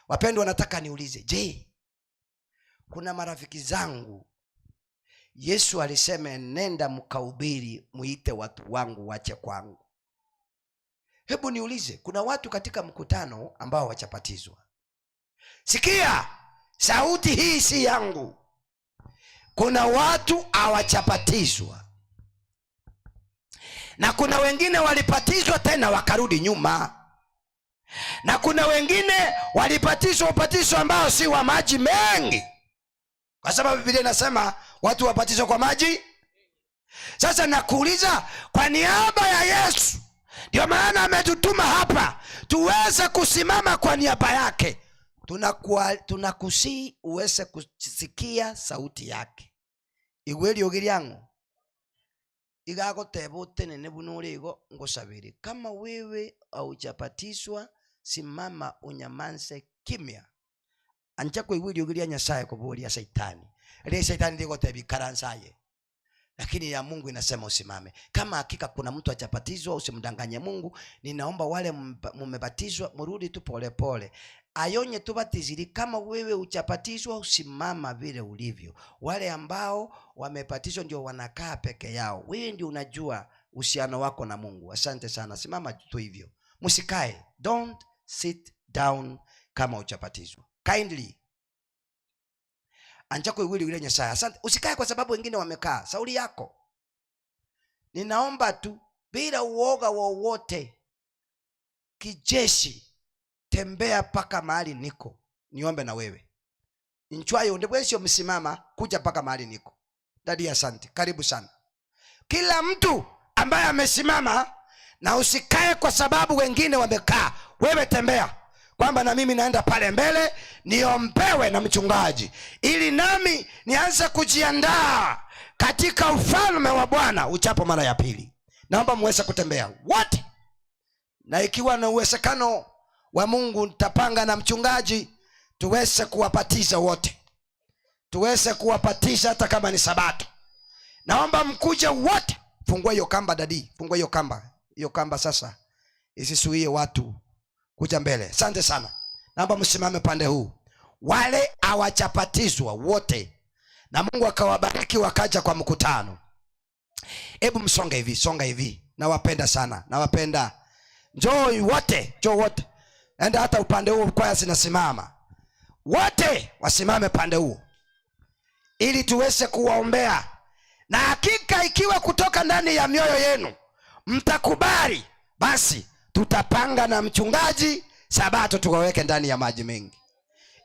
Wapendwa, nataka niulize, je, kuna marafiki zangu Yesu alisema nenda mkahubiri, muite watu wangu wache kwangu. Hebu niulize, kuna watu katika mkutano ambao hawajabatizwa. Sikia, Sauti hii si yangu. Kuna watu hawajabatizwa na kuna wengine walipatizwa tena wakarudi nyuma, na kuna wengine walipatizwa ubatizo ambao si wa maji mengi, kwa sababu Biblia inasema watu wapatizwe kwa maji. Sasa nakuuliza kwa niaba ya Yesu, ndio maana ametutuma hapa tuweze kusimama kwa niaba yake. Tunakusii uweze kusikia sauti yake. Igwe riogi riang'o igagoteba otenene buna ore igo ngosabere. Kama wewe haujabatizwa, simama unyamanze kimya. Ancha koigwa eriogi ria Nyasaye koboria Saitani. Ria Saitani rigoteba ikaransa aye, lakini ya Mungu inasema usimame. Kama hakika kuna mtu hajabatizwa, usimdanganye Mungu. Ninaomba wale mumebatizwa murudi tu polepole, ayonye tubatiziri. Kama wewe hujabatizwa, usimama vile ulivyo. Wale ambao wamebatizwa ndio wanakaa peke yao. Wewe ndio unajua uhusiano wako na Mungu. Asante sana, simama tu hivyo, msikae. Don't sit down kama hujabatizwa. Kindly anja kuiwili ile Nyasaye. Asante. Usikae kwa sababu wengine wamekaa. Sauli yako. Ninaomba tu bila uoga wowote, kijeshi, tembea mpaka mahali niko, niombe na wewe. Nchwayo ndibwesio msimama kuja mpaka mahali niko. Dadi, asante. Karibu sana. Kila mtu ambaye amesimama, na usikae kwa sababu wengine wamekaa. Wewe tembea kwamba na mimi naenda pale mbele niombewe na mchungaji ili nami nianze kujiandaa katika ufalme wa Bwana uchapo mara ya pili. Naomba muweze kutembea wote, na ikiwa na uwezekano wa Mungu nitapanga na mchungaji tuweze kuwabatiza wote, tuweze kuwabatiza hata kama ni Sabato. Naomba mkuje wote. Fungua hiyo kamba dadi, fungua hiyo kamba, hiyo kamba sasa isisuie watu kuja mbele. Asante sana. Naomba msimame pande huu. Wale hawajapatizwa wote na Mungu akawabariki wakaja kwa mkutano, hebu msonge hivi, songa hivi. Nawapenda sana, nawapenda. Njoo wote, njoo wote. Enda hata upande huo, kwaya zinasimama. Wote wasimame pande huo ili tuweze kuwaombea. Na hakika ikiwa kutoka ndani ya mioyo yenu mtakubali, basi tutapanga na mchungaji Sabato tukaweke ndani ya maji mengi,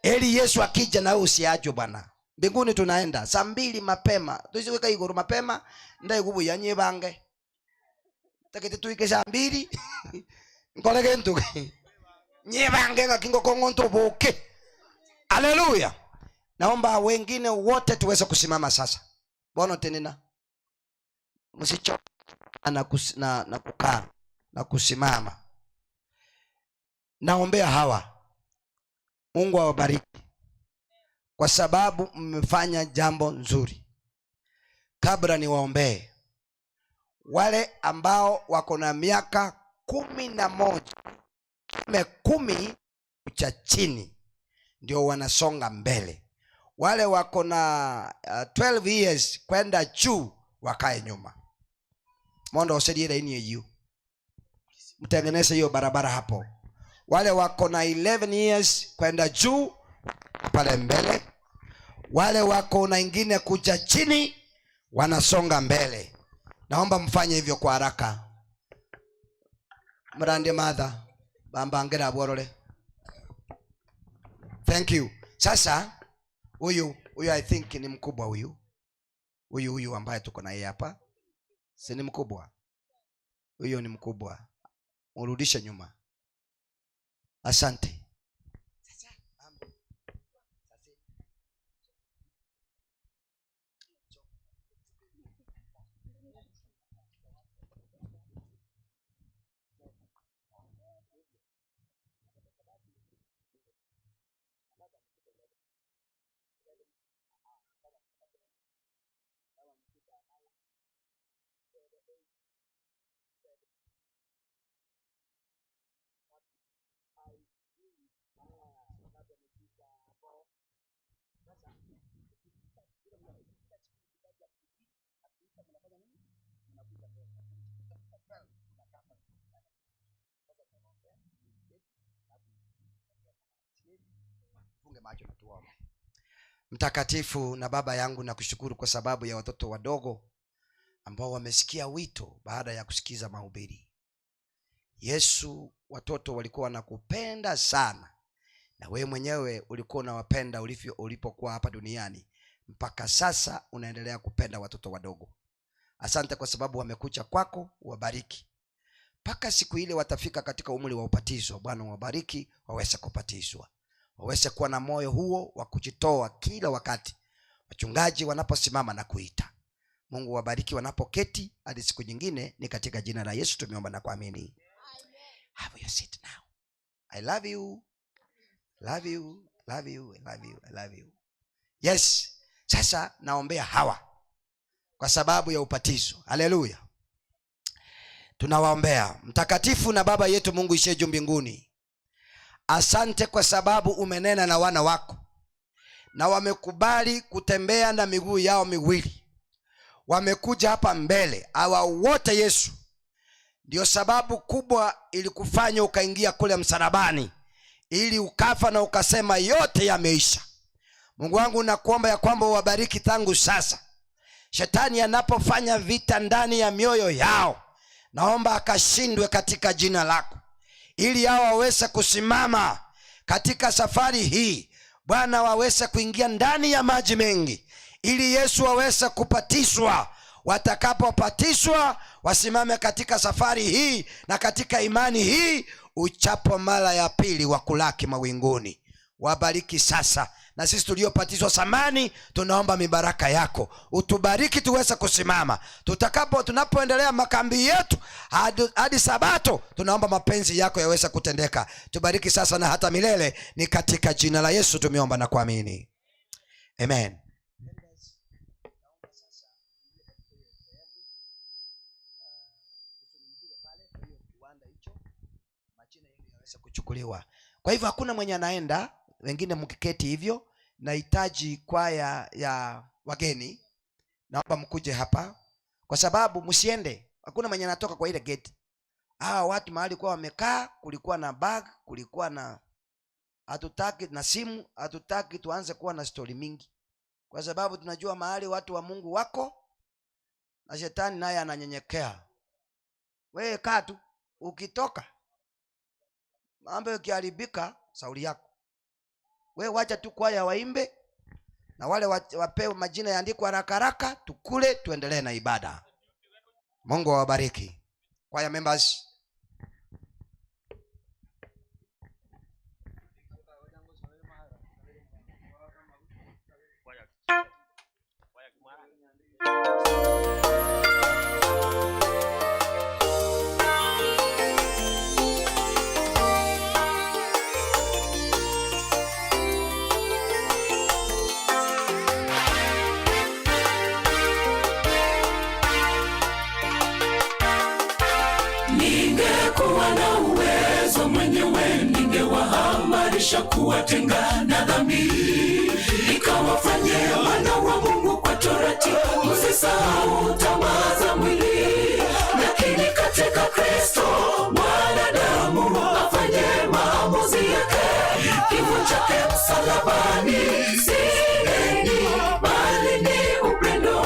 ili Yesu akija na wewe usiachwe bwana. Mbinguni tunaenda saa 2 mapema, tusiweka iguru mapema ndaikubuya nyibange takete tuike saa 2 nkolege ntuke nyibange ngakingo kongo ntubuke. Haleluya. Naomba wengine wote tuweze kusimama sasa. Bono tenena msichoke na kukaa na kusimama. Naombea hawa, Mungu awabariki kwa sababu mmefanya jambo nzuri. Kabla niwaombee wale ambao wako na miaka 11, 10 cha chini ndio wanasonga mbele. Wale wako na 12 years kwenda juu wakae nyuma. Mondo osediere ini hiyo. Mtengeneze hiyo barabara hapo. Wale wako na 11 years kwenda juu pale mbele. Wale wako na ingine kuja chini wanasonga mbele. Naomba mfanye hivyo kwa haraka. Mrande mother bambangera bworore. Thank you. Sasa huyu I think ni mkubwa huyu. Huyu ambaye tuko naye hapa. Si ni mkubwa? Huyo ni mkubwa. Mrudishe nyuma. Asante. Funge macho na tuombe. Mtakatifu na Baba yangu, nakushukuru kwa sababu ya watoto wadogo ambao wamesikia wito baada ya kusikiza mahubiri. Yesu, watoto walikuwa wanakupenda sana, na wewe mwenyewe ulikuwa unawapenda ulivyo ulipokuwa hapa duniani, mpaka sasa unaendelea kupenda watoto wadogo. Asante kwa sababu wamekuja kwako, wabariki mpaka siku ile watafika katika umri wa ubatizo. Bwana wabariki, waweze kubatizwa, waweze kuwa na moyo huo wa kujitoa kila wakati wachungaji wanaposimama na kuita. Mungu wabariki wanapoketi hadi siku nyingine. Ni katika jina la Yesu tumeomba na kuamini. Have your seat now. I love you. Love you. Love you. I love you. I love you. Yes. Sasa naombea hawa kwa sababu ya ubatizo. Haleluya. Tunawaombea. Mtakatifu na Baba yetu Mungu ishiye juu mbinguni, asante kwa sababu umenena na wana wako na wamekubali kutembea na miguu yao miwili, wamekuja hapa mbele hawa wote. Yesu, ndiyo sababu kubwa ilikufanya ukaingia kule msalabani, ili ukafa na ukasema yote yameisha. Mungu wangu, nakuomba ya kwamba uwabariki tangu sasa. Shetani anapofanya vita ndani ya mioyo yao, naomba akashindwe katika jina lako, ili hao waweze kusimama katika safari hii Bwana, waweze kuingia ndani ya maji mengi, ili Yesu waweze kupatizwa. Watakapopatizwa wasimame katika safari hii na katika imani hii, uchapo mara ya pili wa kulaki mawinguni. Wabariki sasa, na sisi tuliopatizwa samani, tunaomba mibaraka yako, utubariki tuweze kusimama tutakapo, tunapoendelea makambi yetu hadi Sabato, tunaomba mapenzi yako yaweze kutendeka. Tubariki sasa na hata milele, ni katika jina la Yesu tumeomba na kuamini, amen. Kuchukuliwa. Kwa hivyo hakuna mwenye anaenda, wengine mkiketi hivyo. Nahitaji kwaya ya wageni, naomba mkuje hapa, kwa sababu msiende, hakuna mwenye anatoka kwa ile gate. Hawa watu mahali kwa wamekaa, kulikuwa na bag, kulikuwa na hatutaki na simu, hatutaki tuanze kuwa na stori mingi, kwa sababu tunajua mahali watu wa Mungu wako na shetani naye ananyenyekea. Wewe kaa tu, ukitoka mambo yakiharibika, sauli yako we. Wacha tu kwaya waimbe na wale wapewe majina yaandikwe haraka haraka, tukule tuendelee na ibada. Mungu awabariki kwaya members. Ningekuwa na uwezo mwenyewe, ningewahamasisha kuwatenga na dhambi, nikawafanye wana wa Mungu kwa torati. Msisahau tamaa za mwili, lakini katika Kristo mwanadamu afanye maamuzi yake. Kifo chake msalabani si deni, bali ni upendo.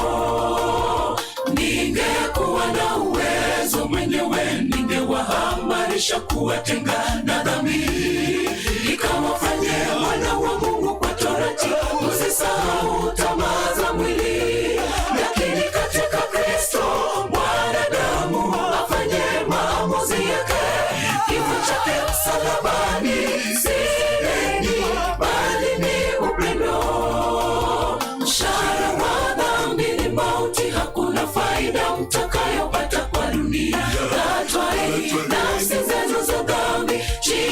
Ningekuwa na uwezo mwenyewe, ningewahamasisha kuwatenga na dhambi, nikawafanye wana wa Mungu kwa torati. Msisahau tamaa za mwili, lakini katika Kristo mwanadamu afanye maamuzi yake. Kifo chake msalabani si deni, bali ni upendo. Mshahara wa dhambi ni mauti, hakuna faida mtakayopata kwa dunia. Katwaeni nafsi zenu za dhambi chini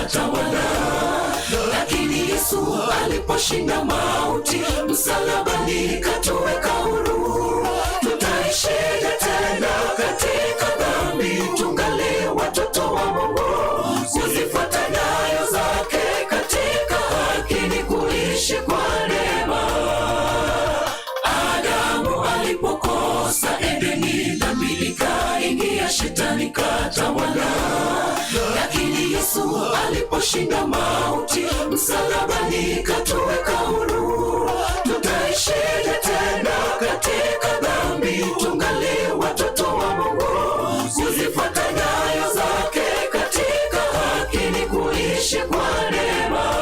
katawala. Lakini Yesu aliposhinda mauti msalabani katuweka huru. Tutaishije tena katika dhambi tungali watoto wa Mungu? Kuzifuata nyayo zake katika haki ni kuishi kwa neema. Adamu alipokosa Edeni, dhambi ikaingia, shetani katawala. Lakini Yesu aliposhinda mauti msalabani katuweka huru. Tutaishije tena katika dhambi tungali watoto wa Mungu? Kuzifuata nyayo zake katika haki ni kuishi kwa neema.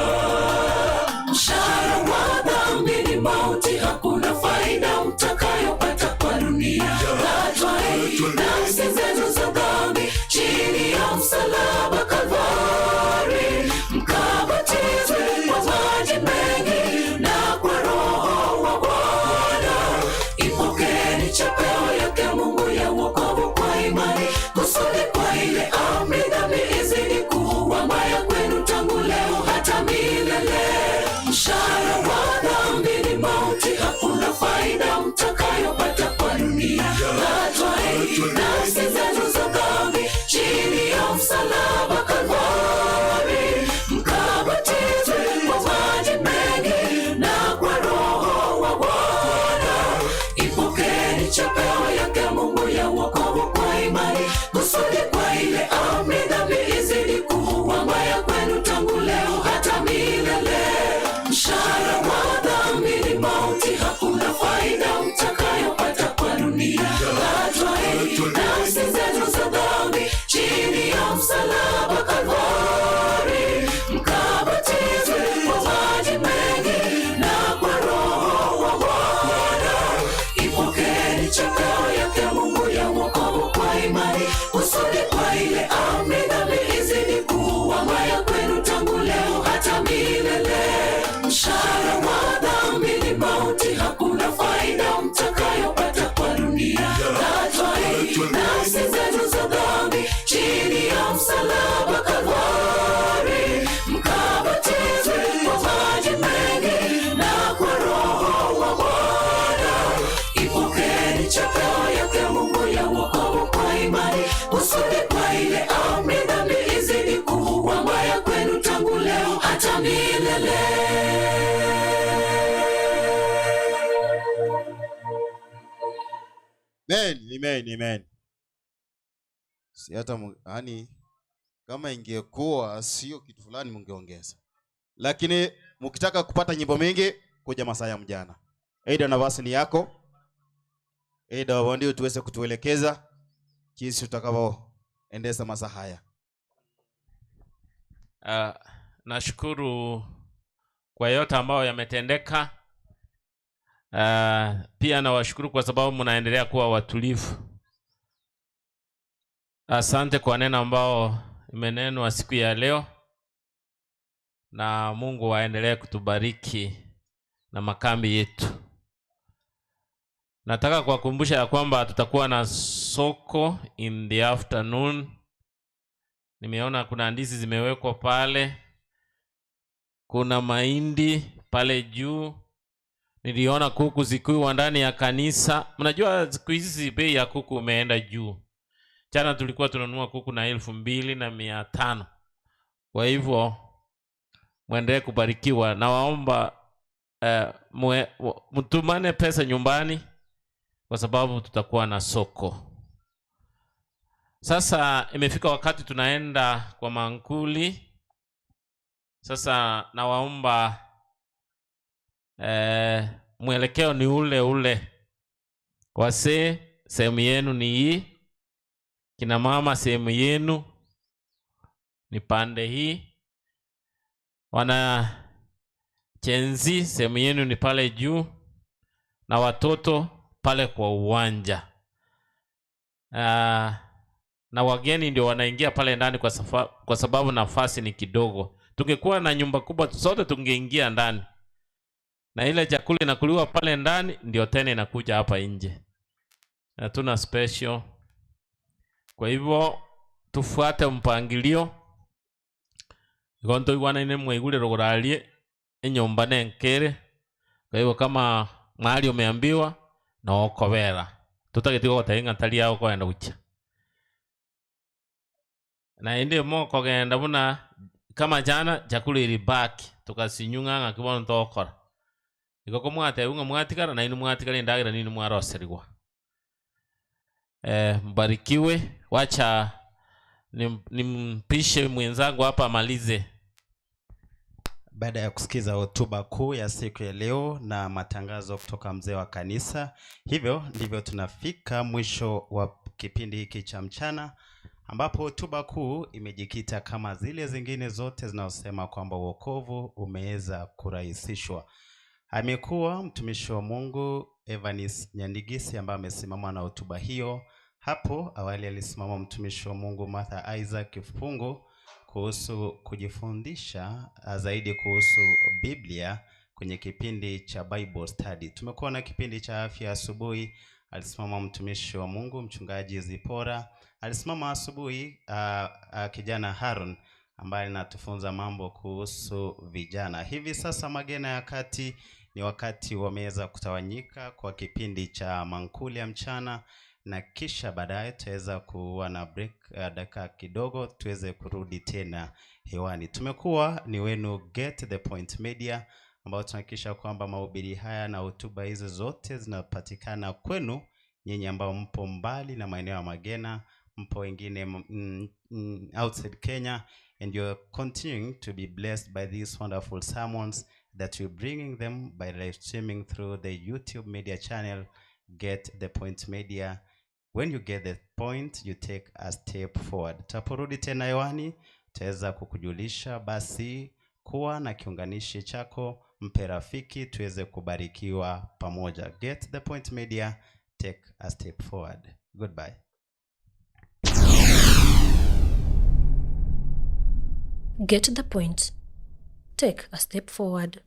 Mshahara wa dhambi ni mauti, hakuna faida mtakayopata kwa dunia. Katwae nafsi zenu za dhambi chini ya msalaba Kalvari, mkabatizwe kwa maji mengi na kwa Roho wa Bwana. Ipokeni chapeo yake Mungu ya wokovu kwa imani, kusudi kwa ile amri dhambi izidi kuwa mbaya kwenu tangu leo hata milele. Mshahara wa dhambi ni mauti, hakuna faida mtakayopata kwa dunia. Katwae nafsi zenu za dhambi chini ya msalaba Kalvari, mkabatizwe kwa maji mengi na kwa Roho wa Bwana. Ipokeni chapeo yake Mungu ya wokovu kwa imani, kusudi kwa ile amri dhambi izidi kuwa mbaya kwenu tangu leo hata milele. Mshahara wa dhambi ni mauti, hakuna faida mtakayopata kwa dunia. Katwae nafsi zenu za dhambi chini ya msalaba Kalvari, mkabatizwe kwa maji mengi na kwa Roho wa Bwana. Ipokeni chapeo yake Mungu ya wokovu kwa imani, kusudi kwa ile amri dhambi izidi kuwa mbaya kwenu tangu leo hata milele. Mshahara wa dhambi ni mauti, hakuna faida mtakayopata kwa dunia. Katwae nafsi zenu za dhambi chini ya msalaba Kalvari, mkabatizwe kwa maji mengi na kwa Roho wa Bwana. Ipokeni chapeo yake Mungu ya wokovu kwa imani, kusudi kwa ile amri dhambi izidi kuwa mbaya kwenu tangu leo hata milele. Amen, amen, amen. Si hata yaani kama ingekuwa sio kitu fulani mungeongeza, lakini mkitaka kupata nyimbo mingi kuja masaa ya mjana. Aida, nafasi ni yako. Aida, ndio tuweze kutuelekeza jinsi utakavyoendesha masaa haya. Nashukuru kwa yote ambayo yametendeka. Pia nawashukuru kwa sababu mnaendelea kuwa watulivu. Asante kwa neno ambao imenenwa siku ya leo, na Mungu aendelee kutubariki na makambi yetu. Nataka kuwakumbusha ya kwamba tutakuwa na soko in the afternoon. Nimeona kuna ndizi zimewekwa pale, kuna mahindi pale juu. Niliona kuku zikiwa ndani ya kanisa. Mnajua siku hizi bei ya kuku imeenda juu. Jana tulikuwa tunanunua kuku na 2,500. Kwa hivyo mwendelee kubarikiwa. Nawaomba mtumane pesa nyumbani kwa sababu tutakuwa na soko. Sasa imefika wakati tunaenda kwa mankuli. Sasa nawaomba mwelekeo ni ule ule. Wasee, sehemu yenu ni hii. Kina mama, sehemu yenu ni pande hii. Wana chenzi, sehemu yenu ni pale juu, na watoto pale kwa uwanja. Na wageni ndio wanaingia pale ndani kwa sababu nafasi ni kidogo. Tungekuwa na nyumba kubwa sote tungeingia ndani, na ile chakula inakuliwa pale ndani ndio tena inakuja hapa nje. Hatuna special. Kwa hivyo tufuate mpangilio. Igo ntoigwanaine mwaigure rogoro aria enyomba nenke ere, kwa hivyo kama mahali umeambiwa noo okobera, totageti gogotebia ng'a tari ao okogenda gochia. Naende mokogenda buna kama jana chakula ilibaki tokasinywa ng'a ng'aki bono togokora. Igo komwatebiwa ng'a mwatigara nainwe mwatigara endagera ninwe mwaroserigwa. Mbarikiwe wacha nimpishe mwenzangu hapa amalize. Baada ya kusikiza hotuba kuu ya siku ya leo na matangazo kutoka mzee wa kanisa, hivyo ndivyo tunafika mwisho wa kipindi hiki cha mchana, ambapo hotuba kuu imejikita kama zile zingine zote zinazosema kwamba wokovu umeweza kurahisishwa. Amekuwa mtumishi wa Mungu Evanis Nyandigisi ambaye amesimama na hotuba hiyo. Hapo awali alisimama mtumishi wa Mungu Martha Isaac Kifungu kuhusu kujifundisha zaidi kuhusu Biblia kwenye kipindi cha Bible Study. Tumekuwa na kipindi cha afya asubuhi, alisimama mtumishi wa Mungu mchungaji Zipora, alisimama asubuhi kijana Haron ambaye anatufunza mambo kuhusu vijana. Hivi sasa magena ya kati ni wakati wameweza kutawanyika kwa kipindi cha mankuli ya mchana, na kisha baadaye tutaweza kuwa na break dakika kidogo tuweze kurudi tena hewani. Tumekuwa ni wenu Get the Point Media, ambao tunahakikisha kwamba mahubiri haya na hotuba hizi zote zinapatikana kwenu nyinyi ambao mpo mbali na maeneo ya Magena, mpo wengine outside Kenya, and you're continuing to be blessed by these wonderful sermons that we're bringing them by live streaming through the YouTube media channel, Get the Point Media. When you get the point, you take a step forward. Tutaporudi tena hewani, tutaweza kukujulisha. Basi kuwa na kiunganishi chako, mpe rafiki, tuweze kubarikiwa pamoja. Get the Point Media, take a step forward. Goodbye. Get the point. Take a step forward.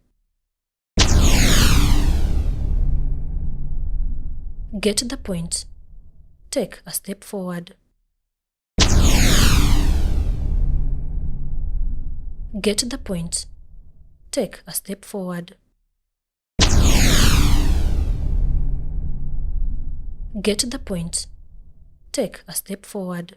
Get the point. Take a step forward. Get the point. Take a step forward. Get the point. Take a step forward.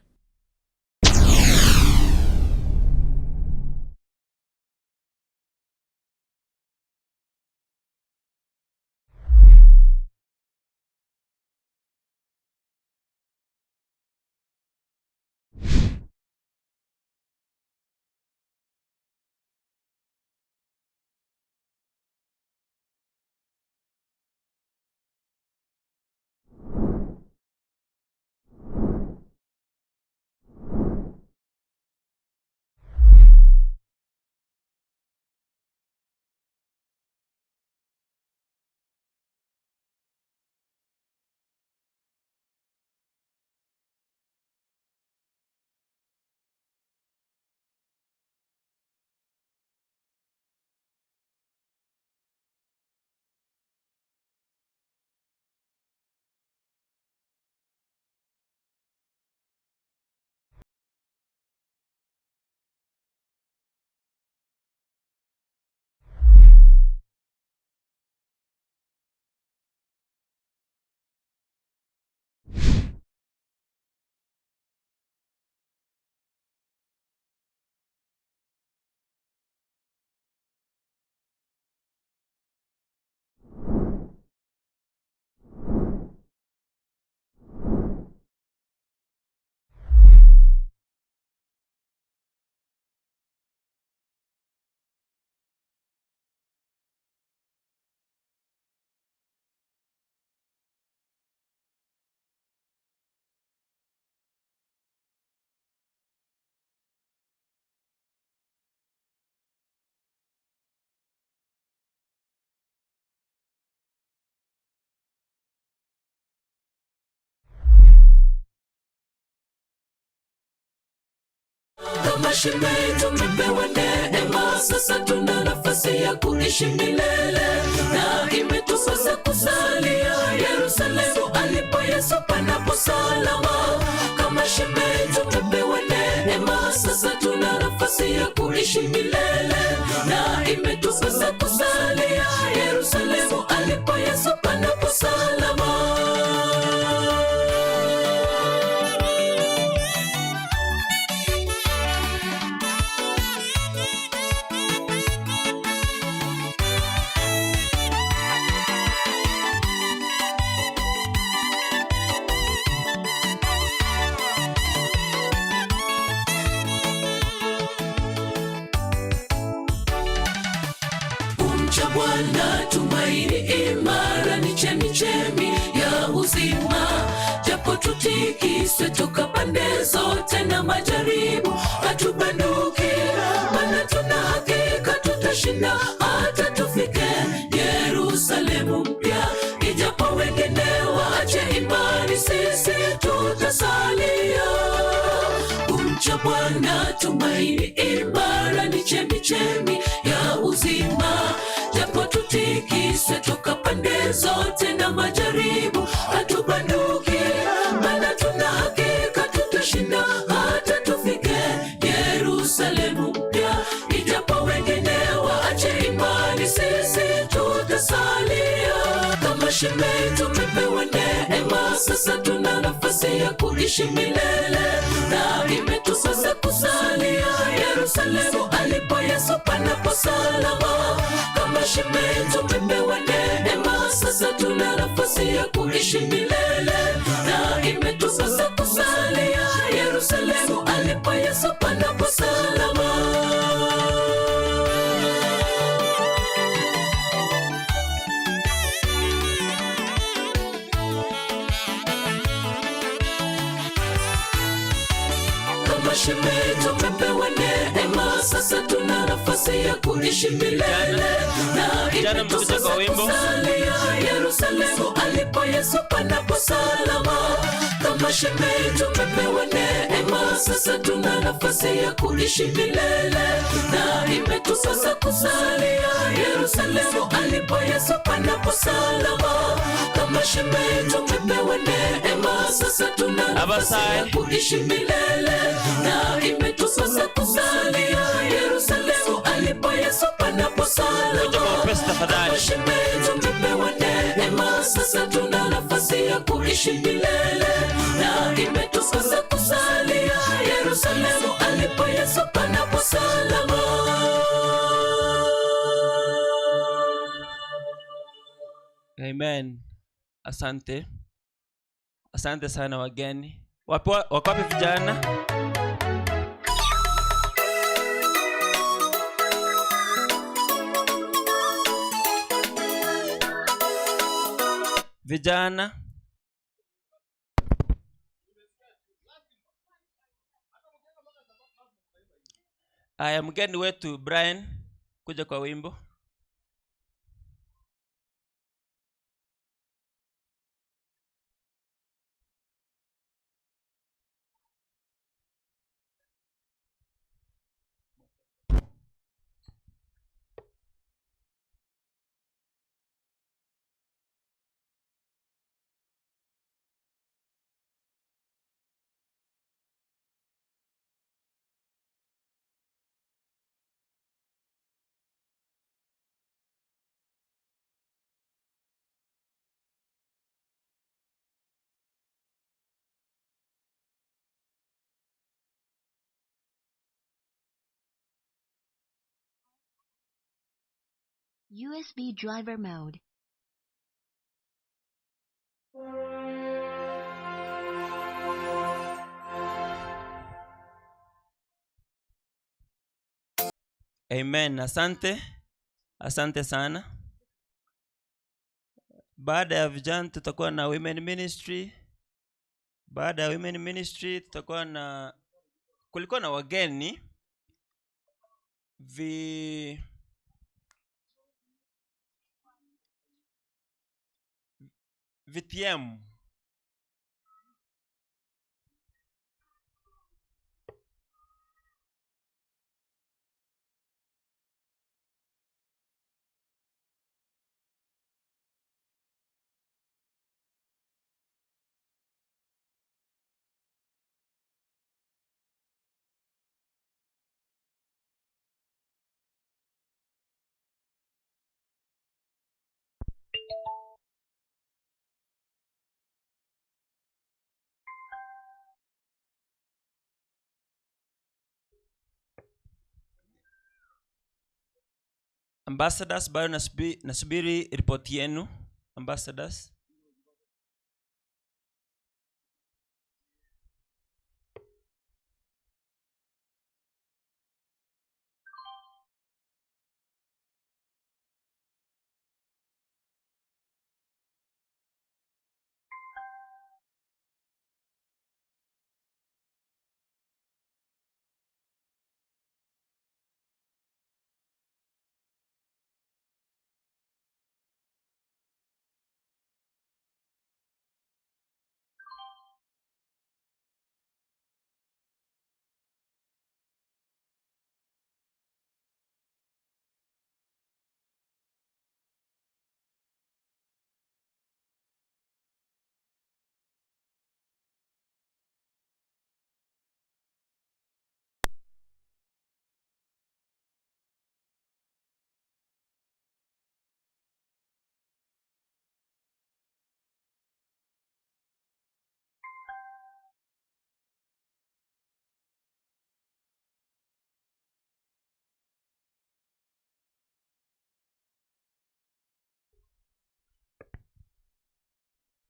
Kama shime tumepewa neema, sasa tuna nafasi ya kuishi milele, na imetupasa kusalia Yerusalemu alipo Yesu panapo salama. Kama shime tumepewa neema, sasa tuna nafasi ya kuishi milele. imetupasa kusalia Yerusalemu alipo Yesu panapo salama. Kumcha Bwana tumaini imara, ni chemichemi ya uzima. Japo tutikiswe toka pande zote na majaribu, hatubanduki, maana tuna hakika tutashinda hata tufike Yerusalemu mpya. Ijapo wengine waache imani, sisi tutasalia. Kumcha Bwana tumaini imara, ni chemichemi ya uzima. Japo tutikiswe toka pande zote na majaribu, hatubanduki, maana tuna hakika tutashinda hata tufike Yerusalemu mpya. Ijapo wengine waache imani, sisi tutasalia. Kama shime tumepewa neema, sasa tuna nafasi ya kuishi milele, na imetupasa kusalia Yerusalemu alipo Yesu panapo salama. Kama shime tumepewa neema, sasa tuna nafasi ya kuishi milele, na imetupasa kusalia Yerusalemu alipo Yesu panapo salama. Kama shime tumepewa neema, sasa tuna nafasi ya kuishi milele, na Vijana mkuja imetupasa kwa wimbo. kusalia Yerusalemu alipo Yesu panapo salama. Kama shime tumepewa neema, sasa tuna nafasi ya kuishi milele, na imetupasa kusalia Yerusalemu alipo Yesu panapo salama. Kama shime tumepewa neema, sasa tuna nafasi ya kuishi milele, na imetupasa kusalia Yerusalemu alipo Yesu panapo salama. Kama shime tumepewa neema, sasa tuna nafasi ya kuishi milele, na imetupasa kusalia Yerusalemu alipo Yesu panapo salama. Amen. Asante, asante sana wageni. Wapi wako wapi vijana? Vijana, aya, mgeni wetu Brian, kuja kwa wimbo. USB driver mode. Amen. Asante, asante sana. Baada ya vijana tutakuwa na women ministry. Baada ya women ministry tutakuwa na, kulikuwa na wageni vi VTM. Ambassadors, bado nasubiri ripoti yenu. Ambassadors.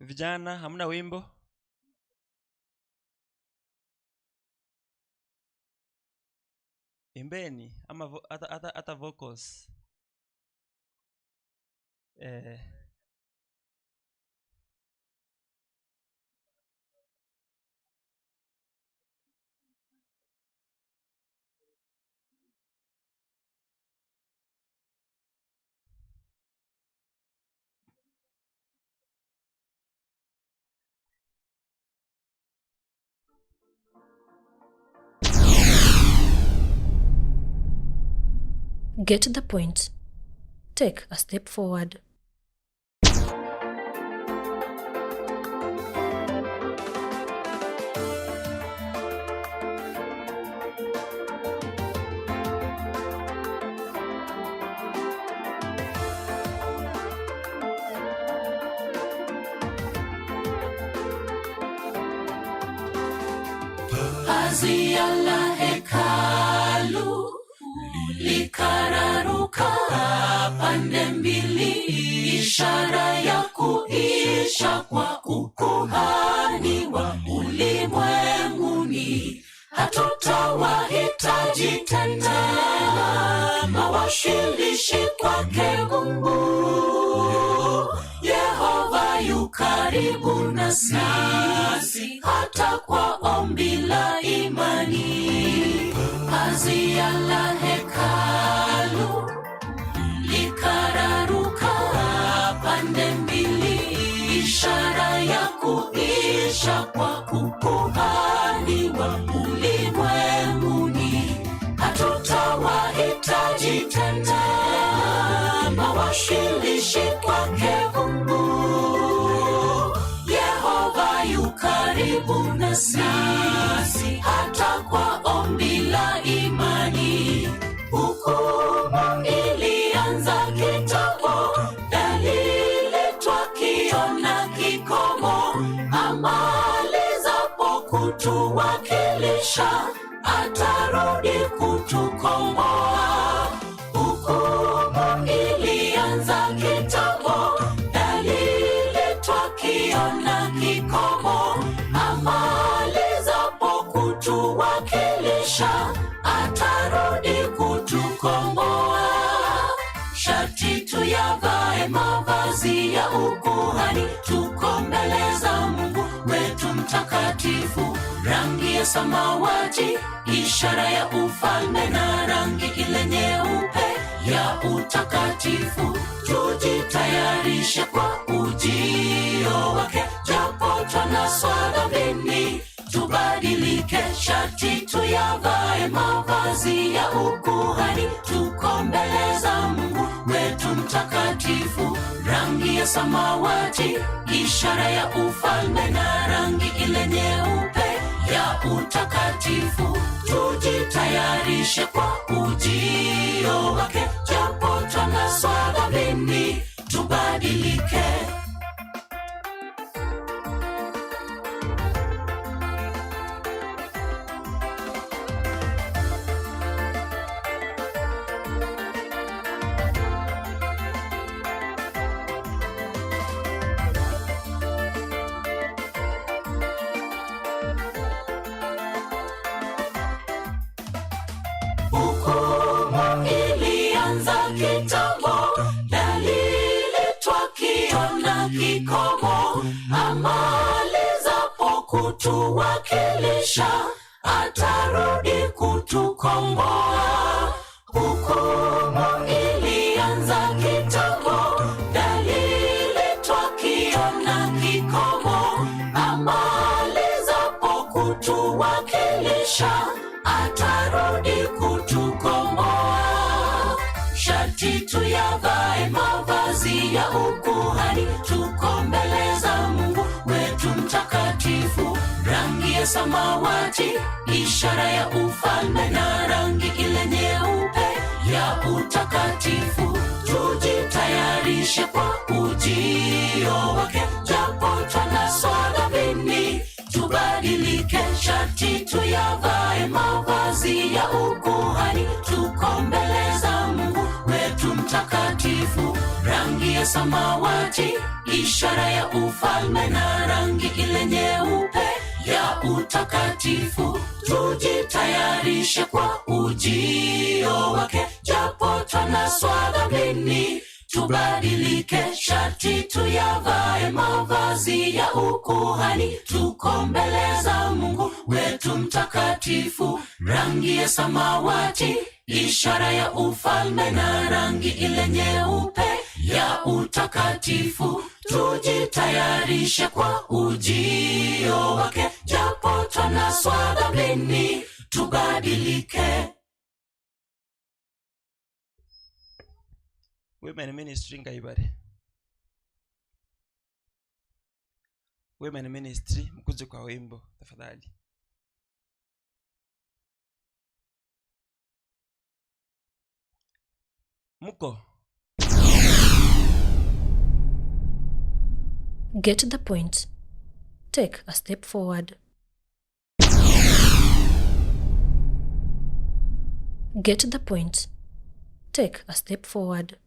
Vijana, hamna wimbo? Imbeni ama hata vocals. Get the point. Take a step forward. Pazia la hekalu likararuka pande mbili, ishara ya kuisha kwa ukuhani wa ulimwenguni. Hatutawahitaji tena mawakilishi kwake Mungu. Yehova yu karibu nasi, hata kwa ombi la imani. Pazia la hekalu likararuka pande mbili, ishara ya kuisha kwa ukuhani wa ulimwenguni. Hatutawahitaji tena mawakilishi kwake Mungu. Yehova yu karibu nasi, hata kwa ombi la imani. Hukumu ilianza kitambo, dalili twakiona kikomo. Amalizapo kutuwakilisha, atarudi kutukomboa. Hukumu ilianza kitambo, dalili twakiona kikomo. Amalizapo kutuwakilisha, atarudi kutukomboa. Sharti tuyavae mavazi ya ukuhani, tuko mbele za Mungu wetu mtakatifu. Rangi ya samawati, ishara ya ufalme, na rangi ile nyeupe ya utakatifu. Tujitayarishe kwa ujio wake, japo twanaswa dhambini, tubadilike. Sharti tuyavae mavazi ya ukuhani, tuko mbele za Mungu wetu mtakatifu. Rangi ya samawati, ishara ya ufalme, na rangi ile nyeupe ya utakatifu. Tujitayarishe kwa ujio wake, japo twanaswa dhambini, tubadilike. kutuwakilisha, atarudi kutukomboa. Hukumu ilianza kitambo, dalili twakiona kikomo. Amalizapo kutuwakilisha, atarudi kutukomboa. Sharti tuyavae mavazi ya ukuhani, tuko mbele za Mungu wetu mtakatifu. Rangi ya samawati, ishara ya ufalme, na rangi ile nyeupe ya utakatifu. Tujitayarishe kwa ujio wake, japo twanaswa dhambini, tubadilike. Sharti tuyavae mavazi ya ukuhani, tuko mbele za Mungu wetu mtakatifu. Rangi ya samawati, ishara ya ufalme, na rangi ile nyeupe ya utakatifu. Tujitayarishe kwa ujio wake, japo twanaswa dhambini, tubadilike. Sharti tuyavae mavazi ya ukuhani, tuko mbele za Mungu wetu mtakatifu. Rangi ya samawati, ishara ya ufalme, na rangi ile nyeupe ya utakatifu. Tujitayarishe kwa ujio wake, japo twanaswa dhambini, tubadilike. Women ministry ngaibare. Women ministry mkuje kwa wimbo tafadhali. Mko Get the point. Take a step forward. Get the point. Take a step forward.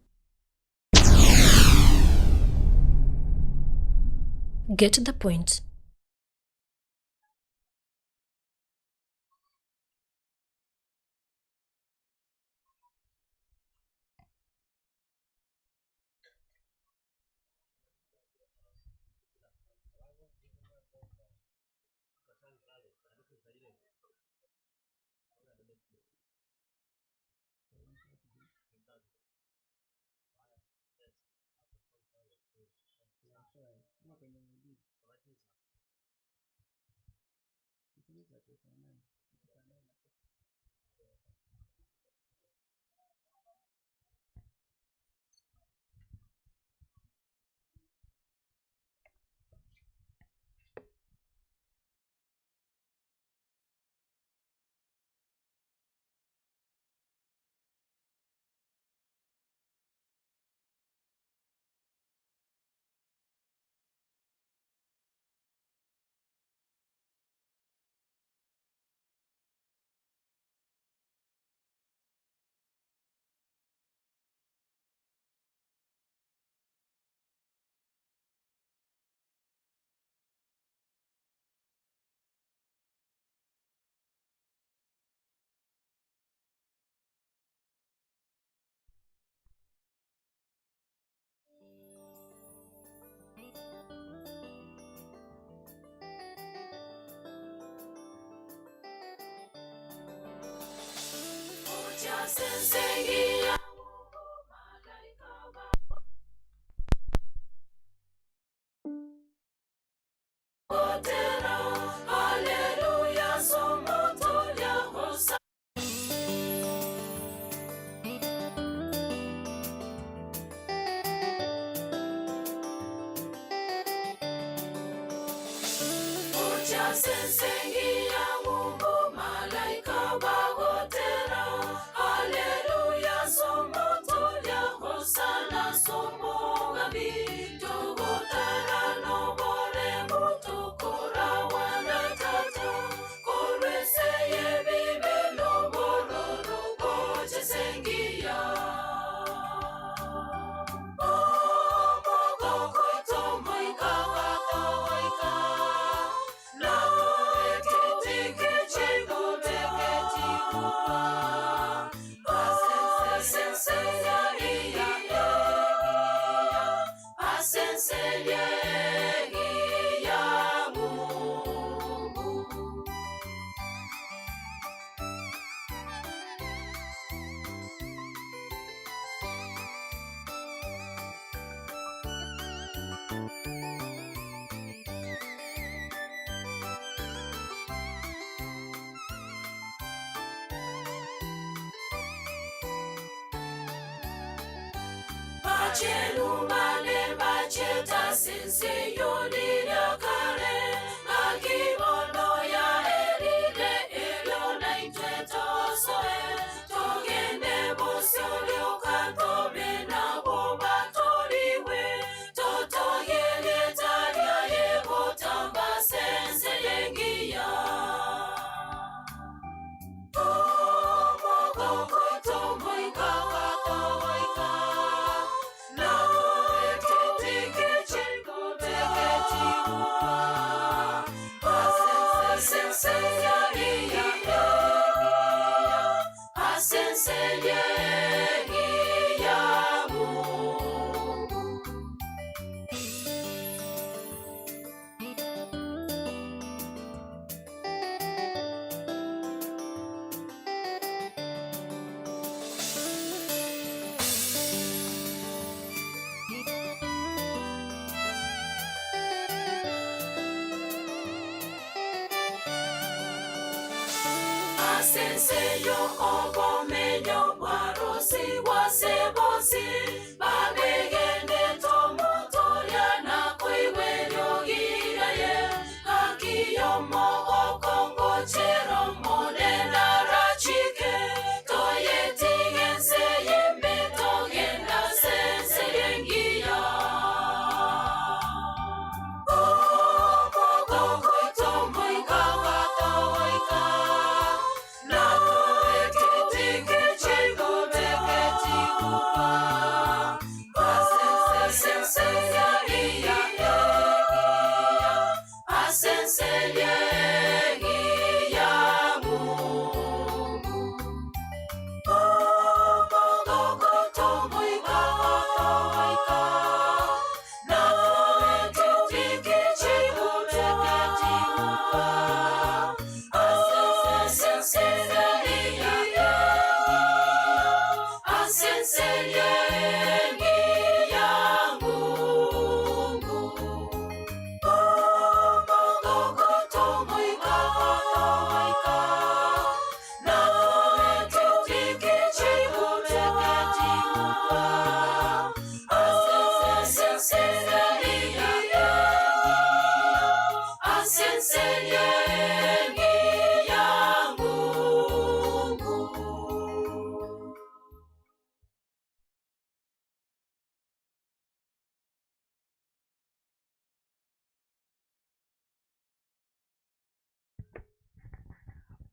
Get the point. Asenseyo obomenyo bwarosi bwase bonsi babegene tomotoria na koigweriogigaye hakiyomo okongochero monenarachike toyetigense yembe togenda sense yengiya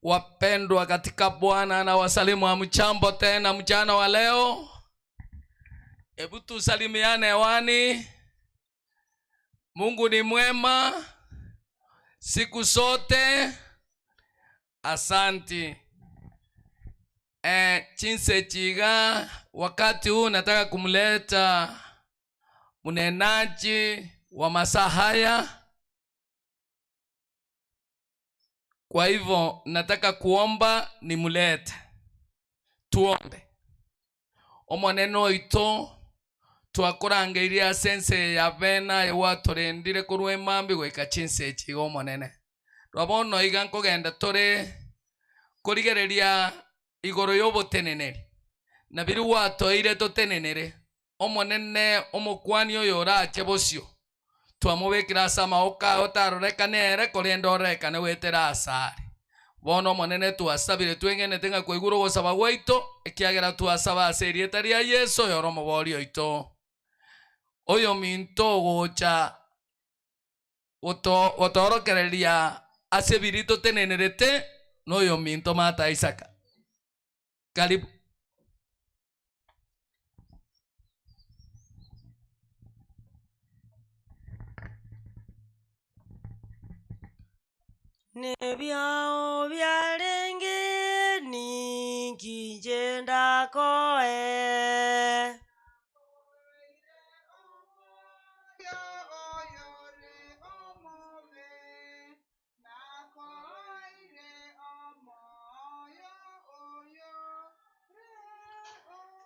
Wapendwa katika Bwana, na wasalimu hamchambo tena mchana wa leo. Hebu tusalimiane hewani. Mungu ni mwema siku zote. Asanti. Chinse chiga, wakati huu nataka kumleta mnenaji wa masaa haya. Kwa hivyo nataka kuomba nimulete. Tuombe. Omonene oito twakorangeirie ase ense ya bena ewatorendire korwa emambi goika chinse echi iga omonene. Rwabono iga nkogenda tore korigereria igoro y'oboteneneri na biri gwatoire totenenere omonene omokwani oyo orache bosio twamubikira ase amaboko ago tarorekane ere korenda orekane gwetera asare bono omonene twasabire twengenete ng'a kwaigure ogosaba gwaito ekiagera twasaba ase erieta ria Yesu oyore omobori oito. Oyo minto ogocha gotorokereria ase ebiri totenenerete noyo minto Martha Isaka. Karibu. Nebyao byarenge ninkinje ndakoe.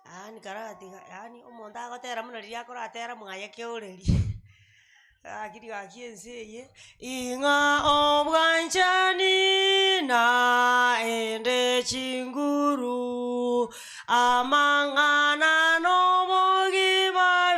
Yani karatiga, yani omonto agotera mono riria akoratera mwaye keoreri. Akiri gaki ense eye. Ing'a obwanchani na ende chinguru amang'ana n'obogima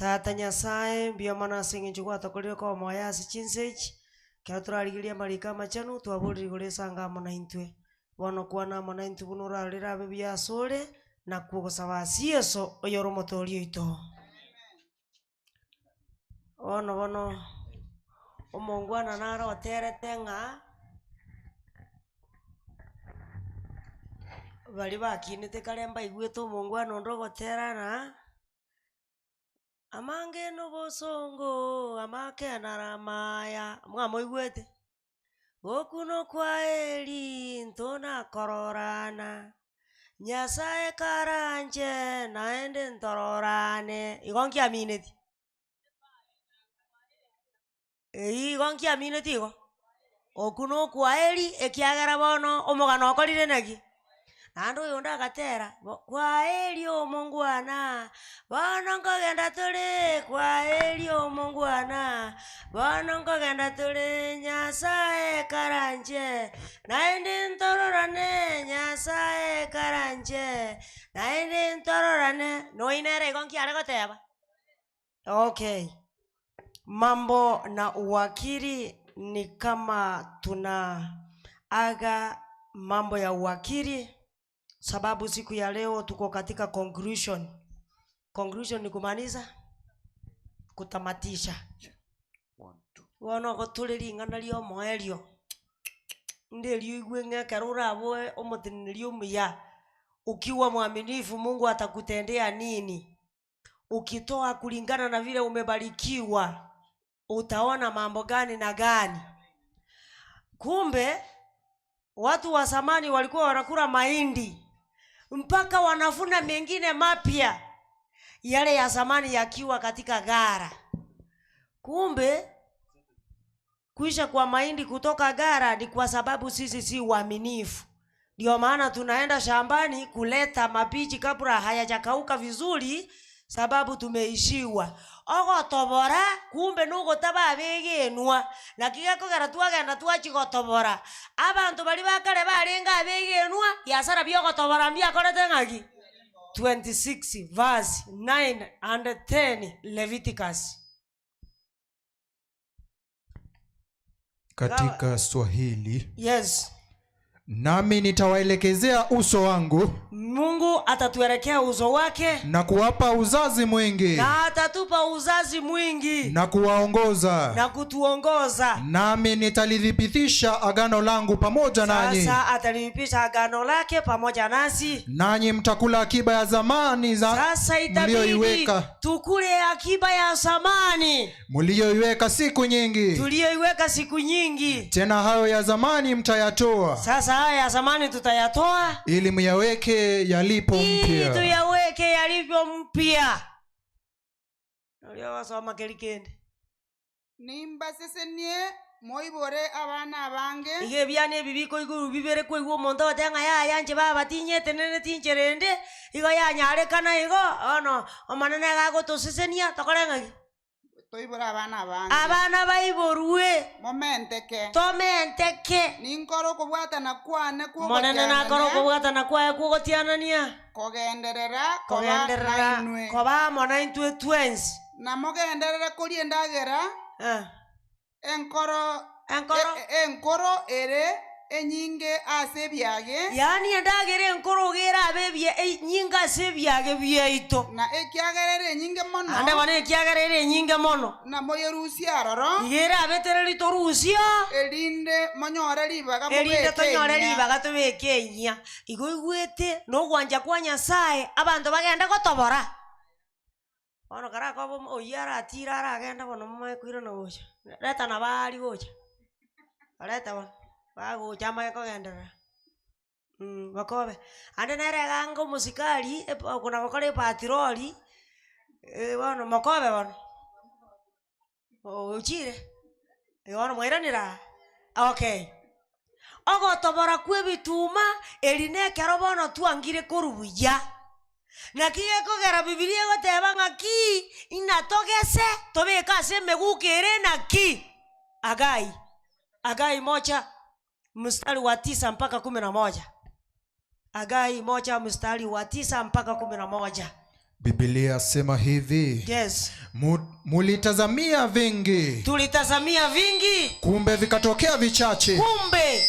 Tata Nyasae, mbuya mono ase eng'encho gwatokorire koba moyo ase chinsa echi, ekero torarigereria amariko amachenu, twaborire igoro esango amo naintwe. Bono kwana amo naintwe buna orarorere abe buya asore, nakwo ogosaba ase Yeso, oyore omotoori oito. Bono bono, omongwana naro oterete ng'a baria bakinete kare mbaigwete omongwana onde ogotera ng'a. Amange nobosongo, amake naramaya, mwamoigwete? Gokunwa kwaeri ntonakororana, Nyasae karanche naende ntororane, igo nkiamineti? Eyio igo nkiamineti igo? Okwo nokwaeri ekiagera bono omogano okorire naki? Naende oyonde agatera, bo kwaeri omongwana, bono nkogenda tore kwaeri omongwana, bono nkogenda tore Nyasaye karanche, naende ntororane Nyasaye karanche, naende ntororane, nonya nere igo nki are goteba? Okay, mambo na uwakili ni kama tuna aga mambo ya uwakili sababu siku ya leo tuko katika conclusion. Conclusion ni kumaanisha kutamatisha. Bono ogotore ring'ana ria omoerio, rinde erio oigwe ng'a ekero oraboe omoteneneri omuya, ukiwa mwaminifu Mungu atakutendea nini? Ukitoa kulingana na vile umebarikiwa utaona mambo gani na gani. Kumbe watu wa zamani walikuwa wanakula mahindi mpaka wanavuna mengine mapya, yale ya zamani yakiwa katika gara. Kumbe kuisha kwa mahindi kutoka gara ni kwa sababu sisi si waaminifu. Ndio maana tunaenda shambani kuleta mabichi kabla hayajakauka vizuri, sababu tumeishiwa. Ogotobora kumbe nogotaba abegenwa naki gekogera twagenda twachigotobora abanto baria bakare barenge abegenwa biasara biogotobora mbiakorete ng'aki 26 verse 9 and 10 Leviticus. Katika Swahili. Yes. Nami nitawaelekezea uso wangu Mungu atatuelekea uso wake na kuwapa uzazi mwingi na atatupa uzazi mwingi na kuwaongoza na kutuongoza. nami nitalithibitisha agano langu pamoja nanyi Sasa atalipitisha agano lake pamoja nasi. nanyi mtakula akiba ya zamani za Sasa itabidi mlioiweka tukule akiba ya zamani mlioiweka siku nyingi tuliyoiweka siku nyingi. tena hayo ya zamani mtayatoa Sasa haya ya zamani tutayatoa ili myaweke yalipo ili mpya tuyaweke yalivyo mpya. Uliowasoma kelikende nimbasesenie moibore abana abange iga ebiana ebi bikoiguru bibere kwaigwa omonto ogoteba ng'a yaya inche baba tinyetenene tincherende igo yanyarekana igo ono omonene iga agotosesenia tokore ng'aki toibore abana abange abana baiborwe momenteke tomenteke ninkore okobwatana kwane monene nakore okobwatana kwaye kwogotianania kogenderera koba kogenderera nainwe koba amo naintwe twensi na mogenderere koria endagera enkoro enkoro enkoro ere enyinge ase ebiage yaani endagera enkoro iga erabe ebia enyinge ase ebiage biaito na ekiagera ere enyinge mono ande bono ekiagera ere enyinge mono na moyerusie aroro iga erabe tereri torusia erinde monyore ribaga erinde mobeke tonyore enyia. ribaga tobeke enyia igo oigwete na ogwancha kwa Nyasaye abanto bagende gotobora bono karakoba omo oyio aratire aragende bono momanye koirana gocha reta nabo aria gocha barete bono bagocha amanye kogenderera bakobe. Ande nere iga anga omosikari epa okona gokora epatroli bono mokobe bono ochire bono mwairanire aa okay. Ogotobora kwa ebituma eri na ekero bono twangire korwa buya. Naki gekogera bibilia egoteba ng'aki inatogese tobeke ase emeguko ere naki Hagai, Hagai moja mstari wa tisa mpaka kumi na moja. Hagai moja mstari wa tisa mpaka kumi na moja. Biblia sema hivi Yes. Mu, mulitazamia vingi Tulitazamia vingi, kumbe vikatokea vichache kumbe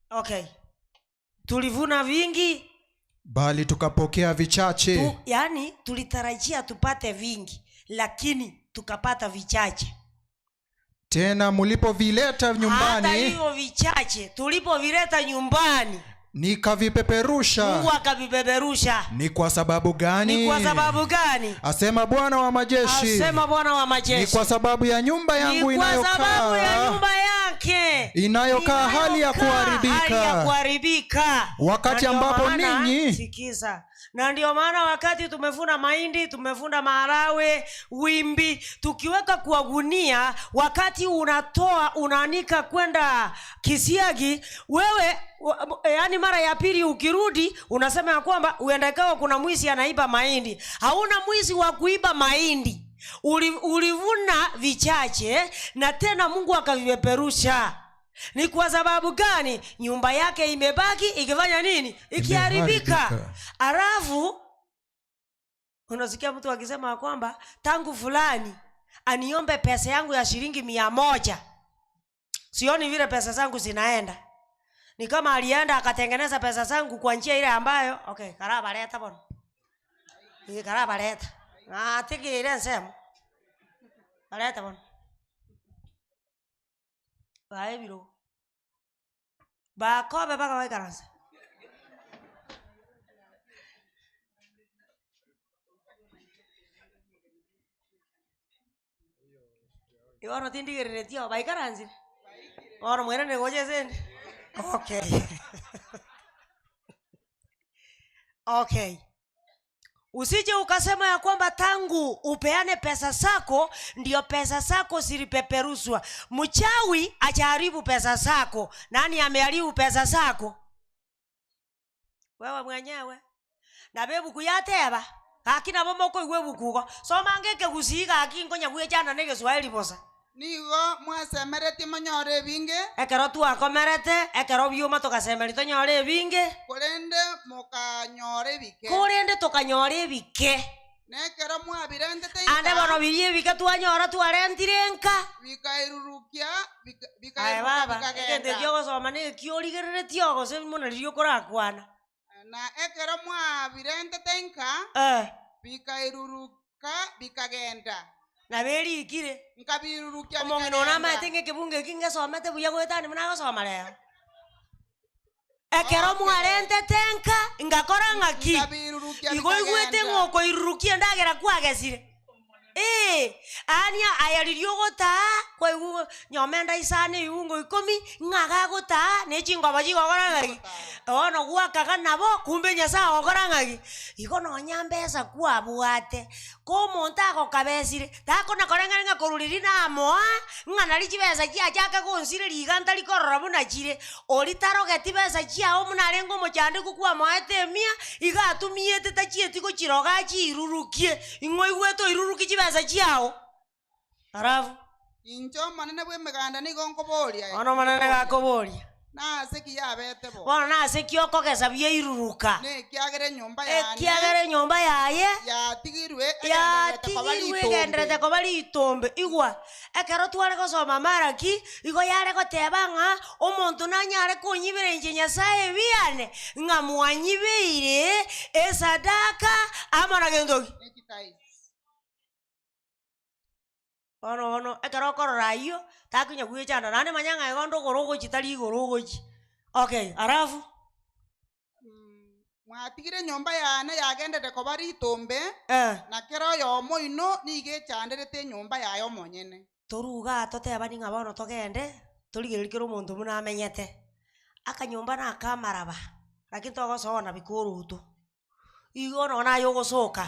okay, tulivuna vingi bali tukapokea vichache tu, yani tulitarajia tupate vingi, lakini tukapata vichache. tena mulipovileta Hata nyumbani hivyo vichache tulipovileta nyumbani, Mungu nikavipeperusha akavipeperusha. ni kwa sababu gani Ni kwa sababu gani? asema bwana wa majeshi Asema Bwana wa majeshi, ni kwa sababu ya nyumba yangu Ni kwa sababu ya inayokaa nyumba yake inayokaa hali ya hali ya kuharibika kuharibika. Wakati Na ndio ambapo maana- ninyi- sikiza, na ndio maana wakati tumevuna mahindi, tumevuna maharawe, wimbi, tukiweka kwa gunia, wakati unatoa unaanika kwenda kisiagi, wewe yaani mara ya pili ukirudi unasema ya kwamba huenda ikawa kuna mwizi anaiba mahindi. Hauna mwizi wa kuiba mahindi. Uli, ulivuna vichache na tena Mungu akavipeperusha. Ni kwa sababu gani? Nyumba yake imebaki ikifanya nini? Ikiharibika. Imeharibika. Alafu unasikia mtu akisema ya kwamba tangu fulani aniombe pesa yangu ya shilingi 100, sioni vile pesa zangu zinaenda. Ni kama alienda akatengeneza pesa zangu kwa njia ile ambayo okay, karaba leta bwana, Ii, karaba leta atigire nsemo bareta bono bae ebirogo bakobe baka baikaranse ibono tindigereretie oo baikaransire bono mwerende gocha esende okay okay usije ukasema ya kwamba tangu upeane pesa zako ndio pesa zako zilipeperuswa mchawi achaharibu pesa zako nani ameharibu pesa zako wewe mwenyewe na bebuku yateba gaki nabo mokoigwa ebuku igo soma ngekegusii gaki nkonya gwechana na egeswahili bosa nigo mwasemeretie monyore ebinge ekero twakomerete ekero biuma tokasemeri tonyore ebinge korende mokanyora ebike korende tokanyora ebike nekero mwabirentete ande bono biria ebike twanyora twarentire nka bikairurukia aye bikairuruka baba egento bikagenda ekiogosoma nekiorigereretie ogose mono riria okorakwana na ekero mwabirentete nka Eh. bikairuruka bikagenda naberikire nkabirurukia omong'ina one amaete ng'ekebungo eki ngesomete buya goetani buna agosoma rero ekero mwarentete nka ngakora ng'aki igo oigwete ng'okoirurukia endagera kwagesire ee ani aya riria ogotaa kwaigwa nyomenda isano ebibungo ikomi ng'aga agotaa na echingobo chigokora ng'aki bono gwakaga nabo kumbe nyasaye ogokora ng'aki igo nonya mbesa kwabwate ko omonto agokabesire takona koreng'ana ng'a korwa riria namoa ng'a nari chibesa chiachaka gonsire riga ntari korora buna chire ori tarogeti besa chiago buna arenge omochandeku kwamoete emia iga atumiete tachieti gochiroga achiirurukie ing'o oigwete oiruruki chibesa chiago arafu inche omonene bwa emeganda nigo nkoboria bono omonene gakoboria nase ki yabete bo bono nase ki okogesa biairuruka nekiagera enyomba yane ekiagera enyomba yaye yatigirwe egendererete koba yatigirwe ritombe. egenderete koba ritombe igwa ekero tware gosoma maraki igo yare goteba ng'a omonto nanyare konyibera inche nyasaye ebiane ng'a mwanyibeire esadaka amo na gento ki bono bono ekero okorora aywo takonya gwechanda naende manya ng'a igo ndogoro ogochi tari igoro ogochi okay alafu mwatigire enyomba yane yagendete koba ritombe Eh. na kero oyomo oino nigo echanderete enyomba yaye omonyene toruga totebani ng'a bono togende torigereria kera omonto buna amenyete akanyomba na akamaraba lakini togosona bikoroto igo nonya naye ogosoka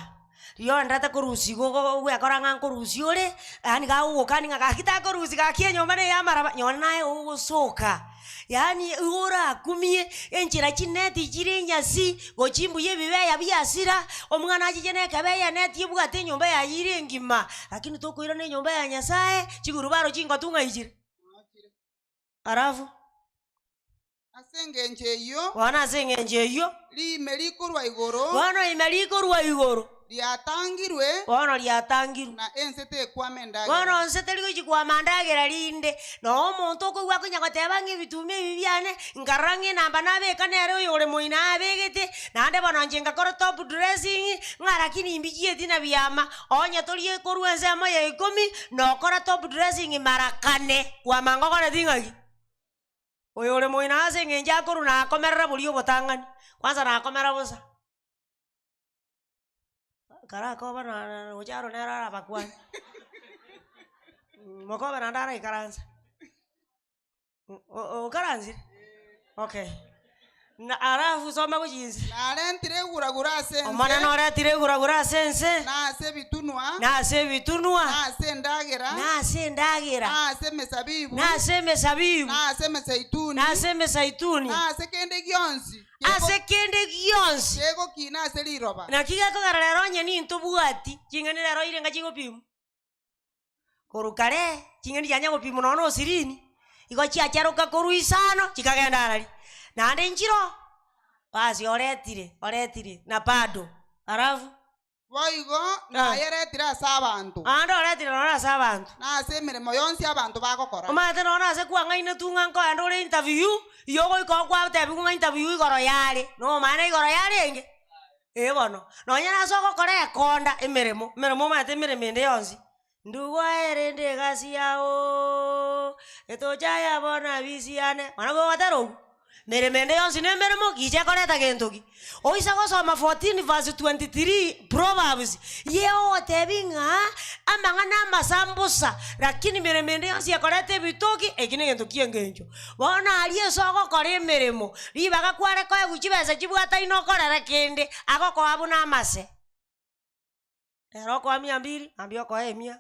riria oenderete korusia igo ogo gwekora ng'a nkorusia ore yaani gagogokani ng'a gaki takorusia gaki enyomba na eyamaraba nonye naye ogosoka yaani igo orakumie enchera chineti chire enyasi gochimbuya ebibeya biasira omwana achiche na ekebeya eneti ebwate enyomba yaye ire engima lakini tokoirana enyomba ya nyasaye chigurubaro chingotu ng'ai chire. Alafu Ase engencho eyio, bono ase eng'encho eyio, riime rikorwa igoro bono ime rikorwa igoro riatangirwe, bono riatangirwe, na ense tekwama endagera. Bono nse teri gochi kwama ndagera rinde, noo omonto okoigwa akonya goteba ng'a ebituma ebi biane, nkarora ng'a enamba nabeka nere oyore moino abegete, naende bono inche ngakora top dressing, ng'a lakini mbichieti na biama, onye torie korwa ensemo ya ikomi, nokora top dressing mara kane, kwama ngokoreti ng'aki? Oyore moino ase eng'encho akorwa nakomerera boria obotang'ani, kwanza nakomera bosa. Karakoba na- na na ocharo nere arabakwane, mokobe naende araikaransa, o- okaransire? Okay, na alafu soma gochia inse. Narentire eguragura ase ense. Omonene oretire eguragura ase ense. Na ase ebitunwa. Na ase ebitunwa. Na ase endagera. Na ase endagera. Na ase emesabibu. Na ase emesabibu. Na ase emezeituni. Na ase emesaituni. Na ase kende gionsi. Ase kende gionsi. Kegokina ase riroba. Naki gekogera rero onye nintobwati, ching'eni rero irenga chigopimwa? Korwa kare, ching'eni chianya gopimwa nonya na osirini, igo chiacharoka korwa isano, chikagenda arari. Naende nchiroo, basi oretire, oretire, na bado, alafu. Boigo nayeretire ase abanto. Naende oretire nonya ase abanto. Na ase emeremo yonsi abanto bagokora. Omanyete nonya ase kwang'ainetwe ng'a nkoenda ore interview, igo ogoika okwatebigwa ng'a interview igoro yare, nomanye igoro yarenge? Ee bono, nonya nase ogokora ekonda emeremo, emeremo omanyete emeremo ende yonsi, ndugu aye rende egasi yagooo, etocha ya bono abisi yane, bono gogotera obwo, meremo ende yonsi na emeremo gicha ekoreta gento ki? Oisa gosoma 14 verse 23 Proverbs, ye ogotebi ng'a amang'ana amasambosa, lakini meremo ende yonsi ekoreta ebitoki, eki na egento kia eng'encho. Bono aria ase ogokora emeremo, ribaga kware koegwa chibesa chibwataine okorere kende, agokoa buna amase. Ere okoa mia mbiri, mambia okoa emia,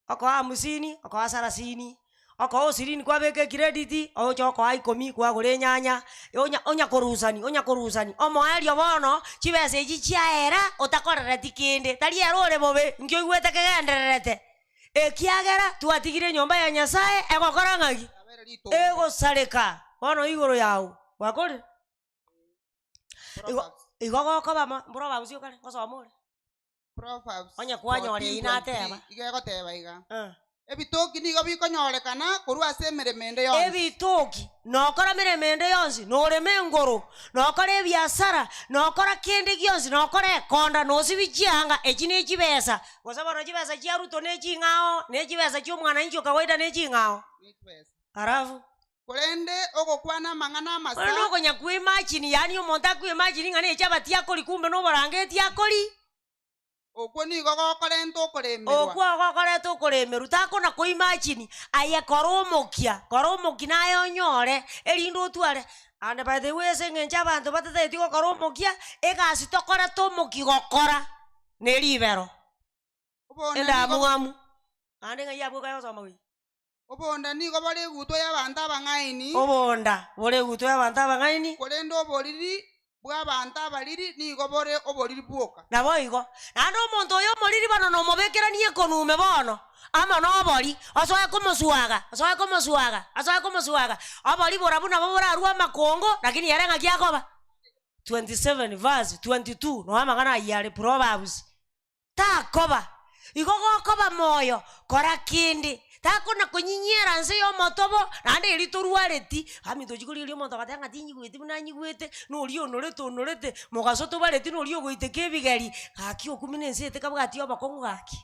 okoa hamsini, okoa sarasini, okoa osirini kwabeka ecredit, ogocha okoa ikomi kwagora enyanya, onya onya korusani onya korusani, omoerio bono, chibesa echi chiaera otakorereti kende, tari ere ore bobe, nki oigwete kegendererete. Ekiagera twatigire enyomba ya Nyasae egokora ng'aki? Egosareka. Bono igoro yao gwakorire? Igo igo gokoba mo Proverbs okare ngosoma ore. Proverbs Onye kwanyora eyio nateba. 14:23 iga egoteba iga, Ebitoki nigo bikonyorekana korwa ase emeremo ende yonsi. Ebitoki, nokora meremo ende yonsi, norema engoro, nokora ebiasara, nokora kende gionsi, nokora ekonda, nosibia chianga, echi ne chibesa, gose bono chibesa chia Ruto ne ching'ao, ne chibesa chia omwananchi o kawaida ne ching'ao. Alafu. Korende ogokwana amang'ana amasa. Bono nokonya koimagine, yaani omonto akoimagine ng'a ne echabati akori kumbe na oborangeti akori. Okwo nigo gokorenta okoremerwa. Okwo gokoreta okoremerwa, takona koimagine, aye kora omokia, kora omokia naye onyore, erinde otware. And by the way ase eng'encho abanto batatageti gokora omokia, egasi tokorete omokia gokora, ne ribero, Obonda nigo endamwamu, naende ng'ai abwo okare gosoma goika. Obonda nigo bore egutwa y'abanto abang'aini. Obonda bore egutwa y'abanto abang'aini. Korende oboriri bw'abanto abariri nigo bore oboriri bwoka. Naboigo naende omonto oyo omoriri bono nomobekeranie ekonume bono, amo nobori, osoe komoswaga, osoe komoswaga, osoe komoswaga, obori borabwo nabo borarue amakongo, lakini ere ng'aki akoba? 27 verse 22 noe amang'ana ayio are Proverbs. Takoba. Igo gokoba moyo, kora kende. Takona konyinyera nse y'omotobo, naende erio torwareti, aminto ochia korigereria omonto agateba ng'a tinyigweti buna nyigwete, na oria onorete onorete, mogaso tobareti na oria ogoiteka ebigeri, gaki okumia na ense eye tekabwati obokong'u gaki.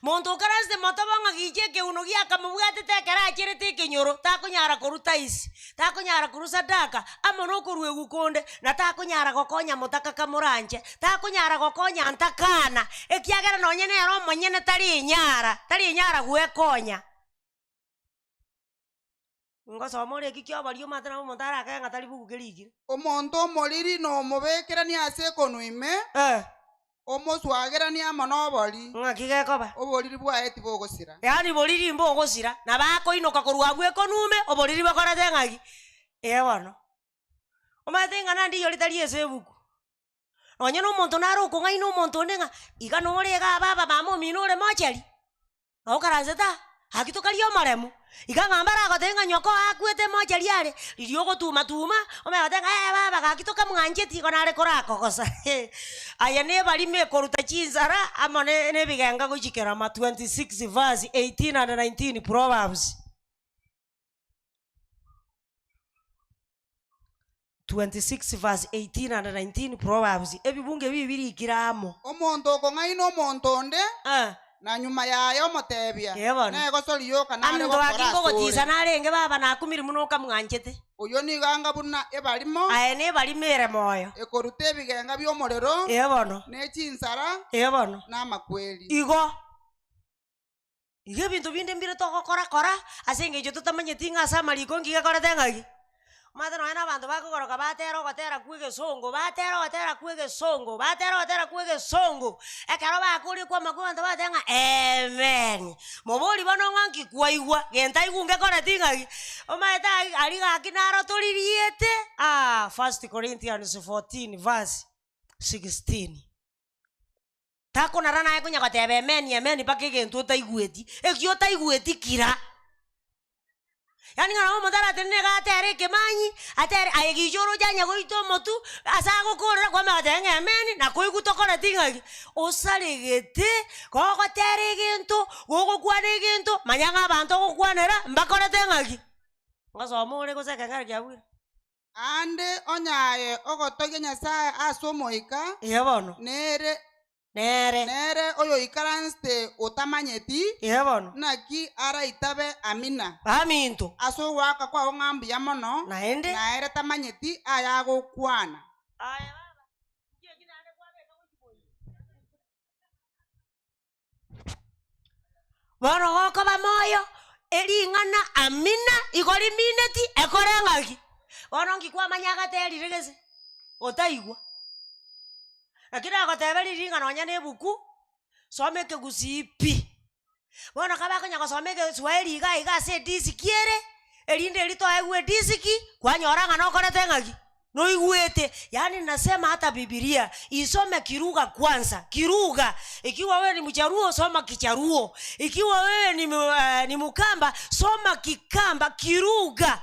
Monto okaransete motobo ng'a gicha ekeuno giakamobwatete ekero acherete ekenyoro, takonyara korwa taisi, takonyara korwa sadaka, amo na okoruegwa konde, na takonyara gokonya motaka kamoranche, takonyara gokonya ntakana, ekiagera nonye nere omonyene tarinyara, tarinyara gwekonya. Ngosoma ore eki ki'oboria omanyete nabo omonto arakage ng'a tari buku kerikire. Omonto omoriri nomobekeranie ase ekonwa ime, omoswageranie amo nobori. Ng'aki gekoba? Oboriri bwaye tibogosira. Yaani boriri mbogosira, nabo akoinoka korwa abwo ekonwa ime, oboriri bokorete ng'aki? Ee bono. Omanyete ing'ana ndiyo ritari ase ebuku. Nonye na omonto nare okong'aina omonto onde ng'a iga nore igaa baba mama omino ore mochari, nabo okaransete aa. Gaki tokaria omoremu, iga ng'a mbaragotebie ng'a nyoko oo akwete emochari are, riria ogotuma tuma, omanye goteba ng'a eh baba gaki tokamwancheti igo nare korakogosa Aye na ebarimo ekoruta chinsara amo ne na ebigenga gochia kerama 26 verse 18 and 19 Proverbs. 26 verse 18 and 19 Proverbs, ebibungo ebi birikire amo. Omonto okong'aina omonto onde, na nyuma yaye omotebia, Ee bono. Negoso rioka nare Aminto gokora gaki nkogotisa asore. narenge baba nakumiri buna okamwanchete. Oyio nigo anga buna ebarimo. Aye nebarimo ere moyo. Ekoruta ebigenga bi'omorero, Ee bono. ne chinsara, Ee bono. na amakweri. Igo. Igo ebinto binde mbire togokora kora, ase eng'encho totamanyeti ng'a ase amariko nki gekorete ng'aki. Omanyete nonye na abanto bakogoroka batera ogotera kwa egesongo, batera ogotera kwa egesongo, batera ogotera kwa egesongo, ekero bakorire kwama kwa abanto bagoteba ng'a amen. Mobori bono ng'a nki kwaigwa, gento aigwe ngekoreti ng'aki, omanyete aria aria gaki naro toririete aah First Corinthians 14 verse 16. Takonara naye konya goteba amen amen mpaka egento otaigweti, ekio otaigweti kira. Yaani ng'a nabo omonto aratenene iga atere ekemanyi, atere aye gicha oroche anya goita omotu, ase agokorera kwamanya goteba ng'a amen, na koigwa tokoreti ng'aki, osaregete, gogotera egento, gogokwana egento, manya ng'a abanto ogokwanera mbakorete ng'aki, ngosoma ore gose ekeng'ero kiabwire. Aande onye aye ogotogia Nyasae ase Omoika, Ee bono. nere Nere. nere oyoikaransete otamanyeti, Ee bono. naki araitabe Amina. Baminto. Ase ogoaka kwao ng'a mbuya mono, Naende. na ere tamanyeti ayagokwana. Aye baba, inki eki naende kwabeka gochia boigo? Bono gokoba moyo, ering'ana amina igo rimineti ekore ng'aki? Bono nki kwamanya agaterire gese? Otaigwa. Naki nagoteba riria ng'a nonya na ebuku, soma ekegusii pi. Bono kabe akonya gosoma egeswahili iga iga ase edisiki ere, erinde erio toegwe edisiki, kwanyora ng'a nokorete ng'aki? Noigwete, yaani nasema hata bibilia isome kilugha kwanza, kilugha. Ikiwa wewe ni mjaluo soma kijaluo, ikiwa wewe ni, ni mkamba soma kikamba, kilugha,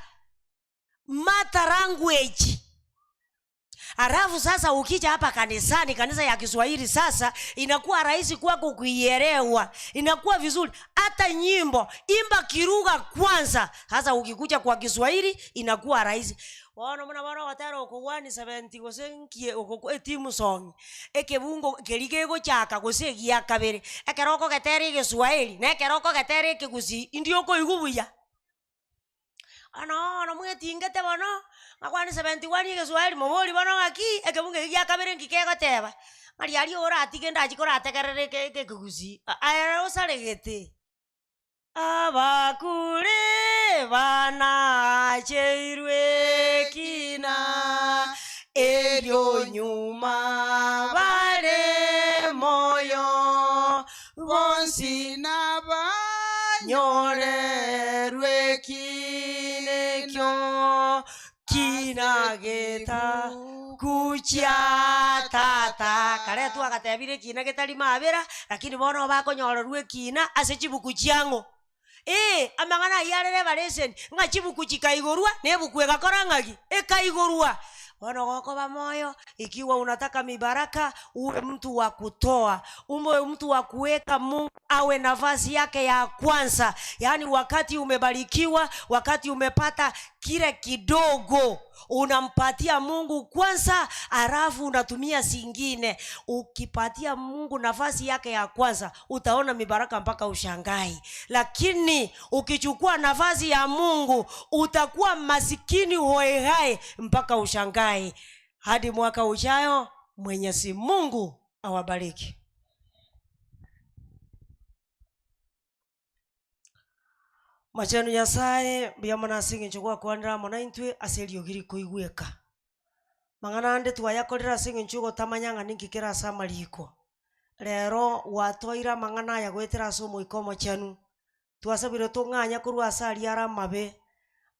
mother language. Alafu sasa ukija hapa kanisani, kanisa ya Kiswahili sasa inakuwa rahisi kwako kuielewa, inakuwa vizuri. Hata nyimbo imba kilugha kwanza, sasa ukikuja kwa Kiswahili inakuwa rahisi. Bono buna bono ogotera oko 170 gose nki oko etimu song, ekebungo keria kegochaka gose egia kabere, ekero okogetera egeswahili na ekero okogetera ekegusii, indi okoigwa buya. Bono bono mwetingete bono, ng'a 171 egeswahili mobori bono ng'aki, ekebungo ekio gia kabere nki kegoteba, ng'a riaria oratige ndachi korategerera eke eke ekegusii, aye osaregete. Abakure banacheirwe ekina, erio nyuma bare moyo, bonsi nabanyorerwe ekina ekio kina getakuchia tata. Kare twagatebire ekina getari mabera, lakini bono bakonyorerwa ekina ase chibuku chiang'o. Ee, amang'ana ayio are revelation, ng'a chibuku chikaigorwa, na ebuku egakora ng'aki? Ekaigorwa. Bono gokoba moyo, ikiwa unataka mibaraka, uwe mtu wa kutoa, uwe mtu wa kuweka Mungu awe nafasi yake ya kwanza. Yaani wakati umebarikiwa, wakati umepata kile kidogo, unampatia Mungu kwanza, halafu unatumia zingine. Ukipatia Mungu nafasi yake ya kwanza, utaona mibaraka mpaka ushangai. Lakini ukichukua nafasi ya Mungu, utakuwa masikini hoehae mpaka ushangai. Hadi mwaka ujayo, Mwenyezi Mungu awabariki. Mochenu Nyasae, mbuya mono ase eng'encho gwakwanire amo naintwe ase eriogi rikoigweka. Mang'ana ande twayakorire ase eng'encho yogotamanya ng'a ninki kere ase amariko. Rero gwatoire amang'ana aya goetera ase Omoika Omochenu, twasabire tong'anye korwa ase aria are amabe,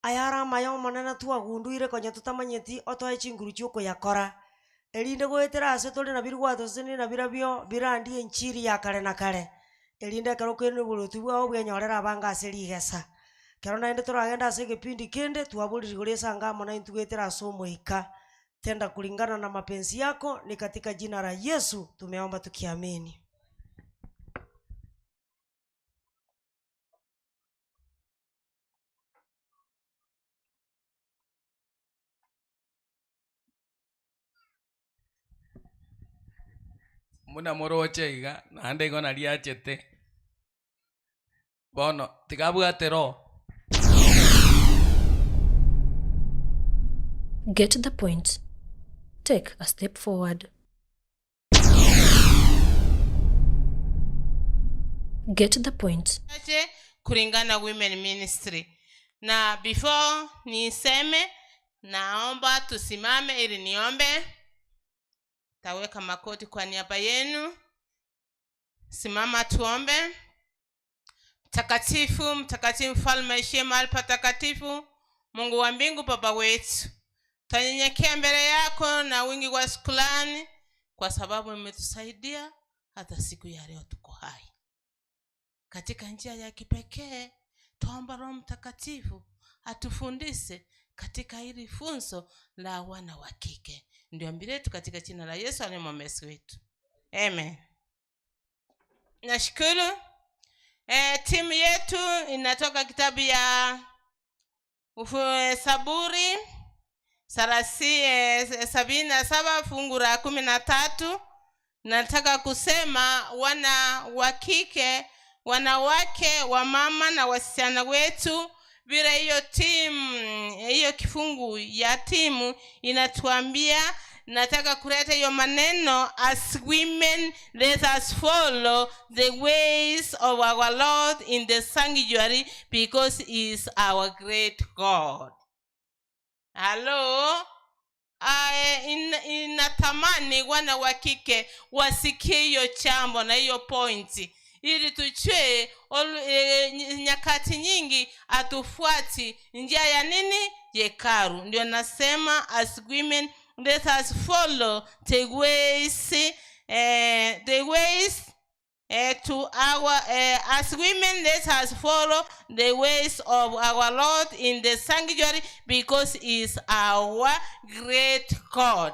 ayare amaya Omonene twagunduire konya totamanyeti otoe chinguru chiokoyakora, erinde goetera ase tore nabiri gwatosesenire nabirobio birandie enchiri ya kare na kare. Erinde ekero okoirana oboruoti bwao bwenyorere abange ase rigesa. Ekero naende toragende ase egepindi kende, twaborire igoro esango amo naintwe goetera ase Omoika. Tenda kulingana na mapenzi yako, ni katika jina la Yesu tumeomba tukiamini. Buna moroche iga, naende igo naria achete, bono tiga abwate roho. Get the point. Take a step forward. Get the point. Chache kulingana Women Ministry. Na before niseme, naomba tusimame ili niombe. Taweka makoti kwa niaba yenu. Simama tuombe. Mtakatifu, mtakatifu, mfalme aishiye mahali patakatifu, Mungu wa mbingu, Baba wetu, twanyenyekea mbele yako na wingi wa shukrani kwa sababu umetusaidia hata siku ya leo tuko hai. Katika njia ya kipekee, twaomba Roho Mtakatifu atufundishe katika hili funzo la wana wa kike. Ndio ombi letu katika jina la Yesu aliye mwombezi wetu, amen. Nashukuru. Timu yetu inatoka kitabu ya Saburi 77 fungu la 13. Nataka kusema wana wa kike, wanawake, wamama na wasichana wetu, vile hiyo timu, hiyo kifungu ya timu inatuambia, nataka kuleta hiyo maneno, as women let us follow the ways of our Lord in the sanctuary because he is our great God. Hello? Inatamani wana wa kike wasikie hiyo chambo na hiyo pointi, ili tujue nyakati nyingi atufuati njia ya nini? Hekalu. Ndio nasema as women let us follow the ways the ways to our as women let us follow the ways of our Lord in the sanctuary because he is our great God.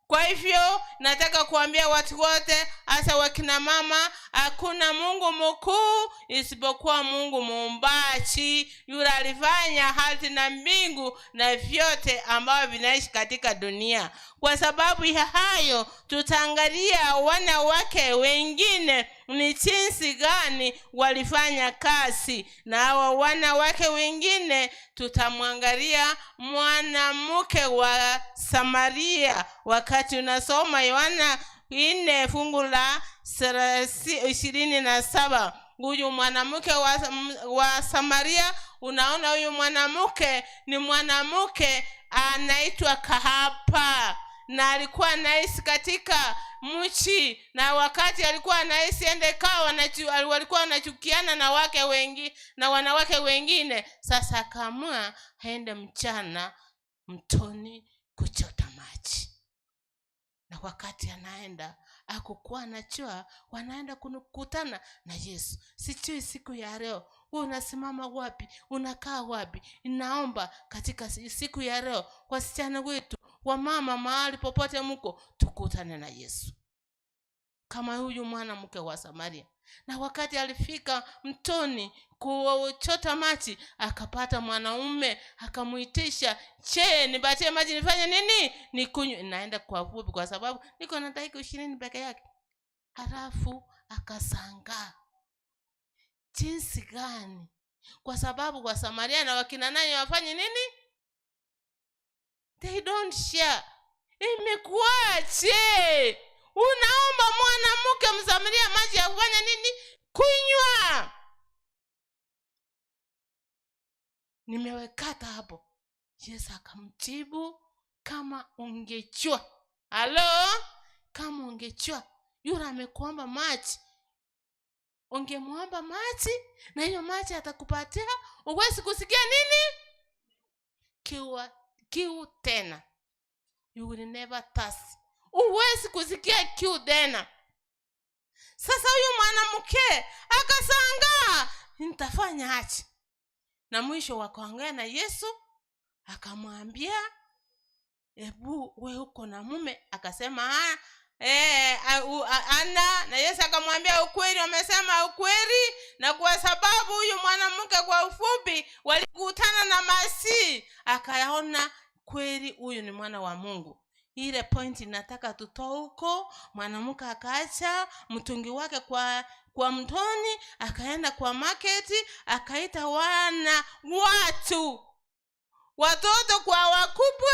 Kwa hivyo nataka kuambia watu wote, hasa wakina mama, hakuna Mungu mkuu isipokuwa Mungu muumbaji, yule alifanya ardhi na mbingu na vyote ambavyo vinaishi katika dunia. Kwa sababu ya hayo tutaangalia wanawake wengine ni jinsi gani walifanya kazi, na hawa wanawake wengine tutamwangalia mwanamke wa Samaria. Wakati unasoma Yohana 4 fungu la 27, huyu mwanamke wa Samaria, unaona huyu mwanamke ni mwanamke anaitwa kahaba, na alikuwa anaishi katika mchi, na wakati alikuwa anaishi ende kawa na chu-, walikuwa wanachukiana na wake wengi na wanawake wengine. Sasa akaamua aende mchana mtoni kuchota maji, na wakati anaenda hakukuwa anajua wanaenda kukutana na Yesu. Sijui siku ya leo wewe unasimama wapi, unakaa wapi. Naomba katika siku ya leo wasichana wetu, wamama, mahali popote mko, tukutane na Yesu kama huyu mwanamke wa Samaria. Na wakati alifika mtoni kuchota maji, akapata mwanaume, akamuitisha, che, nipatie maji nifanye nini? Nikunywe. Naenda kwa fupi kwa sababu niko na dakika 20 peke yake. Halafu akashangaa jinsi gani, kwa sababu wa Samaria na wakina nani wafanye nini? They don't share. Imekuwaje? Unaomba mwanamke Msamaria maji ya kufanya nini? Kunywa. Nimewekata hapo. Yesu akamjibu, kama ungejua. Halo? Kama ungejua yule amekuomba maji, ungemwomba maji na hiyo maji atakupatia, uwezi kusikia nini? Kiu tena. You will never thirst. Uwezi kusikia kiu tena. Sasa huyu mwanamke akasangaa, nitafanya aje? Na mwisho wakaongea na Yesu, akamwambia hebu we uko na mume? Akasema "Ah, eh, a- u- a- ana. Na Yesu akamwambia ukweli, wamesema ukweli. Na kwa sababu huyu mwanamke kwa ufupi walikutana na Masihi, akaona kweli huyu ni mwana wa Mungu. Ile pointi nataka tutoe huko. Mwanamke akaacha mtungi wake kwa kwa mtoni, akaenda kwa market, akaita wana watu watoto kwa wakubwa,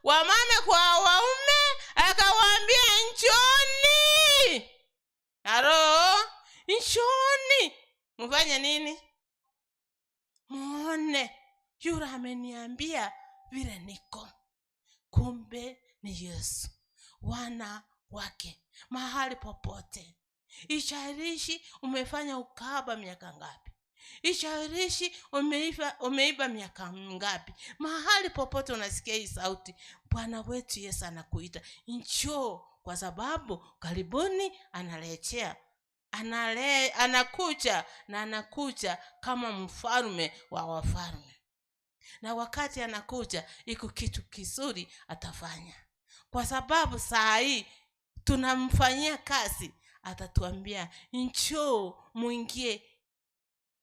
wamame kwa waume, akawaambia nchoni, halo, nchoni mfanye nini? Muone yule ameniambia vile niko. Kumbe ni Yesu, wana wake mahali popote. Isharishi umefanya ukahaba miaka ngapi, isharishi umeiba, umeiba miaka ngapi, mahali popote unasikia hii sauti, Bwana wetu Yesu anakuita njoo, kwa sababu karibuni anarejea anale, anakuja na anakuja kama mfalme wa wafalme, na wakati anakuja iko kitu kizuri atafanya, kwa sababu saa hii tunamfanyia kazi. Atatuambia njoo mwingie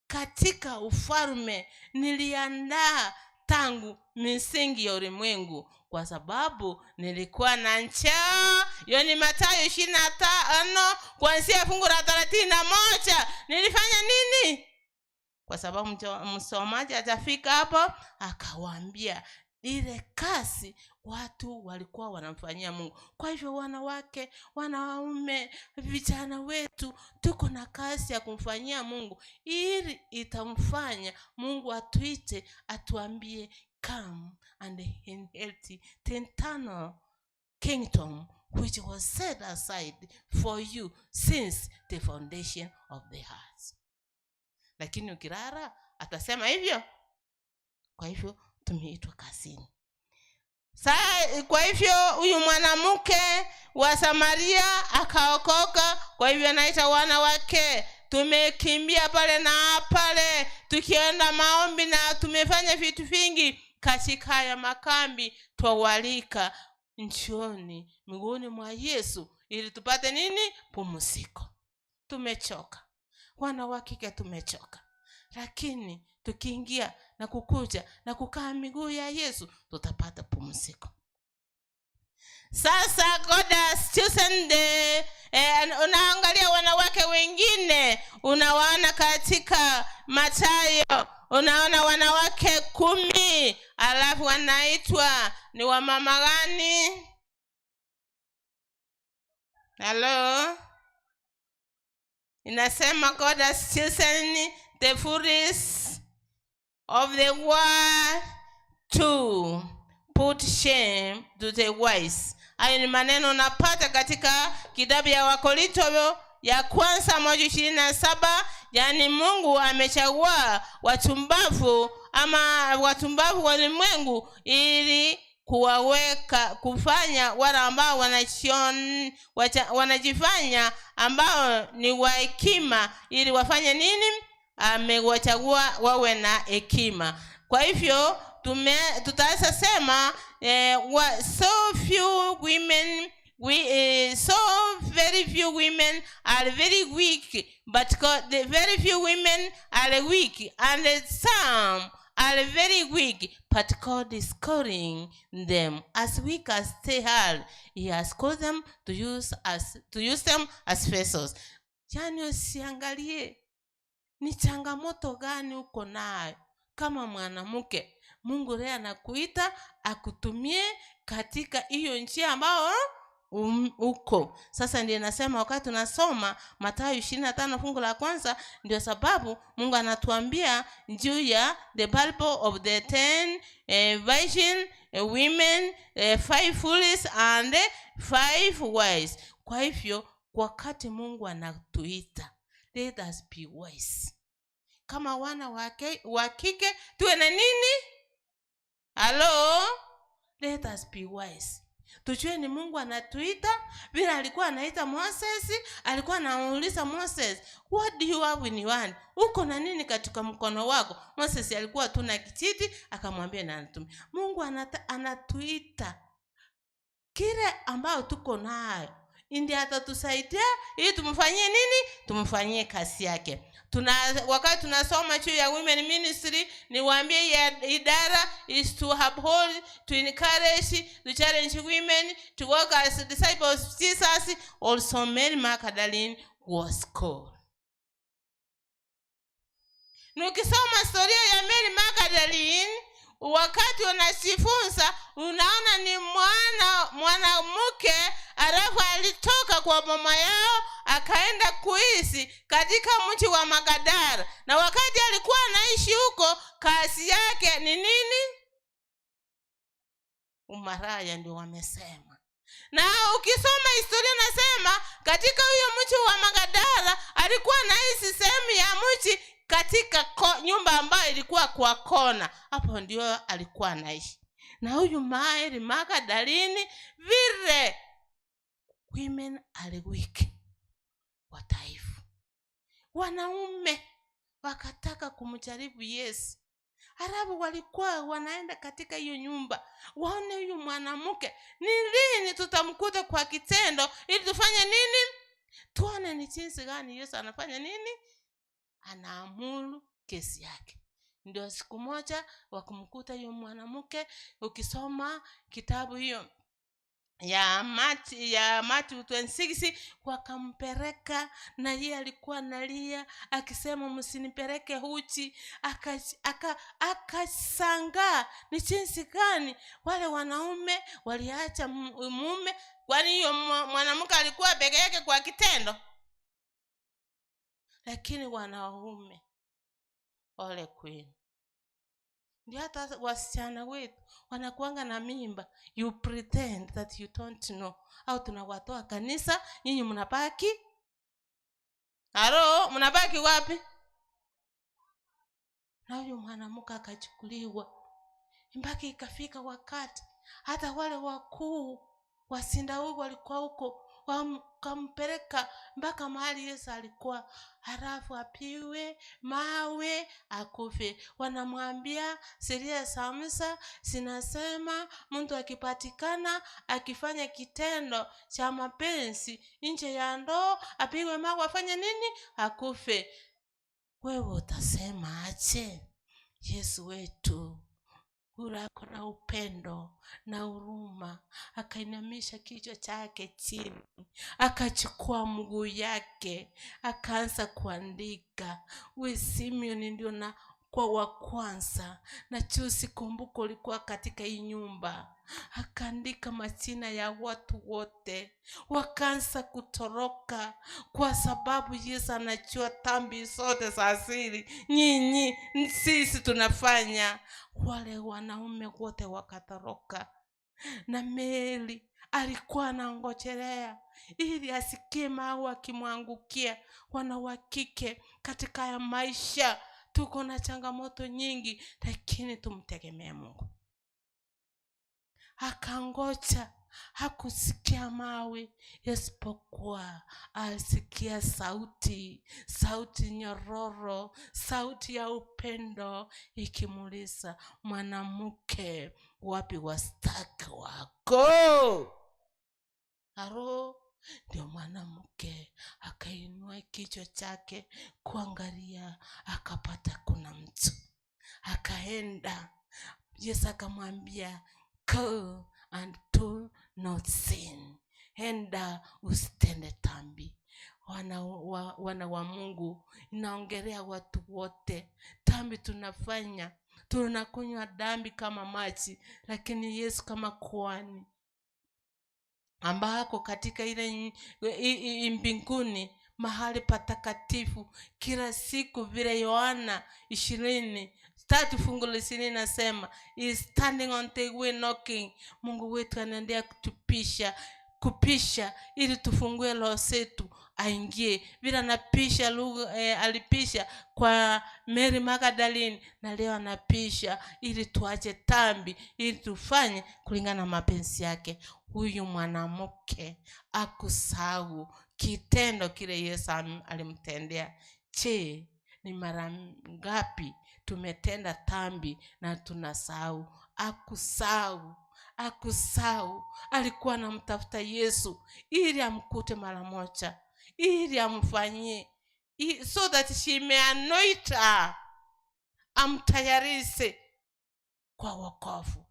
katika ufalme niliandaa tangu misingi ya ulimwengu, kwa sababu nilikuwa na njaa. Hiyo ni Mathayo 25 kuanzia fungu la 31. Nilifanya nini? Kwa sababu msomaji atafika hapo, akawaambia ile kazi watu walikuwa wanamfanyia Mungu. Kwa hivyo wanawake, wanaume, vijana wetu, tuko na kazi ya kumfanyia Mungu, ili itamfanya Mungu atuite, atuambie come and inherit the eternal kingdom which was set aside for you since the foundation of the earth. Lakini ukilala atasema hivyo. Kwa hivyo tumeitwa kazini. Saa, kwa hivyo huyu mwanamke wa Samaria akaokoka. Kwa hivyo anaita wana wake. Tumekimbia pale na pale tukienda maombi na tumefanya vitu vingi katika haya makambi. Twawalika njioni miguuni mwa Yesu ili tupate nini? Pumziko. Tumechoka wana wa kike, tumechoka, lakini tukiingia na kukuja na kukaa miguu ya Yesu tutapata pumziko. Sasa God has chosen the, unaangalia wanawake wengine unawaona katika Mathayo, unaona wanawake 10, alafu wanaitwa ni wamama gani? Hello? Inasema God has chosen the foolish of the world to put shame to the wise. Hayo ni maneno unapata katika kitabu ya Wakorinto ya kwanza 1:27. Yaani Mungu amechagua watumbavu ama watumbavu wa ulimwengu ili kuwaweka, kufanya wale ambao wanajifanya ambao ni wa hekima, ili wafanye nini? Amewachagua wawe na hekima. Kwa hivyo tutaweza sema, so few women, we so very few women are very weak, but God, the very few women are weak and some are very weak, but God is calling them as weak as they are. He has called them to use them as vessels. Yaani usiangalie ni changamoto gani uko nayo kama mwanamke. Mungu leo anakuita akutumie katika hiyo njia ambayo uko. Sasa ndiye nasema wakati tunasoma Mathayo 25 fungu la kwanza, ndio sababu Mungu anatuambia juu ya the parable of the 10 virgin women, 5 foolish and 5 wise. Kwa hivyo wakati Mungu anatuita, let us be wise. Kama wana wa kike tuwe na nini? Hello? Let us be wise. Tujue ni Mungu anatuita vile alikuwa anaita Moses, alikuwa anamuuliza Moses, what do you have in your hand? Uko na nini katika mkono wako? Moses alikuwa tu na kijiti, akamwambia na anatumia. Mungu anata, anatuita kile ambayo tuko nayo ndiye atatusaidia ili tumfanyie nini tumfanyie kazi yake tuna wakati tunasoma juu ya women ministry niwaambie ya idara is to uphold to encourage to challenge women to work as disciples of jesus also mary magdalene was called na ukisoma historia ya mary magdalene wakati unajifunza unaona ni mwana mwanamke alafu alitoka kwa mama yao akaenda kuishi katika mji wa magadara na wakati alikuwa anaishi huko kazi yake ni nini umaraya ndio wamesema na ukisoma historia nasema katika huyo mji wa magadara alikuwa anaishi sehemu ya mji katika ko, nyumba ambayo ilikuwa kwa kona hapo ndio alikuwa anaishi na huyu Mary Magdalene vile women are weak wataifu wanaume wakataka kumjaribu Yesu halafu walikuwa wanaenda katika hiyo nyumba waone huyu mwanamke ni lini tutamkuta kwa kitendo ili tufanye nini tuone ni jinsi gani yesu anafanya nini anaamuru kesi yake ndio siku moja wakumkuta hiyo mwanamke ukisoma kitabu hiyo ya Mati, ya Matthew 26 wakampeleka na yeye alikuwa analia akisema msinipeleke huchi akashangaa aka, aka ni jinsi gani wale wanaume waliacha mume kwani hiyo mwanamke alikuwa peke yake kwa kitendo lakini wanaume ole kwenu ndio hata wasichana wetu wanakuanga na mimba you pretend that you don't know au tunawatoa kanisa nyinyi mnabaki halo mnabaki wapi na huyu mwanamke akachukuliwa mpaka ikafika wakati hata wale wakuu wa sinagogi walikuwa huko wakampeleka mpaka mahali yesu alikuwa halafu apiwe mawe akufe wanamwambia sheria za musa zinasema mtu akipatikana akifanya kitendo cha mapenzi nje ya ndoo apigwe mawe afanye nini akufe wewe utasema aje yesu wetu yule ako na upendo na huruma akainamisha kichwa chake chini akachukua mguu yake akaanza kuandika we simeoni ndio na kwa wa kwanza na chusi kumbuko ulikuwa katika hii nyumba akaandika majina ya watu wote wakaanza kutoroka kwa sababu yesu anajua tambi zote za asili nyinyi sisi tunafanya wale wanaume wote wakatoroka na meli alikuwa anangojelea ili asikie mawe akimwangukia wana wa kike katika ya maisha tuko na changamoto nyingi lakini tumtegemee mungu akangoja hakusikia mawe isipokuwa alisikia sauti sauti nyororo sauti ya upendo ikimuuliza mwanamke wapi wastaki wako aro ndio mwanamke akainua kichwa chake kuangalia akapata kuna mtu akaenda yesu akamwambia go and do not sin enda usitende tambi wana wa, wana wa mungu inaongelea watu wote tambi tunafanya tunakunywa dambi kama maji lakini yesu kama kuhani ambako katika ile mbinguni mahali patakatifu kila siku vile yohana ishirini tatu fungu la ishirini nasema is standing on the way knocking mungu wetu anaendelea kutupisha kupisha ili tufungue roho zetu aingie vile anapisha lugha eh, alipisha kwa mary magdalene na leo anapisha ili tuache tambi ili tufanye kulingana na mapenzi yake huyu mwanamke akusahau kitendo kile yesu am- alimtendea che ni mara ngapi tumetenda tambi na tunasahau akusahau akusahau alikuwa anamtafuta yesu ili amkute mara moja ili amfanyie i- so that she may anoint her amtayarishe kwa wokovu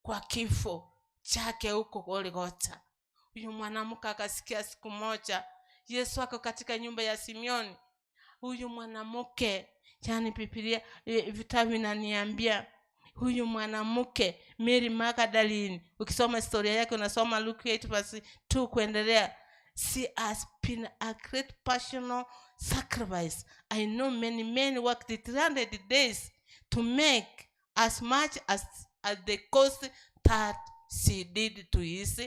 kwa kifo chake huko Golgotha. Huyu mwanamke akasikia siku moja Yesu ako katika nyumba ya Simeoni. Huyu mwanamke, yani Biblia eh, vitabu inaniambia huyu mwanamke Mary Magdalene, ukisoma historia yake unasoma Luke 8 verse 2 kuendelea, she has been a great passional sacrifice. I know many men worked 300 days to make as much as, as the cost that she did to his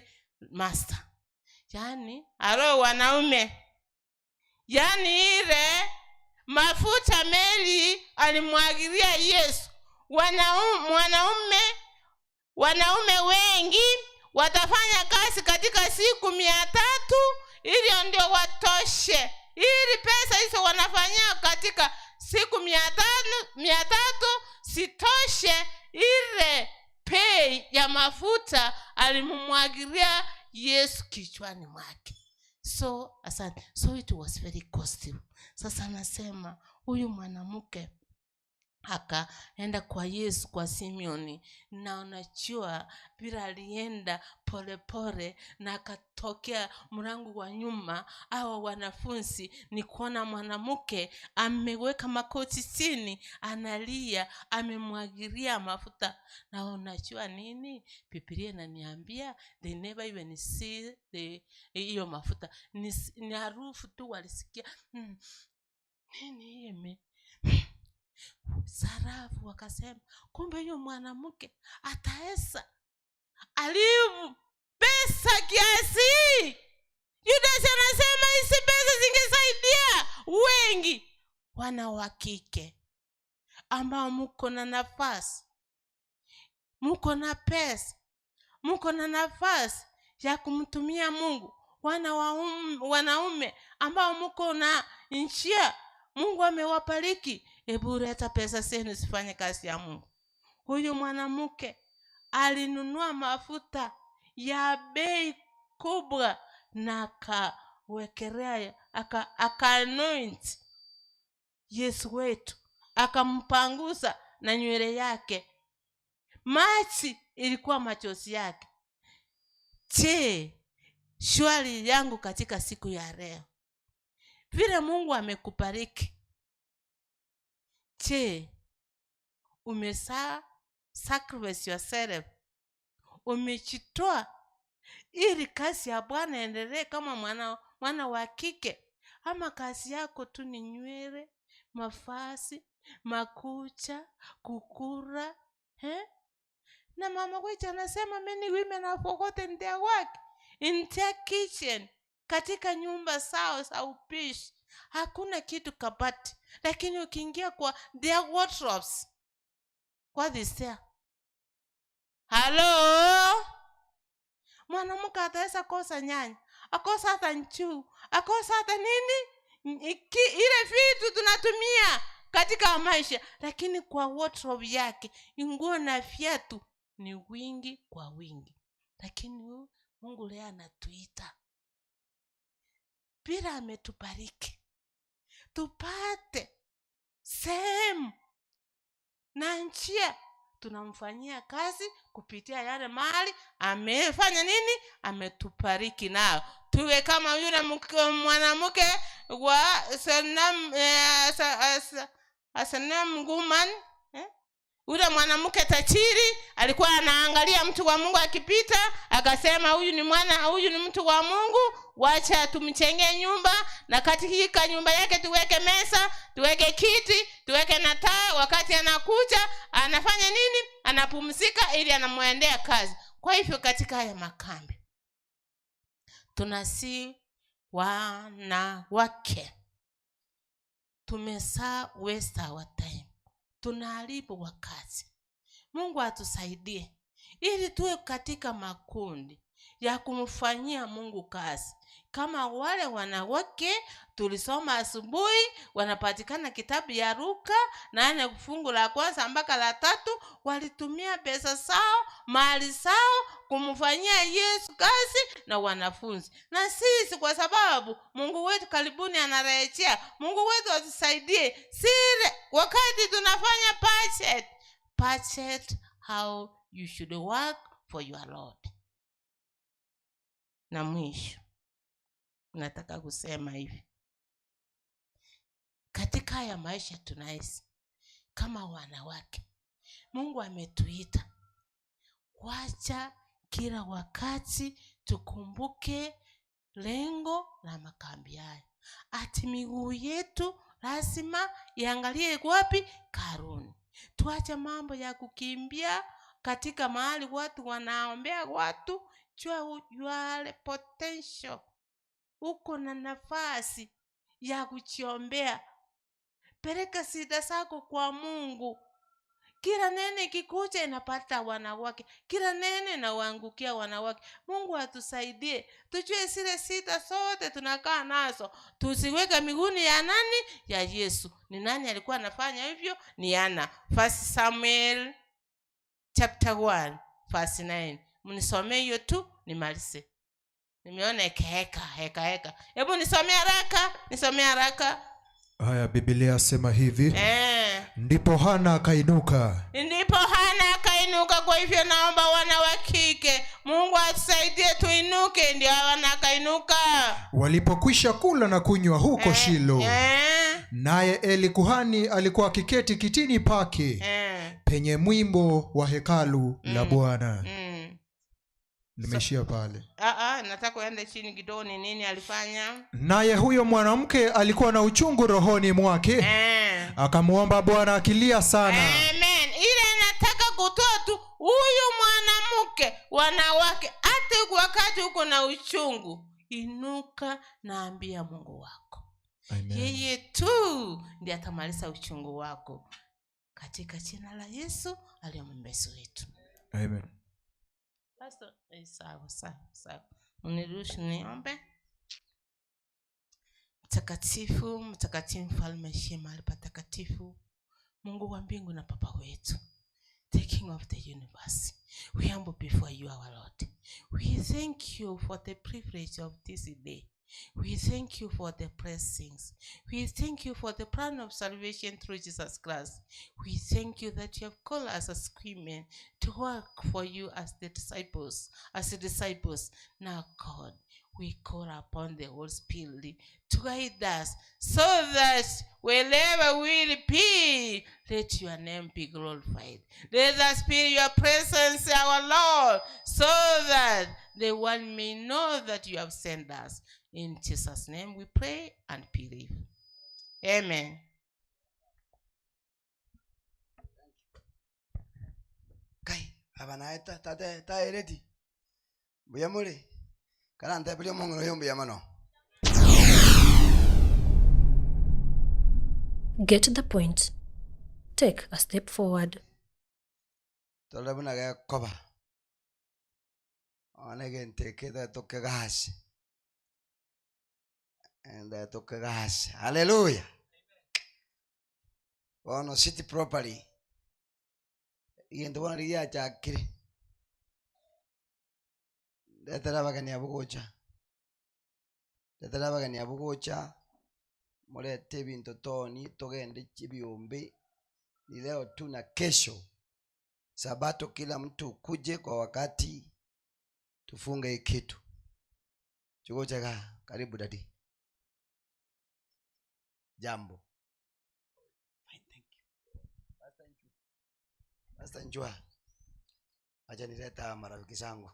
master. Yani, alo wanaume, yani ile mafuta Mary alimwagilia Yesu wanaume, mwanaume wanaume wengi watafanya kazi katika siku mia tatu ili ndio watoshe ili pesa hizo wanafanyia katika siku mia tano mia tatu sitoshe ile pei ya mafuta alimumwagilia yesu kichwani mwake so asante so it was very costly sasa nasema huyu mwanamke akaenda kwa yesu kwa simeoni na unajua vile alienda polepole na akatokea mlango wa nyuma awa wanafunzi ni kuona mwanamke ameweka makoti chini analia amemwagilia mafuta na unajua nini bibilia inaniambia they never even see the hiyo mafuta ni, ni harufu tu walisikia mm, nini hii ime sarafu wakasema kumbe huyo mwanamke ataesa alivu pesa kiasi yudasi anasema hizi pesa zingesaidia wengi wana wa kike ambao mko na nafasi mko na pesa mko na nafasi ya kumtumia mungu wana waum, wanaume ambao mko na njia mungu amewabariki hebu leta pesa zenu zifanye kazi ya mungu huyu mwanamke alinunua mafuta ya bei kubwa na akawekelea aka, aka anoint yesu wetu akampangusa na nywele yake machi ilikuwa machozi yake je shwari yangu katika siku ya leo vile mungu amekubariki je umesaa sacrifice yourself umejitoa ili kazi ya bwana endelee kama mwana mwana wa kike ama kazi yako tu ni nywele mafasi makucha kukura eh? na mama wetu anasema many women have forgotten their work in their kitchen katika nyumba zao za upishi hakuna kitu kabati lakini ukiingia kwa their wardrobes what is there halo mwanamke ataweza kosa nyanya akosa hata nchuu akosa hata nini Iki, ile vitu tunatumia katika maisha lakini kwa wardrobe yake nguo na viatu ni wingi kwa wingi lakini huyu mungu leo anatuita bila ametubariki tupate sehemu na njia tunamfanyia kazi kupitia yale mali amefanya nini ametubariki nayo tuwe kama yule mke- mwanamke wa Sanam, eh, sa, sa, Sanam Guman eh? yule mwanamke tajiri alikuwa anaangalia mtu wa mungu akipita akasema huyu ni mwana huyu ni mtu wa mungu wacha tumchengee nyumba na katika nyumba yake tuweke meza tuweke kiti tuweke na taa wakati anakuja anafanya nini anapumzika ili anamwendea kazi kwa hivyo katika haya makambi tunasi Wanawake tumesa waste our time, tunaharibu wakati. Mungu atusaidie ili tuwe katika makundi ya kumfanyia Mungu kazi kama wale wanawake tulisoma asubuhi, wanapatikana kitabu ya Luka nane fungu la kwanza mpaka la tatu. Walitumia pesa zao, mali zao kumfanyia Yesu kazi na wanafunzi. Na sisi kwa sababu Mungu wetu karibuni anarejea, Mungu wetu atusaidie sile wakati tunafanya budget, budget how you should work for your Lord. Na mwisho nataka kusema hivi, katika haya maisha tunaishi kama wanawake, Mungu ametuita, wacha kila wakati tukumbuke lengo la makambi haya, ati miguu yetu lazima iangalie wapi? Karuni. Tuache mambo ya kukimbia katika mahali watu wanaombea watu. Jua you are potential, uko na nafasi ya kujiombea. Peleka shida zako kwa Mungu. Kila nene ikikuja inapata wanawake, kila nene inawaangukia wanawake. Mungu atusaidie tujue zile shida zote tunakaa nazo, tusiweke miguuni ya nani? Ya Yesu. Ni nani alikuwa anafanya hivyo? Ni Ana. First Samuel chapter 1 verse 9. Mnisomee hiyo tu nimalize. Nimeona heka heka heka heka. Hebu nisomee haraka, nisomee haraka. Haya, Biblia asema hivi: Ndipo Hana akainuka Ndipo Hana akainuka. Kwa hivyo naomba wana wa kike, Mungu atusaidie tuinuke. Ndio Hana akainuka. walipokwisha kula na kunywa huko Shilo. Naye Eli kuhani alikuwa akiketi kitini pake penye mwimbo wa hekalu la Bwana. Limeishia pale. Nataka uende chini kidogo. Ni nini alifanya? Naye huyo mwanamke alikuwa na uchungu rohoni mwake, akamwomba Bwana akilia sana. Amen. Ile nataka kutoa tu huyu mwanamke, wanawake, hata wakati uko na uchungu, inuka na ambia Mungu wako. Amen. Yeye tu ndiye atamaliza uchungu wako, katika jina la Yesu aliye mwombezi wetu. Amen. Pastor, sawa sawa sawa, uniruhusu niombe. Mtakatifu, mtakatifu, mfalme ishie mahali patakatifu, Mungu wa mbingu na Baba wetu, the King of the universe, we humble before you, our Lord. We thank you for the privilege of this day. We thank you for the blessings. We thank you for the plan of salvation through Jesus Christ. We thank you that you have called us as women to work for you as the disciples, as the disciples. Now, God, we call upon the Holy Spirit to guide us so that wherever we will be, let your name be glorified. Let us feel your presence, our Lord, so that the world may know that you have sent us. In Jesus' name we pray and believe. Amen. Aba naye taereti mbuya muri kana nteberia omong'ina oyo mbuya mono. Get the point. Take a step forward. Torore buna gekoba one egento eke ndetoke gasi, ndetoke gasi. Haleluya. Bono sit properly, egento bono riria giachakire, ndetera abageni abwo gocha, ndetera abageni abwo gocha, morete ebinto toni togende ebiombe. Ni leo tu na kesho Sabato, kila mtu kuje kwa wakati, tufunge hii kitu. Chugochega, karibu dadi. Jambo. Fine, thank you. Pastor Njua. Pastor Njua. Acha nileta marafiki zangu.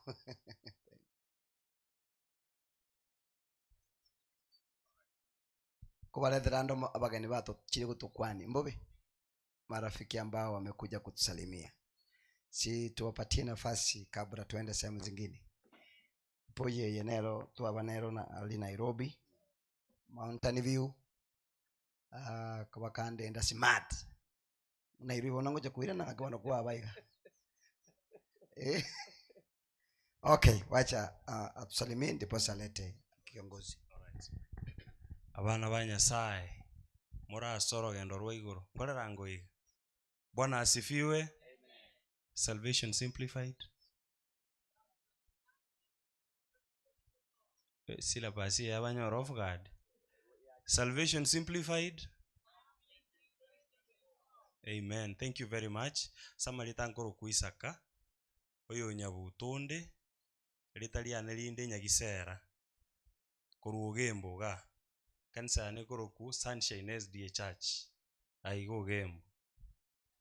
Kubaletera ndo abageni bato chiri gutukwani mbobe, marafiki ambao wamekuja kutusalimia, si tuwapatie nafasi kabla tuende sehemu zingine. Poye yenero tuabanero na ali Nairobi. Mountain View, ah, kobakandenda smart. Nairobi bono ngocha koirana ng'aki bono kwaba iga. Eh. Okay, wacha uh, atusalimie ndiposa alete kiongozi. Abana ba Nyasaye, morase orogendo rwa igoro, nkorera ngoiga. Bwana asifiwe. Salvation simplified. Eh, Syllabus eye abanyora off guard. Salvation simplified. Amen. Thank you very much. Samarita nkoro Isaka. Oyo nyabutonde rita riane rinde nyagisera korwa ogembo iga kanisa yane ekoroku Sunshine SDA Church aiga ogembo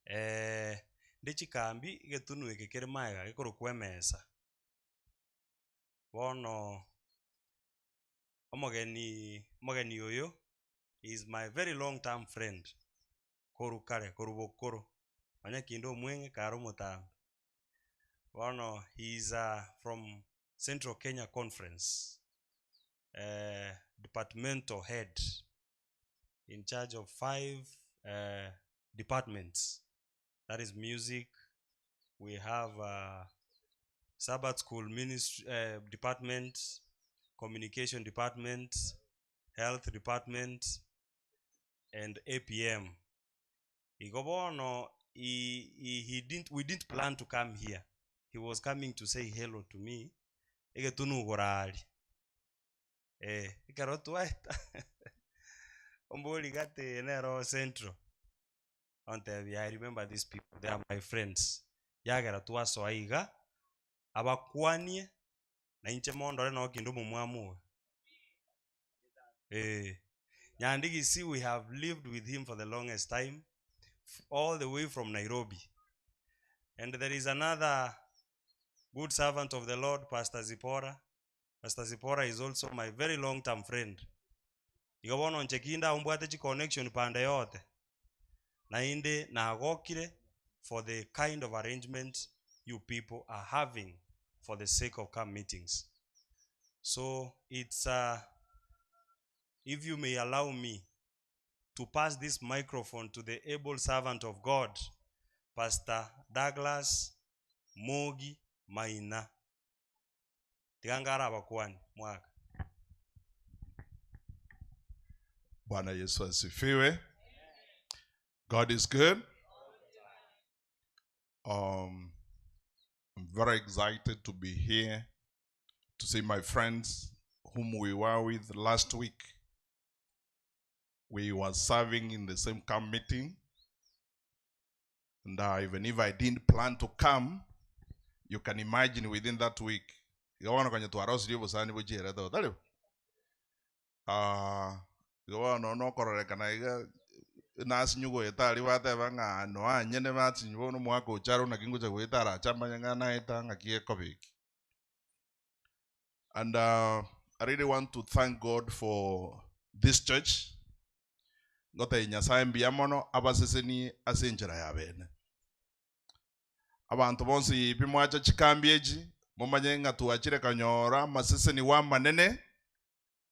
eh, nde chikambi egetunu eke kere maega gekorokwa emesa bono omogeni omogeni oyo is my very long term friend korwa kare korwa bokoro onye kinde omweng'e kare omotambe bono he is from Central Kenya Conference uh, departmental head in charge of five uh, departments that is music we have uh, Sabbath school ministry uh, department communication department health department and APM Igo bono he, he, he didn't, we didn't plan to come here he was coming to say hello to me egetunu igoro eh ekero twaeta ombori gati nero central ontebia i remember these people they are my friends yagera twasoa iga abakwanie na inche mondore no kinde omomwamu oyo eh Nyandigisi we have lived with him for the longest time all the way from Nairobi and there is another good servant of the Lord Pastor Zipporah Pastor Zipporah is also my very long term friend igo bono inche kinde abwo mbwate chiconnection pande yote naende nagokire for the kind of arrangement you people are having for the sake of camp meetings so it's uh, if you may allow me to pass this microphone to the able servant of God, Pastor Douglas Mogi Maina. Tiga ngara abakwani mwaka. Bwana Yesu asifiwe. God is good. I'm very excited to be here to see my friends whom we were with last week. We were serving in the same camp meeting. And uh, even if I didn't plan to come, you can imagine within that week. Igo bono konya twarosirie obosani bochierete otari bo? Ah, igo bono nokororekana iga nasinyu goeta aria bateba ng'a no anyene basinyu bono omwaka ocha aro naki ngocha goeta arache amanye ng'a naeta ng'aki ekoba eki. And uh, I really want to thank God for this church. Ngotebia Nyasaye mbuya mono abasesenie ase enchera ya bene. Abanto bonsi pi mwacha chikambi echi, momanye ng'a twachire konyora amaseseniwa amanene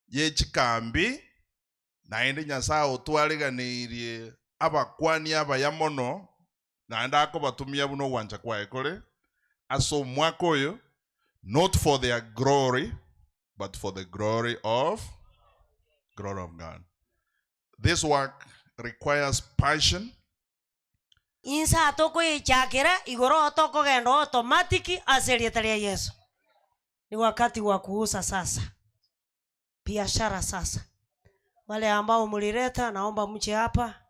ye chikambi, naende Nyasaye otwariganeirie abakwani abaya mono, naende akobatumia buna ogwancha kwaye kore, ase omwaka oyo, not for their glory, but for the glory of glory of God. This work requires passion. Inse atokoyechakera igoro tokogenda automatic ase erieta ria Yeso. Ni wakati wa kuuza sasa, biashara sasa. Wale ambao mlileta, naomba mche hapa.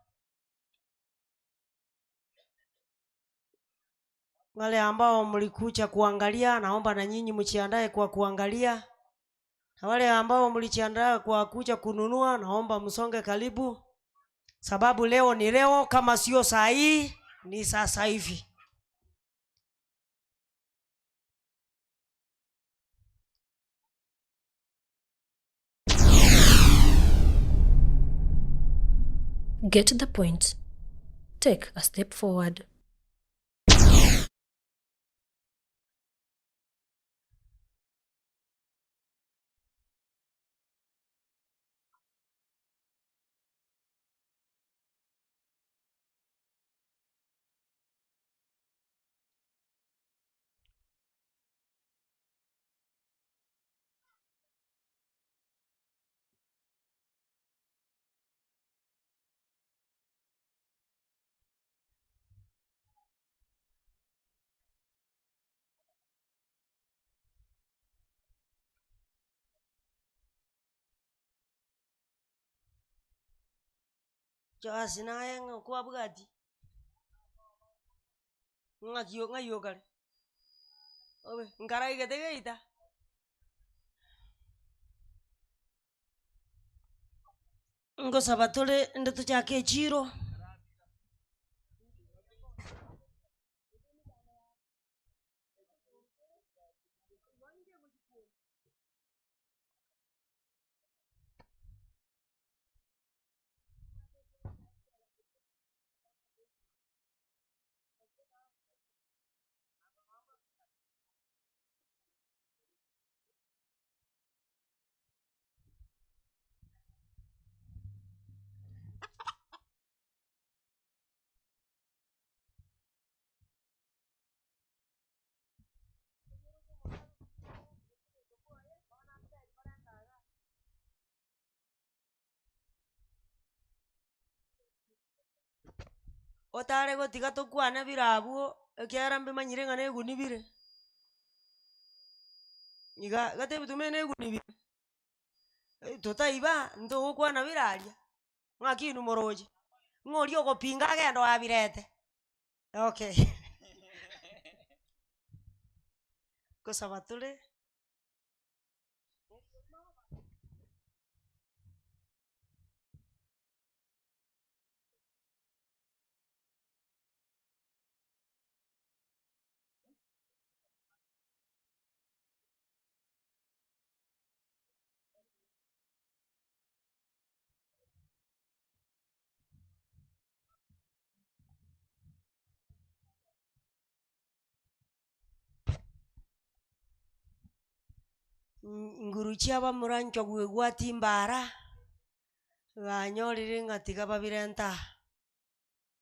Wale ambao mlikuja kuangalia, naomba na nyinyi mjiandae kwa kuangalia. Na wale ambao mlijiandaa kwa kuja kununua, naomba msonge karibu, sababu leo ni leo, kama sio saa hii ni sasa hivi. Get the point. Take a step forward. Joasi naye ng'a okwabwati, ng'aki ng'ai okare? Obe, nkaraigete geita. Ngosaba tore inde tochake echiro. Otare gotiga tokwane bire abwo, ekiagera mbimanyire ng'a na eguni bire. Iga gete ebituma na eguni bire, totaiba ntogokwana bire aria, ng'aki inwe moroche, ng'a oria ogopinga agende oabirete, okay. Nkosaba tore. Nguru chi'abamura nchogu egwati mbara, banyorire ng'a tiga babirente aa,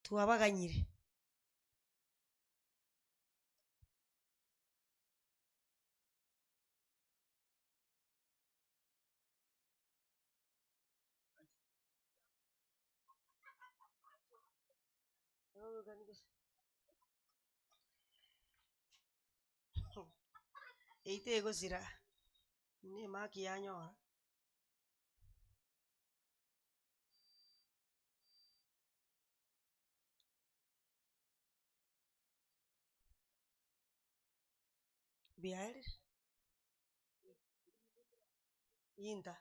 twabaganyire. Eyio tegosira, na emaki yanyora. Biaerire, inta.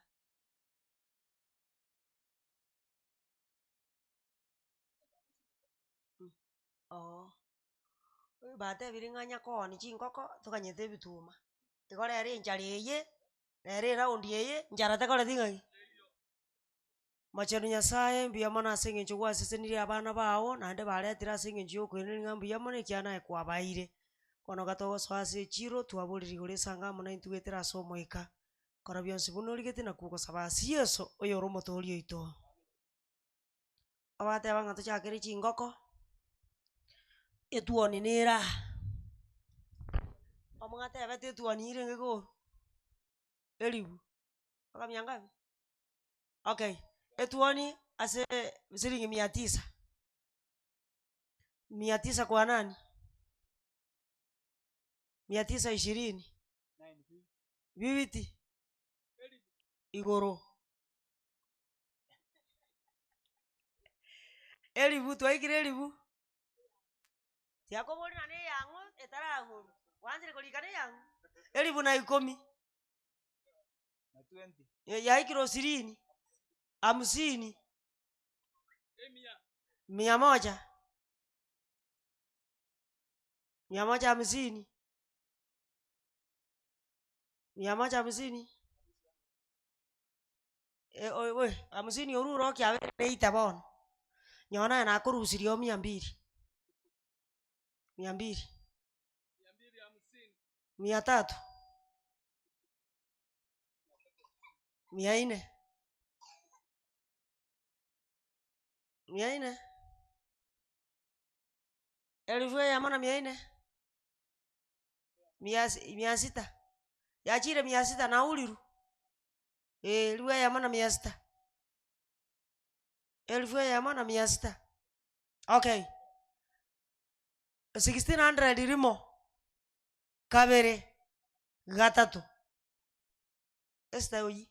Oo. Batebire ng'a onye koonia chingoko toganyete ebituma, igo rero enchara eye, rero eraundi eye, nchara tekoreti ng'aki? Mochenu Nyasaye mbuya mono ase eng'encho gwasesenirie abana bao, naende baretire ase eng'encho ya okoiraneria ng'a mbuya mono ekiagera naye kwabaeire. Bono iga togosoa ase echiro, twaborire igoro esango amo naintwe goetera ase Omoika. Kora bionsi buna origetie nakwo ogosaba ase Yeso, oyore Omotoori oito. Obateba ng'a tochakere chingoko, etuoni nere aa, omwatebete etuoni irenge igoro, eribu, mpaka mia ngapi? Okay, etuoni ase siringi mia tisa, mia tisa kwa nani? Mia tisa ishirini, bibiti, igoro. Eribu twaikire eribu, tiakoboria nonye na eyang'o etaragorwa, gwanchire korika na eyang'o? Eribu na ikomi, yaikire osirini, hamsini, mia moja, mia moja hamsini, mia moja hamsini. Hamsini orure oroki abere neita bono, nyowe naye nakorusirie oo mia mbili, mia mbili, mia tatu, mia nne, mia nne, elfu eyemo na mia nne, mia si mia sita, yachire mia sita naurirwe. Eh, elifu eyemo na mia sita. Elifu eyemo na mia sita. Okay. 1600 rimo, kabere, gatato. Esita oyio.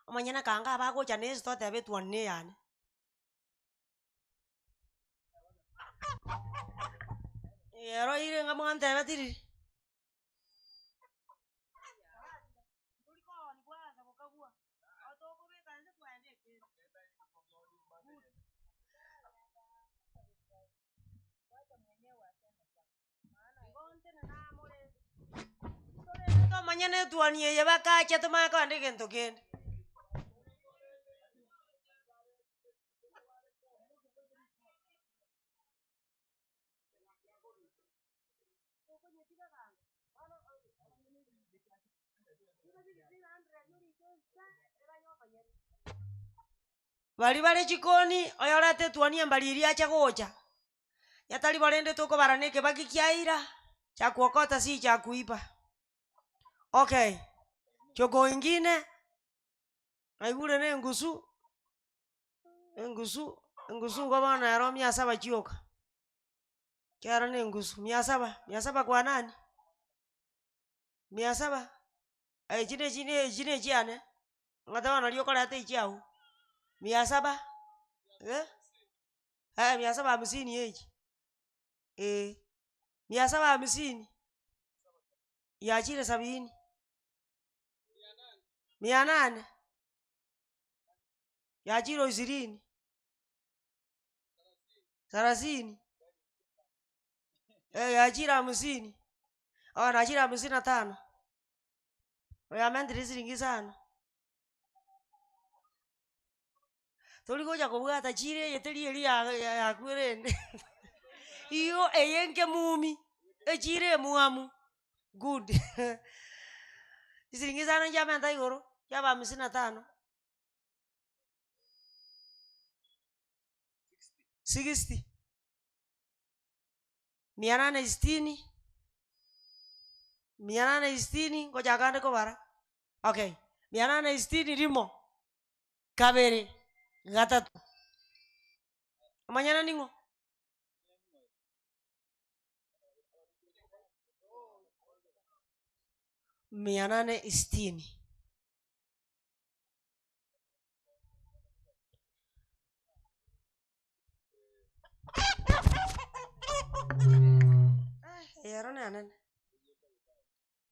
Omonyene kanga abagocha na esita oteba etuoni na eyane. Ero ire ng'a mwantebeti riri. Tomanye na etuoni eye bakacha tomanye kogenda egento kende. Baria bare chikoni, oyorete etuoni embariri ache gocha, nyatari bo rende tokobara na ekebaki kiaira, cha kuokota si cha kuiba. Okay, choko ingine, naigure na engusu, engusu, engusu igo bono ero mia saba chioka, kero na engusu, mia saba, mia saba kwa nani? Mia saba, echi na echi na echi na echiane, ng'ate bono riria okoreta echiago, mia saba, eh. Eh, mia saba hamsini echi, eh, mia saba hamsini, yachire sabini, mia nane, yachire ishirini, sarasini, eh, yachire hamsini, oh nachire hamsini na tano, oyamentire siringi isano. Tori gocha kobwata chire eye teri eria ya ya yaku erende igo eye nkemumi, echire emwamu, good chisiringi isano nchiamenta igoro, chiaba hamsini na tano. Sixty, mia nane sitini, mia nane sitini, ngochaka ande kobara, okay, mia nane sitini rimo. Kabere, gatato. Omanyene ning'o? Mia nane sitini. Ero nenene.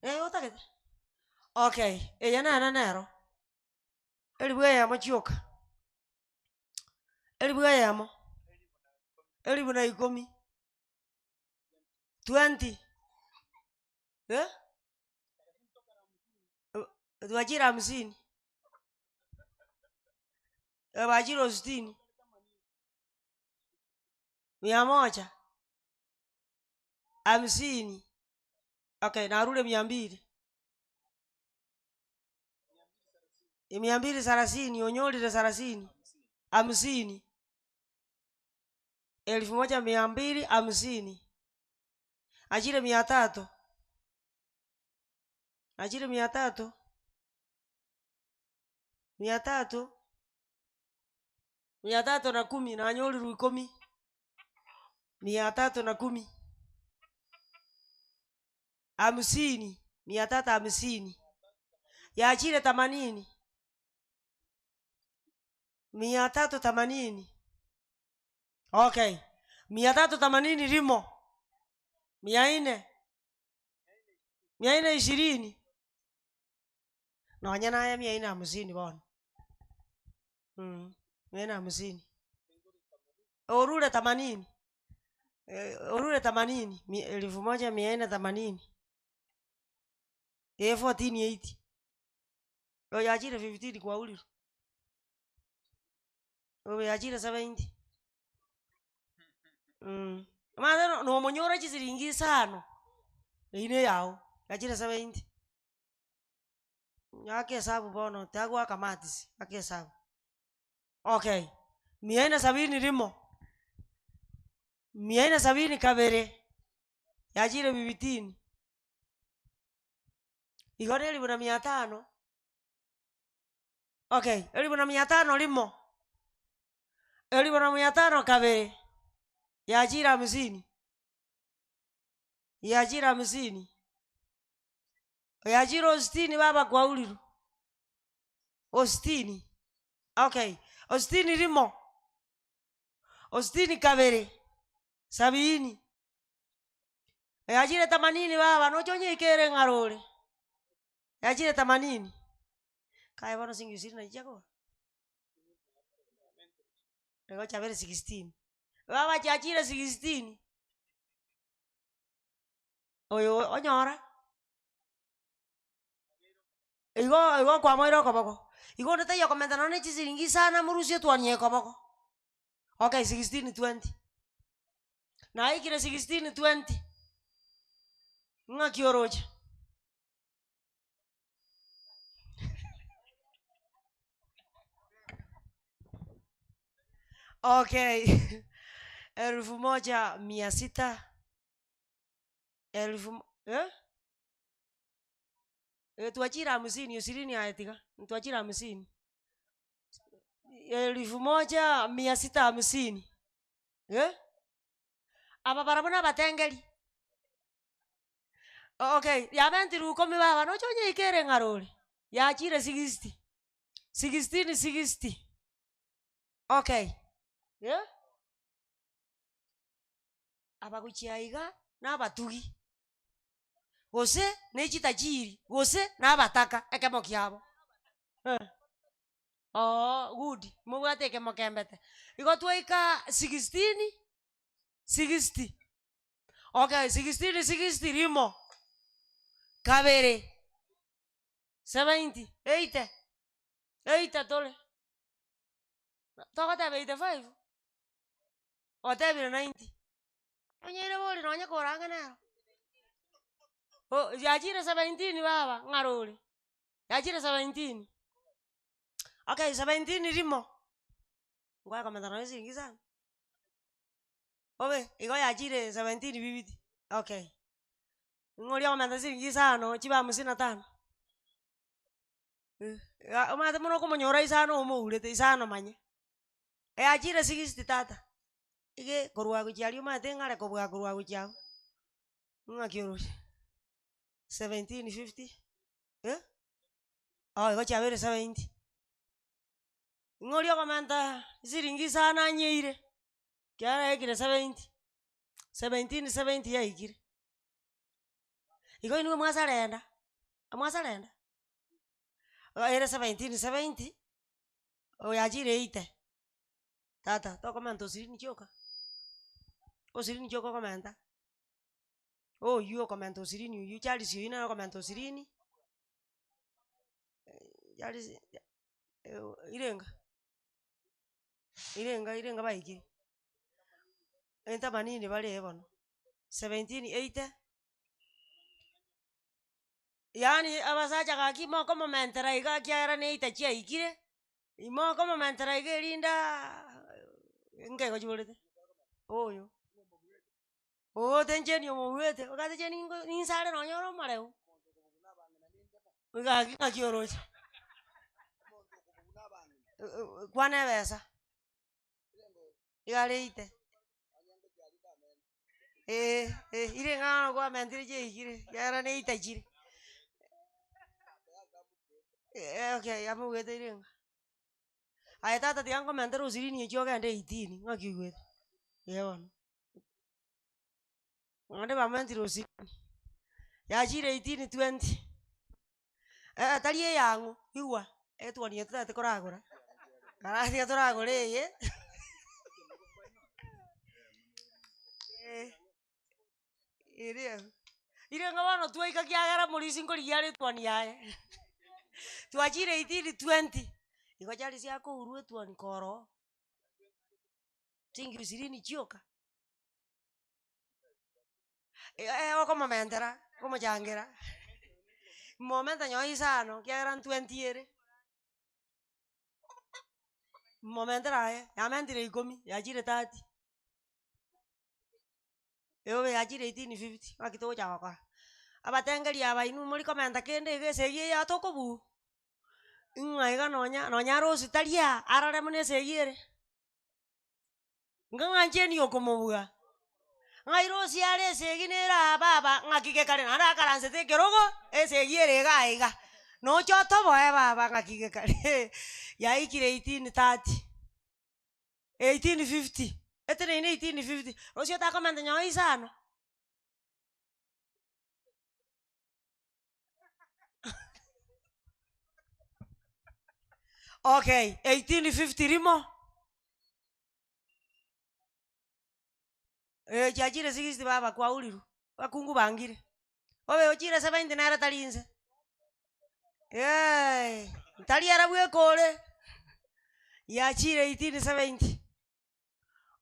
Eh, otagete? Okay, eye nenene ero. Elifu eyemo chioka, elifu eyemo, elifu na ikomi, twenty, eh? Twachire hamsini, bachire sitini, mia moja, hamsini, okay narure mia mbili. Mia mbili sarasini onyorire sarasini hamsini elfu moja mia mbili hamsini achire mia tatu achire mia tatu mia tatu mia tatu na kumi nanyorirwe ikomi mia tatu na kumi hamsini mia tatu hamsini yachire themanini mia tatu themanini okay mia tatu themanini limo mia nne mia nne ishirini nonya naye mia nne hamsini bono mm. mia nne hamsini orure themanini Eh, orure themanini elfu moja mia nne themanini Eh, 1480 oyo achire 15 kwaurire oyo achire 70 mm. Omanyete no- nomonyora chisiringi isano eywo na eyago yachire 70 aka esabu bono tagoaka maths aka esabu okay mia nne sabini rimo mia nne sabini kabere yachire bibitini Igo na elifu na mia tano. Okay, elifu na mia tano rimo. Elifu na mia tano kabere. Yachire hamsini. Yachire hamsini. Yachire ositini baba kwauriru. Ositini. Okay, ositini rimo. Ositini kabere. Sabini. Yachire themanini baba, noche onyeikere ng'ara ore. Yachire themanini. Kaye bono siringi ishirini nachi chiakoba? Igo chiabere sixteen. Baba chiachire sixteen. Oyo onyora, igo igo kwamoire okoboko, igo onde taiyo okomenta nonye na chisiringi isano amorusie etwani eye koboko. Okay sixteen twenty, naikire sixteen twenty, ng'aki oroche? Okay, elfu moja mia sita, elfu eh? Eh, twachire hamsini, ishirini aye tiga, twachire hamsini. Elfu moja mia sita hamsini, eh? Aba barabwo na abatengeri. Okay, yamentirwe ikomi baba, noche onyeikere ng'ara ore, yachire sixty, sixteen sixty, okay, eh? Abagochia iga na abatugi, gose ne chitajiri, gose na abataka, ekemo kiabo, eh. Oo good, mobwate ekemo kembete. Igo twaika sixteen, sixty, okay sixteen sixty rimo, kabere, seventy, eighty, eighty tore, togoteba eighty five? Otebire ninety, onyeire bori nonye kore ang'e nero. Oh yachire seventeen baba, ng'ara ore, yachire seventeen. Okay seventeen rimo, ngoe komenta nonye siringi isano, obe, igo yachire seventeen fifty, okay. Ng'o oria okomenta siringi isano chibe hamsini na tano? Eh, omanyete buna okomonyora isano omourete, isano manye. Yachire sixty tata, ige korwa gochia aria omanyete ng'are kobua korwa gochia abwo, ng'aki oroche? Seventeen fifty, eh? Oh igo chiabeire seventy. Ng'o oria okomenta siringi isano anyeire, kiagera yaikire seventy, seventeen seventy yaikire. Igo inwe mwasarenda, mwasarenda? Ere seventeen seventy, oyachire eighty, tata tokomenta osirini chioka, osirini chioka okomenta, oywo okomenta osirini oywo Charles oywo nere okomenta osirini, Charles irenga, irenga irenga baikire, etamanini bare eh bono, seventeen eighty. Yaani abasacha gaki mokomomentera iga ekiagera na eita chiaikire, imokomomentera iga erindaaa nkeigo chiborete, oyo. Otencheni omobuete, ogate cheni ningo ninsare nonye ore omoreu, gaki ng'aki oroche. Kwana ebesa, iga are eite, eh eh ire ng'a bono kwamentire chiaikire, ekiagera na eita chire. Okay amobuete ire ng'a. Aye tata tiga nkomentere osirini echio ogende eighteen, ng'aki oigwete? Eeh bono. Naende bamentire osirini, yachire eighteen twenty, eh tari eyang'o, igwa, etwani eye totagete koragora, kara tiga toragore eye ere abwo. Ire ng'a bono twaika kiagera morisi nkorigia are etwani yaye, twachire eighteen twenty, igo chiaria chiakourwa etwani koroo, chingiu ishirini chioka. Okomomentera, okomochangera, momenta nyowe isano ekiagera ntwenty ere, momentera aye, yamentire ikomi, yachire thirty, eobe yachire eighteen fifty, ng'aki togocha gokora. Abatengeri aba inwe mori komenta kende iga esegi eye tokobuu, ng'a iga nonya nonya arosie tari aa, arore buna esegi ere. Ng'a ng'ancheni okomobua, ng'a irosie are esegi nere aa baba ng'aki gekare naende akaransete ekerogo, esegi ere iga iga, noche otoboe baba ng'aki gekare yaikire eighteen thirty, eighteen fifty. Eteneine 1850, rosie otakomenta nyowe isano. Okay, 1850 rimo. Eh, chiachire 60 baba kwaurirwe, bakungu bangire. Obe ochire 70 nere tari inse. Eh, tari ere bweka ore. Yachire 1870.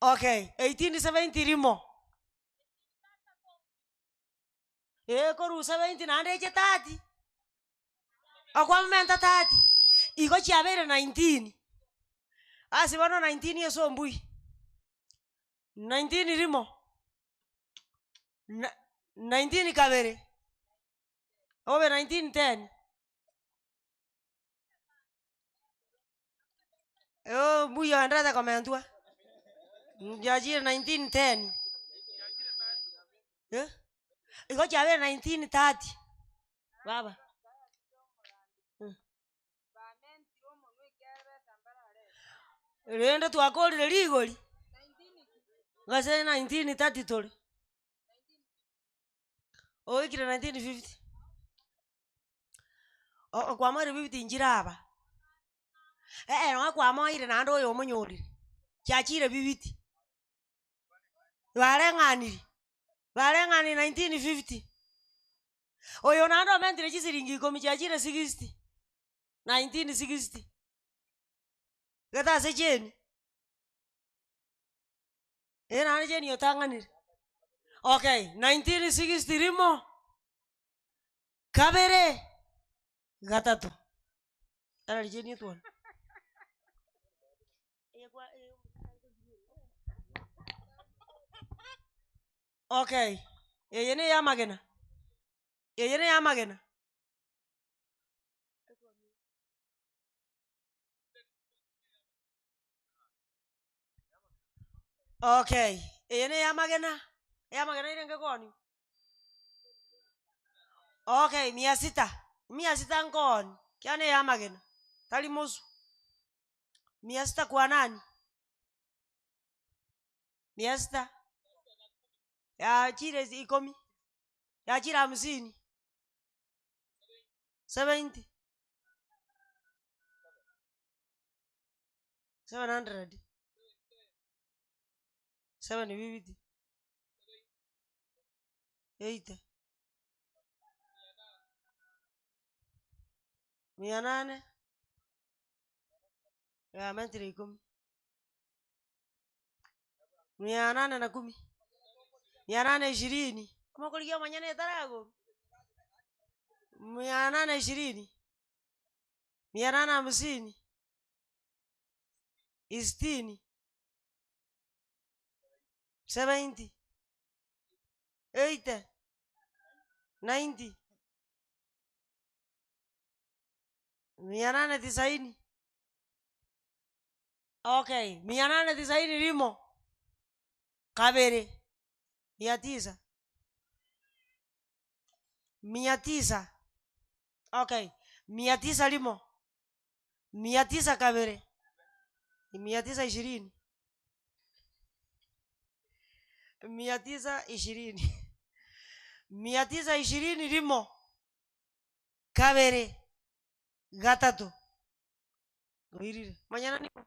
Okay, 1870 rimo. Eh, korwa 70 naende eche 30. Okwamenta 30. Igo chiabeire 19. Ase bono 19 ase ombui. 19 rimo. Na 19 kabere. Obe 1910. Oh, mbuya oenderete komentwa. Yachire 1910. Eh? Igo chiabeire 1930. Baba. Rende twakorire rigori. Gose 1930 tore. Oikire 1950. O- Okwamoire 50 nchire aba. Eh, nonya kwamoire naende oyo omonyorire. Chiachire bibiti. Bareng'aniri. Bareng'aniri 1950. Oyo naende omentire chisiringi ikomi chiachire 60. 1960. Gete ase cheni. Eh, naende cheni otang'anire. Okay, 1960 rimo. Kabere. Gatato. Arari cheni etwana. Okay, eye ne eyamagena. Eye ne eyamagena. Okay, eye ne eyamagena. Eyamagena erenge kooniwa. Okay, mia sita. Mia sita nkooni. Kiana eyamagena. Tari mosu. Mia sita kwa nani? Mia sita. Yachire ikomi. Yachire hamsini. 70. 700. 750. 80. Mia nane. Yamentire ikomi. Mia nane na kumi. Mia nane ishirini. Omokorigia omonyene etarago. Mia nane ishirini. Mia nane hamsini. Isitini. 70. 80. 90. Mia nane tisaini. Okay, mia nane tisaini rimo. Kabere. Mia tisa. Mia tisa. Okay, mia tisa limo. Mia tisa kabere. Mia tisa ishirini. Mia tisa ishirini. Mia tisa ishirini limo. Kabere. Gatatu. Oirire. Manyana niko.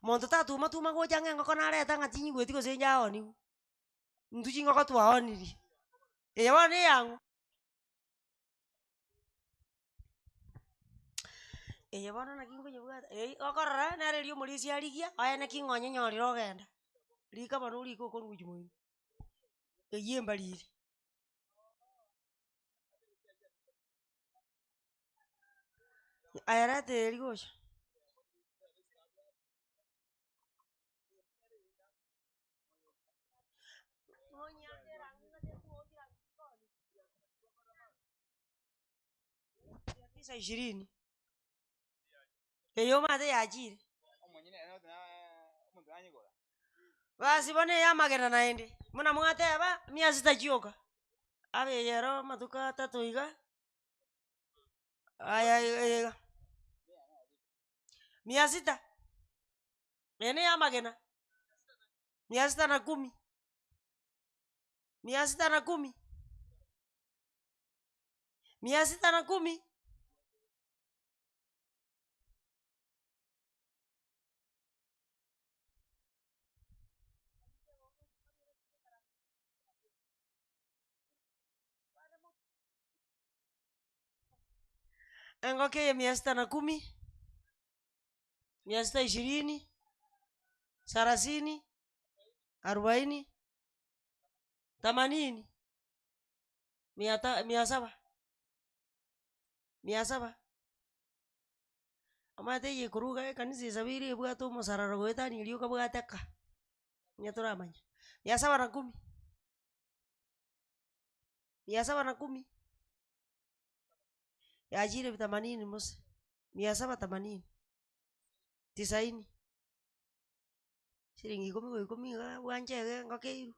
Monto tatuma tuma gocha ng'a engoko nareta ng'a tinyigweti gose njaoniwu. Intwe chingoko twaonirie. Eye bono eyang'o. Eye bono naki nkonyebwata, ei okorora nere erio omorisia arigia, oye naki ng'a onyenyorire ogenda. Rika bono orike okorwa gochia moino. Eywo embariri. Aya reta eria gocha. Tisa ishirini. Eywo omanyete yachire. Basi bono eye amagena naende, buna mwateba, mia sita chioka. Abe eye ero amatuko atato iga, aya iga iga. Mia sita, eye na eyamagena. Mia sita na kumi. Mia sita na kumi. Mia sita na kumi. Engoko eye mia sita na kumi, mia sita ishirini, sarasini, arobaini, themanini, mia ta mia saba, mia saba. Omanyete eye ekoruga ekanisa esabire ebwate omosarara goetania erio okabwate ka, onye toramanya. Mia saba na kumi, mia saba na kumi, yachire themanini mose, mia saba themanini, tisaini, shilingi ikomi kwa ikomi iga bwanche iga engoko eirwe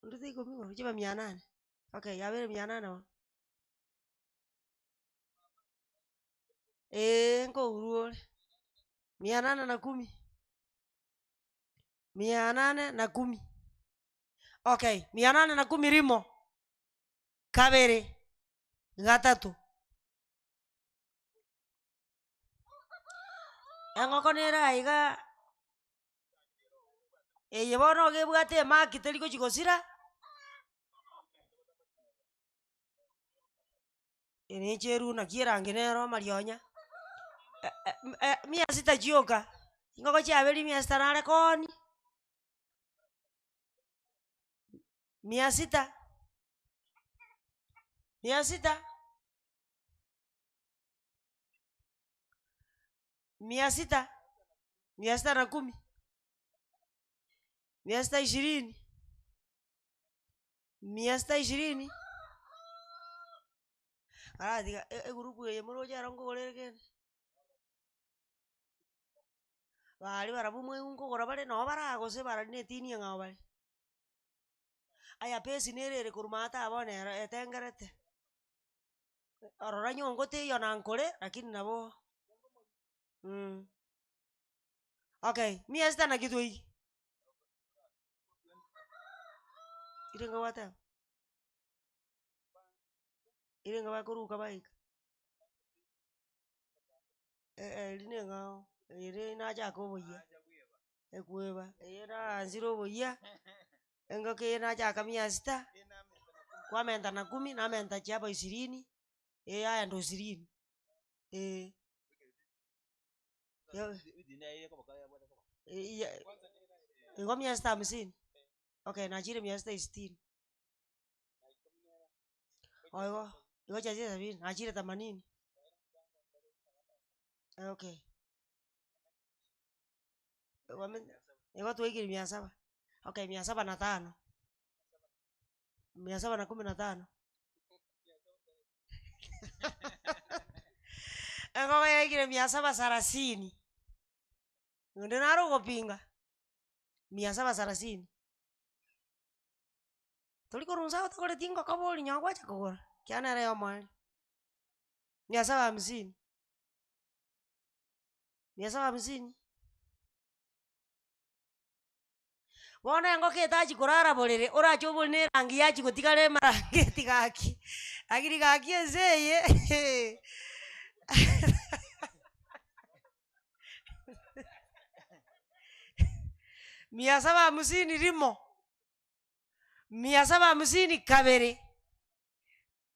Ndute ikomi korwa chibe mia nane, okay yabeire mia nane bono. Eeh nkourwa ore, mia nane na kumi, mia nane na kumi, okay mia nane na kumi rimo, kabere, gatato. Engoko nere aiga eye bono iga ebwate emark teri gochi gosira, ere echeru naki erangi nero amarionya, mia sita chioka, chingoko chiabeire mia sita nare kooni, mia sita, mia sita, mia sita, mia sita na kumi, mia sita ishirini, mia sita ishirini, aratiga e- egurupu eye moroche aro nkogora ere kende. Baria barabwo mwaigwa nkogora bare nabo baragose barari na etini eng'ao bare. Aya pesi nere ere korwa maate aa bono ero etengerete, ororo nyongo teiyo na nkore lakini nabo Okay, mia sita na kitu hiki. Irenga gwateba? Irenga bakoruka baika? Eri na eng'ao, ere nachaka oboyia, ekweba, eye naanzire oboyia, engoko eye nachaka mia sita, kwamenta na kumi, namenta chiaba ishirini, eye yaenda ishirini, eh. Igo mia sita hamsini, okay nachire mia sita isitini. Oh igo, igo chiachire sabini, nachire themanini. Okay. Igo twaikire mia saba, okay mia saba na tano. Mia saba na kumi na tano. Engoko yaikire mia saba sarasini. Onde nare ogopinga, mia saba sarasini. Tori korwa nse otagoreti engoko bori nyo gwacha kogora, ekiagera nere ya omoerio. Mia saba hamsini, mia saba hamsini. Bono engoko etachi korara borere, orache obori na erangi yachi gotigara emarangeti gaki, lakini gaki ense eye mia saba hamsini rimo, mia saba hamsini kabere,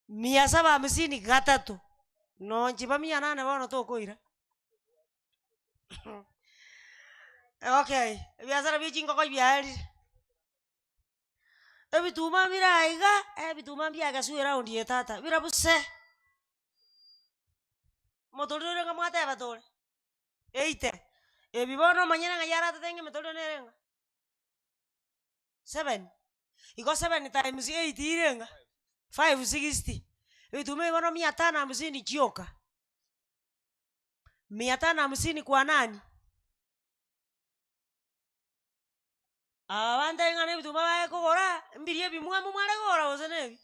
mia saba hamsini gatato, nonchiba mia nane bono tokoira. Okay, ebiasara bia chingoko biarire. Ebituma bire aiga, ebituma mbiageswa eraundi eye tata, birabuse. Motorire ore ng'a mwateba tore, eite, ebi bono omanyene ng'a yaratete ng'a emetoriro nere ng'a? Seven, igo seven times eight ire ng'a? Five sixty, ebituma ebi bono mia tano hamsini chioka. Mia tano hamsini kwa nani? Aba bantebie ng'a na ebituma baye kogora, mbiria ebimwamu mware kogora gose na ebi?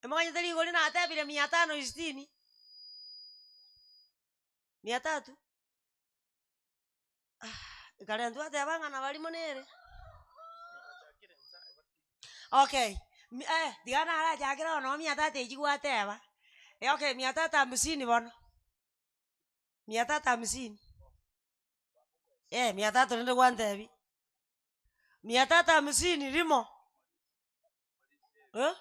Emoganyete rigori natebire mia tano isitini, mia tatu. Kare ntwateba ng'a nabo rimo nere. Okay, mi eh, tiga narachakere bono noo mia tatu echi gwateba, okay mia tatu hamsini bono, mia tatu hamsini, eh mia tatu rende gwantebia, mia tatu hamsini rimo, eh.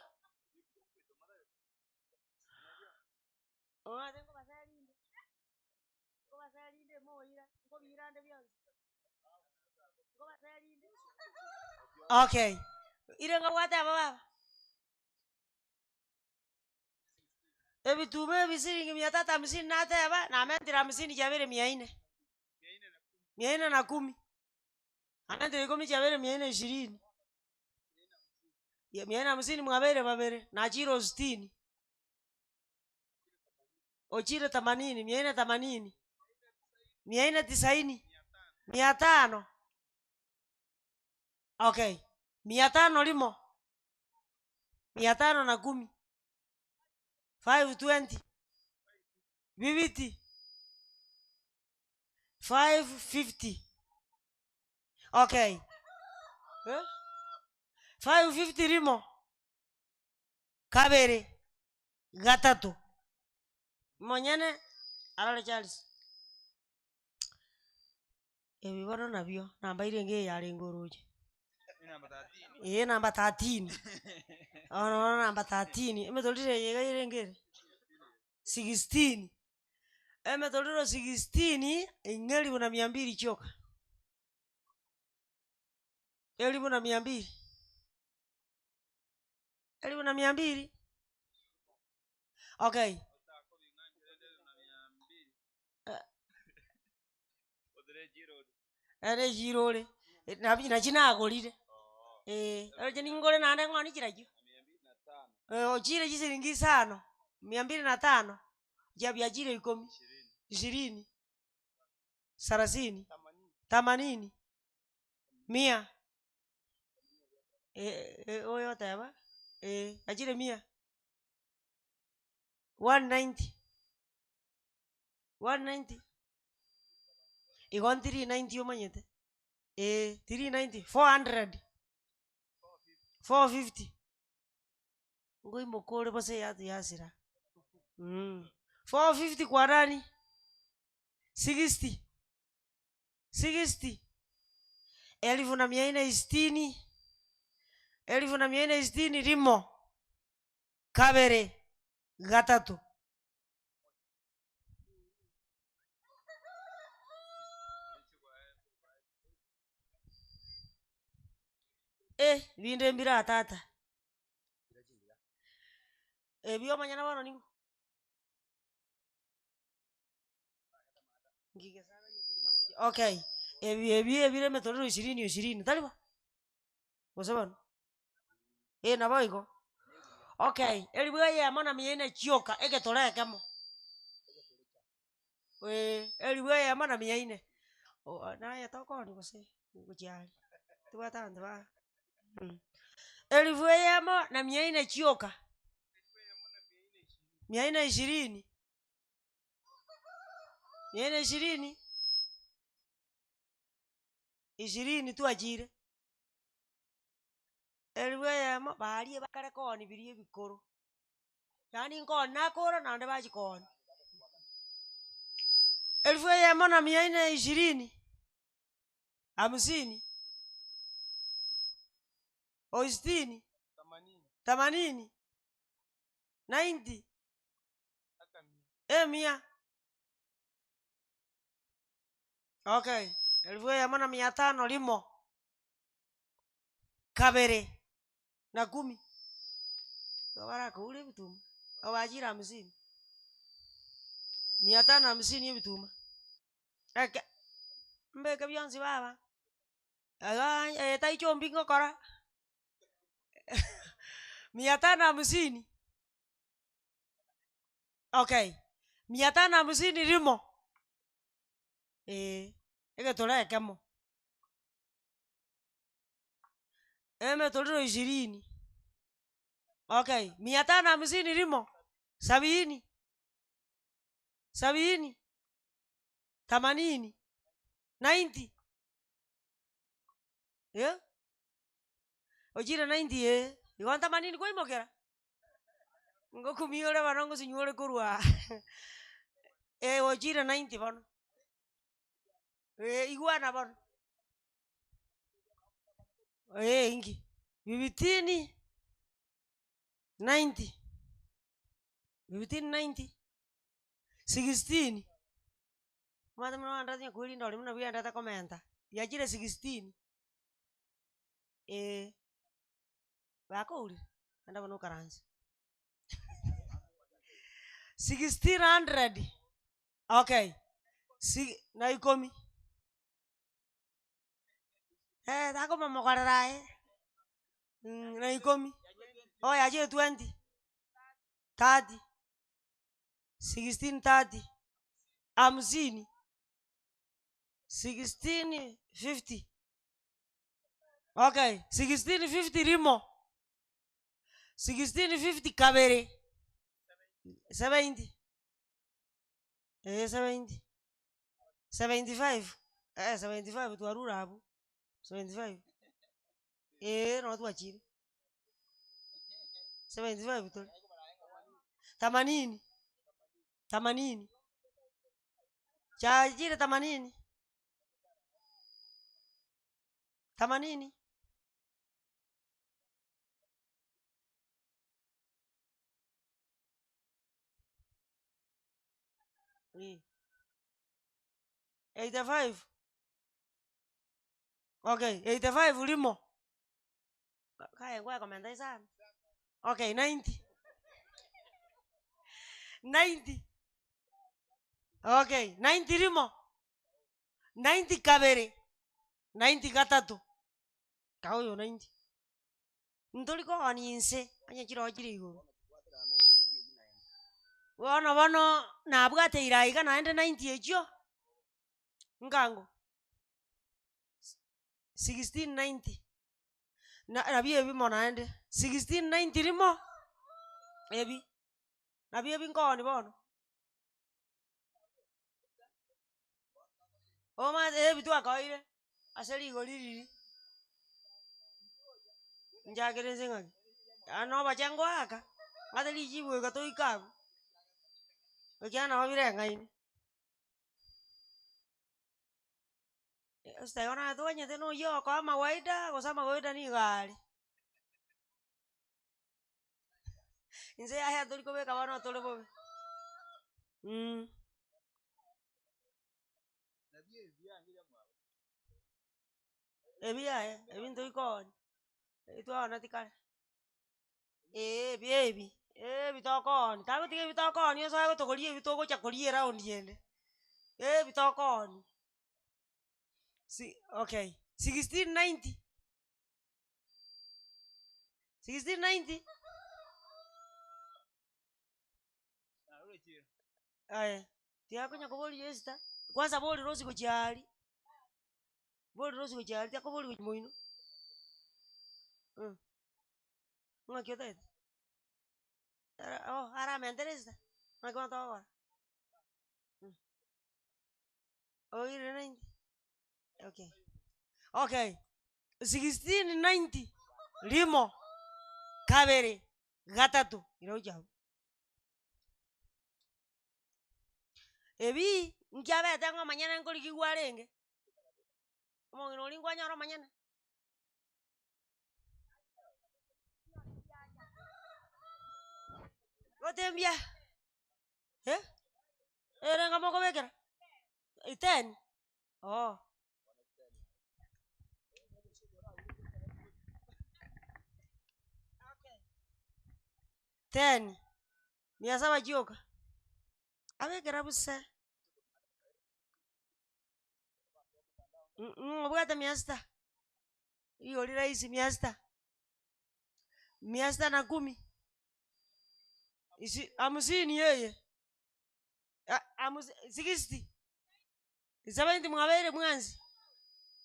Okay, ire ng'a gwateba baba? Ebituma ebi siringi mia tatu hamsini nateba, namentire hamsini chiabeire mia nne. Mia nne na kumi. Namentire ikomi chiabeire mia nne ishirini. Mia nne hamsini mwabeire babere, nachire o sitini. Ochire themanini, mia nne themanini. Mia nne tisaini. Mia tano. Okay, mia tano rimo. Mia tano na kumi. 520. Bibiti. 550. Okay. Eh? 550 rimo. Kabere. Gatato. Monyene arore Charles. Ebi bono nabio, namba irenge eye yarenge oroche. Ee namba 13. Bono bono namba 13, emetoriro eye iga erenge ere? 16. Emetoriro 16, ing'e elifu na mia mbili chioka. Elifu na mia mbili. Elifu na mia mbili. Okay. Ere echiro ore, nabi nachi nagorire, eh, oroche ningore naende ng'oni chirachio. Ochire chisiringi isano, mia mbili na tano, chiabiachire ikomi, ishirini, sarasini, themanini, mia, oyo oteba, eh, achire mia, 190, 190. Igo 390 omanyete, eh, 390, 400, 450. Ngoimoka ore bosa eyatu yasira mh, 450 kwa nani? 60, 60, elfu na mia nne sitini, elfu na mia nne sitini rimo, kabere, gatato. Eh, binde mbire aa tata. Ebi omonyene bono ning'o? Ngige sana Okay, ebi ebi ebire emetorero ishirini ishirini, tari bo? Gose bono? Eh, nabo igo. Okay, eribu eyemo na mia ine chioka, egetoro ekemo. Eh, eribu eyemo na mia ine. Oh, naye tokoonia gose gochia aria, tobwate abanto ba Elifu eyemo na mia ine chioka. Mia ine ishirini. Mia ine ishirini. Ishirini twachire. Elifu eyemo baria bakare koonia biria ebikoro. Yaani nkoonia nakora naende bachia koonia. Elifu eyemo na mia ine ishirini. Hamsini. O sitini. Themanini. Ninety. Emia. Okay, elifu eyemo na mia tano rimo. Kabere na kumi. Igo barakoure ebituma, obachire hamsini. Mia tano hamsini ebituma. Eke, mbeke bionsi baba, igaa eye tai chumbi ngokora, mia tano hamsini. Okay, mia tano hamsini rimo, eh, egetoro ekemo. Emetoriro ishirini. Okay, mia tano hamsini rimo, sabini, sabini, themanini, ninety. Eh? Ochire 90 eh, igo ntamanini kwaimokera? Ngokumia ore bono ngosinywa ore korwa aa eh ochire 90 bono. Eh, igwana bono. Eh inki? Bibitini 90, bibitini 90, 16. Omanyete buna ogenda onye korinda oria buna bwendete komenta, yachire 16, eh. Bakourire, naende bono okaranse. 1600, okay, si na ikomi. Eh, takomomokorera aye, na ikomi, oh yachire 20, 30, 16 30, hamsini, 16 50. Okay, 16 50 rimo, 16 50 kabere, 70, eh 70, 75, eh 75 twarure abwo, 75, eh nabo twachire, 75 tore, themanini, themanini, chachire themanini. Themanini. Eh. 85. Okay, 85 rimo. Kaye ngwakomenta sana. Okay, 90. 90. Okay, 90 rimo. 90 kabere. 90 gatato. Ka oyo 90. Ntori koonia inse, onye chiroho chire igoro. Bono bono nabwate ira iga naende 90 echio, nkango 16 90. Na nabio ebimo naende, 16 90 rimo, ebi, nabio ebi nkooni bono. Omanyete ebi twakoire, ase rigori riri, nchakere nse ng'aki, yaani noboche ngoaka, ng'ate richibu goika toike abwo, ekiagera nabo bireng'aini. Ase igo naye toganyete na oywo okoa amawaida, gose amawaida nigo are. Inse yaya tori kobeka bono tore bobe. Ebi yaya, ebi ntori koonia, ebi twaoneti kare, eh ebi ebi, ebi tokoonia, tagotiga ebi tokoonia osoe gotogoria ebi togocha koria eroundi ende, ebi tokoonia. Si okay, 16 90, 16 90. Aya, tiga konya koboria Esther, kwanza bori Rose gochia aria, bori Rose gochia aria, tiga kobori gochia moino. Ng'aki otagete? Ara oh aramentere Esther, ng'aki bono togokora? Oirire 90? Okay, okay, 16 90 rimo, kabere, gatato, ira gochia abwo. Ebi, nkiabete ng'a omonyene nkorigigwa arenge, omong'ina oria nkwanyora omonyene. Gotembia, eh, ere ng'a mokobekera, 10, oo. Ten, mia saba chioka, abekera busa, obwate mia sita, rigori rahisi mia sita, mia sita na kumi, isi hamsini yeye, 60, 70 mwabeire mwensi,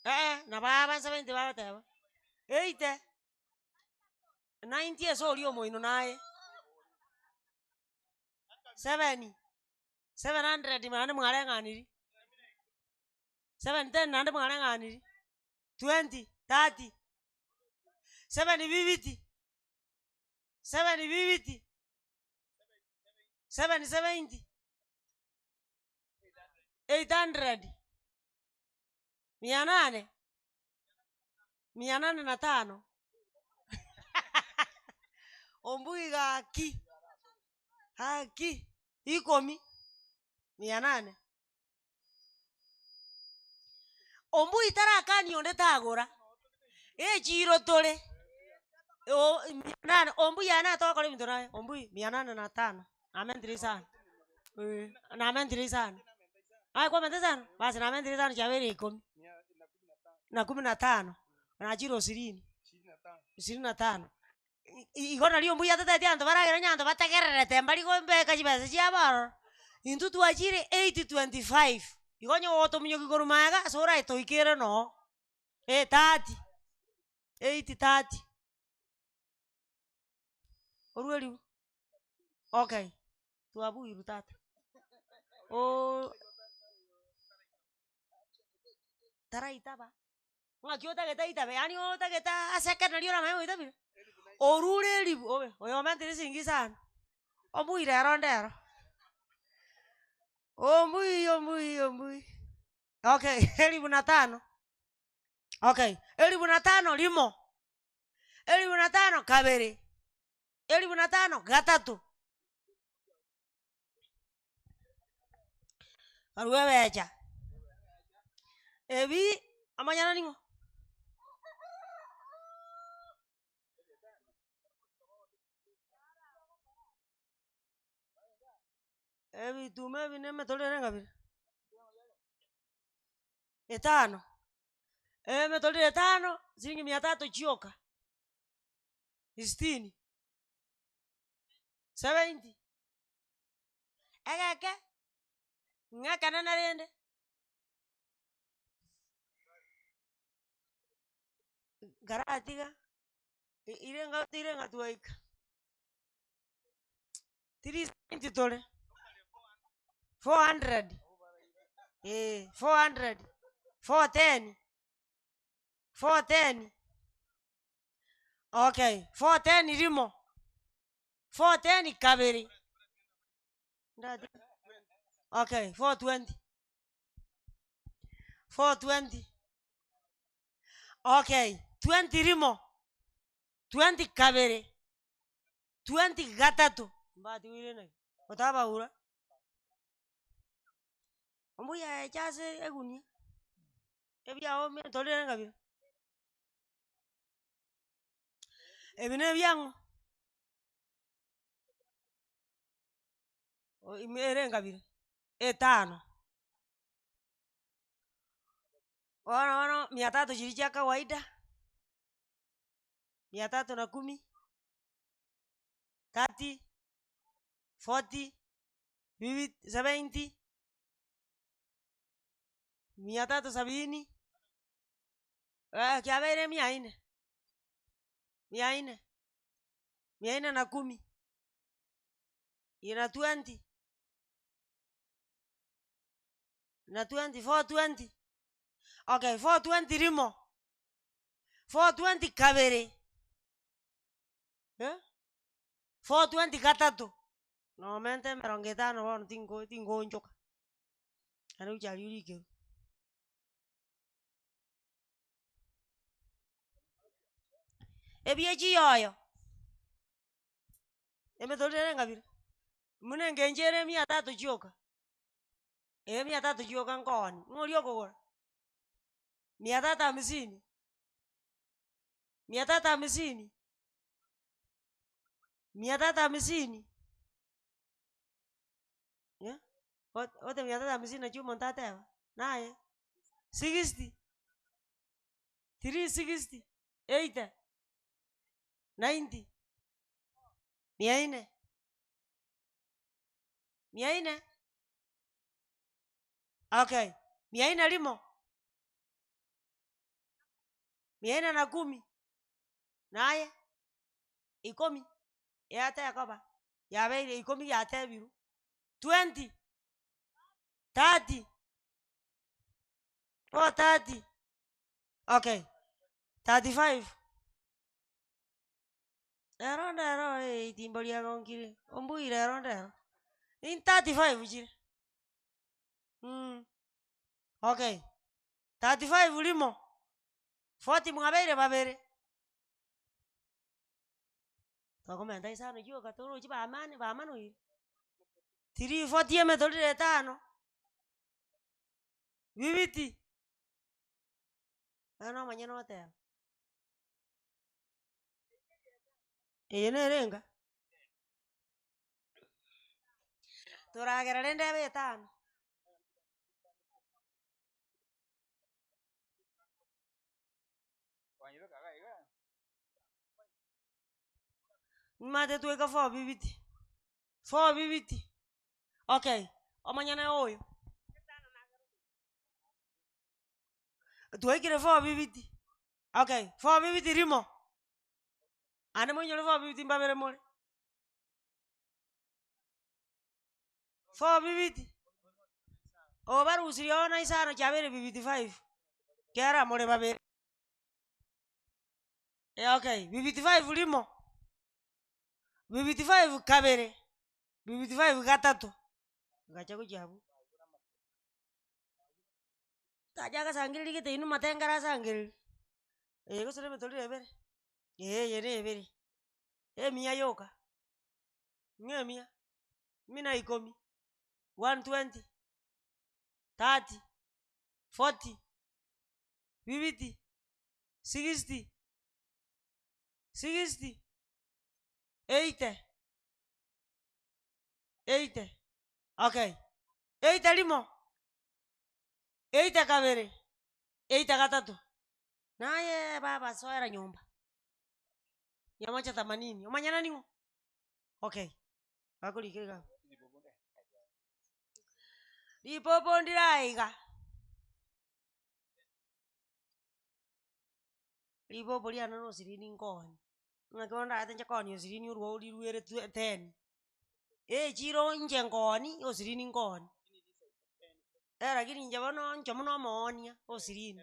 eh nabo aba 70 bagoteba, 80, 90 ase oria omoino naye, 7, 700 naende mwareng'aniri, 7 10 naende mwareng'aniri, 20. 30, 750, 750, 770, 800, 800, 805. Ombui gaki, gaki, ikomi, 800. Ombui tarakania onde tagora, echiro tore, o 800, ombui aye natogokora ebinto naye, ombui 805, namentire isano, eh, namentire isano, aye kwamenta isano? Basi namentire isano chiabeire ikomi, na kumi na tano, nachire osirini, ishirini na tano. Igo nario mbuya totaeti abanto baragere onye abanto bategererete mbari gombeka chibesa chiabo ororo, intwe twachire 8:25, igo onye gotominyokia korwa magega ase oraetoikere noo, eh 30, 8:30. Orwe ribu, okay, twabuirwe tata, ooh taraitaba. Ng'aki otagete aitabe, yaani otagete aseke nario oramanye goitabire? Orure eribu obe, oyo omentire siringi isano, omoire ero ndero, ombui ombui ombui, okay elifu na tano, okay, elifu na tano rimo, elifu na tano kabere, elifu na tano gatato. Barue ebecha, ebi amanyana ning'o? Ebituma ebi na emetoriro ere ng'a bire? Etano, emetoriro etano, siringi mia tatu chioka, sitini, seventy. Egeke, ng'ekenene rende. Nkaratiga, i- irenga tirenga twaika, 370 tore, 400, eh, 400, 410, 410, okay, 410 rimo, 410 kabere. Ndati- Okay, 420. 420. Okay, 20 rimo. 20 kabere. 20 gatatu. Mbati wire naki. Otabaura. Ombuya echase egunia. Ebiao torire ngabire. Ebi na ebiang'o. O- ime ere engabire, etano. Bono bono mia tatu chiria chia kawaida, mia tatu na kumi, 30, 40, fifty, 70, mia tatu sabini, kiabeire mia nne, mia nne, mia nne na kumi. Ina 20 na 20 420 okay 420 rimo 420 kabere eh? 420 gatatu nomente emerongo etano bono tingo tingoonchoka naende gochia riikeru. Ebie chiyoyo emetoriro ere ngabire. Buna engencho ere mia tatu chioka, eh mia tatu chioka nkooni, ng'o oria okogora? Mia tatu hamsini, mia tatu hamsini, mia tatu hamsini, eh, ot- ote mia tatu hamsini nachio omonto ateba, naye, 60, 360, 80, 90, mia nne. Mia nne. Okay, mia nne rimo, mia nne na kumi, naye ikomi, yatekoba, yabeire ikomi yatebirwe, 20, 30, 430, okay. 35. Rero ndero eh, itimbo riagonkire, ombui rero ndero. In 35 chire. Okay, 35 rimo, 40 mwabeire babere. Tokomenta isano chioka torochi bamani bamanoire. Three forty emetoriro etano, bibiti, bono omonyene oteba. Eye nere enga? Toragera rende ebe etano. Nimate twaika four bibiti, four bibiti, okay, omonyene oyo. Twaikire four bibiti, okay, four bibiti rimo, ande moinyore four bibiti mbabere more. Four bibiti, obarusirie bono isano chiabeire bibiti five, kera more babere. Eh, okay, bibiti five rimo, bibiti five kabere, bibiti five gatato, gacha gochia abwo. Tacha agasangereria gete inwe matenge arasangereria, eh gose na emetoriro ebere, eh eye na ebere, emia yoka, ng'a emia, kumi na ikomi, 120, 30, 40, bibiti. 60, 60, 80, 80, okay, 80 rimo, 80 kabere, 80 gatato, naye baba soera nyomba, nyamocha themanini, omanyana ning'o? Okay, bakorika iga abwo. Ripopo ndire aiga. Ribobo riane na osirini nkooni, ng'aki bono ndagete nche koonia osirini orwo riruere twe ten, echiro inche nkooni osirini nkooni. Eh lakini inche bono inche buna omoonia osirini,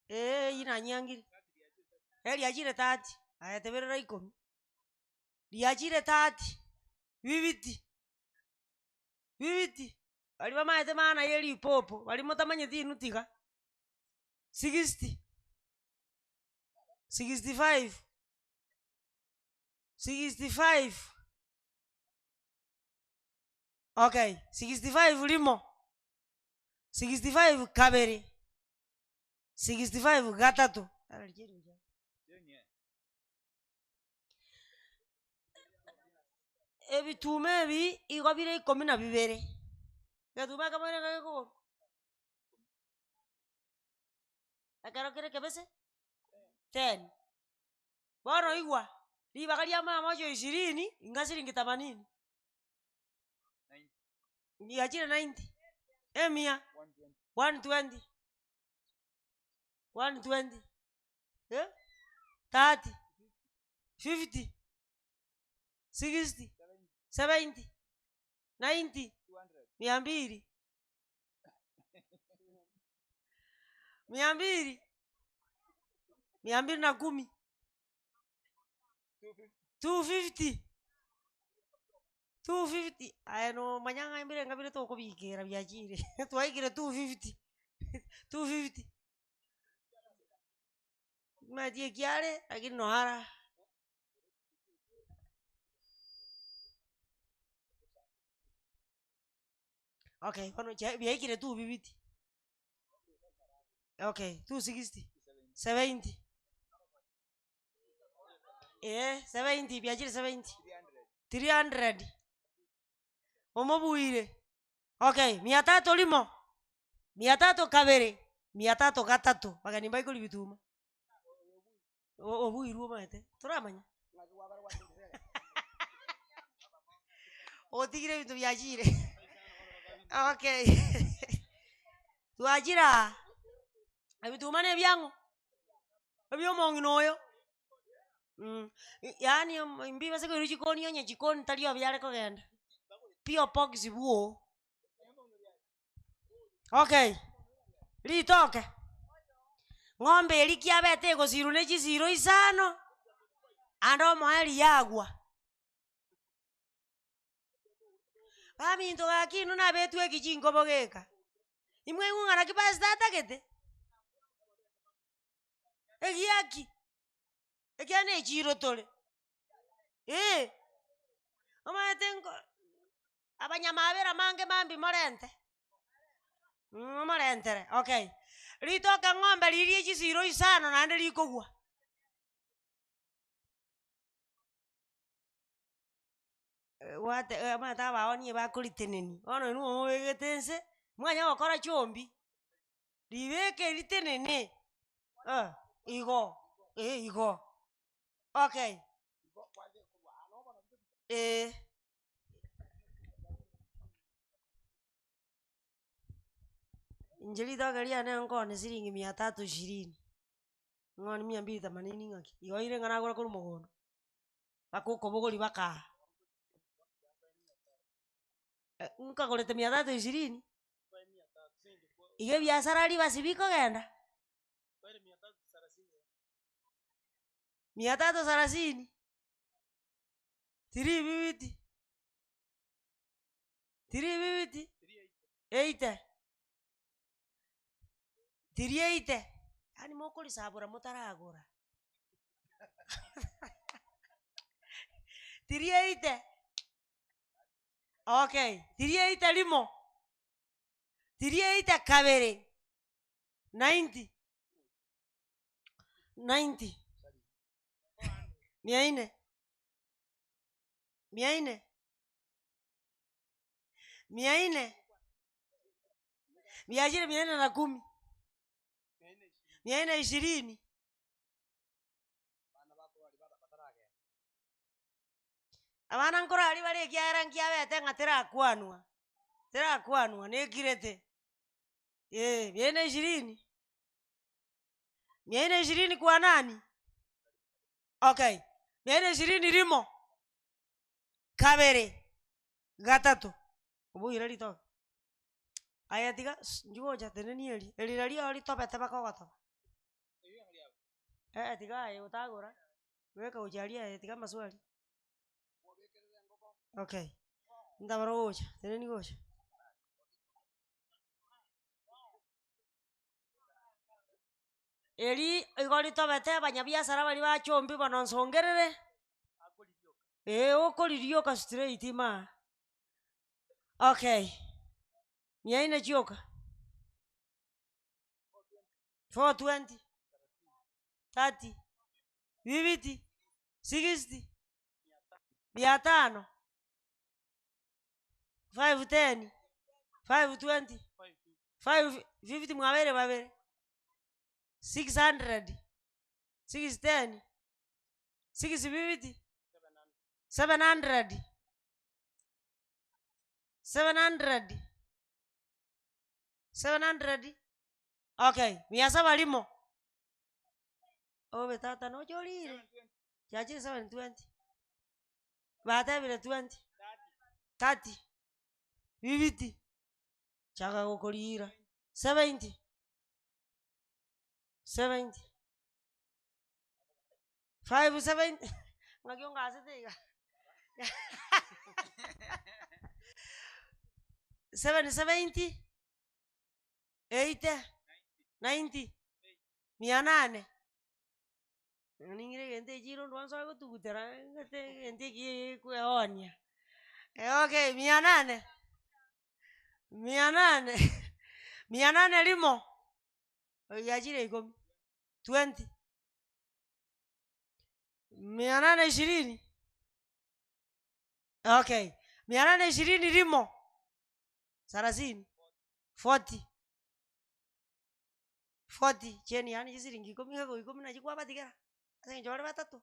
eh eywo nanyiangire, eh riachire thirty, aye teberera ikomi, riachire thirty, bibiti, bibiti, baria bamaete maana ya eripopo, baria motamanyeti inwe tiga. 60, 65, 65, okay, 65 rimo, 65 kabere, 65 gatato. Ebituma ebi igo bire ikomi na bibere, egetuma ekemo nigo gekogorwa. Ekero kere ekebese, ten. Bono igwa, ribaga ria mama oyo ishirini, inga siringi themanini. Riachire ninety, emia, 120, 120, eh, 30, 50, 60, 70, 90, mia mbili. Mia mbili, mia mbili na kumi, 250, 250. Aye nomanya ng'a ebirenga bire tokobikera biachire twaikire 250, 250. Omanyeti ekiare lakini noara. Okay, bono chia biaikire 250. Okay, 260, 70. Eh, 70 biachire 70. 300. Omobuire. Okay, mia tatu rimo, mia tatu kabere, mia tatu gatato, bageni mbaikori bituma. O- obuirwe omanyete, toramanya. Otigire ebinto biachire. Okay. Twachire aa, ebituma na ebiang'o? Ebiomong'ina oyo. Yaani mbibase koirwa chikoni onye chikoni tari obiare kogenda. P.O. Box bwoo. Okay, ritoke. Ng'ombe eria kiabete egosirwa ne chisiro isano, ande omoerio yagwa. Baminto gaki inwe nabetwe eki chinkobo geka, imwaigwa ng'a naki pastor atagete? Egiaki, ekiagera na echiro tore, eh, omanyete nko abanyamabera mange mambia morente, morentere okay. Ritoke ng'ombe riria chisiro isano naende rikogwa. Gwate omanyete abaonia bakoritenenia, bono inwe omobegete nse, mwanya gokora chombi, ribeke ritenene, eh, igo, eh igo, okay, eh. Inche ritoke riane nkoonia siringi mia tatu ishirini, ng'oonie mia mbili themanini ng'aki, igo ire ng'a nagora korwa mogondo. Mpaka okobogoria bakaa. Nkagorete mia tatu ishirini, iga ebiasara ribasi bikogenda? Mia tatu sarasini, three fifty, three fifty, eighty, three eighty, yaani mokorisabora motaragora. Three eighty, okay, three eighty rimo, three eighty kabere, ninety, ninety, mia nne, mia nne, mia nne, biachire mia nne na kumi, mia nne ishirini. Abana nkorari bare ekiagera nkiabete ng'a terakwanwa, terakwanwa nekirete, eh, mia nne ishirini, mia nne ishirini kwa nani? Okay, mia nne ishirini rimo, kabere, gatato, oboira ritoke. Aye tiga nchigocha tenenia eria, eri nario ritobete mpaka ogotoba. Eh, tiga aye otagora, beka gochia aria aye tiga amaswali. Okay, ntabora gocha, teneni gocha. Eri igo ritobete abanyabiasara baria ba chumbi bono nsongerere, eh okoririoka straight imaa. Okay, mia nne chioka. 420, 30, 50, 60, mia tano, 510, 520, 550 mwabeire babere, 600, 610, 650, 700, 700, 700. Okay, mia saba rimo. Obe tata noche orire. Chiachire 720. Batebire 20. 30. 50. Chaka gokorira. 70. 70. 5 7 ng'aki ongasete iga. 770. 80. 90. Mia nane. Ning'ire egento echiro ndwansa gotugutera ng'ate egento eki ekweonia. Okay, mia nane. Mia nane. Mia nane rimo. Yachire ikomi. 20. Mia nane ishirini. Okay. Mia nane ishirini rimo. Thelathini. 40. 40 cheni yaani chisiringi ikomi iga ikomi nachi kwabatigera ase eng'encho bare batato.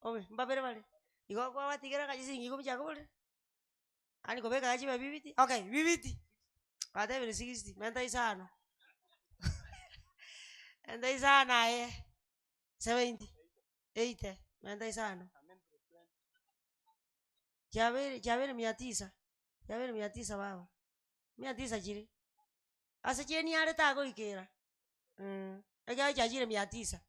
Obe mbabere bare, igo kwabatigera ng'a chisiringi ikomi chiakoborire, yaani kobeka chibe bibiti, okay bibiti, batebire 60 menta isano menta isano aye, 70, 80, menta isano. Chiabeire chiabeire mia tisa, chiabeire mia tisa baba, mia tisa chire. Ase chieni are tagoikera, ekiagera chiachire mia tisa.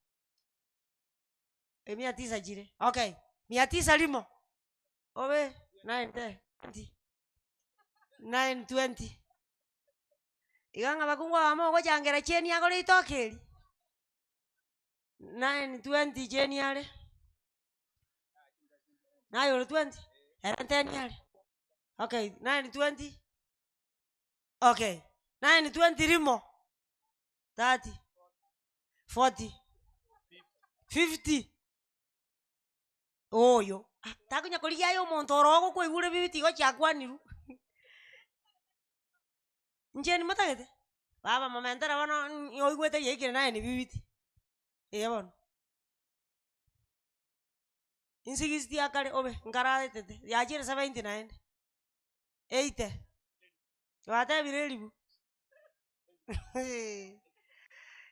Emia tisa chire, okay, mia tisa rimo, obe nine ten twenty, nine twenty. Iga ng'a abakungu aba mogochangera chieni agore ritoke eri, nine twenty chieni are, naye ore twenty, ere ten are, okay nine twenty, okay, nine twenty rimo, 30, 40, 50, oyo, ah takonya korigia aye omonto oro ogokoigure bibiti igo chiakwanirwe. Inche nimotagete? Baba momentera bono oigwete riaikire naye ni bibiti, eeh bono. Insigisiti akare obe, nkaraetete, yachire 70 naende, 80, gwatebire eribu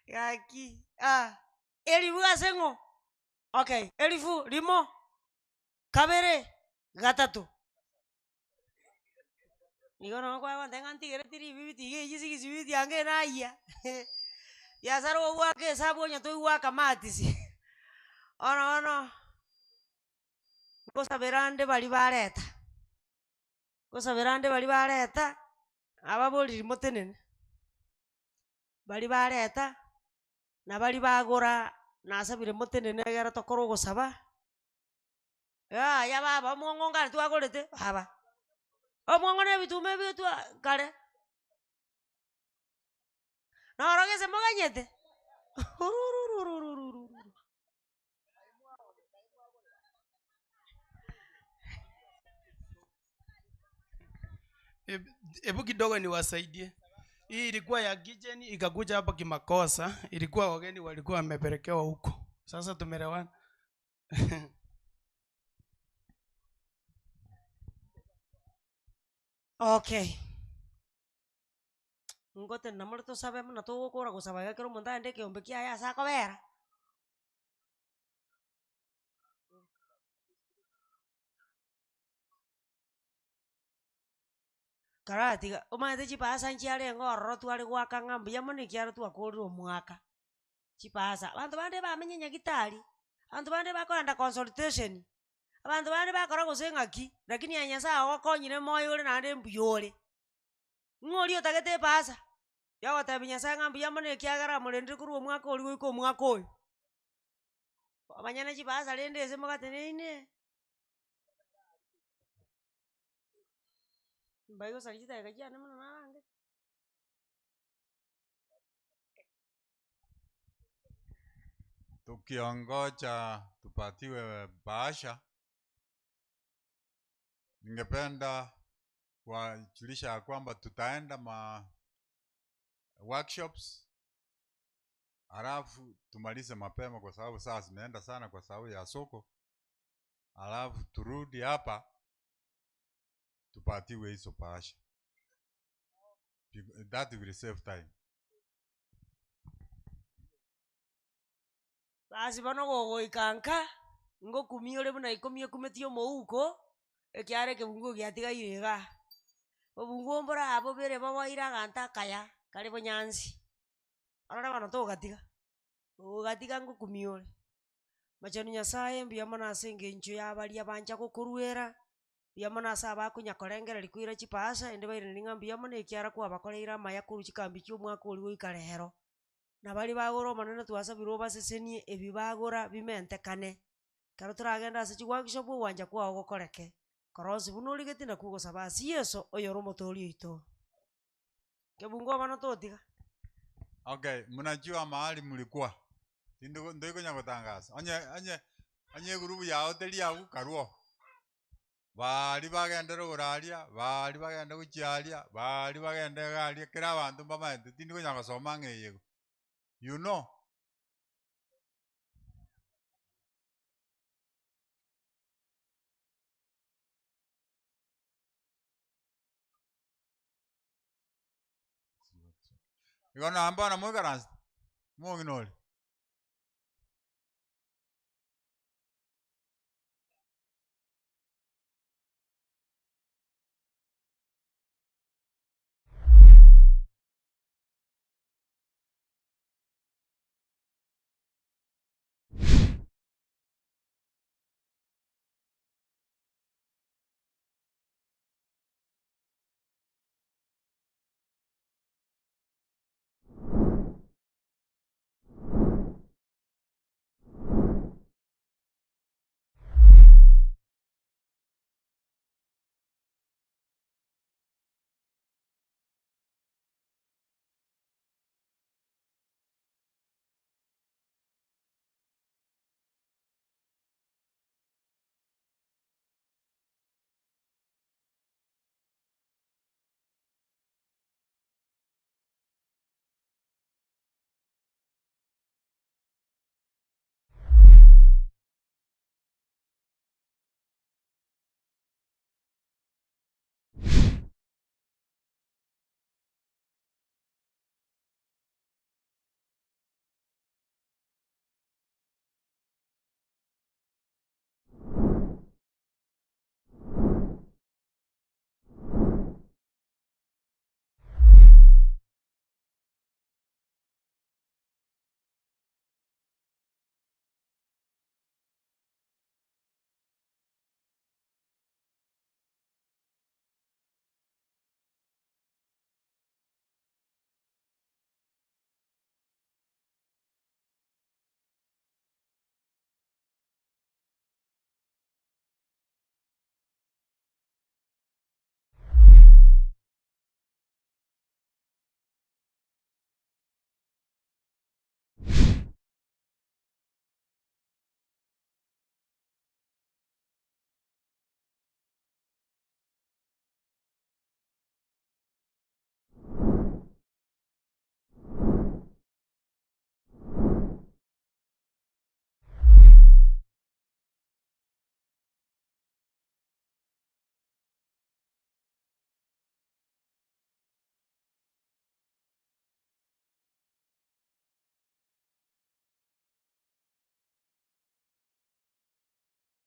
gaki ah, eribu ase ng'o? Okay, erifu rimo, kabere, gatato. Igo nabo kwagoteba ng'a ntigereti ribibiti iga eywo sigisi bibiti ange nayia, biasara ogwaka esabu onye toigwaka matisi, bono bono, nkosabera nde baria bareta, nkosabera nde baria bareta, ababoriri motenene, baria bareta, na baria bagora, nasabire motenene egere tokore ogosaba. Yaya baba, omwong'o nkare twagorete, baba, omwong'o na ebituma ebio twa kare. Noro gese moganyete, ururururururu. Hebu kidogo niwasaidie. Hii ilikuwa ya kitchen ikakuja hapa kimakosa, ilikuwa wageni walikuwa wamepelekewa huko. Sasa tumeelewana. Okay. Ngotenena more tosabe buna togokora gosaba iga ekero omonto aende ekeombe kiaye ase akobera. Karatiga, omanyete chibasa nchiarenge ororo tware goaka ng'a mbuya mono ekiagera twakorire omwaka, chibasa. Abanto bande bamenye nyagetari, abanto bande bakoenda consultation, abanto bande bakora gose ng'aki, lakini aye nyasaye ogokonyire moyo ore naende mbuya ore. Ng'o oria otagete ebasa, yagotebia nyasaye ng'a mbuya mono ekiagera amorendire korwa omwaka oria goika omwaka oyo. Abanyene chibasa rende ase mogateneine. Mbai gosaria chidakika chiane mono narange. Tukiongoja tupatiwe bahasha, ningependa kuwajulisha ya kwamba tutaenda ma workshops halafu tumalize mapema kwa sababu saa zimeenda sana kwa sababu ya soko, halafu turudi hapa tupatiwe hizo bahasha. That will save time. Basi bono gogoika nka, ngokumia ore buna ikomi ekumetie omouko, ekiagera ekebunguo giatigaire igaa. Obunguo mbore aa bobere boboire aganto akaya, kare bonyansi, orore bono togatiga, ogatiga ngokumia ore. Mochenu nyasaye mbuya mono ase eng'encho ya baria bancha gokoruera, mbuya mono ase abakonya korengereria koira chibahasha ende bairaneri ng'a mbuya mono ekiagera kwabakoreire amaya korwa chikambi chia omwaka oria goika rero. Na baria bagora omonene twasabire obasesenie ebi bagora bimentekane. Ekero toragende ase chiworkshop ogwancha kwao gokoreke, kora onsi buna origetie nakwo ogosaba ase Yeso oyore omotoori oito. Kebungo bono totiga. Okay, mnajua mahali mlikuwa. Tindu ndoikonya gotangaza. Onye onye onye egurubu yao teri abwo karwo. Baria bagendere aria, baria bagende gochia aria, baria bagende iga aria, kera abanto mbamaete, tindikonya gosoma ng'a eye igo. You know. Igo namba bono moikaransete, omong'ina oria.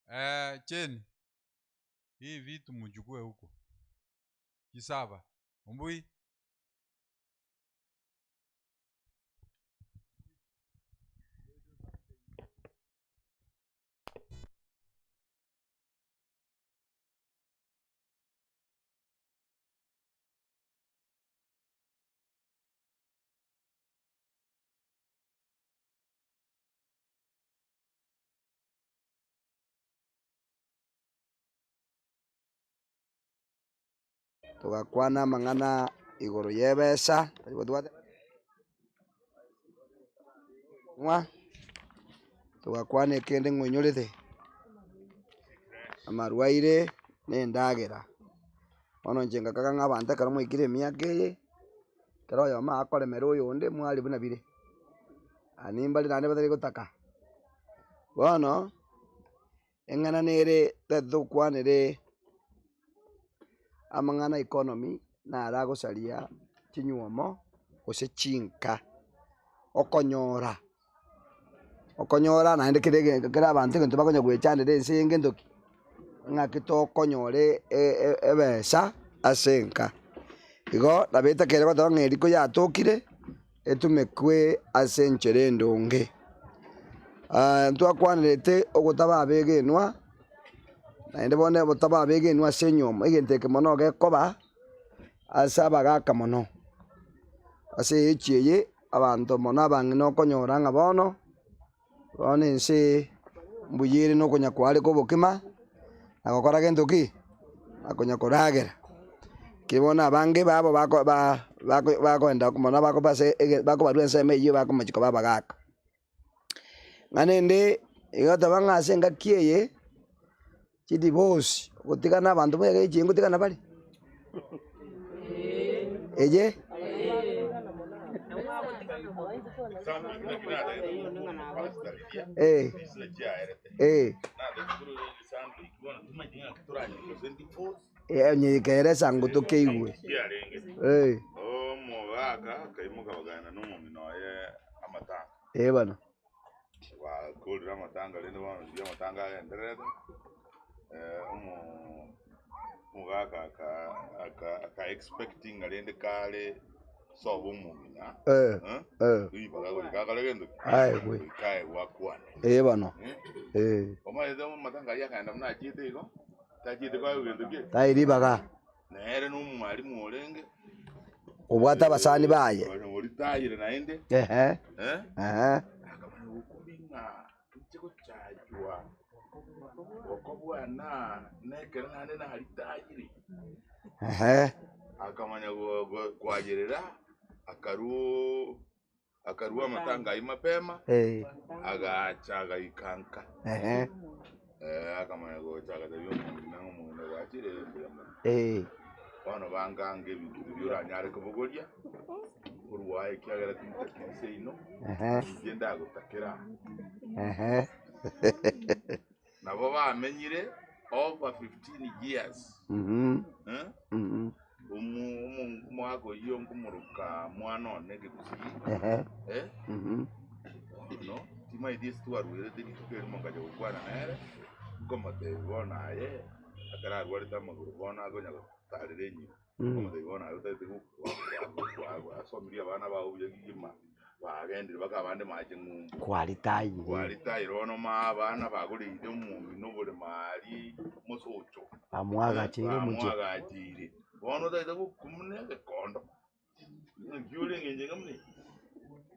Eh, Jane, hii vitu mchukue huko. Kisaba. Ombui. Togakwana amang'ana igoro y'ebesa, tari gotwate ng'a togakwana ekende ng'a oinyorete amarwaire na endagera. Bono inche ngakaga ng'a abanto ekero mwaikire emiaka eye, ekero oyomo akoremera oyonde mwaria buna bire, nimbare naende batari gotaka. Bono. Eng'ana nere tari tokwanere amang'ana economy naro agosaria chinywomo gose chinka, okonyora okonyora naende kera egento kera abanto egento bakonya goechandera ense eye ngento ki? Ng'aki tokonyora ebesa ase enka. Igo nabo etakeire goteba ng'a eriko yatokire. etumekwe ase enchera endonge. Ntwakwanerete ogotaba abegenwa, naende bono ogotaba abegenwa ase enyiomo, egento eke mono gekoba ase abagaka mono. Ase age eye, abanto mono abang'ina okonyora ng'a bono, bono ense mbuya ere na okonya kwareka obokima, na gokora gento ki? Na konya koragera. Ekero bono abange babo bako ba bako bakoenda mono bakoba ase ege bakobarwa ensemo eywo bakomochia koba abagaka. Ng'a rende igo teba ng'a ase engaki eye, chidivorce gotigana abanto buna egechi ngotigana bare? Eye? Eh, eh. Eh, onye ekere esango tokeigwe. Eh. Omogaka akaimoka bakagenda nomong'ina oye amatanga. Eh bono. Bakorire amatanga rende bono riria amatanga agendererete, omogaka aka aka aka expect ng'a rende kare sobo omong'ina, Eh, eh. ribaga goika akore gento ki? Aegwe. Goika aegwe akwane. Eh bono. Eh. Omanyete amatanga ayio akagenda buna achiete igo, tachiete koegwa gento ki? Tai ribaga. Nere nomwalimu orenge. Obwate abasani baye. Oritayire naende. Ehe. Eh? Ehe. Akamanya gokumi ng'a inche gochachwa gokobwana nekero naende naritayire. Ehe. Akamanya kwayerera akaruu Akarua amatanga ayio mapema, Eh. agacha agaika nka. Ehe. Eh, akamanya gocha agatebia omong'ina ng'a omong'ina gwachire eh, mbuya mono. Eh. Bono bangange ebinto biria oranyare kobogoria, orwae ekiagera tintaki inse ino, Ehe. inche ndagotakera aa. Ehe. Nabo bamenyire over 15 years. Mhm. Eh? Mhm. Omo- omo- Omwaka oyio nkomoroka mwana one Ekegusii. Ehe. Eh? Mhm. Bono timaeti ase twarwerete rituko erimo nkacha gokwana nere, nkomotebia bono aye, ekero arwarete amagoro bono akonya gotarera enyima. Nkomotebia bono aye otagete gokwa gokwa gwasomirie abana bao buya kegima, bagendire mpaka abande mache ng'umbu. Kwaritaire. Kwaritaire bono maa abana bagoreire omong'ina oboremo aria mosocho. Bamwagacheire omochie. Bamwagacheire. Bono otagete gokwa buna egekondo. Naki ore eng'encho enga buna eye?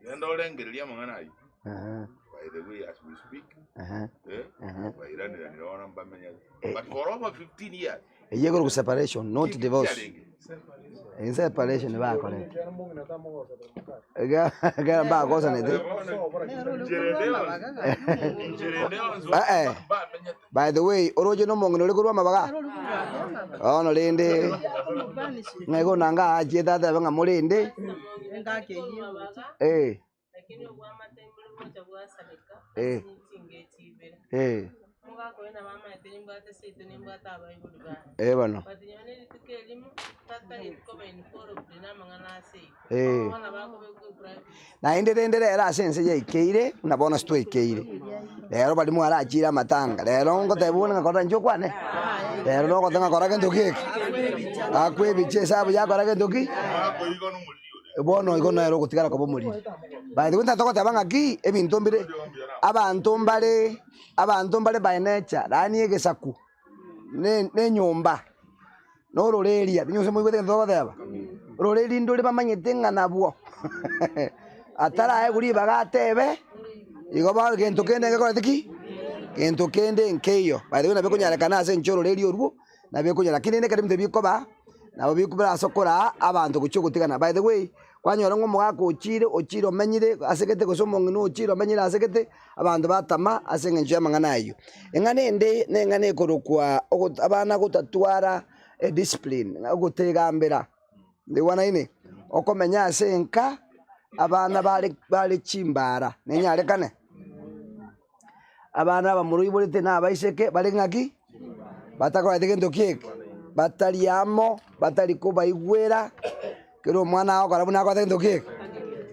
Genda orengererie amang'ana ayio. Ehe. By the way as we speak, Ehe. eh, Ehe. bairaneranire bono mbamenyete. Eh. But for over 15 years, Eyio ekero separation not divorce. chiarenge. Eye separation bakorete. Ekero mbakosanete. Eh eh. By the way, oroche na omong'ina ore korwa amabaga? Bono rende ng'a igo nanga aachiete atebe ng'a morende, eh. Eh. Eh. Eh bono. Eh. Naende rende rero ase ense yaikeire, buna bono ase twaikeire. Rero baria mwarachire amatanga, rero ngoteba buna ng'a korora inche okwane? Rero nogoteba ng'a kora gento ki eke? Akwebicha esabu yakora gento ki? Bono igo nere ogotigara koba omoriri. By the way ntagete goteba ng'aki, ebinto mbire, abanto mbare, abanto mbare by nature, yaani egesaku, ne ne enyomba, na ororeria, inwe gose moigwete egento togoteba? Ororeria ndore bamanyete ng'a nabwo, ataraegwa ribaga atebe, igo bono gento kende ngekorete ki? Gento kende nkeiyo. By the way nabo ekonyarekana ase inche ororeria orwo, nabo ekonyara lakini rende ekero ebinto bikoba, nabo bikobera ase okoraa abanto gochia ogotigana. By the way, kwanyora ng'a omogaka ochire, ochire omenyire asegete gose omong'ina ochire omenyire asegete, abanto batama ase eng'encho y'amang'ana ayio. Eng'ana ende, na eng'ana ekorokwa ogo abana gotatwara ediscipline, ogotegambera, ndigwanaine? Okomenya ase enka, abana bare bare chimbara, nenyarekane? Abana aba moroiborete na abaiseke bare ng'aki? Batakoreti gento ki eke? Batari amo, batari kobaigwera, kera omwana agokora buna akorete gento ki eke?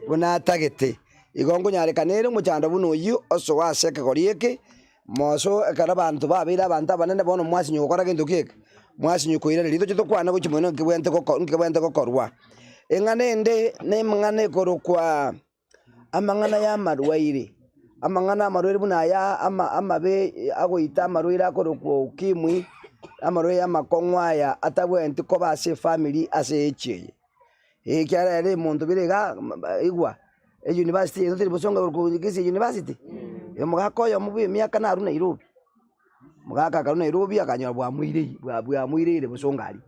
Buna atagete. Igo nkonyarekana ere omochando buna oyio osoe ase ekegori eke, mosoe ekero abanto babeire abanto abanene bono mwasinywa gokora gento ki eke? Mwasinywa koiraneria. Toche tokwane gochia moino nkebwente goko nkebwente gokorwa. Eng'ana ende, na emang'ana ekorokwa amang'ana y'amarwaire, amang'ana amarwaire buna aya ama amabe agoita amarwaire akorokwa ukimwi, amarwaire amakong'u aya atabwenereti koba ase efamiri ase age eye. Ekiagera ere omonto bire igaa igwa, eyunivasiti eye teri bosongo korokwa Kisii University, omogaka oyomo bwa emiaka narwa Nairobi, omogaka akarwa Nairobi akanyora bwamoirei bwa bwamoireire bosongo aria.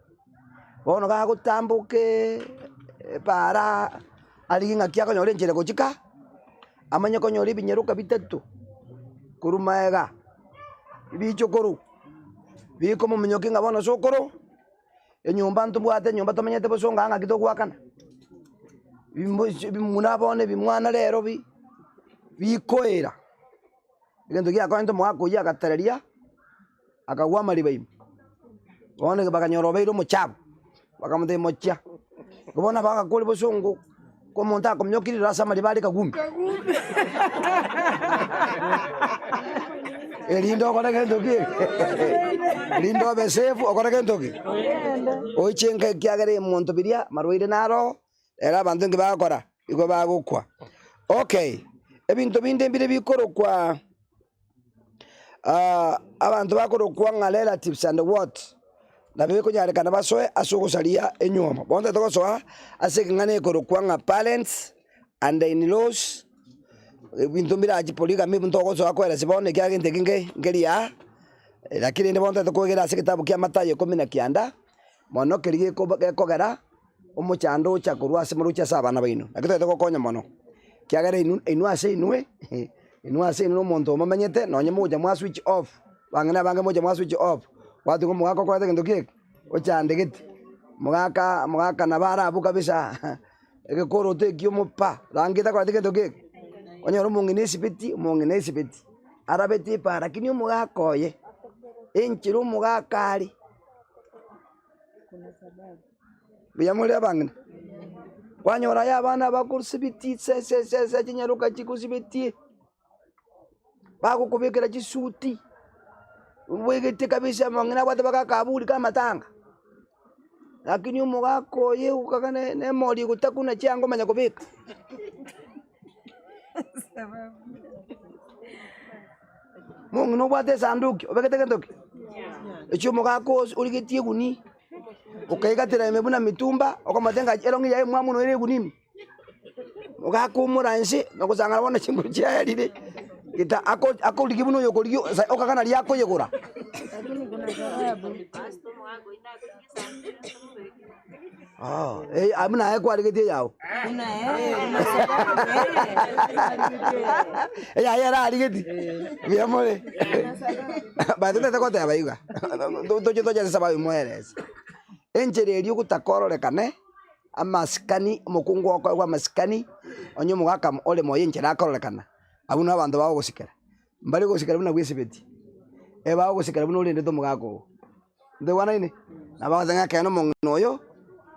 Bono gagotamboka epaara arigie ng'aki akonyora enchera gochia ka, amanye konyora ebinyaroka bitato korwa maega, ebichokoro bikomominyokia ng'a bono sokoro, enyomba ntobwate enyomba tomenyete bosongo aa ng'aki togoakana, buna bono ebimwana rero bi bikoira, egento giakorente omogaka oyio agatereria. akagwa amariba ime. Bono bakanyora obeire omochafu, bakamotebia mochia. Igo bono bagakora bosongo, ko omonto akominyokia ase amariba are kagumbi. Erinde okore gento ki? Erinde obe safe okore gento ki? Oiche nka ekiagera emonto biria amarwaire naro, ere abanto inki bagokora? Igo bagokwa. Okay, ebinto binde mbire bikorokwa. Abanto bakorokwa ng'a relatives and what, nabo ekonyarekana basoe ase ogosaria enywomo. Bono totagete gosoa ase ekeng'ana ekorokwa ng'a parents and in laws, ebinto mbirache polygamy ntogosoa koeresa bono ekiagera egento eke nge nkeria aa, lakini rende bono totagete koegera ase egetabu kia Mathayo ikomi na kianda, mono keria gekoba gekogera omochando ocha korwa ase moroche ase abana baino. Naki totagete gokonya mono, ekiagera inwe inwe ase inwe, inwe ase inwe na omonto omomenyete nonye mogocha mwa switch off, abang'ina abange mogocha mwa switch off, gwatiga omogaka okorete egento ki eke, ochandegete, omogaka omogaka nabo arabwo kabisa egekoroto ekio omopa, rangi takoreti gento ki eke, onyore omong'ina esibeti omong'ina esibeti, arabete epara lakini omogaka oye, enchera omogaka are. Mbuya more abang'ina? Kwanyora aye abana abakosibitie se se se se chinyaroka chikosibetie, bagokobekera chisuti, obegete kabisa amang'ina abwate mpaka akaburi ka amatanga, lakini omogaka oye okogana na emori egotakuna chianga omanya kobeka. Mong'ina obwate esanduki obegete gento ki? Echio omogaka ose origetie eguni, okaigatera ime buna mitumba, okamotebia ng'a erong'i yaye mwamu noyo ere eguni ime. Mogaka oumora inse, na gosang'ana bono chinguru chiaerire, geta ako akorigia buna oyokorigia ase okagana naria akoyegora. Oh, buna aye kwarigetie eyao. Eyaye erarigeti. Mbuya more. But totete goteba iga. Toche toche ase sababu moerese. Enchera eria ogotaka ororekane, amasikani, omokungu okoegwa amasikani, onye omogaka ore moyo enchera akororekana, abwo nabo abanto bagogosikera. Mbare gosikera buna bwesibeti, ebagogosikera buna orendete omogaka oo. Ntoigwanaine? Nabo bagoteba ng'a ekeene omong'ina oyo,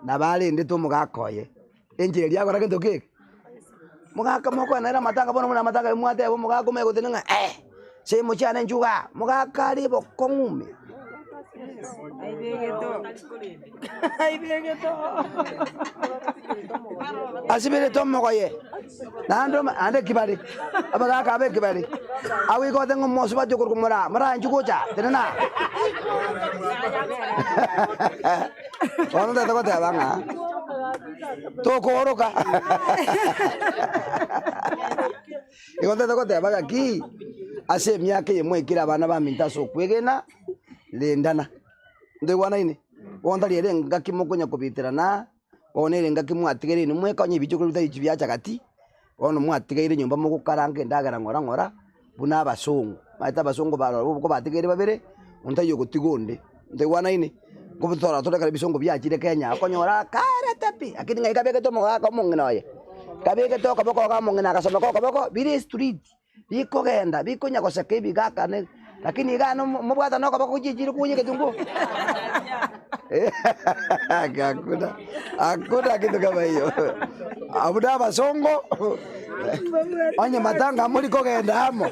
nabo arendete omogaka oye. Enchera eria agora gento ki eke? Mogaka mokoenda nere amatanga bono buna amatanga aye mwateba omogaka omanye goteba ng'a eh! Semo chiane nchuga, mogaka are bokong'u ime. Asiberete omogoye, naende ome naende ekibare, abagaka aba ekibare, agwo igo ote ng'a omosubati okorokwa moraa, moraa inchuo gocha aa, tenena aa. Bono ntagete goteba ng'a tokooroka igo ntagete goteba gaki, ase emiaka eye mwaikire abana baminto ase okwegena, rendana, ntoigwanaine? Bono tari ere engaki mokonya kobiterana, bono ere engaki mwatigaire inwe mweka onye ebichokoro bitari biacha gati, bono mwatigaire nyomba mogokaranga endagera ng'ora ng'ora, buna abasongo. Omanyete abasongo baroro ko batigaire babere, onde taiyo ogotiga onde, ntoigwanaine? Nkobitora tore ekero ebisongo biachire Kenya, okonyora karete pi, lakini ng'ai kabegete omogaka omong'ina oye, kabegete okoboko iga omong'ina agasomeka okoboko, bire estreet. Bikogenda bikonya goseka ebigaka ne lakini iga ano mobwatane okoboko gochia echiro koyia egetunguo hakuna hakuna kitu kama hiyo abwo na abasongo onye matanga mori kogenda amo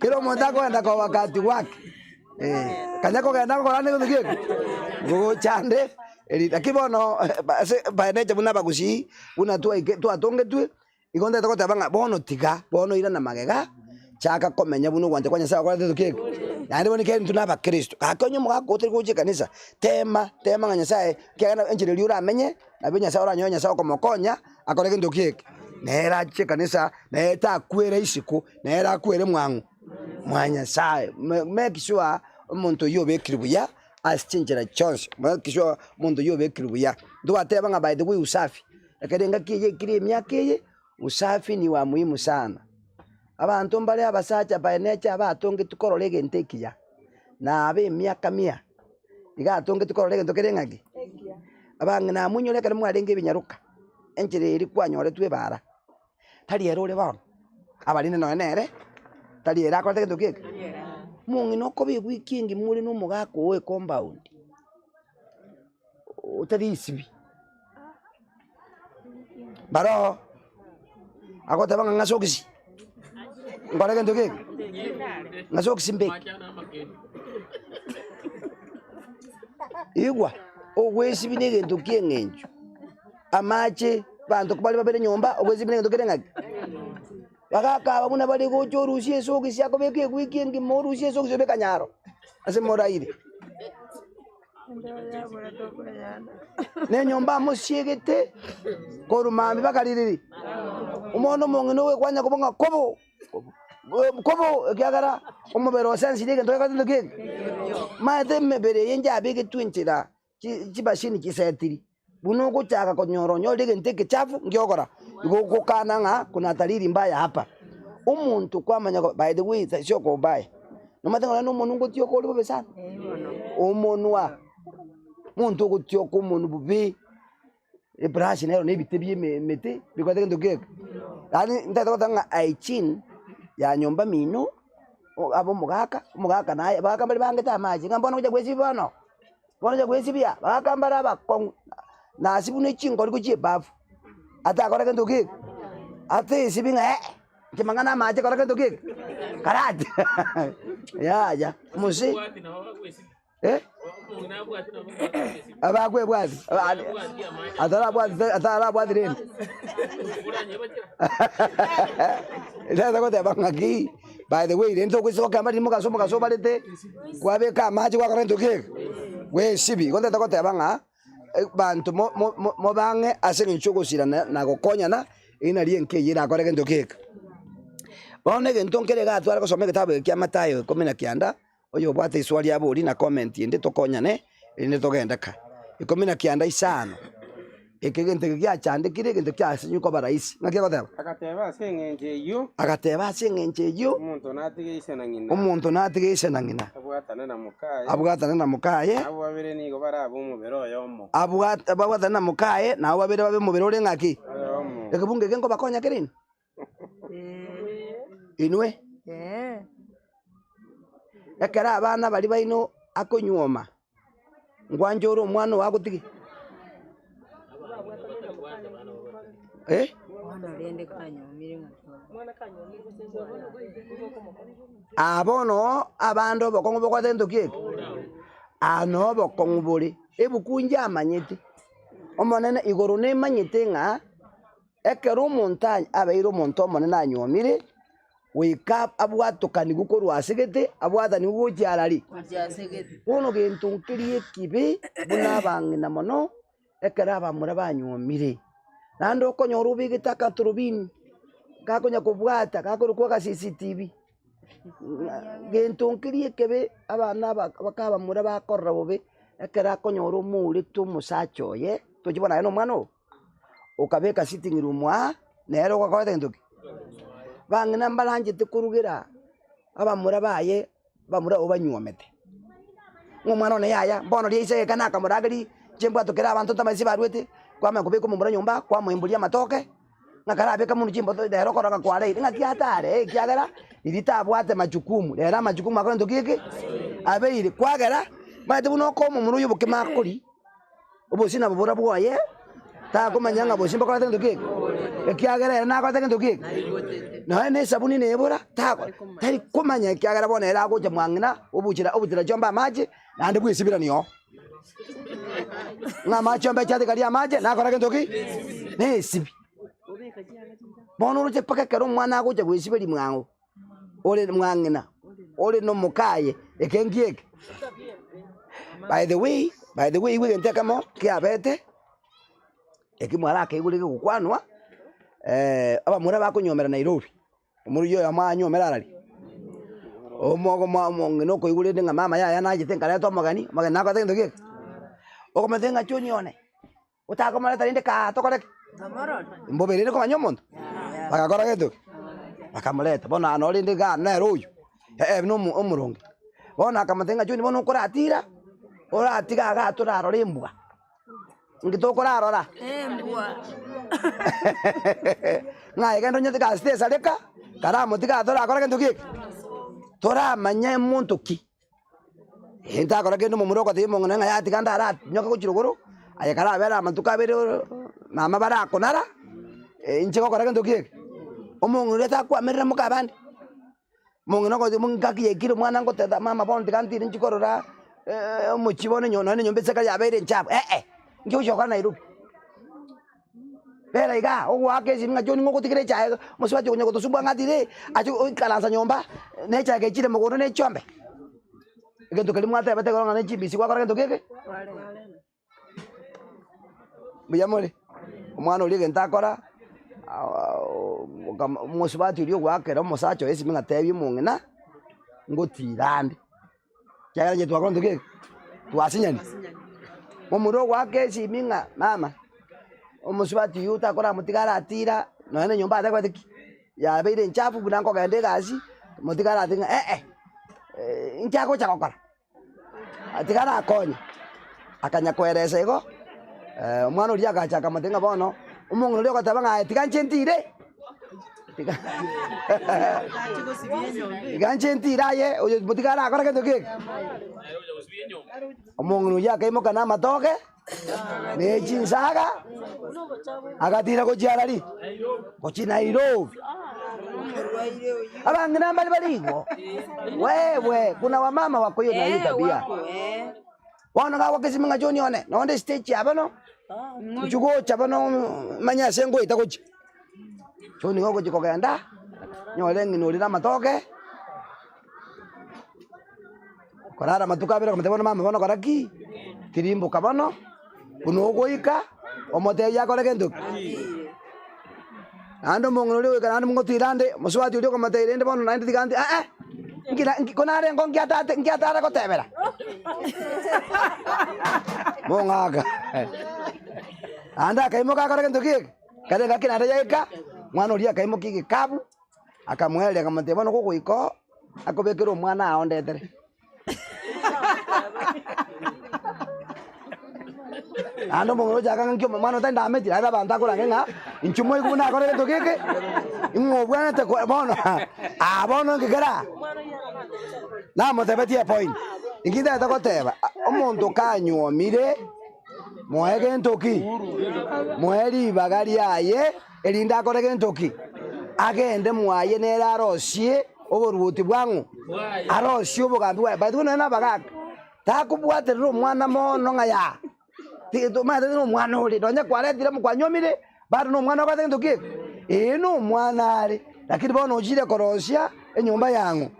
kera omonto akogenda kwa wakati wake kanya kogenda gokora ande gento ki gochande eri lakini bono ase by nature buna abagusii buna twaike twatongetwe. Igo ntagete goteba ng'a bono tiga, bono irana magega, chaka komenya buna ogwancha kwa Nyasae okorete gento ki eke. Naende bono ekiagera intwe na abakristo, gaki onye omogaka oo tari gocha ekanisa, tema, tema ng'a Nyasaye, ekiagera enchera eria oramenye, nabo Nyasaye oranyore Nyasaye okomokonya, akore gento ki eke. Nere ache ekanisa, nere takwera isiko, nere akwere mwang'u mwa Nyasaye. Make sure omonto oyio obekire buya, ase chinchera chionsi, make sure omonto oyio obekire buya. Ntogoteba ng'a by the way usafi. Ekero engaki eye ekire emiaka eye, usafi ni wa muhimu sana. Abanto mbare abasacha by nature abatongetwe korora egento ekiya, na abe emiaka mia, iga atongetwe korora egento kere ng'aki? Abang'ina amo inyore ekero mwarenge ebinyaroka, enchera eria kwanyoretwe ebara, tari ere ore bono, abarende nonye nere, tari ere akorete egento ki eke? Omong'ina okoba ewiki engima ore na omogaka oo ecompound, otari isibi. Baroo agoteba ng'a ng'a sokisi, nkore gento ki eke? Ng'a sokisi mbeke. Igwa, ogwesibia na egento kia eng'encho, amache, abanto bare babere nyomba, ogwesibia na egento kere ng'aki? Bagaka aba buna bare gocha orusie esokisi akobeka ewiki engima orusie esokisi obeke akanyaro ase moraire. Na enyomba amosiegete korwa mambia mpaka ririri, omwana omong'ina oyo kwanya koba ng'a kobo kobo ekiagera omobere osensire egento gekorete ki? Omanyete emebere eye njabegetwe enchera chimashini chisetiri, buna ogochaka konyora onyore egento ekechafu ngiokora, igo ogokana ng'a kuna dalili mbaya hapa. Omonto kwamanya by the way sio kwa ubaya, nomanyete ng'a nonye na omonwa ngotioka ore bobe sana, omonwa, omonto ogotioka omonwa bobe, ebrush nero na ebite bia eme emete bikorete gento ki eke, yaani ntagete goteba ng'a hygiene ya nyomba mino, abe omogaka, omogaka naye abagaka mbare bangete amache ng'a mbono ngocha goesibia bono. Bono onye gwesibia, bagaka mbare abakong'u, na ase buna chingori gochia ebafu, atakore gento ki? Atesibi ng'a eh, inche mang'ana amache kora gento ki? Karati yaya mose eh? Abakwebwati atarabwati atarabwati rende Nere goteba ng'aki. By the way, rende togoisoka amba riria mogaso omogaso obarete, kwabeka amache gwakora gento ki eke? Gwesibia. Igo ntagete goteba ng'a, banto mo- mo- mo- mobang'e ase eng'encho ya ogosirana na gokonyana, eyio nario enka eyio erakore gento ki eke. Bono egento nkere iga tware gosoma egetabu eke kia Mathayo ikomi na kianda, oyobwate iswari aborie na comment ende tokonyane erinde togende ka. Ikomi na kianda isano, eke egento eke giachandekire egento kiasinyu koba rahisi. Ng'aki egoteba? Agateba ase eng'encho eyio. Agateba ase eng'encho eyio. Omonto natige ise na ng'ina. Omonto natige ise na ng'ina. Abwatane na mokaye. Abwatane na mokaye. Na abwo babere nigo barabe omobere oyomo. Abwat babwatane na mokaye, na abwo babere babe omobere ore ng'aki? Oyomo. Ekebungo eke nkobakonya kere inwe? Inwe? Ekero abana baria baino akonyuoma, nkwancha ore omwana oo agotige? Eh? Aa bono abande obokong'u bokogwata gento ki eke? Aa noo obokong'u bore, ebuku nchiamanyete, Omonene igoro nemanyete ng'a ekero omonto a abeire omonto omonene anyuomire, goika abwatokanigwe korwa ase gete, abwatanigwe gochia arari. Bono gento nkeria ekibe buna abang'ina mono, ekero abamura banyuomire, naende okonyora obegete akatorobini, gakonya kobwata gakorokwa aga CCTV, ng'a gento nkeria ekebe abana aba bakabamura bakorora bobe, ekero akonyora omoureti omosacha oye, tochi bono aye na omwana oo, okabeka sitting room aa, nere ogokorete gento ki? Bang'ina mbaranchete korugera abamura baye, abamura abwo banyuomete, ng'a omwana one yaya, mbono riaise egeka nakamorageri, inche mbwatokere abanto ntamanyeti ase barwete, kwamanya kobeka omomura nyomba, kwamoemboria amatoke, ng'a karabeke monwe chimboto rero okoroka ng'a kwareire, ng'aki atare ekiagera riria tabwate majukumu, rero amajukumu akore gento ki eke? Abeire, kwagera, omanyete buna okoa omomura oywo obokima akoria. Obosie nabo bora bwoye, takomanya ng'a bosie mbokorete gento ki eke, ekiagera ere nakorete gento ki eke, nonya na esabuni nebora tako tari komanya ekiagera bono ere agocha mwang'ina obuchera obuchera chiombe amache, naende bwesibirani oo. Ng'a amache chiombe chiatigari amache nakora gento ki? Nesibi. Bono oroche mpaka ekero omwana agocha gwesiberia mwang'o, ore mwang'ina, ore na omokaye, eke nki eke? By the way, by the way igwe egento ekemo kiabete, eki mwarakeigure kegokwanwa, abamura bakonyuomera Nairobi, omoruya oyomo anyuomere arari, omogo mwa omong'ina okoigwa rende ng'a mama yaya nachete nkareta omogeni, omogeni nakorete gento ki eke? Okomotebia ng'a choni one. Otakomoreta rende kaa tokore ki? Mbobe rende komanya omonto? Bagakora gento ki? Bakamoreta. Bono aa noo rende igaa nere oywo, eh buna omo omoronge. Bono akamotebia ng'a John bono okoratira, oratiga igaa torarore embwa. Inki tokorarora? Ng'a aye genda onyete gasi tesareka, karamotiga aa torakore gento ki eke? Toramanye monto ki. Ntakora kende omomura ogotebia omong'ina ng'a yatiga ndaranyoka gochia rogoro, aye karabere amatuko abere mama barakonara, inche gokora gento ki eke? Omong'ina oria takwamerera moka abande, omong'ina ogotebia ngaki yaikire omwana ngoteba mama bono tiga ntire nchie korora omochie bono nonye na enyomba eseka yabeire enchafu eh eh, inki ogochia gokora Nairobi? Bera igaa, ogoaka esimi ng'a John ng'o ogotigera echae iga, omosubati okonya gotosumbua ng'a atire ache oikaransa nyomba, na echae gechire mogondo na echiombe. Egento keria mwatebete igoro ng'a ne chimbisi gwakora gento ki eke? Mbuya more? Omwana oria egento akora, omosubati oria ogoakera omosacha oye esimi ng'a tebia omong'ina, ngotira ande. Ekiagera inche twakora gento ki eke? Twasinyani. Momura ogoaka esimi ng'a mama, omosubati oyio otakoramotiga aratira, nonya na enyomba atabwate ki, yabeire enchafu buna nkogenda egasi, motige aratiga ng'a eh eh, inki agocha gokora? Tiga arakonye. Akanya koeresa igo, omwana oria agacha akamotebia ng'a bono, omong'ina oria ogoteba ng'a aye tiga inche ntire. Tiga inche ntire aye, oyo motiga arakore gento ki eke? Omong'ina oyio akaimoka na amatoke, na chinsaga, agatira gochia arari? Gochia Nairobi. Abang'ina mbare bare igo, wewe kuna wamama wako hiyo na hiyo tabia. Bono gagoka esimi ng'a John one, nonde estage aa bono, inchuo gocha bono manye ase ngoeta gochia. John igo ogochia kogenda, nyore eng'ina oria na amatoke, korara amatuko abere okamotebia bono mama bono kora ki? Tirimboka bono, buna ogoika, omotebie akore gento ki? Naende omong'ina oria ogoika naende mogotira ande, omosubati oria okomotebia rende bono naende tiga nti eh eh, nki na nki ko narenge nki tate nki atare gotebera? Mong'aka naende akaimoka akore gento ki eke? Kare engaki naende yaika, omwana oria akaimokia egekabu, akamoereria akamotebia bono gogoika oo, akobekere omwana ao ondetere. Naende omong'ina ocha akang'a nki omwana otari ndameti, naende abanto akorange ng'a inchuo moigwe buna akore gento geke, ing'o obwenerete ko bono aa bono nki kera namotebetie epoint. Inki ntagete goteba, omonto kanyuomire, moe gento ki? Moe ribaga riaye erinde akore gento ki? Agende mwaye nere arosie oboruoti bwang'o? Arosie obogambi bwaye. By the way nonya na abagaka, takobwaterera omwana mono ng'a yaa, omanyete ng'a omwana ore, nonya kwaretire amo kwanyomire, bado na omwana okorete gento ki eke? Ee na omwana are, lakini bono ochire korosia enyomba yang'o?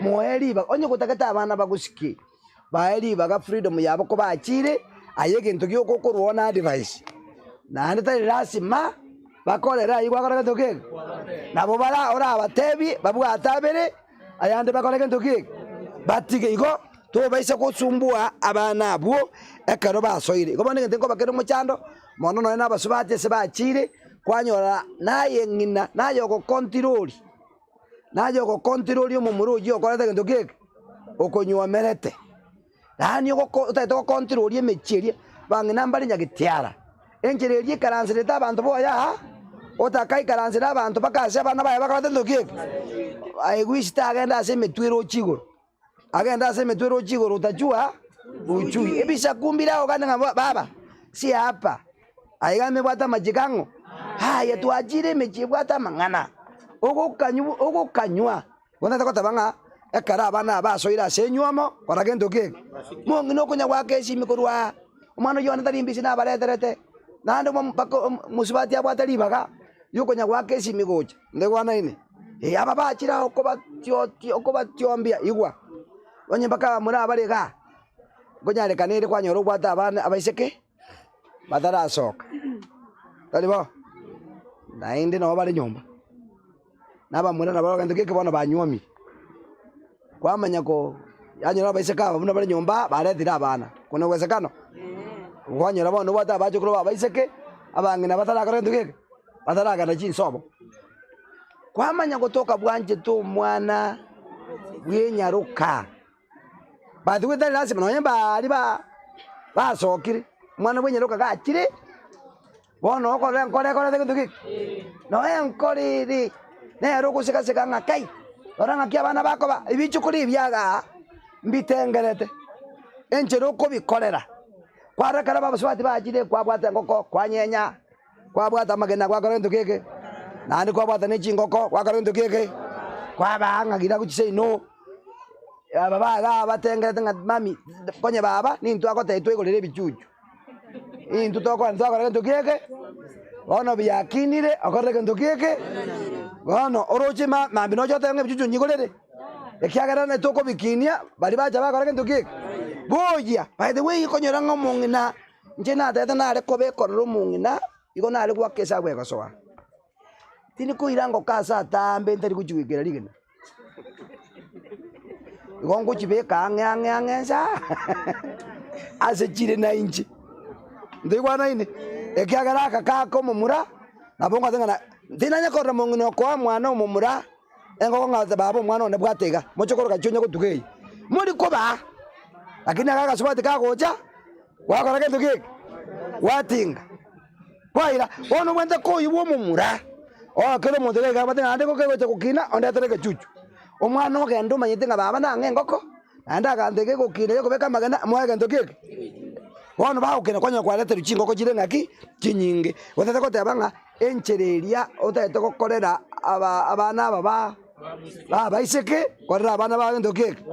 Moe ribaga, onye gotagete abana bagosike, bae ribaga freedom yabo kobachire, aye egento gioka okorwa na advice, naende tari lasima bakorere aywo gwakora gento ki eke? Nabo bara orabatebie babwate abere, ayande bakore gento ki eke? Batige. Igo tobaisa gosumbua abana abwo ekero basoire. Igo bono egento nkoba kere omochando, mono nonye na abasubati ase bachire, kwanyora naye ng'ina, naye ogokontirori, naye ogokontirori omomura oyio okorete egento ki eke? Okonywomerete. Yaani ogoko otagete gokontirori emechie eria, bang'ina mbare nyagetiara. Enchera eria ikaranserete abanto boye aa, otakaikaransera abanto mpaka ase abana baye bakorete gento ki eke? Aigwisi tagenda ase emetwe eroche igoro, agende ase emetwe eroche igoro utachua uchui. Ebisaku mbire agokane ng'a baba, si hapa, aiga mebwate amachiko ang'o? Aye twachire emechie ebwate amang'ana, ogokanywa ogokanywa. Bono togoteba ng'a ekero abana aba basoire ase enywomo, kora gento ki eke? Mong'ina okonya goaka esimi korwa aa, omwana oyio one tari mbisi nabareterete, naende mpaka omosubati abwate ribaga riokonya goaka esimi gocha, ndegoanaine? Eh, aba bachire ao okobatiotia okobatiombia igwa, onye mpaka abamura abare igaa, nkonyarekana ere kwanyora obwate abana abaiseke batarasoka, tari bo? Naende nabo bare nyomba. Na abamura nabo bagento geke bono banywomire, kwamanya ko yanyora abaiseke aba buna bare nyomba baretire abana, kuna uwezekano? Kwanyora bono obwate abachokoro ba abaiseke, abang'ina batarakora gento geke, bataragenda chinsobo. Kwamanya gotoka bwanchete omwana bw'enyaroka, but tari lasima nonye baria ba basokire, omwana bw'enyaroka gachire. Bono okorora enkoro ekorete gento geke, nonya enkoro ere nere ogosegasega ng'a kai, rora ng'aki abana bakoba, ebichukuru ebi igaa mbitengerete, enchera okobikorera, kwarora ekero abasubati bachire kwabwata engoko kwanyenya, kwabwata amagena gwakora gento geke, naende kwabwata ne chingoko gwakora gento geke, kwabaa ng'a gira gochia seino, aba ba igaa batengerete ng'a mummy konye baba nintwe agotebia twegorere ebichuchu. Intwe tokora ntwakora gento kieke, bono biakinire okorire gento kieke, bono oroche ma mambia noche otebe ng'a ebichuchu nyigorere, ekiagera ne tokobikinia baria bacha bakora gento kieke, boyia by the way okonyora ng'a omong'ina inche natebete nare koba ekorora omong'ina, igo nare goaka esabu egosoa. Tindi koira ngoko ase atambe ntari gochia goikera rigena. Igo ngochibeka ang'e ang'e ang'e nsa ase chire na inche. Ntoigwanaine? Ekiagera aka kaka omomura, nabo ngote ng'a na tinanya korora mong'ina okoa mwana omomura engoko ng'a baba omwana one bwate iga, moche koroka chionye gotuga eye. Mori kobaa, lakini aka agasubati kagocha, gwakora gento ki eke? Gwatinga. Kwaira, bono obwenerete koyigwa omomura, oo kera omonto iga abwate naende gokegocha gokina ondetere egechuchu. Omwana ogenda omanyete ng'a baba nang'e engoko, naende aganto eke egokina gekobeka amagena, moe egento ki eke? Bono bagokina kwanyora kwareterwa chingoko chire ng'aki? Chinyinge. Otagete goteba ng'a enchera eria otagete gokorera aba abana aba ba babaiseke, korera abana bao egento ki eke?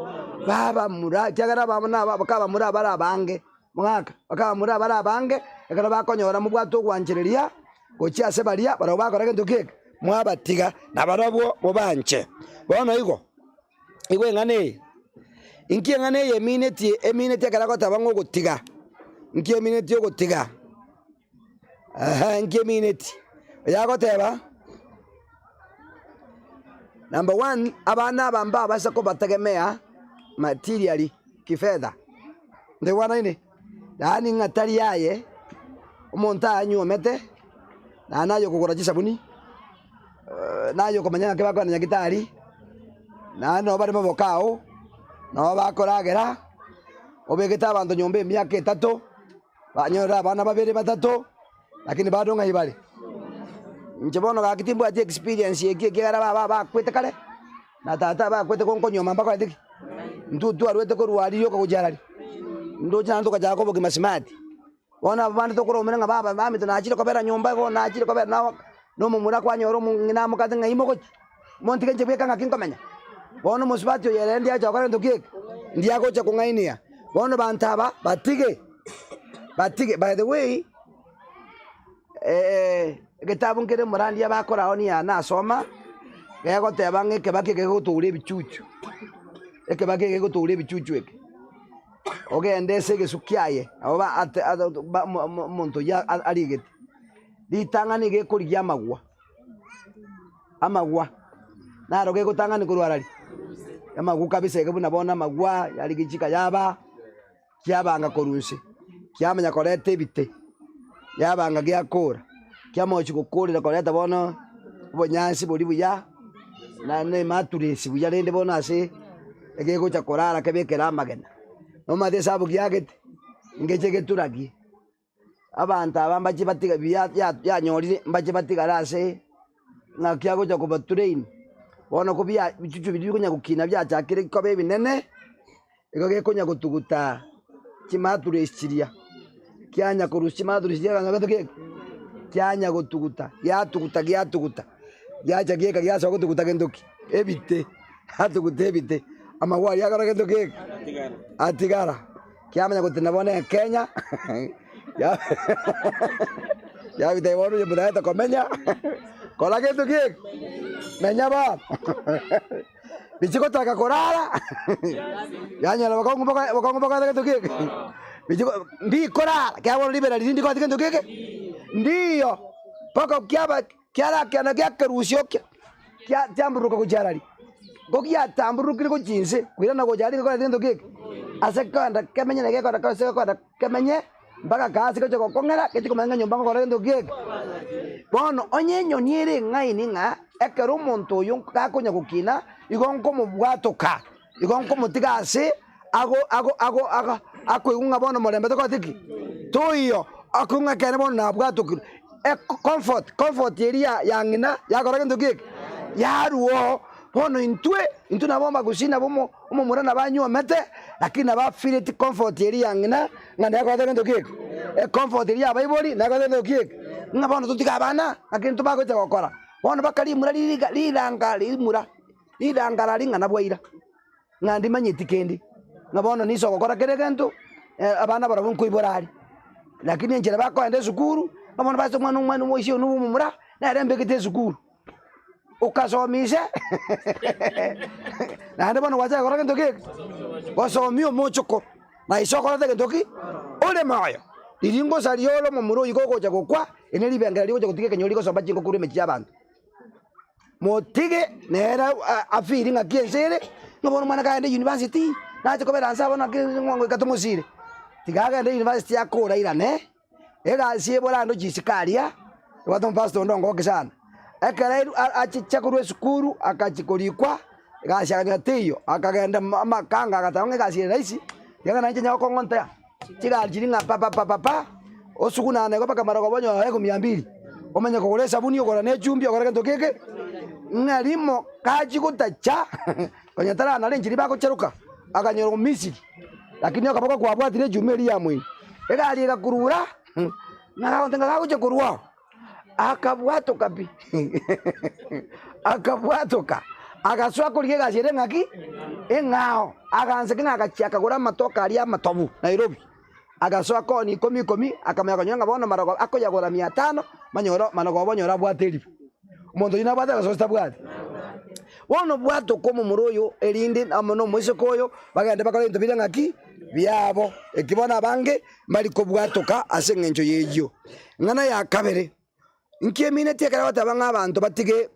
Babamura ekiagera abana aba bakabamura bare abange. Mogaka, bakabamura abare abange, ekero bakonyora mobwate ogwanchereria gochia ase baria barabwo bakora gento ki eke? Mwabatiga, na barabwo mobanche. Bono igo, igwa eng'ana eye, inki eng'ana eye eminetie eminetie ekero agoteba ng'a ogotiga? Inki eminetie ogotiga? Ehe, inki eminetie? Oyo agoteba, number one, abana aba mbabasa kobategemea materially, kifedha. Ntoigwanaine? Yaani ng'a tari aye, omonto anyuomete, naende aye okogora chisabuni, naye okomanya ng'aki bakogenda nyagetari, naende nabo bare maboko ao, nabo bakoragera, obegete abanto nyomba emiaka etato, banyorire abana babere batato, lakini bado ng'ai bare? Inche bono gaki timbwati experience eki ekiagera baba bakwete kare, na tata bakwete gonkonyuoma mbakorete ki? Intwe twarwete korwa aria rioka gochia arari, ndoche naende togachaka obogima smart. Bono abwo bande tokoromera ng'a baba baminto nachire kobera nyomba igo nachire kobera nao. Na omomura kwanyora omong'ina amokate ng'a imogochi, montige inche bweka ng'aki nkomenya. Bono omosubati oyo ere ndiacha gokora gento ki eke? Ndiagocha kong'ainia. Bono banto aba batige, batige. By the way, egetabu nkere omorandia bakora aonia yane nasoma, gegoteba ng'a ekebaki eke kegotoura ebichuchu, ekebaki eke kegotoura ebichuchu eke. Ogende ase egesu kiaye, nabo ba ate ba omonto oyio arigete. Ritang'ani gekorigia amagwa, amagwa naro gegotang'ani korwa arari, amagwa kabisa iga buna bono amagwa yarigia chikayaba, kiabanga korwa inse, kiamanya koreta ebite, yabanga giakora, kiamochi gokorera koreta bono obonyansi boria buya, na na ematuresi buya rende bono ase egegocha korara kebekere amagena. Nomanyete esabu giagete, ngeche geturagie. Abanto aba mbache batiga biya ya yanyorire mbache batigare ase ng'aki agocha kobatrain, bono ko bia bichuchu biria bikonya gokina biachakire koba ebinene, igo gekonya gotuguta chimaturesi chiria, kianya korusia chimaturesi chiria kianya gento ki? Kianya gotuguta, giatuguta giatuguta, giacha gieka giasoa gotuguta gento ki? Ebite, atuguta ebite, amagwa aria akora gento ki? Atigara. Kiamanya gotenena bono ekenya, kiabita bono onye motagete komenya, kora gento ki eke? Menya bono. Bichia gochaka korara, yanyora bokong'u boka bokong'u bokoreta gento ki eke? Bichia go mbikorara, ekiagera bono ribera riria ndikobwati gento ki eke? Ndiyo, mpaka kiaba kiarakenda giakerusia okia. Kiatambururuka gochia arari, ko giatambururukire gochia inse, koirana gocha aria gekore gento ki? Ase kogenda kemenye na gekogenda ase gekogenda kemenye, mpaka kaase gocha gokong'era, gechi komanya ng'a nyomba ngokora gento ki eke. Bono onye enyoni ere eng'aini ng'a ekero omonto oyo gakonya gokina, igo nkomobwatoka, igo nkomotiga ase ago ago ago aga akoigwa ng'a bono morembe tokobwati ki? Toiyo, akoigwa ng'a ekeene bono nabwatokirwe. Eko comfort, comfort eria ya ng'ina yakora gento ki eke? Yarwa oo. Bono intwe, intwe nabo abagusii nabo omo omomura nabo anywomete, lakini nabo afeeleti comfort eria ya ng'ina ng'a nekorete gento ki eke? Ecomfort eria ya abaibori nekorete gento ki eke? Ng'a bono totige abana, lakini tobagocha gokora. Bono mpaka rimura ririga riranga rimura, rirangara ring'ana bwaira. Ng'a ndimanyeti kende, ng'a bono ninse ogokora kera egento, abana barabwo nkoibora are. Lakini enchera bakoenda esukuru, ng'a bono base omwana omwana omoisia one omomura, nere mbegete esukuru. Okasomia ise, naende bono gwachaka gokora gento ki eke? Gosomia omochoko, na ise okorete gento ki? Ore moyo. Riria ngosaria ore omomura oyio gogocha gokwa, eri ne ribengera rigocha gotiga ekenyoro rigosomba chingoko korwa emechie y'abanto. Motige nere afeeli ng'aki ense ere, ng'a bono omwana kagende university, nache kobera nse abwo naki goika tomosire. Tiga agende university akore airane, egasi ebore ande ochie isiko aria, obwate omopastor onde ongoki sana. Ekero airu achicha korwa esukuru, akachia korikwa, egasi akanyora teiyo, akagenda amakanga agateba ng'a egasi ere rahisi, tiga nainche nyare gokong'onta chigari chiria ng'a papapapapa, osugunane igo mpaka marogoba onyore elfu mia mbili, omanye kogora esabuni, ogore na echumbi, ogore gento keke, ng'a rimo gachia gotacha, konya taranara enchera bagocheroka, akanyora omisiri, lakini okoboko kwabwatire echuma eria ya moino, egari egakurura, ng'a gagote ng'a gagochia korwa oo. Akabwatoka pi, akabwatoka, agasoa korigia egasi ere ng'aki? Eng'ao. Agaansa ki ng'a agachia akagora amatoke aria amatobu Nairobi, agasoa koonia ikomi ikomi, akamanya konyora ng'a bono marogoba akoyagora mia tano, manyore marogoba onyore abwate elifu. Omonto oyio nabwate gose tabwati? Bono bwatoka omomura oyo erinde amo na omoiseke oyo, bagende bakore ebinto bire ng'aki? Biabo. Eki bono abange. mbari kobwatoka ase engencho y'eyio. Eng'ana ya kabere, inki eminetie ekero agoteba ng'a abanto batige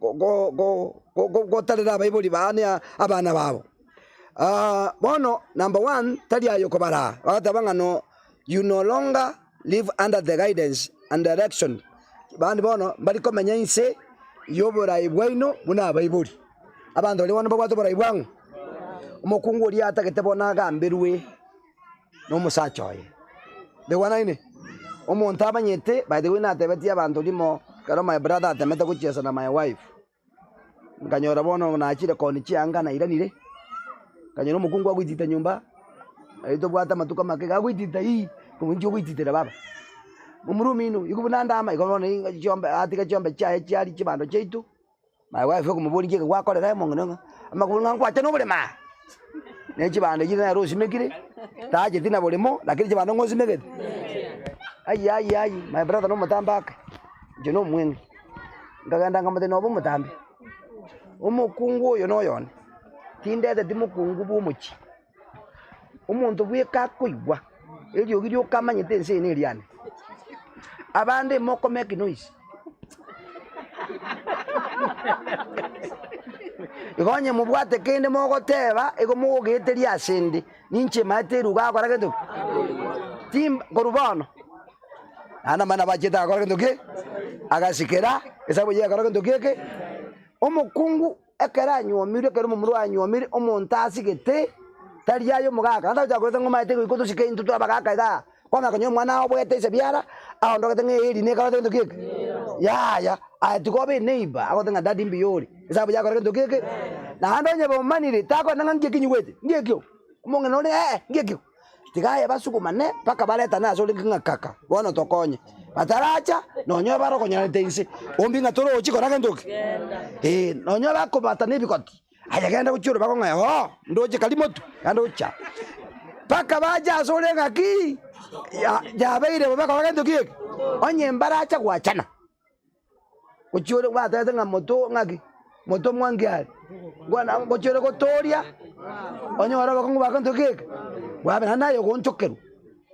gotarera abaibori baane abana babo? Bono number one, tari aye okobaraa, bagoteba ng'a no you no longer live under the guidance and direction, yaani bono mbari komenya inse y'oborai bwaino buna abaibori. Abanto baria bono mbabwate oborai bwang'o? Omokungu oria atagete bono agamberwe. nomosacha oye. Ndegwanaine? Omonto amanyete, by the way natebetie abanto rimo ekero my brother atemete gochiesa na my wife, nkanyora bono nachire koonia chianga nairanire, nkanyora omokungu agoitita nyomba, nari tobwate amatuko amake iga agoitita ii, inki ogoititera baba? Momura omino, igo buna ndama, igo bono nigo chiombe atiga chiombe chiaye chiaria chibando chiaito, my wife okomoboria nki eke gwakorera aye omong'ina ng'a amagoro ng'a nkwacha na oboremo aa, ne chibando echio nere osimekire, tacheti na boremo lakini chibando ng'a osimegete. Aye aye aye my brother na omotambe ake, inche na omweng'e, nkagenda nkamotebia noba omotambe, omokungu oyo na oyone, tindeteti mokungu bwa omochie. Omonto bweka akoigwa eriogi rioka amanyete ense eye neriane. Abande moko make noise. Igo onye mobwate kende mogoteba igo mogogeteria ase 'nde, ninche maete eruga agokora gento ki? Timba korwa bono, naende amang'ana abachete agakora gento ki? Agasikera, esabu eye ekora gento ki eke? Omokungu. Ekero anyuomirwe, ekero omomura oye anyuomire, omonto asigete, tari aye omogaka. Naende tagocha koreta ng'a omaete goika otosike intwe tore abagaka igaa. Kwamanya konya omwana obwete ise biara, aondogete ng'a eeri nekare gento ki eke? Yaya, aye tiga obe eneighbor, agote ng'a daddy mbuya ore, esabu yakora gento ki eke? Naende onye bomanire, takorenta ng'a nki eki nyigwete, nki ekio? Omong'ina ore ee, nki ekio? Tiga aye basugumane mpaka baretane ase ore ng'a kaka, bono tokonye. Bataracha, nonye bare okonyorete inse, ombi ng'a torochi kora gento ki? Ee, nonye bakobatana ebigoti, aye genda gochia orobago ng'a oo, ndoche karia motwe, genda gochia. Mpaka bache ase ore ng'aki, ya yabeire bobe kora gento ki eke? Onye mbaracha gwachana. Gochia ore gwatebete ng'a moto ng'aki, moto mwangi are, bwana gochia ore gotoria, onyore obokong'u bwa gento ki eke, bwabe naende aye ogoonchokerwa,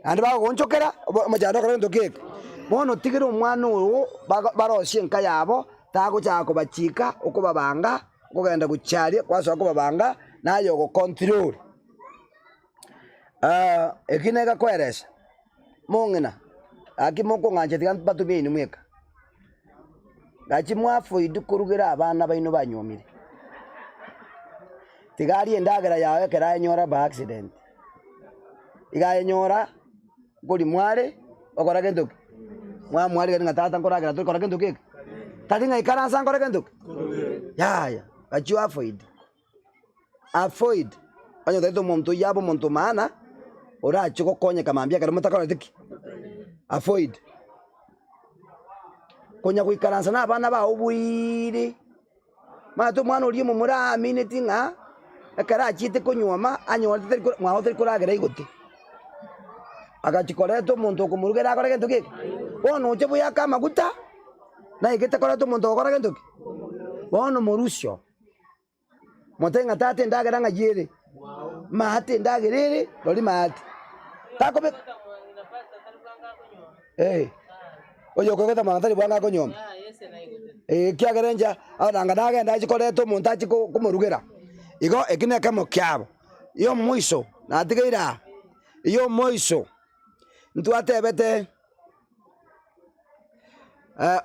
naende bagogoonchokera obo omochando okore gento ki eke. Bono tigera omwana oyo bago barosie enka yabo, tagochaka kobachika, okobabanga, okogenda gochia aria, kwasoa kobabanga, naye ogocontrol. Eki negakoeresa. Mong'ina, gaki mokong'ancha tiga mbatumie inwe mweka. Gaki mwafoidi korugera abana baino banyuomire. Tiga arie endagera yao ekero ayenyora by accident. Iga ayenyora nkori mware okora gento ki? Mwamwarigania ng'a tata nkoragera tore kora gento ki eke? Tari ng'a ikaransa nkore gento ki? Yaya, gaki oafoidi. Avoid, onye otagete omonto oyio abe omonto maana, orache gokonyeka mambia ekero motakoreti ki? Avoid. Konya goikaransa na abana bao bweeere, omanyete omwana oria omomura aamineti ng'a, ekero achiete konyuoma, anyorete tari ko mwao tari koragera aigote. Agachia koreta omonto okomorugera akore gento ki eke? Bono oche boyake amaguta, naigete koreta omonto ogokora gento ki? Bono morusio. Motebe ng'a tata endagera ng'ai ere? Maate endagera ere, rori maate. Takobe eh, oyo okoigota mwana tari bwango akonyuoma. Eh, ekiagera inche nanga nagenda achi koreta omonto achi ko- komorugera. Igo eki na ekemo kiabo. Ya omoiso, natigeire aa, ya omoiso, ntwatebete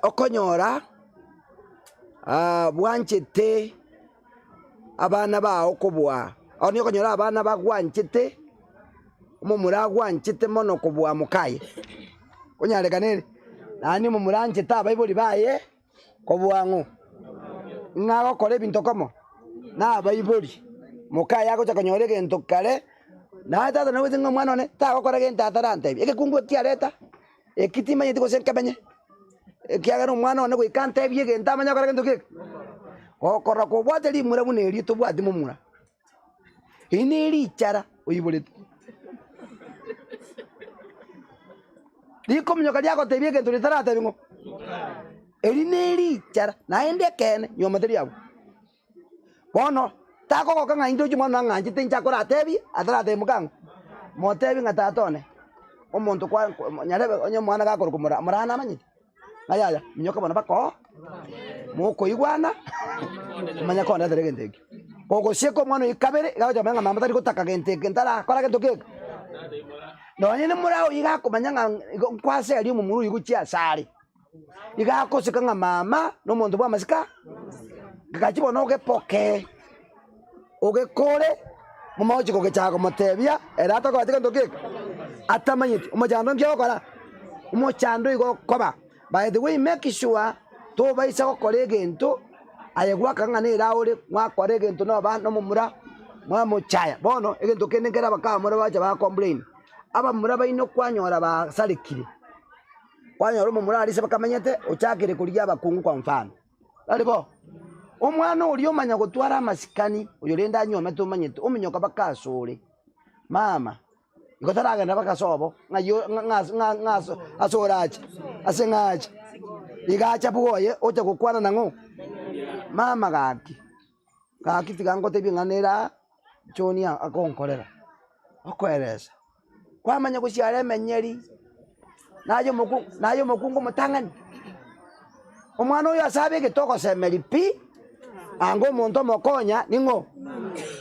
okonyora bwanchete abana bao kobua, onye okonyora abana bagwanchete, omomura agwanchete mono kobua mokaye, onyarekane ere, naende omomura anchete abaibori baye kobua ng'o? Ng'a agokora ebinto komo na abaibori, mokaye agocha konyora egento kare, naye tata nagocha ng'a omwana one tagokora gento atarantebia, egekungu eki kiareta, eki timanyeti gose nkemenye, ekiagera omwana one goika antebie egento amanye gokora gento ki eke? Gokora kobwate rimura buna erio tobwati momura, eri ne richara oiborete. Rikominyoka riagotebia egento ritaratebia ng'o? Eri ne richara, naende ekeene nyuma teri abwo. Bono, takogoka ng'a inche oche omwana one ang'anchete inche akoratebie, ataratebie moka ng'o? Motebie ng'a tata one, omonto kwa nyarebe onye omwana gakorokwa mora moraa namanyete? Ng'a yaya, minyoka bono mpaka oo, mokoigwana, omanye kondetera egento ekio. Kogosieka omwana oyio kabere, iga agocha komanya ng'a mama tari gotaka gento eke ntarakora gento ki eke. Nonye na moraa oyio iga akomanya ng'a igo nkwaseria omomura oyio gochia asare. Iga agoseka ng'a mama na omonto bwa amasika, gachia bono ogepoke, ogekore, momochi kogechaka komotebia ere atakoreti gento ki eke? Atamanyeti. Omochando nki ogokora? Omochando igo okoba. By the way make sure tobaisa gokora egento aye gwaka ng'a nere ore mwakora egento na abana omomura mwamochaya. Bono egento kende nkere abakabamura bacha ba complain, abamura baino kwanyora basarekire. Kwanyora omomura aria ase bakamenyete, ochakire korigia abakungu kwa mfano. Tari bo? Omwana oria omanya gotwara amasikani, oyo rende anyuomete omanyete, ominyoka mpaka asore, mama, igo taragenda mpaka sobo, ng'ai o ng'a ng'a ng'a ase ase orache, ase ng'ache. Iga acha bwoye, ocha gokwana nang'o? Mama gaki, gaki tiga ngotebie ng'a nere aa, John agonkorera, okoeresa. Kwamanya gosiara emenyeri, naye omokungu naye omokungu omotang'ani. Omwana oyo ase abegete ogosemeria pi, anga omonto omokonya ning'o?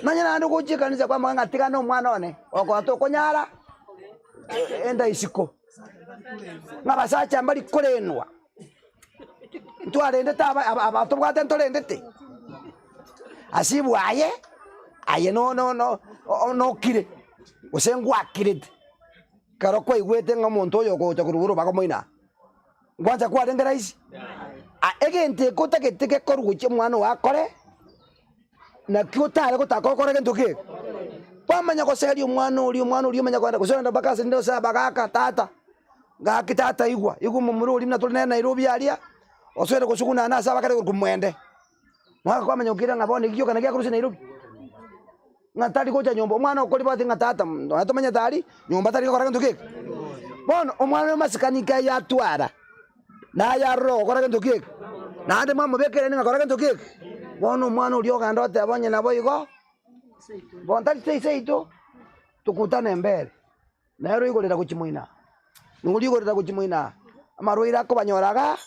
Nonye naende ogochia ekanisa kwamanya ng'a tiga na omwana one, okora tokonyara enda isiko. Ng'a abasacha mbari korenwa, ntwarendete aba aba aba tobwate ntorendete? Ase bwaye, aye no no no nokire, gose ngwakirete, ekero kwaigwete ng'a omonto oyo ogocha korwa igoro bakomoina aa, ngwancha kwarenge rahisi? Ah egento eke otagete gekorwe gochia omwana oo akore, naki otare gotaka okore gento ki eke? Kwamanya goseria omwana oria, omwana oria omanya kogenda gose ogenda mpaka ase rinde ase abagaka tata, gaki tata igwa, igwa omomura oria buna tore nere Nairobi aria, osoere gosugunana ase abakare korwa mwende. Mwaka kwamanya gokira ng'a bono eki gioka naki akorusia Nairobi, ng'a tari gocha nyomba, omwana okori bwate ng'a tata nonya tomanyete aria, nyomba tari gokora gento ki eke. Bono omwana oyo masikani ki aye atwara, naye arore ogokora gento ki eke, naende mwamobekera ng'a kora gento ki eke, bono omwana oria ogenda oteba onye nabo igo, bono tari seito, tokutane mbere. Nere oigorera gochia moino aa, nigo rigorera gochia moino aa, amarwaire akobanyora igaa,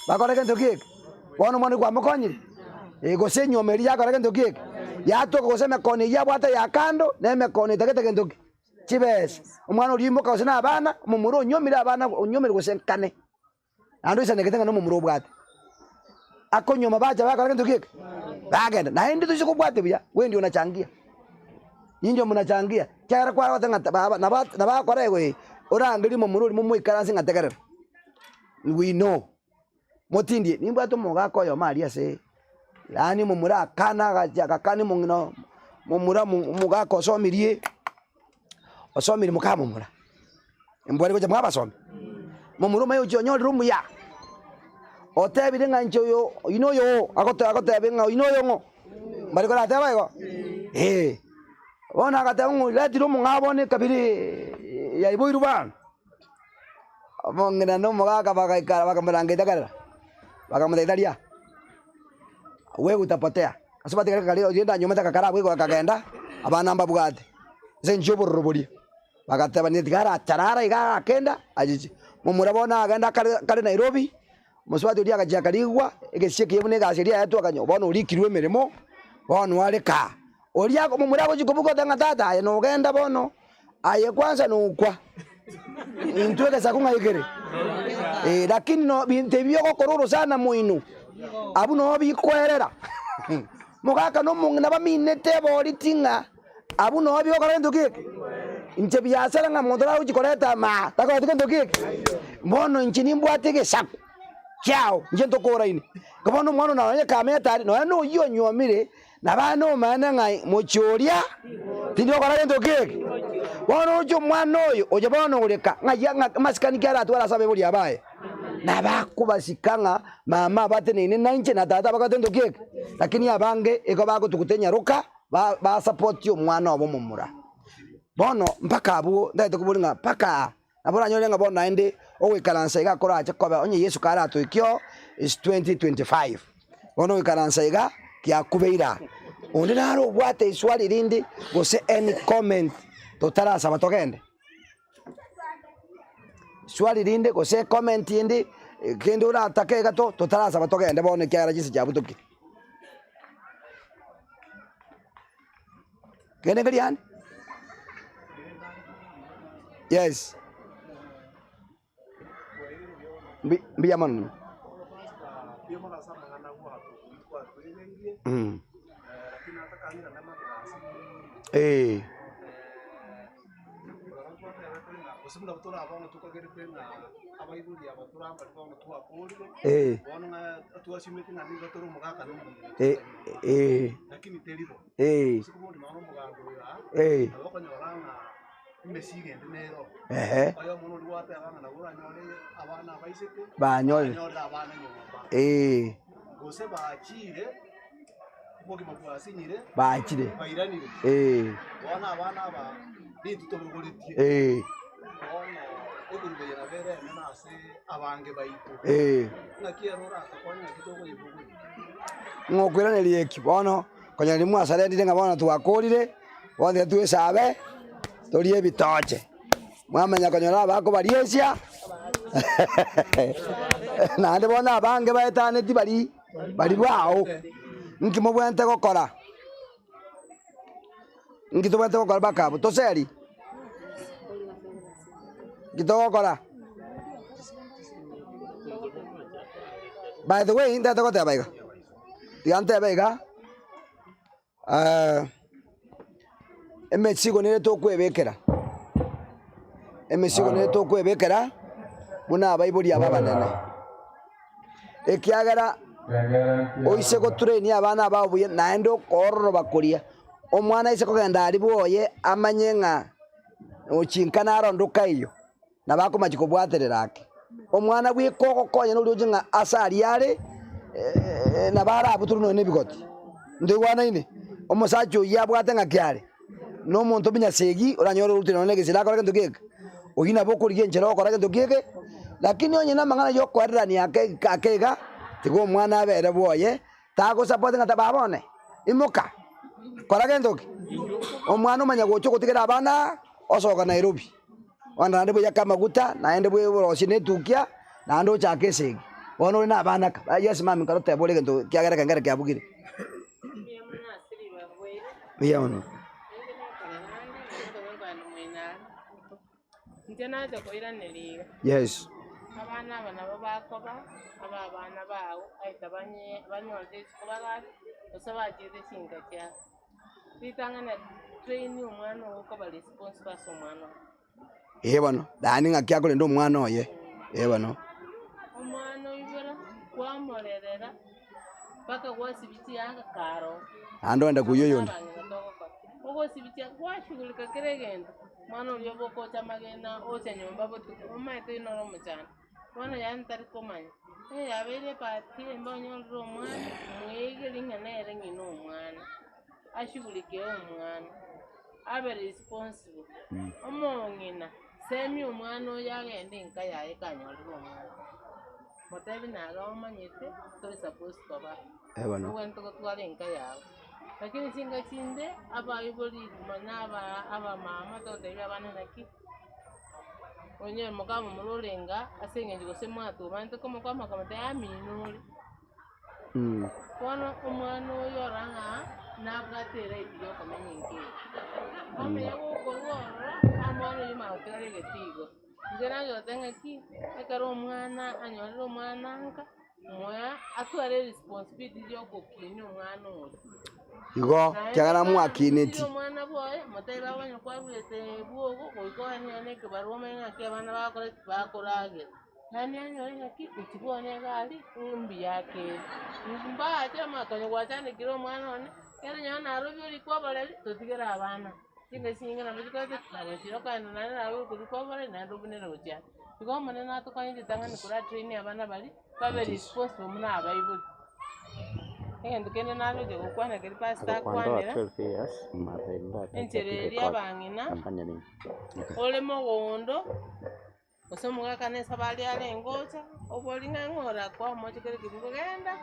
bakore gento ki eke? Bono omwana oyio kwamokonyire? Eh, gose enyiomo eria yakora gento ki eke? Yatoka gose emekono eyio abwate ya kando, na emekono etagete gento ki? Chibesa. Omwana oria oimoka gose na abana, omomura onyiomire abana onyiomire gose nkane, naende oisanegete ng'a nomomura obwate. Akonyuoma bacha bakora gento ki eke? Bagenda. Naende toise kobwatia buya, we ndio unachangia. Nindio munachangia, ekiagera kwarorete ng'a baba nabo nabo akora igo eh, orangerie momura oria momoikaranse ng'a tegerera. We know. Motindie, nimbwate omogaka oyomo aria ase yaani omomura akana agacha agakana omong'ina momura omogaka osomirie, osomirie mokamomura. Mbware gocha mwabasomi, momura omaye ochia onyorire omuya, otebire ng'a inche oyo oyio na oyo oo, agote agotebia ng'a oyio na oyo ng'o, mbare korateba igo? Eh, bono agateba ng'a oretire omong'ao bono ekabira yaiboirwe bono. Omong'ina na omogaka bagaikara bakamorangeria tagerera, bakamotebia taria, wewe utapotea. Ase batigare kare oyio ndanyomete agakara abwo igo akagenda, abana mbabwate, ase eng'encho ya obororo boria. Bagatebania tiga aracharara iga agakenda achiche. Momura bono agenda kare kare Nairobi, mosubati oria agachia akarigwa, egesio ekiya buna egasi eria yaetwe akanywa bono orikirwe emeremo, bono are kaa. Oria momura agochia kobuga oteba ng'a tata aye nogenda bono, aye kwanza nokwa, intwe egesaku ng'ai kere? Eh, lakini no binto ebi ogokora orosana moino, abwo noo bikoerera. Mogaka na omong'ina baminete eboriti ng'a. Abwo noo bigokora gento ki eke? Inche biasara ng'a monto nagochi koreta amaa, takoreti gento ki eke? Bono inche nimbwate egesaku kiao, inche ntokoraine. Igo bono omwana one nonye kamanyete aria, nonya na oyio onyuomire, nabo nomanyete ng'a mochie oria, tindi gokora gento ki eke? Bono oche omwana oyo, oyo bono oreka, ng'ai ng'a amasikani ki aratware ase abaibori abaye? Nabakobasika ng'a mama abateneine nainche na tata abakogete gento ki eke? Lakini abange igo bagotuguta enyaroka. Basapoti omwana obo omomura. Bono mpaka abwo ntagete koboria ng'a mpaka aa, nabo oranyore ng'a bono naende ogoikaransa iga korache kobe onye Yeso karatoikie oo is 2025. Bono ogoikaransa iga giakubeire aa. Onde nare obwate eswali rinde gose any comment totarasaba togende? Swali rinde gose comment ende kende oratake iga totarasaba togende bono ekiagera chinsa chiabutokire. Kende nkeri ande? Yes. Mbi- Mbuya mono. Mm. Eh. Eh. Eh, eh. Eh. Eh. Emesigo ende nero. Ehe. Oyomo noria gwateba ng'a nabo oranyore abana abaiseke, Banyorire. banyorire abana nyomba. Eh. Gose bachire, obogima bwasinyire, Bachire. bairanire. Eh. Bono abana aba nintwe tobogoretie. Eh. Bono egurube eye nabo ere enene ase abange baito. Eh. Ng'aki ere oratokonye ng'aki tokoyebogoria. Ng'okoiraneria eki bono, konya riria mwasarendire ng'a bono twakorire, bono tiga twesabe, torie ebitoche. Mwamanya konyora abakobariesia, naende bono abange baetaneti baria baria bwao, nki mobwenerete gokora? Nki tobwenerete gokora mpaka abwo? Toseri? Nki togokora? By the way, ntagete goteba iga, tiga ntebe iga. Emesigo nere tokwebekera, emesigo nere tokwebekera buna abaibori aba abanene, ekiagera oise gotrain abana abao buya naende okoororoba koria, omwana aise kogenda aria bwoye amanye ng'a ochinka narondoka eywo, nabo akomachia kobwaterera ake. Omwana bweka ogokonya noria oche ng'a ase aria are nabo arabutorwe nonya na ebigoti. Ntoigwanaine? Omosacha oyio abwate ng'aki are, na omonto omunyasegi oranyore orutire nonya na egesire akore gento geke, oyio nabo okorigia enchera ogokora gento kiege, lakini onye na amang'ana ya okoererania ake ake iga, tiga omwana abere bwoye, tagosupport ng'a baba one, imoka, kora gento ki? Omwana omanya gocha ogotigera abana osoka Nairobi. Bono naende bweyake amaguta, naende bwerosie na etukia, naende ochake esegi. Bono ore na abana ka, yes mami nkaroteba ore egento kiagera ekengere kiabugire. Mbuya mono. Inche nacha koiraneria iga. Yes. Abana aba nabo bakoba aba abana bao aita banye banyorete isiko bagake gose bachiete chinka chiabo. Ritang'ani train omwana oo okoba responsible ase omwana oo. Ee bono, yaani ng'aki akorenda omwana oye, ee bono. Omwana oibora kwamorerera mpaka gwasibia chianga kare oo. Naende oende koyia oyonde. Abang'ina togokora, ogosibia chianga gwashughulika kera egento, omwana oria obe okocha amagena ocha nyomba botuko omanyete oyio noro omochando. Bono yaani tari komanya, onye yabeire ebahati embe onyorire omwana, mweigeri ng'a nere ng'ina omwana, ashughulikie omwana, abe responsible. Omong'ina, semia omwana oyo agende enka yaye ekanyorire omwana, motebi naye omanyete tori supposed koba, Eh bono. obwenerete gotwara enka yago. Lakini chinka chinde, abaibori manya aba abamama togotebia abana naki. Onye mokamomura orenge ase eng'encho gose mwatomanete komokwama akamotebia amina ore. Bono omwana oyo ora ng'a nabwate eright ya okomenya enka eye. Omenya gokorwa ororo, omwana oyio omanye gotigara egetigo. Inche nagoteba ng'aki, ekero omwana anyorire omwana nka, moe atware eresponsibility ya ogokinia omwana oyo. Igo, ekiagera mwakineti. Omwana bwoye motebe abanye kwaruete bwogo goika onyore na ekebarua omanye ng'aki abana bagokora ki? Bakoragera. Yaani anyore ng'aki inche bono egari mbuya akere. Mbache amakonyo gwachandekire omwana one, ekero nonye narobi orikwe oboreri totigere abana. Chinga chinyinge nabo chikorete ki? Nabo chirokogenda naende narobi korikwa oboreri naende obunere gochia ande. Igo omonene natokonye ritang'ani kora train abana baria, babe responsible buna abaibori. Egento kende naroche gokwana keria pastor akwanera, enchera eria abang'ina, ore mogondo, gose omogaka na esabari arenge ocha, obori ng'a ng'o orakoa omoche kere ekebugo genda,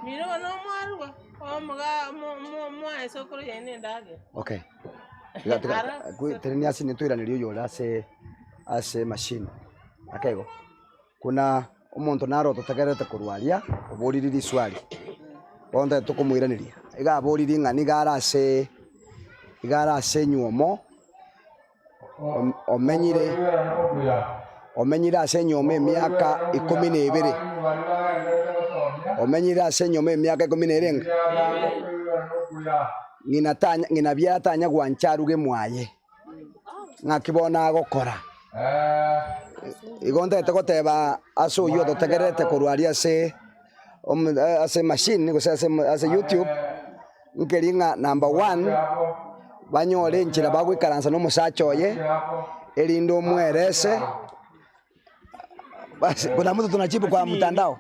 mira bono omwarwa, omoga omo- omo- omoa esokoro yaino endagera. Okay. Tiga tiga Ara- kwe- terenia ase netoiraneria oyore ase ase emachine ake igo. Buna omonto naro ototegererete korwa aria, oboriri riswali, bono ntagete tokomoiraneria. Iga aboriri ng'a nigo are ase iga are ase enywomo, omenyire omenyire ase enywomo emiaka ikomi na ebere, omenyire ase enywomo emiaka ikomi na erenge, ng'ina tanya ng'ina biara tanya gwancha aruge mwaye. Ng'aki bono agokora? Igo ntagete goteba ase oyio ototegererete korwa aria ase ase emachine gose ase ase youtube, nkeri ng'a number one, banyore enchera bagoikaransa na omosacha oye, erinde omwerese, basi kuna mtu tunajibu kwa mtandao,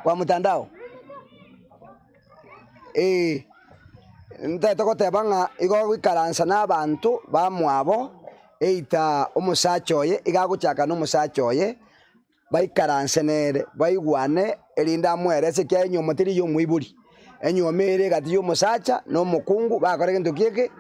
kwa mtandao eh, ntagete goteba ng'a igo agoikaransa na abanto bamwabo, either omosacha oye, iga agochaka na omosacha oye, Baikaranse nere, baigwane, erinde amoerese ekiagera enyiomo teri ey'omoibori. Enyiomo ere egati y'omosacha na omokungu, bakora egento ki eke?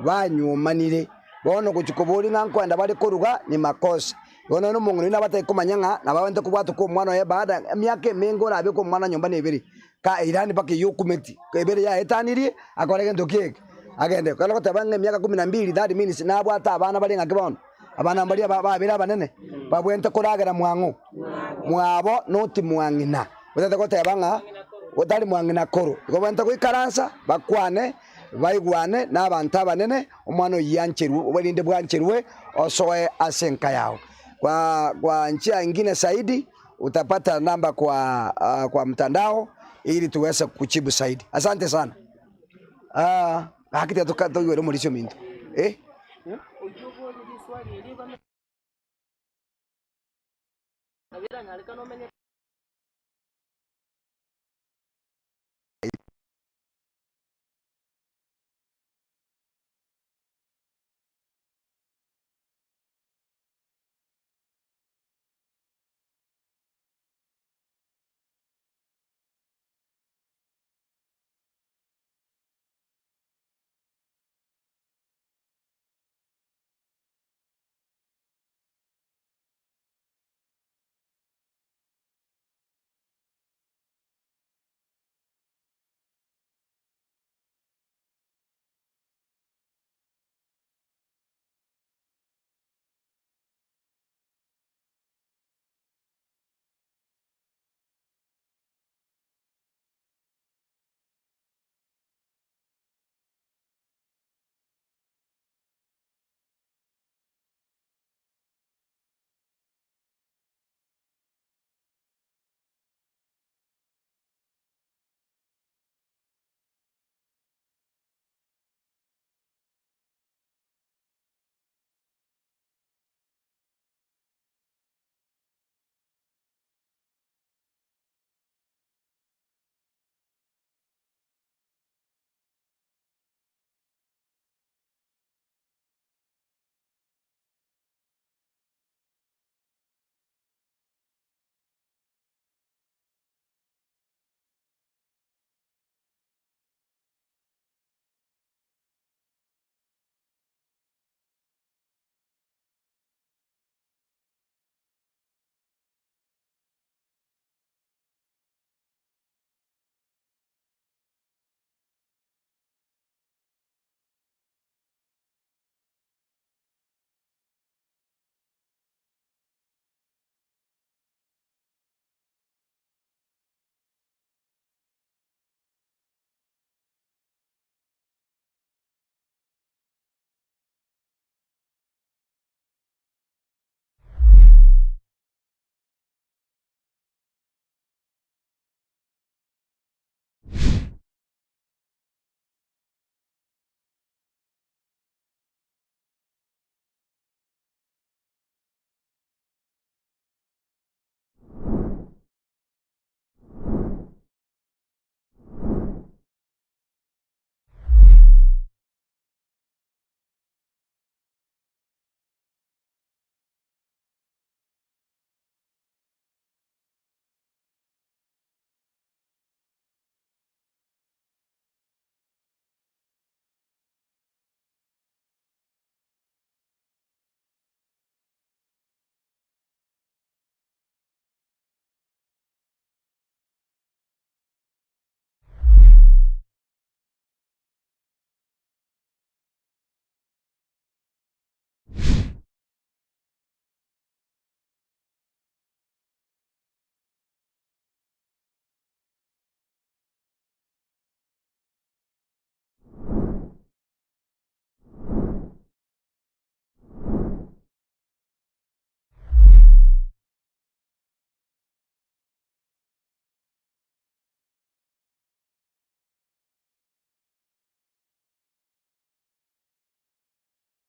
Banywomanire. Bono gochia koboria ng'a nkoenda bare koruga ni makosa. Igo nonye omong'ina oyio nabatari komanya ng'a nabo abwenerete kobwatwa kwa omwana oye baada emiaka emenge orabeke omwana nyomba na ebere, ka eirani mpaka eyio okumeti, ebere yaetanirie akore egento ki eke? Agende. Ekero ogoteba ng'a emiaka kumi na mbili that means nabwate abana bare ng'aki bono? Abana mbaria babere abanene babwenerete koragera mwang'o? Mwabo noti mwang'ina. Otagete goteba ng'a otari mwang'ina koro. Igo babwenerete goikaransa bakwane, baigwane na abanto abanene, omwana oyio ancherwe erinde bwancherwe osoe ase enka yao. Kwa kwa njia ingine zaidi utapata namba kwa kwa mtandao ili tuweze kujibu zaidi. Asante sana. Gaki tiga toka toigwere omorisia ominto eh.